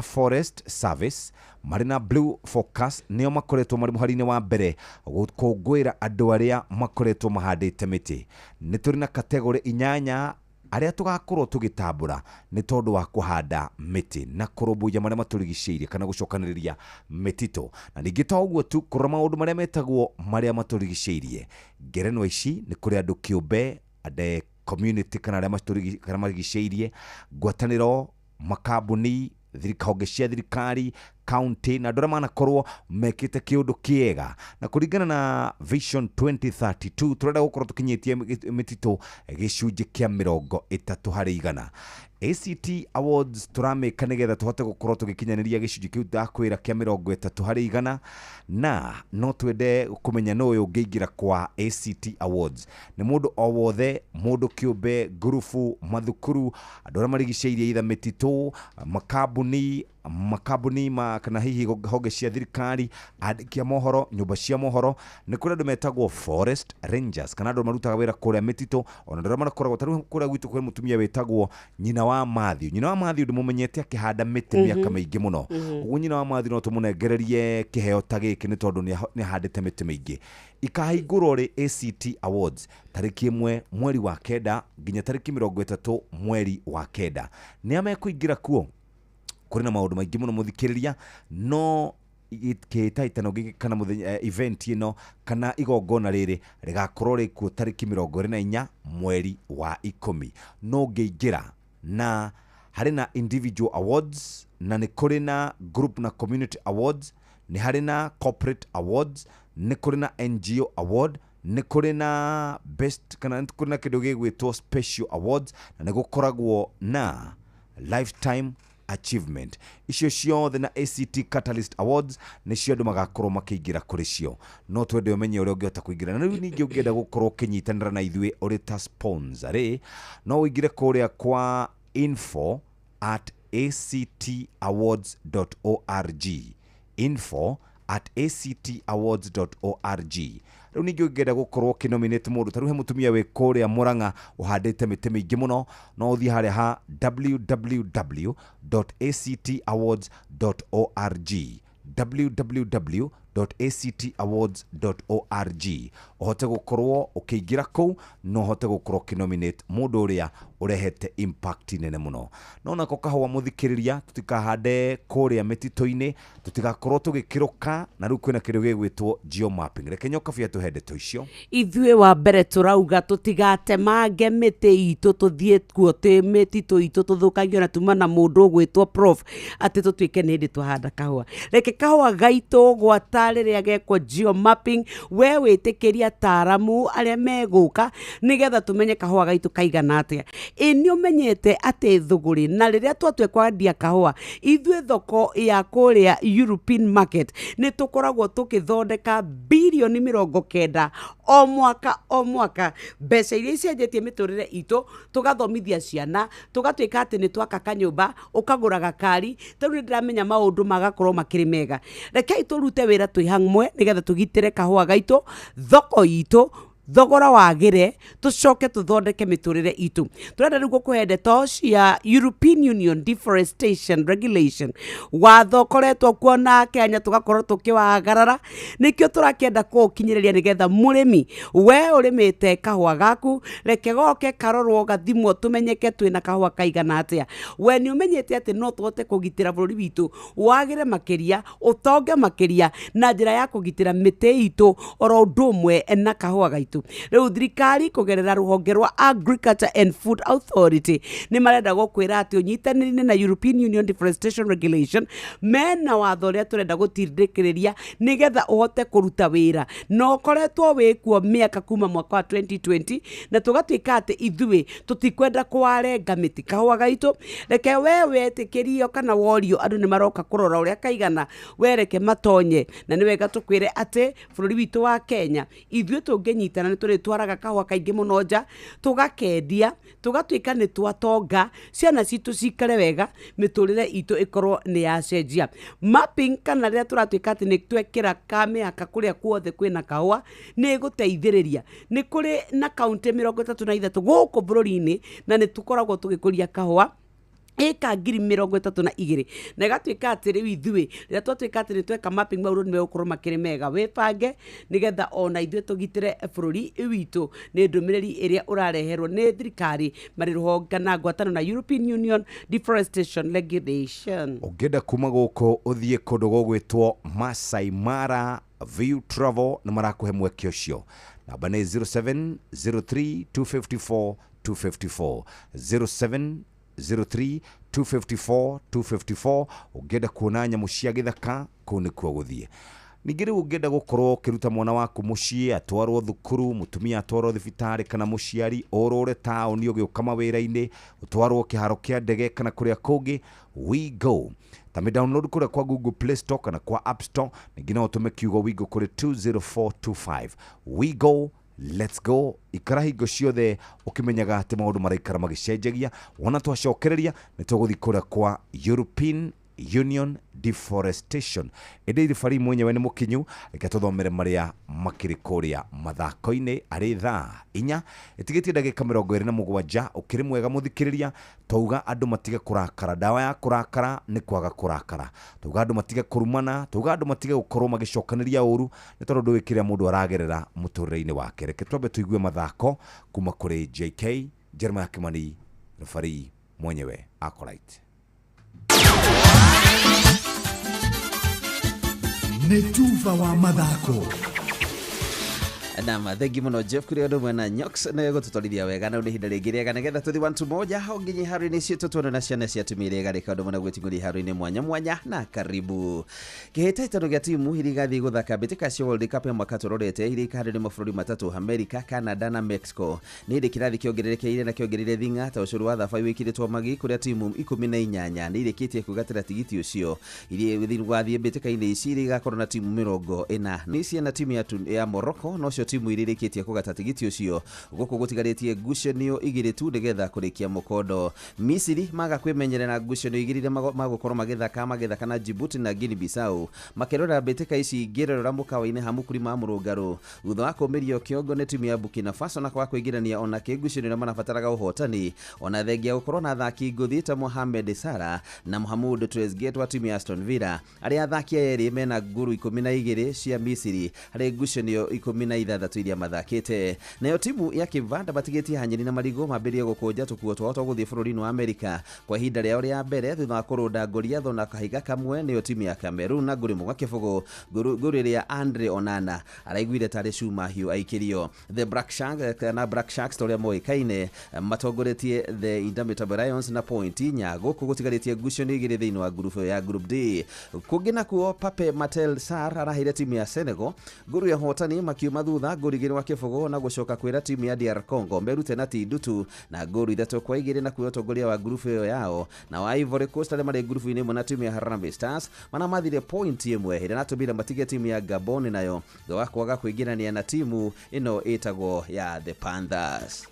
Forest Service marĩ na Blue Focus nĩo makoretwo marĩ mũhari-inĩ wa mbere gũkũngũĩra andũ arĩa makoretwo mahandĩte mĩtĩ. Nĩ tũrĩ na category inyanya arĩa tũgakorwo tũgĩtambũra nĩ tondũ wa kũhanda mĩtĩ na kũrũmbũiya marĩa matũrigicĩirie kana gũcokanĩrĩria mĩtitũ, na ningĩ to ũguo tu, kũrora maũndũ marĩa metagwo marĩa matũrigicĩirie. Ngerenwa ici nĩ kũrĩ andũ kĩũmbe, andũ community kana arĩa kana marigicĩirie, ngwatanĩro, makambuni, honge cia thirikari, county na andũ arĩa manakorwo mekĩte kĩũndũ kĩega. Na kũringana na Vision 2032 tũrenda gũkorwo tũkinyĩtie mĩtitũ gĩcunjĩ kĩa 30%. ACT Awards tũramĩka nĩgetha tũhote gũkorwo tũgĩkinyanĩria gĩcunjĩ kĩu ndakwĩra kĩa 30%. Na no twende kũmenya nũ ũyũ ũngĩingĩra kwa ACT Awards. Nĩ mũndũ o wothe, mũndũ kĩũmbe, ngurubu, mathukuru, andũ arĩa marigicĩirie itha mĩtitũ, makambuni ma kana hihi honge cia thirikari, andĩki a mohoro, nyũmba cia mohoro. Nĩ kũrĩ andũ metagwo forest rangers kana andũ marutaga wĩra kũrĩa mĩtitũ, ona andũ arĩa makoragwo ta rĩu kũrĩa gwitũ kwĩ mũtumia wĩtagwo nyina wa Matthew. Nyina wa Matthew ndĩmũmenyete akĩhanda mĩtĩ mĩaka mĩingĩ mũno. Ũguo nyina wa Matthew no tũmũnengererie kĩheo ta gĩkĩ nĩ tondũ nĩ ahandĩte mĩtĩ mĩingĩ. Ikahingũrwo rĩ ACT Awards? Tarĩki 1 mweri wa 9 nginya tarĩki 30 mweri wa 9. Nĩ a mekũingĩra kuo? Kũrĩ na maũndũ maingĩ mũno, mũthikĩrĩria, no kĩhĩtahĩtano gĩkĩ kana mũthenya event ĩno kana igongona rĩrĩ rĩgakorwo rĩkuo tarĩki 24 mweri wa 10. No ũngĩingĩra na harĩ na individual awards, na nĩ kũrĩ na group na community awards, nĩ harĩ na corporate awards, nĩ kũrĩ na NGO award, nĩ kũrĩ na best kana nĩ kũrĩ na kĩndũ gĩgwĩtwo special awards, na nĩ gũkoragwo na lifetime achievement. Icio ciothe na ACT Catalyst Awards nĩcio andũ magakorwo makĩingĩra kũrĩ cio. No twende ũmenye ũrĩa ũngĩhota kũingĩra. Na rĩu ningĩ ũngĩenda gũkorwo ũkĩnyitanĩra na ithuĩ ũrĩ ta sponsor rĩ, no ũingĩre kũrĩa kwa info@actawards.org, info@actawards.org. Rĩu ningĩ ũngĩenda gũkorwo ũkĩnominate mũndũ, ta rĩu he mũtumia wĩ kũrĩa Mũrang'a ũhandĩte mĩtĩ mĩingĩ mũno, no ũthiĩ harĩa ha www.actawards.org, www.actawards.org, ũhote gũkorwo ũkĩingĩra kũu na ũhote gũkorwo ũkĩnominate mũndũ ũrĩa ũrehete impact nene mũno. No nako kahũa, mũthikĩrĩria, tũtikahande kũrĩa mĩtitũ-inĩ, tũtigakorwo tũgĩkĩrũka. Na rĩu kwĩna kĩndũ gĩgwĩtwo geomapping. Reke nyoka tũhe ndeto icio. Ithuĩ wa mbere tũrauga tũtigatemange mĩtĩ itũ, tũthiĩ kuo tĩ mĩtitũ itũ tũthũkagio na tuma na mũndũ ũgwĩtwo prof atĩ tũtuĩke nĩ hĩndĩ twahanda kahũa. Reke kahũa gaitũ gwata rĩrĩa gekwo geomapping, we wĩtĩkĩrie ataaramu arĩa megũka nĩgetha tũmenye kahũa gaitũ kaigana atĩa. Ĩ nĩ ũmenyete atĩ thũgũrĩ na rĩrĩa twatua kwendia kahũa ithuĩ thoko ya kũrĩa European market nĩ tũkoragwo tũkĩthondeka 90 birioni o mwaka o mwaka, mbeca iria icenjetie mĩtũrĩre itũ, tũgathomithia ciana, tũgatuĩka atĩ nĩ twaka kanyũmba, ũkagũra gakari. Tarĩu nĩ ndĩramenya maũndũ magakorwo makĩrĩ mega. Rekei tũrute wĩra twĩ hamwe nĩgetha tũgitĩre kahũa gaitũ, thoko itũ, thogora wagĩre, tũcoke tũthondeke mĩtũrĩre itũ. Tũrenda rĩu gũkũhe ndeto cia European Union Deforestation Regulation, watho ũkoretwo kuo na Kenya tũgakorwo tũkĩwagarara. Nĩkĩo tũrakĩenda kũũkinyĩrĩria nĩgetha mũrĩmi we ũrĩmĩte kahũa gaku, reke goke karorwo, gathimwo, tũmenyeke twĩna kahũa kaigana atĩa. We nĩ ũmenyete atĩ no tũhote kũgitĩra bũrũri witũ wagĩre makĩria, ũtonge makĩria na njĩra ya kũgitĩra mĩtĩ itũ oro ũndũ ũmwe na kahũa gaitũ. Rĩu thirikari kũgerera rũhonge rwa Agriculture and Food Authority nĩ marenda gũkwĩra atĩ ũnyitanĩri na European Union Deforestation Regulation mena watho ũrĩa tũrenda gũtindĩkĩrĩria nĩgetha ũhote kũruta wĩra na ũkoretwo wĩkuo mĩaka kuma mwaka wa 2020, na tũgatuĩka atĩ ithuĩ tũtikwenda kũwarenga mĩtĩ kahũa gaitũ. Reke we wetĩkĩrio kana worio, andũ nĩ maroka kũrora ũrĩa kaigana, wereke matonye. Na nĩ wega tũkwĩre atĩ bũrũri witũ wa Kenya ithuĩ tũngĩnyitana na nĩ tũrĩtwaraga kahũa kaingĩ mũno nja, tũgakendia, tũgatuĩka nĩ twatonga, ciana citũ cikare wega, mĩtũrĩre itũ ĩkorwo nĩ yacenjia. Mapping kana rĩrĩa tũratuĩka atĩ nĩ twekĩra kamĩhaka kũrĩa kuothe kwĩna kahũa, nĩ ĩgũteithĩrĩria. Nĩ kũrĩ na kaunti 33 gũkũ bũrũri-inĩ, na nĩ tũkoragwo tũgĩkũria kahũa ĩka 32,000, na ĩgatuĩka atĩ rĩu ithuĩ rĩrĩa twatuĩka atĩ nĩ tweka mapping maũndũ nĩ megũkorwo makĩrĩ mega. Wĩbange nĩgetha ona ithuĩ tũgitĩre bũrũri witũ. Nĩ ndũmĩrĩri ĩrĩa ũrareherwo nĩ thirikari marĩ rũhonge na ngwatanĩro na European Union Deforestation Regulation. Ũngĩenda kuma gũkũ ũthiĩ kũndũ gũgwĩtwo Masai Mara View Travel nĩ marakũhe mweke ũcio. Namba nĩ 0703 254 254, 0703 254 254. Ũngĩenda kuona nyamũ cia gĩthaka kũu nĩkuo gũthiĩ. Ningĩ rĩu ũngĩenda gũkorwo ũkĩruta mwana waku mũciĩ atwarwo thukuru, mũtumia atwarwo thibitarĩ, kana mũciari ũrũre taũni ũgĩũka mawĩra-inĩ, ũtwarwo kĩharo kĩa ndege kana kũrĩa kũngĩ, We Go tami download kũrĩa kwa Google Play Store kana kwa App Store. Ningĩ no ũtũme kiugo We Go kũrĩ 20425. We Go, let's go. Ikara hingo ciothe ũkĩmenyaga atĩ maũndũ maraikara magĩcenjagia. Wona twacokereria nĩ tũgũthiĩ kũrĩa kwa European Union Deforestation. Ĩndĩ iribari mwenyewe nĩ mũkinyu, reke tũthomere marĩa makĩrĩ kũrĩa mathako-inĩ arĩ thaa 4 ĩtigĩtie ndagĩka 27. Ũkĩrĩ mwega mũthikĩrĩria, twauga andũ matige kũrakara. Ndawa ya kũrakara nĩ kwaga kũrakara. Twauga andũ matige kũrumana, twauga andũ matige gũkorwo magĩcokanĩria ũru, nĩ tondũ ndũĩ kĩrĩa mũndũ aragerera mũtũrĩre-inĩ wake. Reke twambe tũigue mathako kuma kũrĩ JK Jeremiah Kimani, refarii mwenyewe Acolyte. Nĩ tuba wa mathako. Nama thengi muno Jeff kuri andu mwena Nyox na gututwarithia wega na ihinda ringi riega nigetha tuthi 1 2 1 nginye iharo-inĩ citũ tuone na ciana cia atumia iria igarĩka ũndũ mwena gwĩting'ũria iharo-inĩ mwanya mwanya na karibu kĩhĩtahĩtano gĩa timu iria igathiĩ gũthaka mbĩtĩka cia World Cup ya mwaka tũrorete iria ikaharĩrio mabũrũri matatũ America, Canada na Mexico nĩ hĩndĩ kĩrathi kĩongererekeire na kĩongereire thing'a ta ũcũrũ wa thabai wĩkĩrĩtwo magi kũrĩa timu 18 nĩ irĩkĩtie kwĩgatĩra tigiti ũcio iria wathiĩ mbĩtĩka-inĩ ici iria igakorwo na timu 40 nĩ ciana timu ya Morocco no cio timu iria irĩkĩtie kũgata tigiti ũcio gũkũ gũtigarĩtie ngucanio igĩrĩ tu nĩgetha kũrĩkia mũkondo. Misiri maga kwĩmenyerera ngucanio igĩrĩ iria magũkorwo magĩthaka na Djibouti na Guinea Bissau makĩrora mbĩtĩka ici ingĩrorera mũkawa-inĩ ha Mukuri ma Mũrũngarũ thutha wa kũmĩrio kĩongo nĩ timu ya Burkina Faso na kwaga kwĩingĩrania ona kĩngucanio iria marabataraga ũhotani ona thengia gũkorwo na athaki ngũthi ta Mohamed Salah na Mohamed Trezeguet wa timu ya Aston Villa arĩa athaki aya erĩ mena nguru 12 cia Misiri harĩ ngucanio 16 iria mathakĩte. Nayo timu ya Kivanda matigĩtie hanyeni na marigũ mambĩrĩrie gũkũnja tũkuo twao twa gũthiĩ bũrũri-inĩ wa Amerika kwa ihinda rĩao rĩa mbere thutha wa kũrũnda Goliath na kahiga kamwe nĩyo timu ya Cameroon na ngũrĩ mũgwa kĩbũgũ ngũrĩ rĩa Andre Onana araiguire tarĩ cuma hiũ aikĩrio. The Black Sharks na Black Sharks torĩa moĩkaine matongoretie The Indomitable Lions na point 4 gũkũ gũtigarĩtie ngucanio igĩrĩ thĩinĩ wa ngurubu ya Group D. Kũngĩ nakuo Pape Matel Sarr araheire timu ya Senegal ngũrũ ya ũhotani makiuma thutha ngũrũ igĩrĩ wa kĩbũgũ na gũcoka kwĩra timu ya DR Congo merute na Tindutu na ngũrũ 3-2 na kuoya ũtongoria wa ngurubu ĩyo yao. Na wa Ivory Coast arĩa marĩ ngurubu-inĩ ĩmwe na timu ya Harambee Stars manamathire point 1 ĩrĩa natũmire matige timu ya Gabon nayo thutha wa kwaga kwĩingĩrania na timu ĩno ĩtagwo ya The Panthers.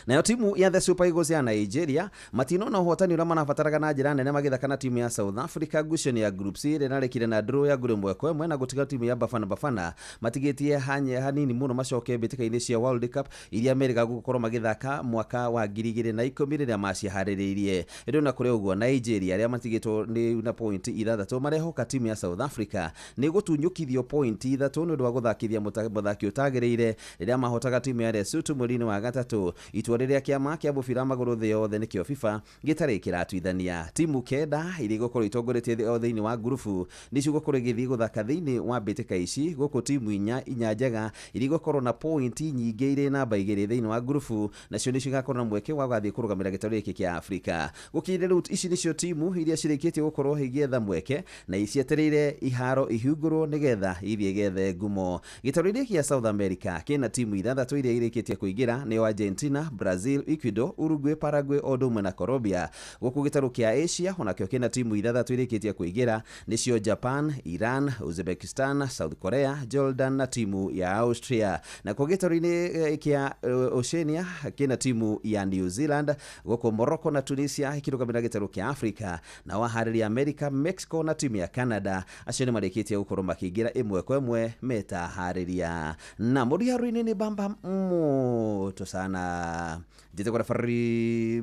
Nayo timu ya The Super Eagles ya Nigeria matinona ũhotani ũrĩa marabataraga na njĩra nene magĩthaka na timu ya South Africa ngucanio ya Group C ĩrĩa ĩrarĩkire na draw ya ngũrũ 1-1 na gũtiga timu ya Bafana Bafana matigĩtie hanini mũno macoke mbĩtĩka-inĩ cia World Cup iria merĩga gũkorwo magĩthaka mwaka wa 2010 rĩrĩa maciharĩrĩirie. Ĩndĩ ona kũrĩ ũguo Nigeria arĩa matigĩtwo nĩ na point 6 marehoka timu ya South Africa nĩ gũtunyũkithio point 3 nĩ ũndũ wa gũthakithia mũthaki ũtagĩrĩire rĩrĩa mahotaga timu ya Lesotho mweri-inĩ wa gatatũ. Itua rĩrĩa kĩama kĩa mũbira wa magũrũ thĩ yothe nĩkĩo FIFA gĩtarĩ kĩratuithania. Timu 9 iria igũkorwo itongoretie thĩinĩ wa ngurubu nĩcio igũkorwo igĩthiĩ gũthaka thĩinĩ wa mbĩtĩka ici gũkũ timu inya njega iria igũkorwo na pointi nyingĩ irĩ namba 2 thĩinĩ wa ngurubu nacio nĩcio igakorwo na mweke wa gũgathiĩ kũrũgamĩra gĩtarũ gĩkĩ kĩa Afrika. Gũkinyĩria rĩu ici nĩcio timu iria cirĩkĩtie gũkorwo igĩetha mweke na cietereire iharo ihingũrwo nĩgetha ithiĩ gethe ngumo. Gĩtarũ-inĩ kĩa South America kĩna timu 6 iria irĩkĩtie kũingĩra nĩo Argentina, Brazil, Ecuador, Uruguay, Paraguay o ũndũ ũmwe na Colombia. Gũkũ gĩtarũ kĩa Asia onakĩo kĩna timu ithathatũ irĩkĩtie kũingĩra, nĩcio Japan, Iran, Uzbekistan, South Korea, Jordan na timu ya Austria. Nakuo gĩtarũ-inĩ kĩa Oceania kĩna timu ya New Zealand, gũkũ Morocco na Tunisia ikĩrũgamĩrĩra gĩtarũ kĩa Africa, na waharĩria America, Mexico na timu ya Canada acio nĩ marĩkĩtie gũkorwo makĩingĩra ĩmwe kwa ĩmwe metaharĩria. Na mũriharu-inĩ nĩ bamba moto sana, njĩtagwo referee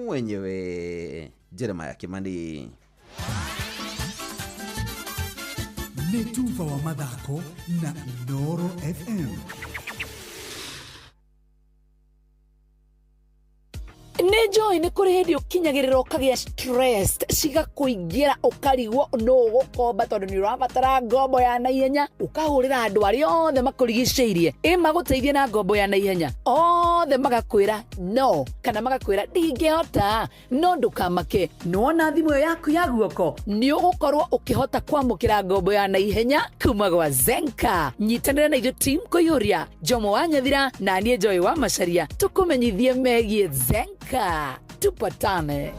mwenyewe Jeremiah Kimani. Nĩ tuba wa mathako na Inooro FM. Nĩ njũĩ nĩ kũrĩ hĩndĩ ũkinyagĩrĩra ũkagĩa stress cigakũingĩra, ũkarigwo no ũgũkomba tondũ nĩ ũrabatara ngombo ya naihenya, ũkahũrĩra andũ arĩa othe makũrigicĩirie ĩ magũteithie na ngombo ya naihenya, othe magakwĩra no kana magakwĩra ndingĩhota. No ndũkamake, nĩwona thimũ ĩyo yaku ya guoko nĩ ũgũkorwo ũkĩhota kwamũkĩra ngombo ya naihenya kuma gwa Zenka. Nyitanĩra na ithuĩ team kũiyũria Jomo wa Nyathira na niĩ Joy wa Macharia tũkũmenyithie megiĩ Zenka. Tupatane.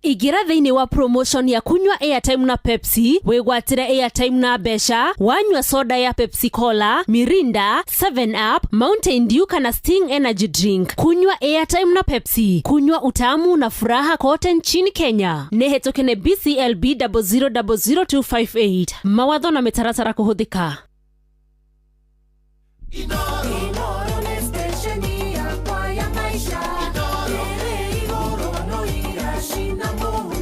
Ingĩra thĩinĩ wa promotion ya kunywa airtime na Pepsi, wĩgwatĩre airtime na mbeca, wanyua soda ya Pepsi Cola, Mirinda, 7 Up, Mountain Dew kana Sting Energy Drink. Kunywa airtime na Pepsi, kunywa utamu na furaha kote nchini Kenya. Nĩ hetũke nĩ BCLB 0000258. Mawatho na mĩtaratara kũhũthĩka. Inooro nĩ station yakwa ya maisha. Ĩrĩ igũrũ no iracina mũhu.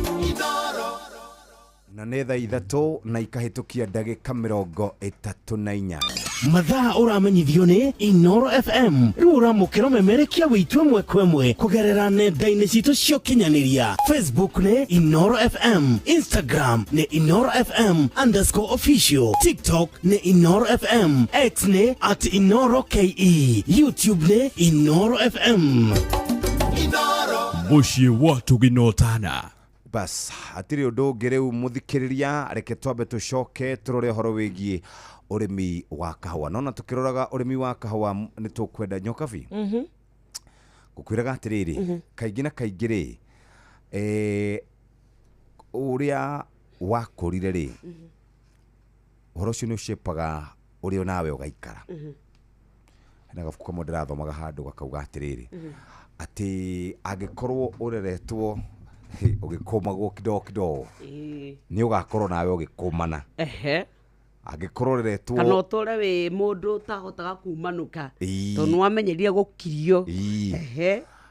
Na nĩ thaa 3 na ikahĩtũkia ndagĩka 34. Mathaa ũramenyithio nĩ Inoro FM. Rĩu ũramũkĩra ũmemerekia witũ ĩmwe kwa ĩmwe kũgerera nenda-inĩ citũ cia ũkinyanĩria. Facebook nĩ Inoro FM, Instagram nĩ InoroFM_official, TikTok nĩ Inoro FM, X nĩ @InoroKE, YouTube nĩ Inoro FM. Mũciĩ wa tũginotana. Bas, hatirĩ ũndũ ũngĩ rĩu mũthikĩrĩria, reke twambe tũcoke tũrore ũhoro wĩgiĩ ũrĩmi wa kahũa. Nona tũkĩroraga ũrĩmi wa kahũa nĩ tũkwenda nyokabi ngũkwĩraga atĩrĩrĩ, kaingĩ na kaingĩ rĩ, ũrĩa wakũrire rĩ, ũhoro ũcio nĩ ũcĩpaga ũrĩa nawe ũgaikara. Hena gabuku kamwe ndĩrathomaga handũ gakauga atĩrĩrĩ, atĩ angĩkorwo ũreretwo ũgĩkũmagwo kidogo kidogo, nĩ ũgakorwo nawe ũgĩkũmana. Angĩkorwo ũreretwo kana ũtũre wĩ mũndũ ũtahotaga kumanũka tondũ nĩ wamenyeria gũkirio.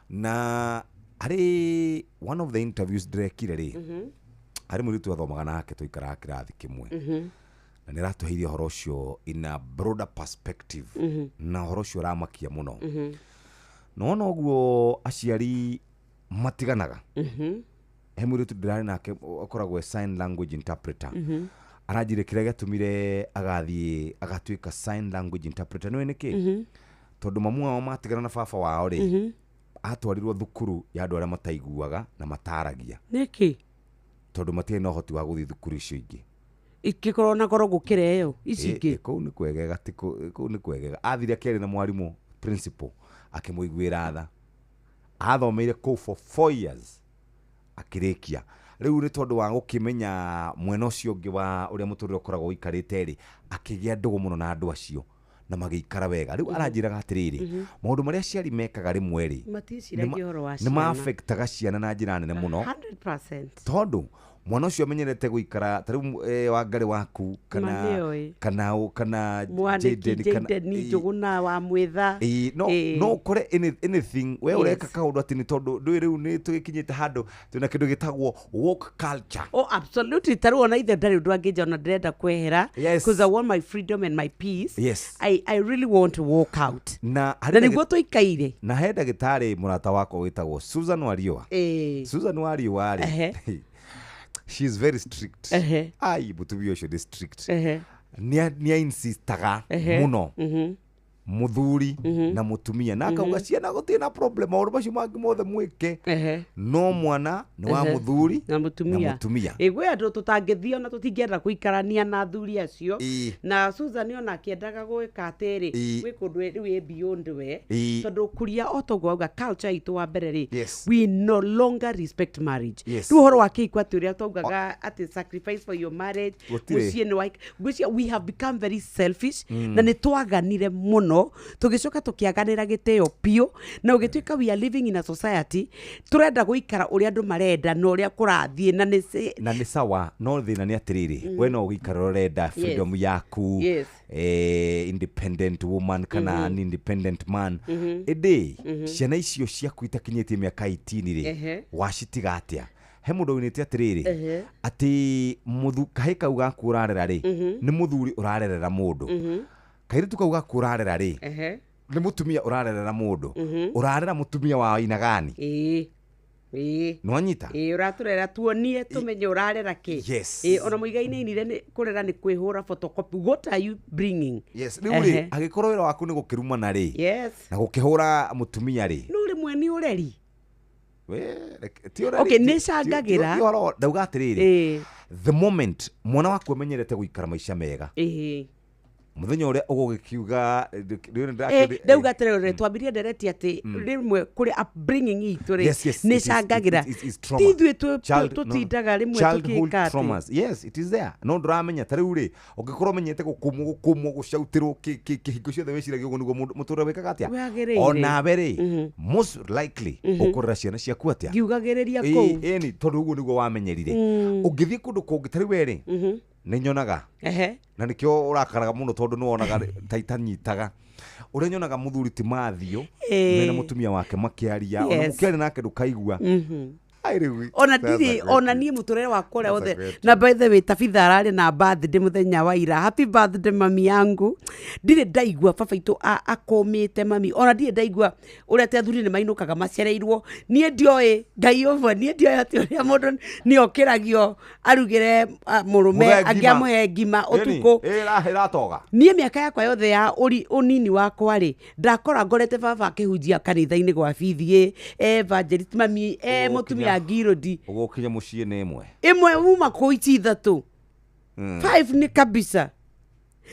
Na harĩ one of the interviews ndĩrekire rĩ, harĩ mũirĩtu athomaga nake, tũikaraga kĩrathi kĩmwe, na nĩ aratũheire ũhoro ũcio in a broader perspective, na ũhoro ũcio ũramakia mũno. Nona ũguo aciari matiganaga, he mũirĩtu ndĩrarĩ nake akoragwo e sign language interpreter. Aranjĩre kĩrĩa gĩatũmire agathiĩ agatuĩka sign language interpreter nĩwe nĩkĩ, tondũ mamu wao matigana na baba wao rĩ, atwarirwo thukuru ya andũ arĩa mataiguaga na mataragia. Nĩkĩ? Tondũ matiarĩ na ũhoti wa gũthiĩ thukuru icio ingĩ. Ikĩkorwo na goro gũkĩra ĩyo ici ingĩ. Kũu nĩ kwegega, ti kũu nĩ kwegega. Athire akĩaria na mwarimũ principal, akĩmũiguĩra tha. Athomeire kũu for 4 years akĩrĩkia. Rĩu nĩ tondũ wa gũkĩmenya mwena ũcio ũngĩ wa ũrĩa mũtũrĩre ũkoragwo ũikarĩte rĩ, akĩgĩa ndũgũ mũno na andũ acio na magĩikara wega. Rĩu aranjĩraga atĩrĩrĩ, maũndũ marĩa aciari mekaga rĩmwe rĩ, maticiragia ũhoro wa nĩ ciana. ma-affectaga ciana na njĩra nene mũno, 100%. Tondũ mwana ũcio amenyerete gũikara ta rĩu Wangarĩ waku kana Ma nĩoĩ. kana Mwanĩki. Jaden kana Jaden Njũgũna wa mwĩtha. Ĩĩ, no no ũkore anything we ũreka kaũndũ atĩ nĩ tondũ ndũĩ rĩu nĩ tũgĩkinyĩte handũ twĩna kĩndũ gĩtagwo woke culture. Oh, absolutely. Tarĩu ona ithe ndarĩ ũndũ angĩnja ona ndĩrenda kwehera, because I want my freedom and my peace. I really want to walk out. Na na nĩguo tũikaire. Na he ndagĩtarĩ mũrata wakwa wĩtagwo Susan Wariũa. Susan Wariũa rĩ, she is very strict. Ai, mũtumia ũcio nĩ strict. Nĩ insistaga mũno. Muthuri na mutumia na akauga ciana gũtirĩ na problem maũndũ macio mangĩ mothe mwĩke no mwana nĩ wa muthuri na mutumia. Na Ĩ gwĩ andũ tũtangĩthiĩ ona tũtingĩenda gũikarania na athuri acio. Na Susan ona akĩendaga gwĩka atĩrĩ, gwĩ kũndũ rĩu ĩ beyond we, tondũ kuria o toguo auga culture itũ wa mbere rĩ, we no longer respect marriage. Rĩu ũhoro wa kĩhiko atĩ ũrĩa twaugaga atĩ sacrifice for your marriage, Gũtirĩ. mũciĩ nĩ wa ngwĩciria we have become very selfish, na nĩ twaganire mũno, tũgĩcoka tũkĩaganĩra gĩtĩo biũ, na ũgĩtuĩka we are living in a society tũrenda gũikara ũrĩa andũ marenda na ũrĩa kũrathiĩ na nĩ Na nĩ sawa, no thĩna nĩ atĩrĩrĩ, we no ũgĩikara ũrenda freedom yaku, independent woman kana an independent man, ĩndĩ ciana icio ciaku itakinyĩtie mĩaka 18 rĩ, wacitiga atĩa? He mũndũ winĩte atĩrĩrĩ, atĩ kahĩ kau gaku ũrarera rĩ, nĩ mũthuri ũrarerera mũndũ, kairĩtu kau gaku ũrarera rĩ, nĩ mũtumia ũrarerera mũndũ, ũrarera mũtumia wa inagani. Ĩĩ ĩĩ. Nĩwanyita? Ĩĩ, ũratũrera tuonie tũmenye ũrarera kĩ. Ĩĩ, ona Mũigai ainire nĩ kũrera nĩ kwĩhũra photocopy. What are you bringing? Yes, rĩu rĩ, angĩkorwo wĩra waku nĩ gũkĩrumana rĩ, na gũkĩhũra mũtumia rĩ, No rĩmwe nĩ ũreri. We, ti ũreri, Okay, nĩ cangagĩra. ti ũhoro, ndauga atĩrĩrĩ, the moment mwana waku amenyerete gũikara maica mega, mũthenya ũrĩa ũgũgĩkiuga Ndauga atĩrĩrĩ, twambirie ndereti atĩ rĩmwe kũrĩ upbringing itũ rĩ, nĩ cangagĩra. It is trauma. Ti ithuĩ No, tũtindaga rĩmwe childhood tũgĩka atĩ traumas, yes, it is there, no ndũramenya. Ta rĩu rĩ, ũngĩkorwo ũmenyete gũkũmwo gũkũmwo gũcautĩrwo kĩhingo ciothe, wĩciragia ũguo nĩguo mũndũ mũtũrĩre wĩkaga atĩa. Wagĩrĩire. Onawe rĩ, most likely ũkũrera ciana ciaku atĩa? Ngiugagĩrĩria kũu. Ĩni, tondũ ũguo nĩguo wamenyerire. Ũngĩthiĩ kũndũ kũngĩ, ta rĩu we rĩ, nĩ nyonaga, na nĩkĩo ũrakaraga mũno, tondũ nĩ wonaga ta itanyitaga ũrĩa nyonaga mũthuri ti Mathiũ mena mũtumia wake makĩaria, ona mũkĩaria nake ndũkaigua. Ai, rĩu, Ona that's ndirĩ a great ona niĩ mũtũrĩre wakwa ũrĩa That's a wothe great na by the way, Tabitha ararĩ na birthday mũthenya wa ira. Happy birthday, mami yangu. Ndirĩ ndaigua baba itũ akũmĩte mami, ona ndirĩ ndaigua ũrĩa atĩ athuri nĩ mainũkaga macereirwo. Niĩ ndioĩ Ngai ũmwe, niĩ ndioĩ atĩ ũrĩa mũndũ nĩ okĩragio arugĩre mũrũme Mũhe ngima. angĩamũhe ngima Ĩni, ũtukũ. Ĩratoga. Niĩ mĩaka yakwa yothe ya ũnini wakwa rĩ, ndakora ngorete baba akĩhunjia kanitha-inĩ gwa bithi, evangelist, mami e mũtumia ngirodi. Ũgũkinya mũciĩ nĩ 1. 1 uma kũ ici 3. 5 nĩ kabisa.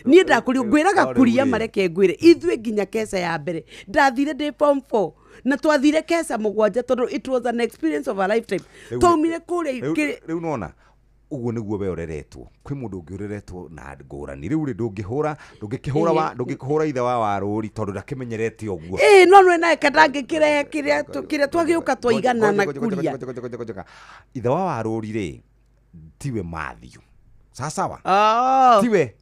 Niĩ ndakũrio ngwĩraga No, rĩu kuria rĩ. Mareke ngwĩre, ithuĩ nginya keca ya mbere ndathire ndĩ form 4 na twathire keca 7 tondũ it was an experience of a lifetime. Twaumire kũrĩa Rĩu nona ũguo nĩguo we ũreretwo. Kwĩ mũndũ ũngĩ ũreretwo na ngũrani. Rĩu rĩ, ndũngĩhũra, ndũngĩkĩhũra wa ndũngĩkĩhũra ithe wa warũri tondũ ndakĩmenyerete ũguo. Ĩĩ, no nĩ nawe ndangĩkĩrehe kĩrĩa kĩrĩa twagĩũka twaiganana Ngoja, ngoja, kuria. ngoja, ngoja, ngoja, ngoja. Ithe wa warũri rĩ, tiwe Mathiũ, sasawa? Oh. Tiwe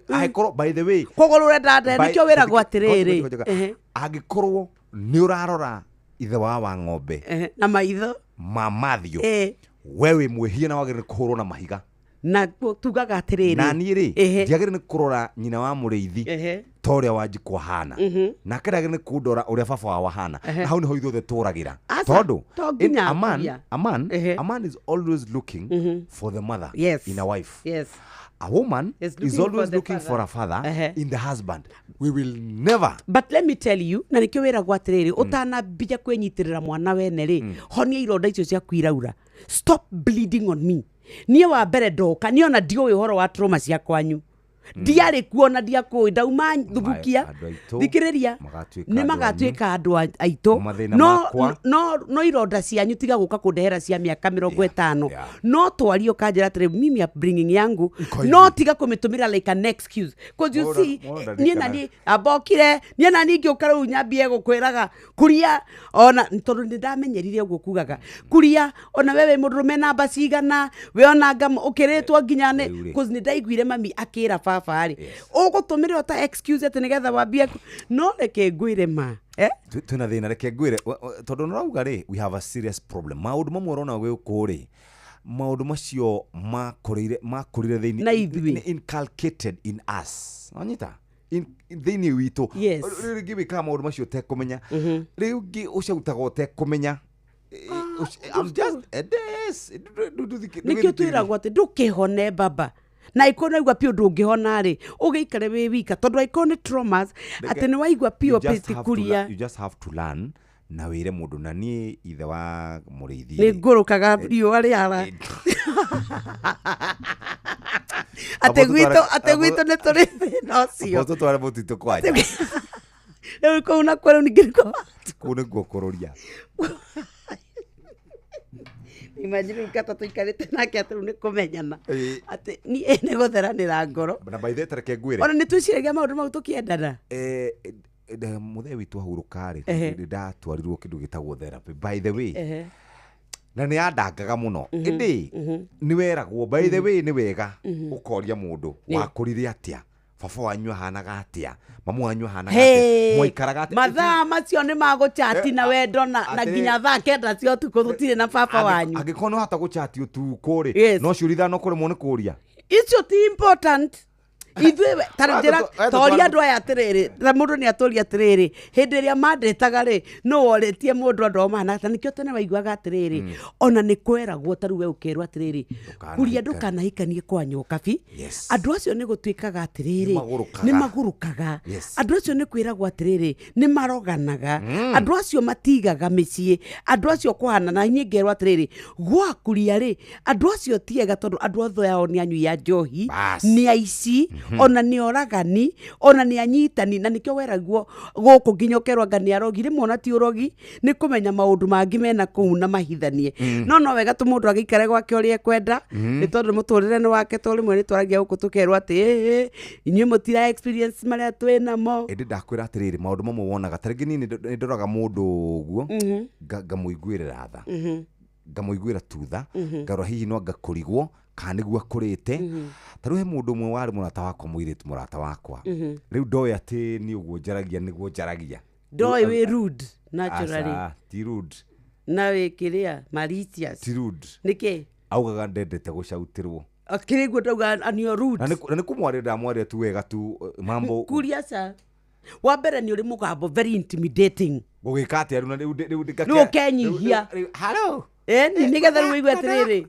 angĩkorwo, by the way, Koguo rũrenda nde nĩkĩo wĩragwo atĩrĩrĩ. Ngoja, ngoja, ngoja. Angĩkorwo nĩ ũrarora ithe wa ng'ombe na maitho ma Mathiũ, we wĩ mwĩhia na wagĩrĩire kũhũrwo na mahiga. Na tugaga atĩrĩrĩ, Na niĩ rĩ, ndiagĩrĩire nĩ kũrora nyina wa mũrĩithi ta ũrĩa Wanjikũ ahana, nake ndagĩrĩire nĩ kũndora ũrĩa baba wao ahana. Na hau nĩho ithuothe tũragĩra. Aca, tondũ to nginya a man, kuria. a man is always looking for the mother in a wife. A woman Is is looking for always the looking father. for a father in the husband. We will never But let me tell you, na nĩkĩo wĩragwo atĩrĩrĩ, ũtanambia kwĩnyitĩrĩra mwana wene rĩ, honia ironda icio ciaku iraura. Stop bleeding on me. Niĩ wa mbere ndoka niĩ ona ndiũĩ ũhoro wa trauma cia kwanyu, ndiarĩ kuo na ndiakũĩ, ndauma thubukia. Andũ aitũ Thikĩrĩria, magatuĩka nĩ andũ magatuĩka andũ aitũ. Mathĩna No makwa. no ironda cianyu tiga gũka kũndehera cia mĩaka 50. No twarie ũkanjĩra atĩrĩ, mimi upbringing yangu, no tiga kũmĩtũmĩra like an excuse, 'cause you see, Mona niĩ na ndirikana. niĩ ambokire niĩ na niĩ ngĩũka rĩu nyambie gũkwĩraga kuria, ona tondũ nĩ ndamenyerire ũguo kugaga kuria, ona we wĩ mũndũrũme namba cigana we ona nga ũkĩrĩtwo nginya nĩ Rĩu rĩ. 'cause nĩ ndaiguire mami akĩra baba rĩ, ũgũtũmĩra o ta excuse atĩ nĩgetha wambie no reke ngwĩre ma, eh? Twĩna thĩna, reke ngwĩre, tondũ nĩrauga rĩ, we have a serious problem. Maũndũ mamwe ũrona gũkũ rĩ, maũndũ macio makũrĩire thĩinĩ Na ithuĩ. nĩ inculcated in us, wanyita? Thĩinĩ witũ. Rĩu rĩngĩ wĩkaga maũndũ macio ũtekũmenya, rĩu ngĩ ũcautaga ũtekũmenya. I'm just yes. Nĩkĩo twĩragwo atĩ ndũkĩhone baba. Na angĩkorwo nĩ waigua piũ ndũngĩhona rĩ, ũgĩikare wĩ wika, tondũ angĩkorwo nĩ traumas atĩ nĩ waigua piũ You just have to kuria. You just have to learn na wĩre mũndũ na niĩ ithe wa mũrĩithi. Nĩ ngũrũkaga riũa rĩara atĩ gwitũ, atĩ gwitũ nĩ tũrĩ thĩna ũcio. Tũtware mũtitũ kwanja. Rĩu kũu nakuo rĩu ningĩ nĩkuo. Kũu nĩkuo kũrũria. Imagine rĩu kata tũikarĩte nake atĩ rĩu nĩ kũmenyana atĩ niĩ nĩ gũtheranĩra ngoro. Na by the way, tareke ngwĩre. Ona nĩ twĩciragia maũndũ mau tũkĩendana. Mũthee witũ ahurũka rĩ, nĩ ndatwarirwo kĩndũ gĩtagwo therapy, by the way, na nĩ yandangaga mũno, ĩndĩ nĩ weragwo, by the way, nĩ wega ũkoria mũndũ wakũrire atĩa, baba wanyu ahanaga atĩa, mamu wanyu ahanaga atĩa, mwaikaraga atĩa. Mathaa macio nĩ magũchati na wendo na nginya thaa 9 cia ũtukũ tũtirĩ na baba wanyu. Angĩkorwo nĩ wahota gũchati ũtukũ rĩ, no ciũria ithano kũremwo nĩ kũria. Icio ti important. Ithuĩ ta njĩra toria andũ aya atĩrĩrĩ, ta mũndũ nĩ atũria atĩrĩrĩ, hĩndĩ ĩrĩa mandĩtaga rĩ, nũ worĩtie mũndũ andũ ao mahana ta nĩkĩo tene waiguaga atĩrĩrĩ, ona nĩ kweragwo ta rĩu we ũkerwo atĩrĩrĩ, kuria ndũkanahikanie kwa nyokabi. Andũ acio nĩ gũtuĩkaga atĩrĩrĩ, nĩ magũrũkaga. Andũ acio nĩ kwĩragwo atĩrĩrĩ, nĩ maroganaga. Andũ acio matigaga mĩciĩ, andũ acio kũhana na niĩ ngerwo atĩrĩrĩ, gwakuria rĩ, andũ acio ti ega tondũ andũ othe ao nĩ anyui a njohi, nĩ aici, ona nĩ oragani, ona nĩ anyitani, na nĩkĩo weragwo gũkũ nginya ũkerwo anga nĩ arogi, rĩmwe ona ti ũrogi, nĩ kũmenya maũndũ mangĩ mena kũu na mahithanie. No wega tu mũndũ agĩikare gwake ũrĩa ekwenda, nĩ tondũ mũtũrĩre nĩ wake, to rĩmwe nĩ twaragia gũkũ tũkerwo atĩ inyuĩ mũtira experience marĩa twĩ namo. Ĩndĩ ndakwĩra atĩrĩrĩ, maũndũ mamwe wonaga ta rĩngĩ niĩ nĩ ndoraga mũndũ ũguo, ngamũiguĩrĩra tha, ngamũiguĩra tutha, ngarora hihi no ngakũrigwo kana nĩguo akũrĩte. Ta rĩu he mũndũ ũmwe warĩ mũrata wakwa, mũirĩtu mũrata wakwa, rĩu ndoĩ atĩ niĩ ũguo njaragia nĩguo njaragia. Ndoĩ wĩ rude naturally. Aca, ti rude. Na wĩ kĩrĩa malicious. Ti rude. Nĩkĩ? Augaga ndendete gũcautĩrwo. Kĩrĩ guo ndauga and you're rude. Na nĩ kũmwarĩria ndamwarĩria tu wega tu mambo. Kuria ca. Wa mbere nĩ ũrĩ mũgambo very intimidating. Gũgĩka atĩa rĩu na rĩu Rĩu ũkenyihia. Hello. Nĩ getha rĩu ũigue atĩrĩrĩ,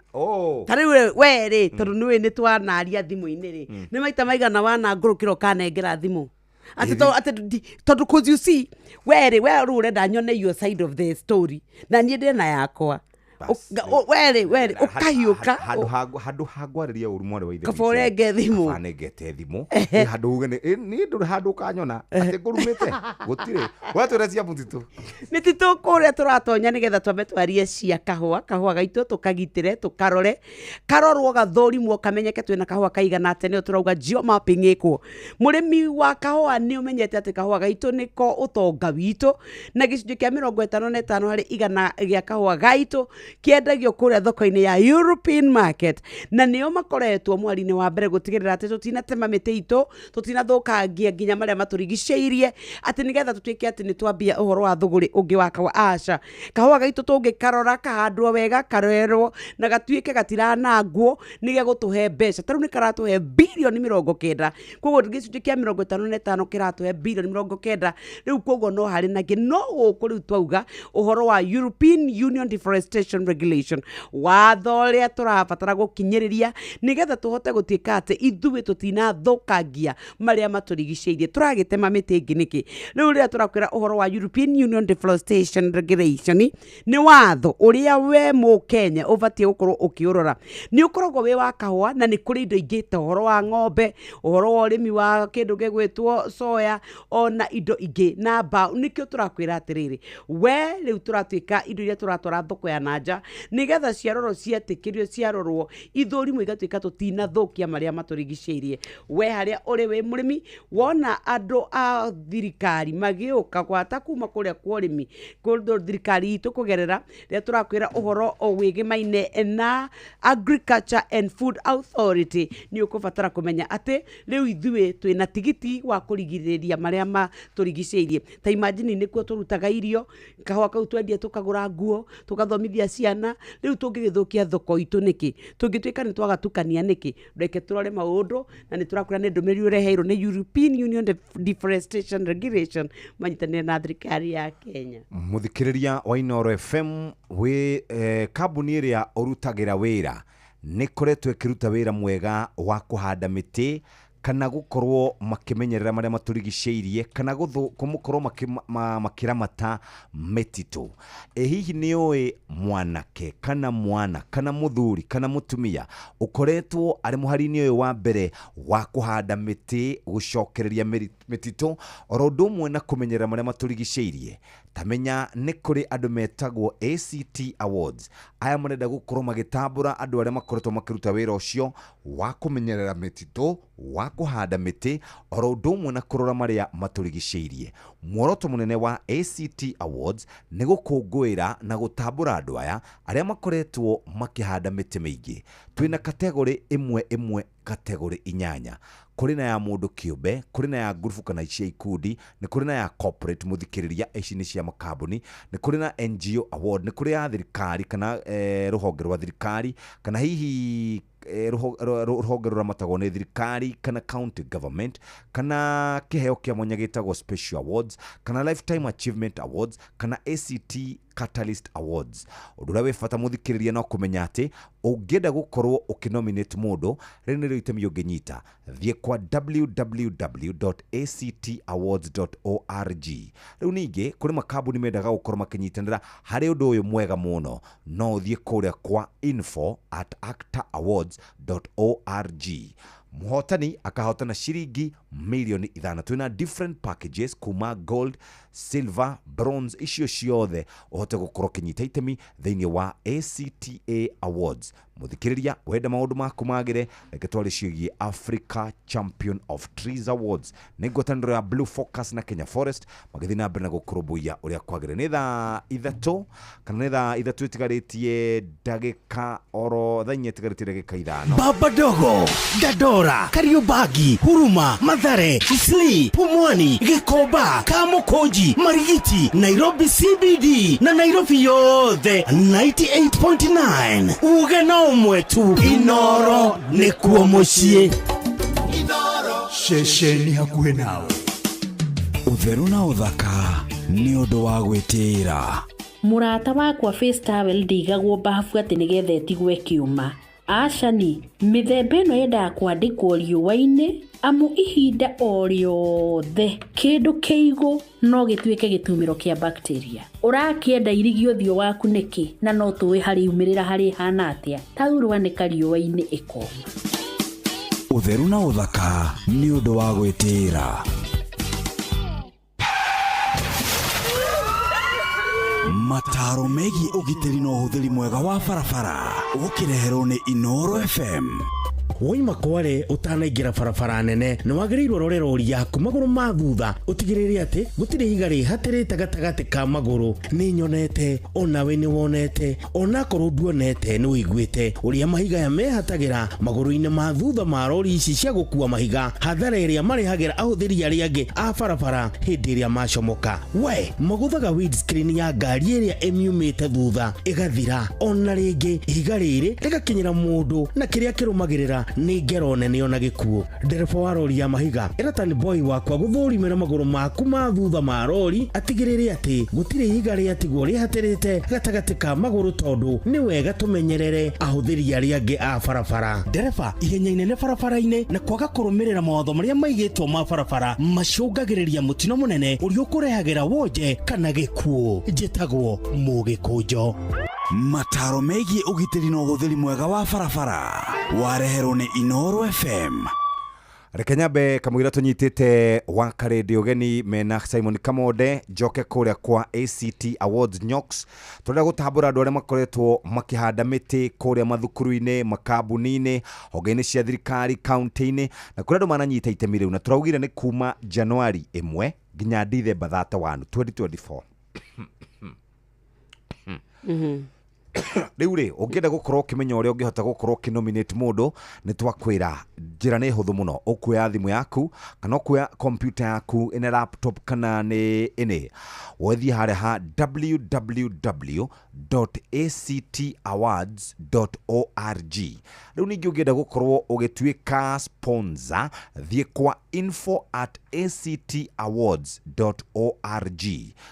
ta rĩu we rĩ, tondũ nĩũĩ nĩ twanaria thimũ-inĩ rĩ, nĩ maita maigana wanangũrũkĩra ũkanengera thimũ atĩ tondũ cause you see we rĩ, we rĩu ũrenda nyone your side of the story na niĩ ndĩna yakwa. We rĩ ũkahiũka handũ ha ngwarĩria ũru mwarĩ wa ithe kaba ũrenge thimũ. Kaba nengete thimũ. Handũ uge niĩ ndũrĩ handũ ũkanyona atĩ ngũrumĩte gũtirĩ. Watwĩra cia mũtitũ. Mĩtitũ kũrĩa tũratonya nĩgetha twambe twarie cia kahũa, kahũa gaitũ tũkagitĩre, tũkarore, karorwo gathũrimwo kamenyeke twĩna kahũa kaigana atĩa, nĩyo tũrauga geomapping ĩkwo. Mũrĩmi wa kahũa nĩ ũmenyete atĩ kahũa gaitũ nĩko ũtonga witũ, na gĩcunjĩ kĩa 55 harĩ igana gĩa kahũa gaitũ kĩendagio kũrĩa thoko-inĩ ya European market, na nĩo makoretwo mweri-inĩ wa mbere gũtigĩrĩra atĩ tũtinatema mĩtĩ itũ, tũtinathũkangia nginya marĩa matũrigicĩirie, atĩ nĩgetha tũtuĩke atĩ nĩ twambia ũhoro wa thũgũrĩ ũngĩ wa kahũa. Aca, kahũa gaitũ tũngĩkarora kahandwo wega, karerwo na gatuĩke gatiranangwo, nĩ gegũtũhe mbeca. Ta rĩu nĩ karatũhe birioni 90, koguo gĩcunjĩ kĩa 55 kĩratũhe birioni 90. Rĩu koguo no harĩ nangĩ, no gũkũ rĩu twauga ũhoro wa European Union Deforestation Regulation, watho ũrĩa tũrabatara gũkinyĩrĩria nĩgetha tũhote gũtuĩka atĩ ithuĩ tũtinathũkangia marĩa matũrigicĩirie. Tũragĩtema mĩtĩ ĩngĩ nĩkĩ? Rĩu rĩrĩa tũrakwĩra ũhoro wa European Union Deforestation Regulation, nĩ watho ũrĩa we mũkenya ũbatiĩ gũkorwo ũkĩũrora. Nĩ ũkoragwo wĩ wa kahũa, na nĩ kũrĩ indo ingĩ ta ũhoro wa ng'ombe, ũhoro wa ũrĩmi wa kĩndũ gĩgwĩtwo soya, ona indo ingĩ na mbaũ. Nĩkĩo tũrakwĩra atĩrĩrĩ, we rĩu tũratuĩka indo iria tũratwara thoko ya nanja nĩgetha ciarorwo cietĩkĩrio, ciarorwo ithũrimwo igatuĩka tũtinathũkia marĩa matũrigicĩirie. We harĩa ũrĩ wĩ mũrĩmi, wona andũ a thirikari magĩũka gwata kuma kũrĩa kwa ũrĩmi, kũndũ thirikari itũ kũgerera rĩrĩa tũrakwĩra ũhoro wĩgĩmaine na Agriculture and Food Authority, nĩ ũkũbatara kũmenya atĩ rĩu ithuĩ twĩna tigiti wa kũrigĩrĩria marĩa matũrigicĩirie. Ta imagine nĩkuo tũrutaga irio, kahũa kau twendia tũkagũra nguo, tũgathomithia ciana. Rĩu tũngĩgĩthũkia thoko itũ nĩkĩ? Tũngĩtuĩka nĩ twagatukania nĩkĩ? Reke tũrore maũndũ, na nĩ tũrakwĩra nĩ ndũmĩrĩri ũreheirwo nĩ European Union Deforestation Regulation manyitanĩire na thirikari ya Kenya. Mũthikĩrĩria wa Inooro FM, wĩ kambuni ĩrĩa ũrutagĩra wĩra Nĩ ĩkoretwo ĩkĩruta wĩra mwega wa kũhanda mĩtĩ kana gũkorwo makĩmenyerera marĩa matũrigicĩirie kana gũkorwo makĩramata mĩtitũ. Ĩ hihi nĩ ũĩ mwanake kana mwana kana mũthuri kana mũtumia ũkoretwo arĩ mũhari-inĩ ũyũ wa mbere wa kũhanda mĩtĩ, gũcokereria mĩtitũ oro ũndũ ũmwe na kũmenyerera marĩa matũrigicĩirie? Tamenya nĩ kũrĩ andũ metagwo ACT Awards. Aya marenda gũkorwo magĩtambũra andũ arĩa makoretwo makĩruta wĩra ũcio wa kũmenyerera mĩtitũ, wa kũhanda mĩtĩ oro ũndũ ũmwe na kũrora marĩa matũrigicĩirie. Muoroto mũnene wa ACT Awards nĩ gũkũngũĩra na gũtambũra andũ aya arĩa makoretwo makĩhanda mĩtĩ mĩingĩ. Twĩna kategorĩ ĩmwe ĩmwe, kategorĩ inyanya. Kũrĩ na ya mũndũ kĩũmbe, kũrĩ na ya ngurubu kana cia ikundi, nĩ kũrĩ na ya corporate mũthikĩrĩria, ici nĩ cia makambuni, nĩ kũrĩ na NGO award, nĩ kũrĩ ya thirikari kana rũhonge rwa thirikari kana hihi rũhonge rũramatagwo nĩ thirikari kana county government, kana kĩheo kĩa mwanya gĩtagwo special awards kana lifetime achievement awards kana ACT Catalyst Awards. Ũndũ ũrĩa wĩ bata mũthikĩrĩria no kũmenya atĩ ũngĩenda gũkorwo ũkĩnominate mũndũ, rĩrĩ nĩrĩo itemi ũngĩnyita. Thiĩ kwa www.actawards.org. Rĩu ningĩ kũrĩ makambuni mendaga gũkorwo makĩnyitanĩra harĩ ũndũ ũyũ mwega mũno, no ũthiĩ kũrĩa kwa info@actaawards.org. Mũhotani akahotana ciringi mirioni 5. Twĩna different packages kuma gold, silver, bronze, icio ciothe ũhote gũkorwo ũkĩnyita itemi thĩinĩ wa ACTA Awards. Mũthikĩrĩria, wenda maũndũ maku magĩre, reke tware ciĩgiĩ Africa Champion of Trees Awards. Nĩ ngwatanĩro ya Blue Focus na Kenya Forest magĩthiĩ na mbere na gũkũrũmbũiya ũrĩa kwagĩrĩire. Nĩ thaa 3 kana nĩ thaa 3 ĩtigarĩtie ndagĩka oro thaa 4 ĩtigarĩtie ndagĩka 5. Baba Dogo, Dandora, Kariobangi, Huruma, Mathare, Isli, Pumwani, Gikomba, Kamukunji, Marigiti, Nairobi CBD na Nairobi yothe 98.9. Uge na ũmwe tu, Inoro nĩkuo mũciĩ. Ceceni hakuhĩ nawe. Ũtheru na ũthaka nĩ ũndũ wa gwĩtĩĩra. Mũrata wakwa, face towel ndĩigagwo bafu atĩ nĩgetha ĩtigwo ĩkĩũma. Acani, mĩthemba ĩno yendaga kwandĩkwo riũa-inĩ, amu ihinda o rĩothe kĩndũ kĩigũ no gĩtuĩke gĩtumĩro kĩa bacteria. Ũrakĩenda irigi ũthiũ waku nĩkĩ na no tũĩ harĩ umĩrĩra harĩ hana atĩa? Taurũ anĩka riũa-inĩ ĩkoma. Ũtheru na ũthaka nĩ ũndũ wa gwĩtĩĩra. Mataro megiĩ ũgitĩri na ũhũthĩri mwega wa barabara ũkĩreherwo nĩ Inoro FM. Woima kware ũtanaingĩra barabara nene, nĩ wagĩrĩirwo rore rori yaku magũrũ ma thutha, ũtigĩrĩre atĩ gũtirĩ ihiga rĩhatĩrĩte gatagatĩ ka magũrũ. Nĩ nyonete, onawe nĩ wonete, onakorwo nduonete nĩ ũiguĩte ũrĩa mahiga aya mehatagĩra magũrũ-inĩ ma thutha ma rori ici cia gũkua mahiga, hathara ĩrĩa marehagĩra ahũthĩri arĩa angĩ a barabara hĩndĩ ĩrĩa macomoka. We magũthaga windscreen ya ngari ĩrĩa ĩmiumĩte thutha ĩgathira. Ona rĩngĩ ihiga rĩrĩ rĩgakinyĩra mũndũ, na kĩrĩa kĩrũmagĩrĩra nĩ ngero nene ona gĩkuũ. Ndereba wa rori ya mahiga, ĩra boy wakwa gũthũrimĩra magũrũ maku ma thutha ma rori, atigĩrĩre atĩ gũtirĩ ihiga rĩatigwo rĩhatĩrĩte gatagatĩ ka magũrũ, tondũ nĩ wega tũmenyerere ahũthĩri arĩa angĩ a barabara. Ndereba, ihenya inene barabara-inĩ na kwaga kũrũmĩrĩra mawatho marĩa maigĩtwo ma barabara macũngagĩrĩria mũtino mũnene ũrĩa ũkũrehagĩra wonje kana gĩkuũ. Njĩtagwo Mũgĩkũnjo. Mataro megiĩ ũgitĩri na ũhũthĩri mwega wa barabara wareherwo nĩ Inoro FM. Reke nyambe kamũira tũnyitĩte wa karĩndĩ ũgeni mena Simon Kamonde, njoke kũrĩa kwa ACT Awards Nyox. Tũrenda gũtambũra andũ arĩa makoretwo makĩhanda mĩtĩ kũrĩa mathukuru-inĩ, makambuni-inĩ, honge-inĩ cia thirikari, kaunti-inĩ, na kũrĩa andũ mananyita itemi rĩu, na tũraugire nĩ kuma Januari 1 nginya Dithemba 31 2024. Rĩu rĩ, ũngĩenda gũkorwo ũkĩmenya ũrĩa ũngĩhota gũkorwo ũkĩnominate mũndũ, nĩ twakwĩra njĩra nĩ hũthũ mũno. Ũkuoya thimũ yaku kana ũkuoya kompyuta yaku, ĩna laptop kana nĩ ĩnĩ, wethiĩ harĩa ha www.actawards.org. Rĩu ningĩ ũngĩenda gũkorwo ũgĩtuĩka sponsor, thiĩ kwa info@actawards.org.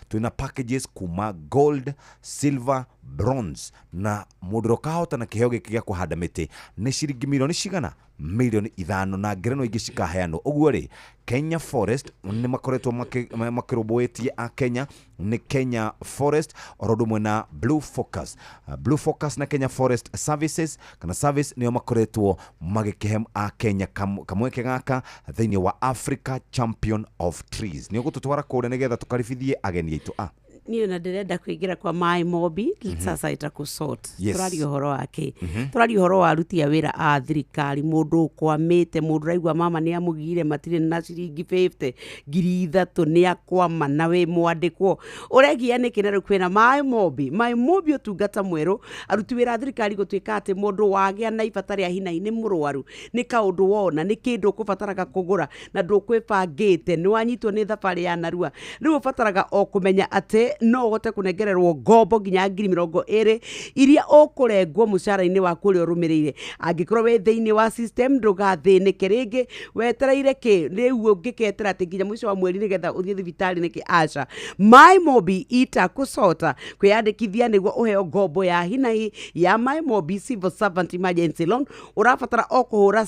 Twĩna packages kuma gold, silver, bronze na mũndũ ũrĩa ũkahotana kĩheo gĩkĩ gĩa kũhanda mĩtĩ nĩ ciringi milioni cigana milioni 5 na ngerenwa ingĩ cikaheanwo. Ũguo rĩ, Kenya Forest nĩ makoretwo makĩrũmbũĩtie a Kenya nĩ Kenya Forest oro ũndũ ũmwe na Blue Focus. Blue Focus na Kenya Forest Services kana Service nĩo makoretwo magĩkĩhe a Kenya kamweke gaka thĩinĩ wa Africa Champion of Trees. Nĩ ũgũtũtwara kũrĩa nĩgetha tũkaribithie ageni aitũ a Niĩ ona ndĩrenda kũingĩra kwa Maĩ Mobi. Sasa ĩtakũsort. Tũraria ũhoro wa kĩ? Tũraria ũhoro wa aruti a wĩra a thirikari, mũndũ ũkwamĩte, mũndũ ũraigua mama nĩ amũgire matirĩ na ciringi 50 3,000 nĩ akwama na wĩ mwandĩkwo ũregia nĩkĩ? Na rĩu kwĩna Maĩ Mobi. Maĩ Mobi ũtungata mwerũ aruti wĩra a thirikari gũtuĩka atĩ mũndũ wagĩa na ibata rĩa hinahi, nĩ mũrwaru, nĩ kaũndũ wona, nĩ kĩndũ ũkũbataraga kũgũra na ndũkwĩbangĩte, nĩ wanyitwo nĩ thabarĩ ya narua, rĩu ũbataraga o kũmenya atĩ no ũhote kũnengererwo ngombo nginya 20,000 iria ũkũrengwo mũcara-inĩ waku ũrĩa ũrũmĩrĩire. Angĩkorwo wĩ thĩinĩ wa system, ndũgathĩnĩke rĩngĩ wetereire kĩ rĩu ũngĩketera atĩ nginya mũico wa mweri nĩgetha ũthiĩ thibitarĩ nĩkĩ? Aca. Maĩ Mobi itakũcota kwĩyandĩkithia nĩguo ũheo ngombo ya hinahi ya Maĩ Mobi Civil Servant Emergency Loan, ũrabatara o kũhũra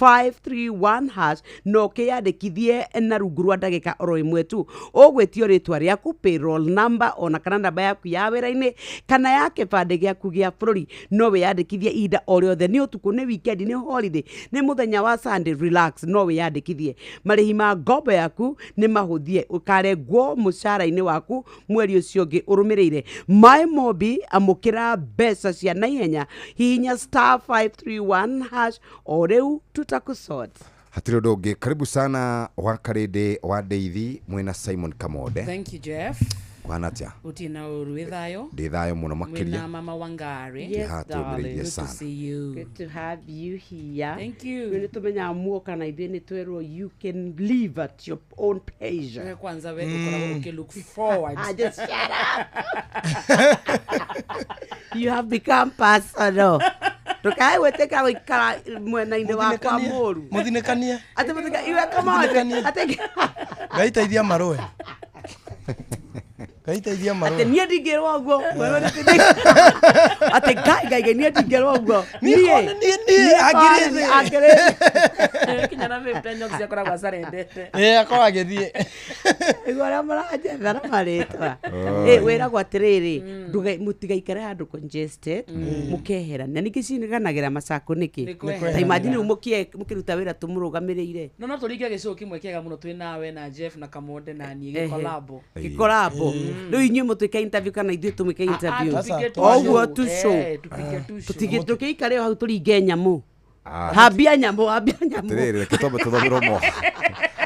*531# na ũkĩyandĩkithie na rungu rwa ndagĩka oro ĩmwe tu. Ũgwĩtio rĩtwa rĩaku, payroll number, ona kana namba yaku ya wĩra-inĩ kana ya kĩbandĩ gĩaku gĩa bũrũri. No wĩyandĩkithie ihinda o rĩothe, nĩ ũtukũ, nĩ weekend, nĩ holiday, nĩ mũthenya wa Sunday, relax, no wĩyandĩkithie. Marĩhi ma ngombo yaku nĩ mahũthie, ũkarengwo mũcara-inĩ waku mweri ũcio ũngĩ ũrũmĩrĩire. Maĩ Mobi, amũkĩra mbeca cia naihenya, hihinya *531# o rĩu, tutakusort. Hatirĩ ũndũ ũngĩ. Karibu sana wa Karĩndĩ wa Ndeithi mwĩna Simon Kamonde. Thank you, Jeff. Kũhana atĩa? Gũtirĩ na ũru, wĩ thayũ? Ndĩ thayũ mũno makĩria. Mwĩna Mama Wangari. Yes, darling. Good to see you. Good to have you here. Thank you. Rĩu nĩtũmenyaga muoka na ithuĩ nĩtwerwo you can leave at your own pleasure. We kwanza we ũkoragwo ũkĩ look forward. I just shut up. You have become personal. Ndũkae gwĩtĩkĩra gũikara mwena-inĩ wakwa mũru. Mũthinĩkanie. Atĩ mũthika iwe kamande. Atĩ Ngai teithia marũe. Ngai teithia atĩ marũe. niĩ ndingĩrwo ũguo. Wewe atĩ ngai ngai ngai niĩ ndingĩrwo ũguo. Niĩ kona niĩ niĩ angĩrĩ thĩ. Angĩrĩ Kinya na 50 nyox akoragwo acarendete. Ĩĩ akorwo agĩthiĩ. Igua arĩa maranjetha na marĩtwa. Oi. Ĩ wĩragwo atĩrĩrĩ, mũtigaikare handũ congested, mũkeherania. Ningĩ ciganagĩra macako nĩkĩ? Nĩ kweherania. Ta imagine rĩu mũkĩruta wĩra tũmũrũgamĩrĩire. No tũringe gĩcũũ kĩmwe kĩega mũno twĩ nawe na Jeff na Kamonde na niĩ gĩkolabo. Gĩkorabo. Rĩu inyuĩ mũtwĩke interview kana ithuĩ tũmwĩke interview? tũpige tu O ũguo show. tu show. Tũpige tu show. Tũtige tũkĩikare o hau tũringe nyamũ. Ah. Hambia nyamũ, hambia nyamũ. Atĩrĩrĩ, reke twambe tũthomerwo mohoro.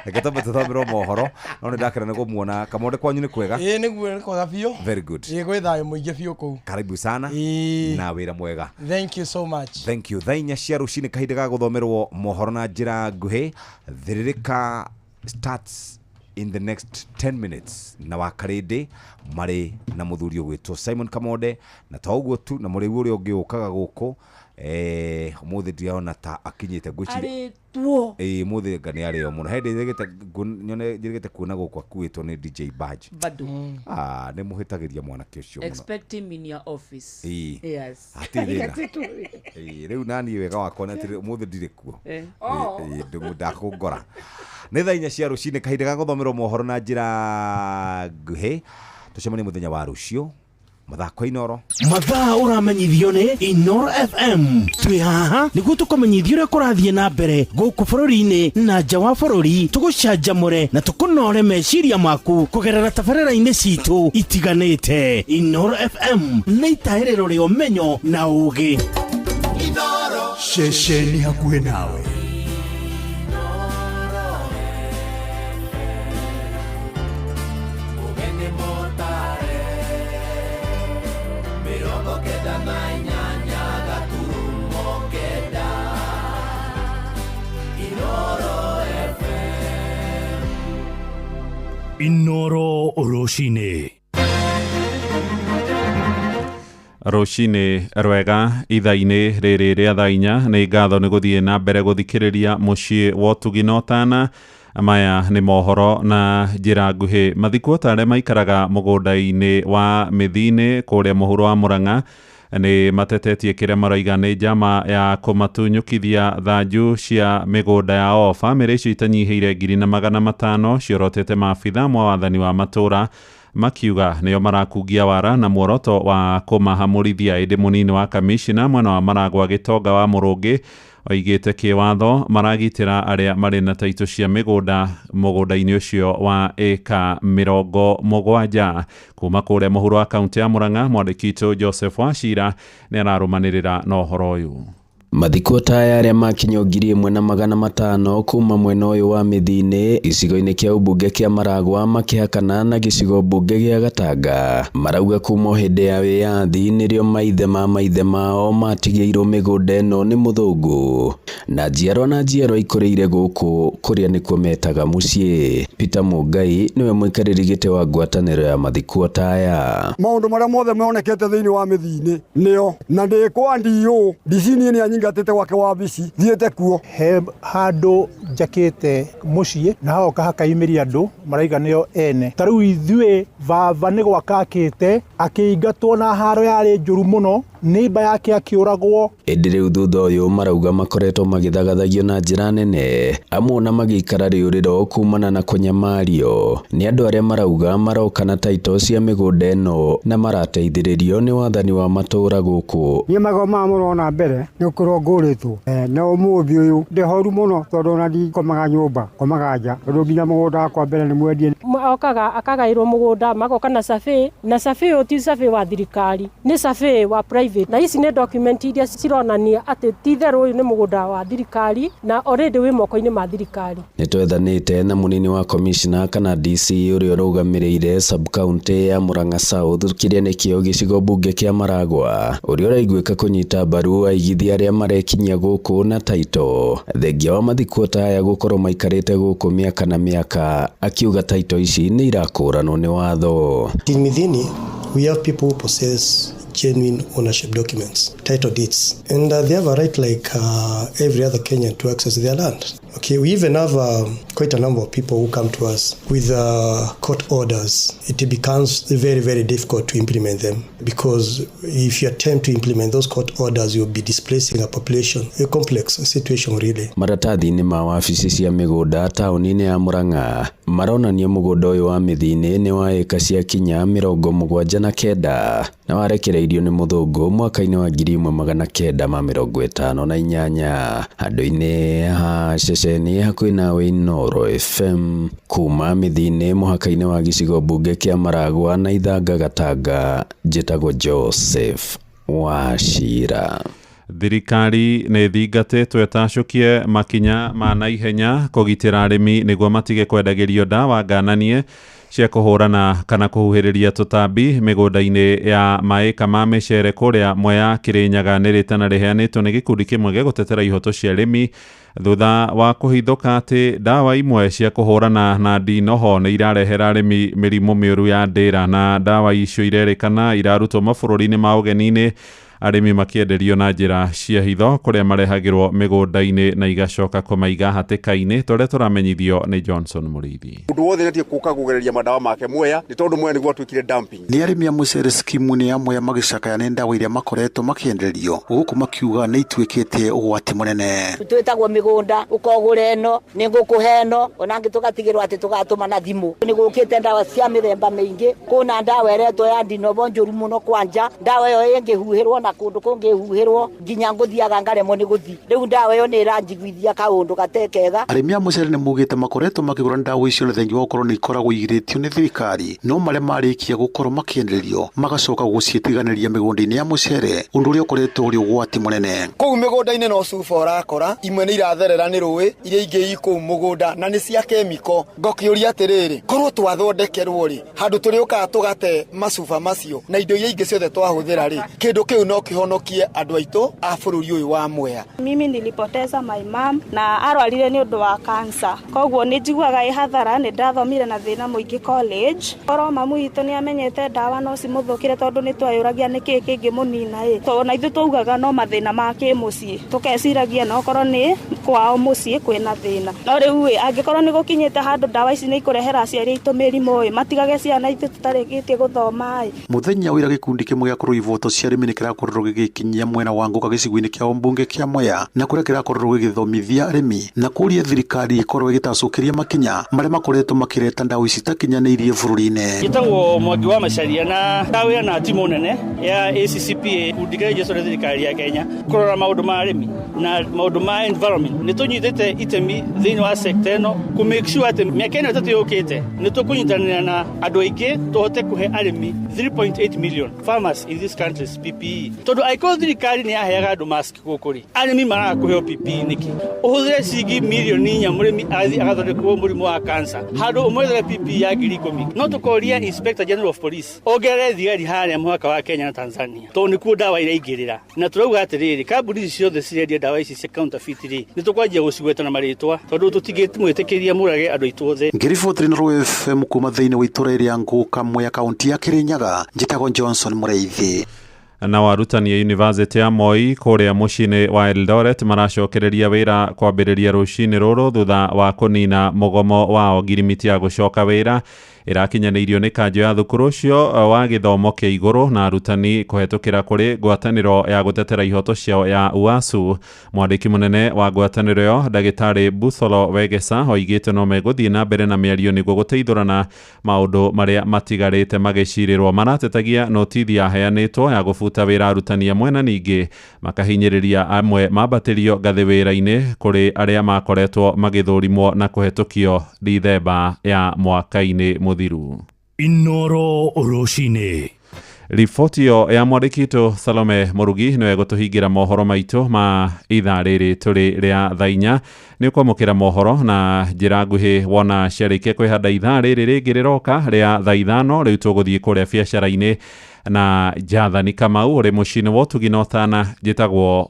Reke twambe tũthomerwo mohoro no nĩ ndakena nĩ kũmuona. Kamonde, kwanyu nĩ kwega? Ĩĩ nĩguo, nĩ kwega biũ. Very good. Ĩĩ gwĩ thayũ mũingĩ biũ kũu. Karibu sana na wĩra mwega. Thank you so much. Thank you. Thaa 4 cia rũcinĩ, kahinda ga gũthomerwo mohoro na njĩra nguhĩ. Thĩrĩrĩka starts in the next 10 minutes na Wakarĩndĩ marĩ na mũthuri ũgwĩtwo Simon Kamonde, na to ũguo tu, na mũrĩu ũrĩa ũngĩ ũkaga gũkũ ũmũthĩ ndĩrona ta akinyĩte, ngwĩciria. Arĩtwo. Ĩĩ ũmũthĩ anga nĩ arĩo mũno. He ndĩrĩgĩte nyone njĩrĩgĩte kuona gũkũ akuĩtwo nĩ DJ Badge. Bado. Nĩ mũhĩtagĩria mwanake ũcio mũno. Expect him in your office. Ĩĩ. Yes. Hatirĩ thĩna. Ĩĩ, rĩu naniĩ wega wakwa nĩ atĩrĩ, ũmũthĩ ndirĩ kuo. Oh. Ĩĩ, ndakũngora. Nĩ thaa 4 cia rũcinĩ, kahinda ga gũthomerwo mohoro na njĩra nguhĩ. Tũcemanie mũthenya wa rũciũ mathako Inoro. Mathaa ũramenyithio nĩ Inoro FM. Twĩ haha nĩguo tũkũmenyithia ũrĩa kũrathiĩ na mbere gũkũ bũrũri-inĩ na nja wa bũrũri, tũgũcanjamũre na tũkũnore meciria maku kũgerera tabarĩra-inĩ citũ itiganĩte. Inoro FM nĩ itahĩrĩro rĩa ũmenyo na ũũgĩ. Ceceni hakuhĩ nawe. Ũgeni mũtare 98.9 Inoro FM. Inoro rũcinĩ. Rũcinĩ rwega ithaa-inĩ rĩrĩ rĩa thaa 4. Nĩ ngatho nĩ gũthiĩ na mbere gũthikĩrĩria mũciĩ wa ũtugi na ũtana. Maya nĩ mohoro na njĩra nguhĩ. Mathikwo ta arĩa maikaraga mũgũnda-inĩ wa mĩthi-inĩ kũrĩa mũhuro wa Mũrang'a nĩ matetetie kĩrĩa maraiga nĩ njama ya kũmatunyũkithia thanju cia mĩgũnda yao. Bamĩrĩ icio itanyihĩire 1,500 ciorotete maabitha mwa wathani wa matũra makiuga nĩo marakungia wara na muoroto wa kũmahamũrithia. Ĩndĩ mũnini wa kamishina mwena wa Maragwa Gĩtonga wa Mũrũngĩ oigĩte kĩwatho maragitĩra arĩa marĩ na taitũ cia mĩgũnda mũgũnda-inĩ ũcio wa ĩka 70. Kuma kũrĩa mũhuro wa kaunti ya Mũrang'a, mwandĩki witũ Joseph Wachira nĩ ararũmanĩrĩra na ũhoro ũyũ. Mathikwo ta aya arĩa makinywo 1,500 kuma mwena ũyũ wa mĩthi-inĩ gĩcigo-inĩ kĩa ũmbunge kĩa Maragwa makĩhakana na gĩcigo mbunge gĩa Gatanga marauga kuma o hĩndĩ ya wĩyathi nĩrĩo maithe ma maithe mao matigĩirwo mĩgũnda ĩno nĩ mũthũngũ na njiarwa na njiarwa ikũrĩire gũkũ kũrĩa nĩkuo metaga mũciĩ. Peter Mũngai nĩwe mũikarĩri gĩtĩ wa ngwatanĩro ya mathikwo ta aya. Maũndũ marĩa mothe monekete thĩinĩ wa mĩthi-inĩ nĩo na ndĩ kwa ndiũ DC niĩ nĩ anyingatĩte gwake wabici thiĩte kuo. He handũ njakĩte mũciĩ na hagoka hakaimĩria andũ maraiga nĩo ene. Ta rĩu ithuĩ baba nĩ gwaka akĩte akĩingatwo na haro yarĩ njũru mũno nĩmba yake akĩũragwo. Ĩndĩ rĩu thutha ũyũ marauga makoretwo magĩthagathagio na njĩra nene amwe ona magĩikara rĩũrĩro kumana na kũnyamario nĩ andũ arĩa marauga maroka na taito cia mĩgũnda ĩno na marateithĩrĩrio nĩ wathani wa matũũra gũkũ. Niĩ magoma mũrona mbere nĩ ũkorwo ngũrĩtwo na ũmũthĩ ũyũ ndĩhoru mũno tondũ ona ndikomaga nyũmba komaga nja tondũ nginya mũgũnda wakwa mbere nĩ mwendie. Okaga akagaĩrwo mũgũnda magoka na survey na survey ũyũ ti survey wa thirikari nĩ survey wa private na ici nĩ document iria cironania atĩ ti itherũ ũyũ nĩ mũgũnda wa thirikari na already wĩ moko-inĩ ma thirikari. Nĩ twethanĩte na mũnini wa commissioner kana DC ũrĩa ũrũgamĩrĩire sub county ya Murang'a South kĩrĩa nĩkĩo gĩcigo mbunge kĩa Maragwa ũrĩa ũraiguĩka kũnyita mbaru aigithia arĩa marekinyia gũkũ na taito thengia wa mathikwo ta aya gũkorwo maikarĩte gũkũ mĩaka na mĩaka akiuga taito ici nĩ irakũranwo nĩ watho. In Mithini, we have people who possess genuine ownership documents, title deeds, and they have a right like every other Kenyan to access their land. Okay, we even have quite a number of people who come to us with court orders. It becomes very, very difficult to implement them because if you attempt to implement those court orders, you'll be displacing a population, a complex situation really. Maratathi-inĩ ma wabici cia mĩgũnda taũni-inĩ ya Murang'a maronania mũgũnda ũyũ wa mĩthi-inĩ nĩ wa ĩka cia kinya 79 na warekereirio nĩ mũthũngũ mwaka-inĩ wa 1958 handũ-inĩ ha ceceni hakuhĩ nawe Inooro FM kuma mĩthi-inĩ mũhaka-inĩ wa gĩcigo mbunge kĩa Maragwa na Ithanga Gatanga. Njĩtagwo Joseph Wachira. Thirikari nĩ thingatĩtwo ĩtacũkie makinya ma naihenya kũgitĩra arĩmi nĩguo matige kwendagĩrio ndawa ngananie cia kũhũrana kana kũhuhĩrĩria tũtambi mĩgũnda-inĩ ya maĩka ma mĩcere kũrĩa Mwea Kĩrĩnyaga. Nĩ rĩtana rĩheanĩtwo nĩ gĩkundi kĩmwe gĩa gũtetera ihoto cia arĩmi thutha wa kũhithũka atĩ ndawa imwe cia kũhũrana na ndinoho nĩ irarehera arĩmi mĩrimũ mĩũru ya ndĩra na ndawa icio irerĩkana irarutwo mabũrũri-inĩ ma ũgeni-inĩ arĩmi makĩenderio na njĩra cia hitho kũrĩa marehagĩrwo mĩgũnda-inĩ na igacoka kũmaiga hatĩka-inĩ tũrĩa tũramenyithio nĩ Johnson Mũrĩithi. Mũndũ wothe nĩatige kũka kũgereria madawa make Mwea nĩ tondũ Mwea nĩguo atuĩkire dumping. Nĩ arĩmi a mũcere skimu-inĩ ya Mwea magĩcakaya nĩ ndawa iria makoretwo makĩenderio gũkũ makiuga nĩ ituĩkĩte ũgwati mũnene. Twĩtagwo mĩgũnda ũkogũra ĩno nĩ ngũkũhe ĩno ona angĩ tũgatigĩrwo atĩ tũgatũma na thimũ. Nĩ gũkĩte ndawa cia mĩthemba mĩingĩ kũna ndawa ĩretwo ya ndinobo njũru mũno kwanja ndawa ĩyo ĩngĩhuhĩrwo na kũndũ kũngĩhuhĩrwo nginya ngũthiaga ngaremwo nĩ gũthiĩ. Rĩu ndawa ĩyo nĩ ĩranjiguithia kaũndũ gatekega. Arĩmi a mũcere nĩ maugĩte makoretwo makĩgũra ndawa icio na thengia wa gũkorwo nĩ ikoragwo igirĩtio nĩ thirikari no marĩa marĩkia gũkorwo makĩenderio magacoka gũciĩtiganĩria mĩgũnda-inĩ ya mũcere ũndũ ũrĩa ũkoretwo ũrĩ ũgwati mũnene. Kũu mĩgũnda-inĩ no cuba ũrakora imwe nĩ iratherera nĩ rũĩ iria ingĩ i kũu mũgũnda na nĩ cia kemiko. Ngakĩũria atĩrĩrĩ, korwo twathondekerwo rĩ handũ tũrĩũkaga tũgate macuba macio na indo iria ingĩ ciothe twahũthĩra rĩ kĩndũ kĩu no no kĩhonokie andũ aitũ a bũrũri ũyũ wa Mwea. Mimi nilipoteza my mom na arwarire nĩ ũndũ wa cancer, koguo nĩ njiguaga ĩ hathara. Nĩ ndathomire na thĩna mũingĩ college. Korwo mamu witũ nĩ amenyete ndawa no cimũthũkĩre, tondũ nĩ twayũragia nĩkĩĩ kĩngĩmũnina ĩ, tondũ na ithuĩ twaugaga no mathĩna ma kĩmũciĩ, tũkeciragia no korwo nĩ kwao mũciĩ kwĩna thĩna. No rĩu ĩ, angĩkorwo nĩ gũkinyĩte handũ ndawa ici nĩ ikũrehera aciari aitũ mĩrimũ ĩ, matigage ciana itũ tũtarĩkĩtie gũthoma ĩ. Muthenya wira gikundi kimwe gĩa kũrũa ivoto cia arĩmi nĩ kĩrakorirwo gĩgĩkinyia mwena wa Ngũka gĩcigo-inĩ kĩa ũmbunge kĩa Mwea, na kũrĩa kĩrakorirwo gĩgĩthomithia arĩmi na kũria thirikari ĩkorwo ĩgĩtacũkĩria makinya marĩa makoretwo makĩreta ndawa ici itakinyanĩirie bũrũri-inĩ. Njĩtagwo Mwangi wa Macharia na ndawĩra na timu nene ya ACCPA, gĩkundi kĩrĩa gĩcore thirikari ya Kenya kũrora maũndũ ma arĩmi na maũndũ ma environment. Nĩ tũnyitĩte itemi thĩinĩ wa sector ĩno kũ make sure atĩ mĩaka ĩno 3 yũkĩte nĩ tũkũnyitanĩra na andũ aingĩ tũhote kũhe arĩmi 3.8 million farmers in these countries PPE, tondũ angĩkorwo thirikari nĩ yaheaga andũ mask gũkũ rĩ, arĩmi maraga kũheo PPE nĩkĩ? Ũhũthĩre ciringi mirioni 4 mũrĩmi athiĩ agathondekwo mũrimũ wa cancer handũ ũmwethere PPE ya 10,000. No tũkoria Inspector General of Police ongerere thigari harĩa mũhaka wa Kenya na Tanzania, tondũ nĩkuo ndawa iraingĩrĩra. Na tũrauga atĩrĩrĩ, kambuni ici ciothe cirendia ndawa ici cia counterfeit rĩ, nĩ tũkwanjia gũcigweta na marĩtwa, tondũ tũtingĩmwĩtĩkĩria mũrage andũ aitũ othe. Ngĩribotĩra Inooro FM kuma thĩinĩ wa itũra rĩa Ngũka, Mwea, kaunti ya Kĩrĩnyaga, njĩtagwo Johnson Mũrĩithi. Na arutani a University ya Moi kũrĩa mũciĩ-inĩ wa Eldoret maracokereria wĩra kwambĩrĩria rũcinĩ rũrũ thutha wa kũnina mũgomo wao. Ngirimiti ya gũcoka wĩra ĩrakinyanĩirio nĩ kanjũ ya thukuru ũcio wa gĩthomo kĩa igũrũ na arutani kũhetũkĩra kũrĩ ngwatanĩro ya gũtetera ihoto ciao ya UASU. Mwandĩki mũnene wa ngwatanĩro ĩyo ndagĩtarĩ Busolo Wegesa oigĩte no megũthiĩ na mbere na mĩario nĩguo gũteithũrana maũndũ marĩa matigarĩte magĩcirĩrwo. Maratetagia notithi yaheanĩtwo ya gũbuta wĩra arutani amwe na ningĩ makahinyĩrĩria amwe mambatĩrio ngathĩ wĩra-inĩ kũrĩ arĩa makoretwo magĩthũrimwo na kũhetũkio Dithemba ya mwaka-inĩ mũthiru. Inooro rũcinĩ. Riboti ĩyo ya mwandĩki witũ Salome Mũrugi nĩwe gũtũhingĩra mohoro maitũ ma ithaa rĩrĩ tũrĩ rĩa thaa 4. Nĩ ũkwamũkĩra mohoro na njĩra nguhĩ wona ciarĩkia kwĩhanda ithaa rĩrĩ rĩngĩ rĩroka rĩa thaa 5. Rĩu tũgũthiĩ kũrĩa biacara-inĩ na Jathani Kamau ũrĩ mũciĩ-inĩ wa Ũtugi na Ũtana. Njĩtagwo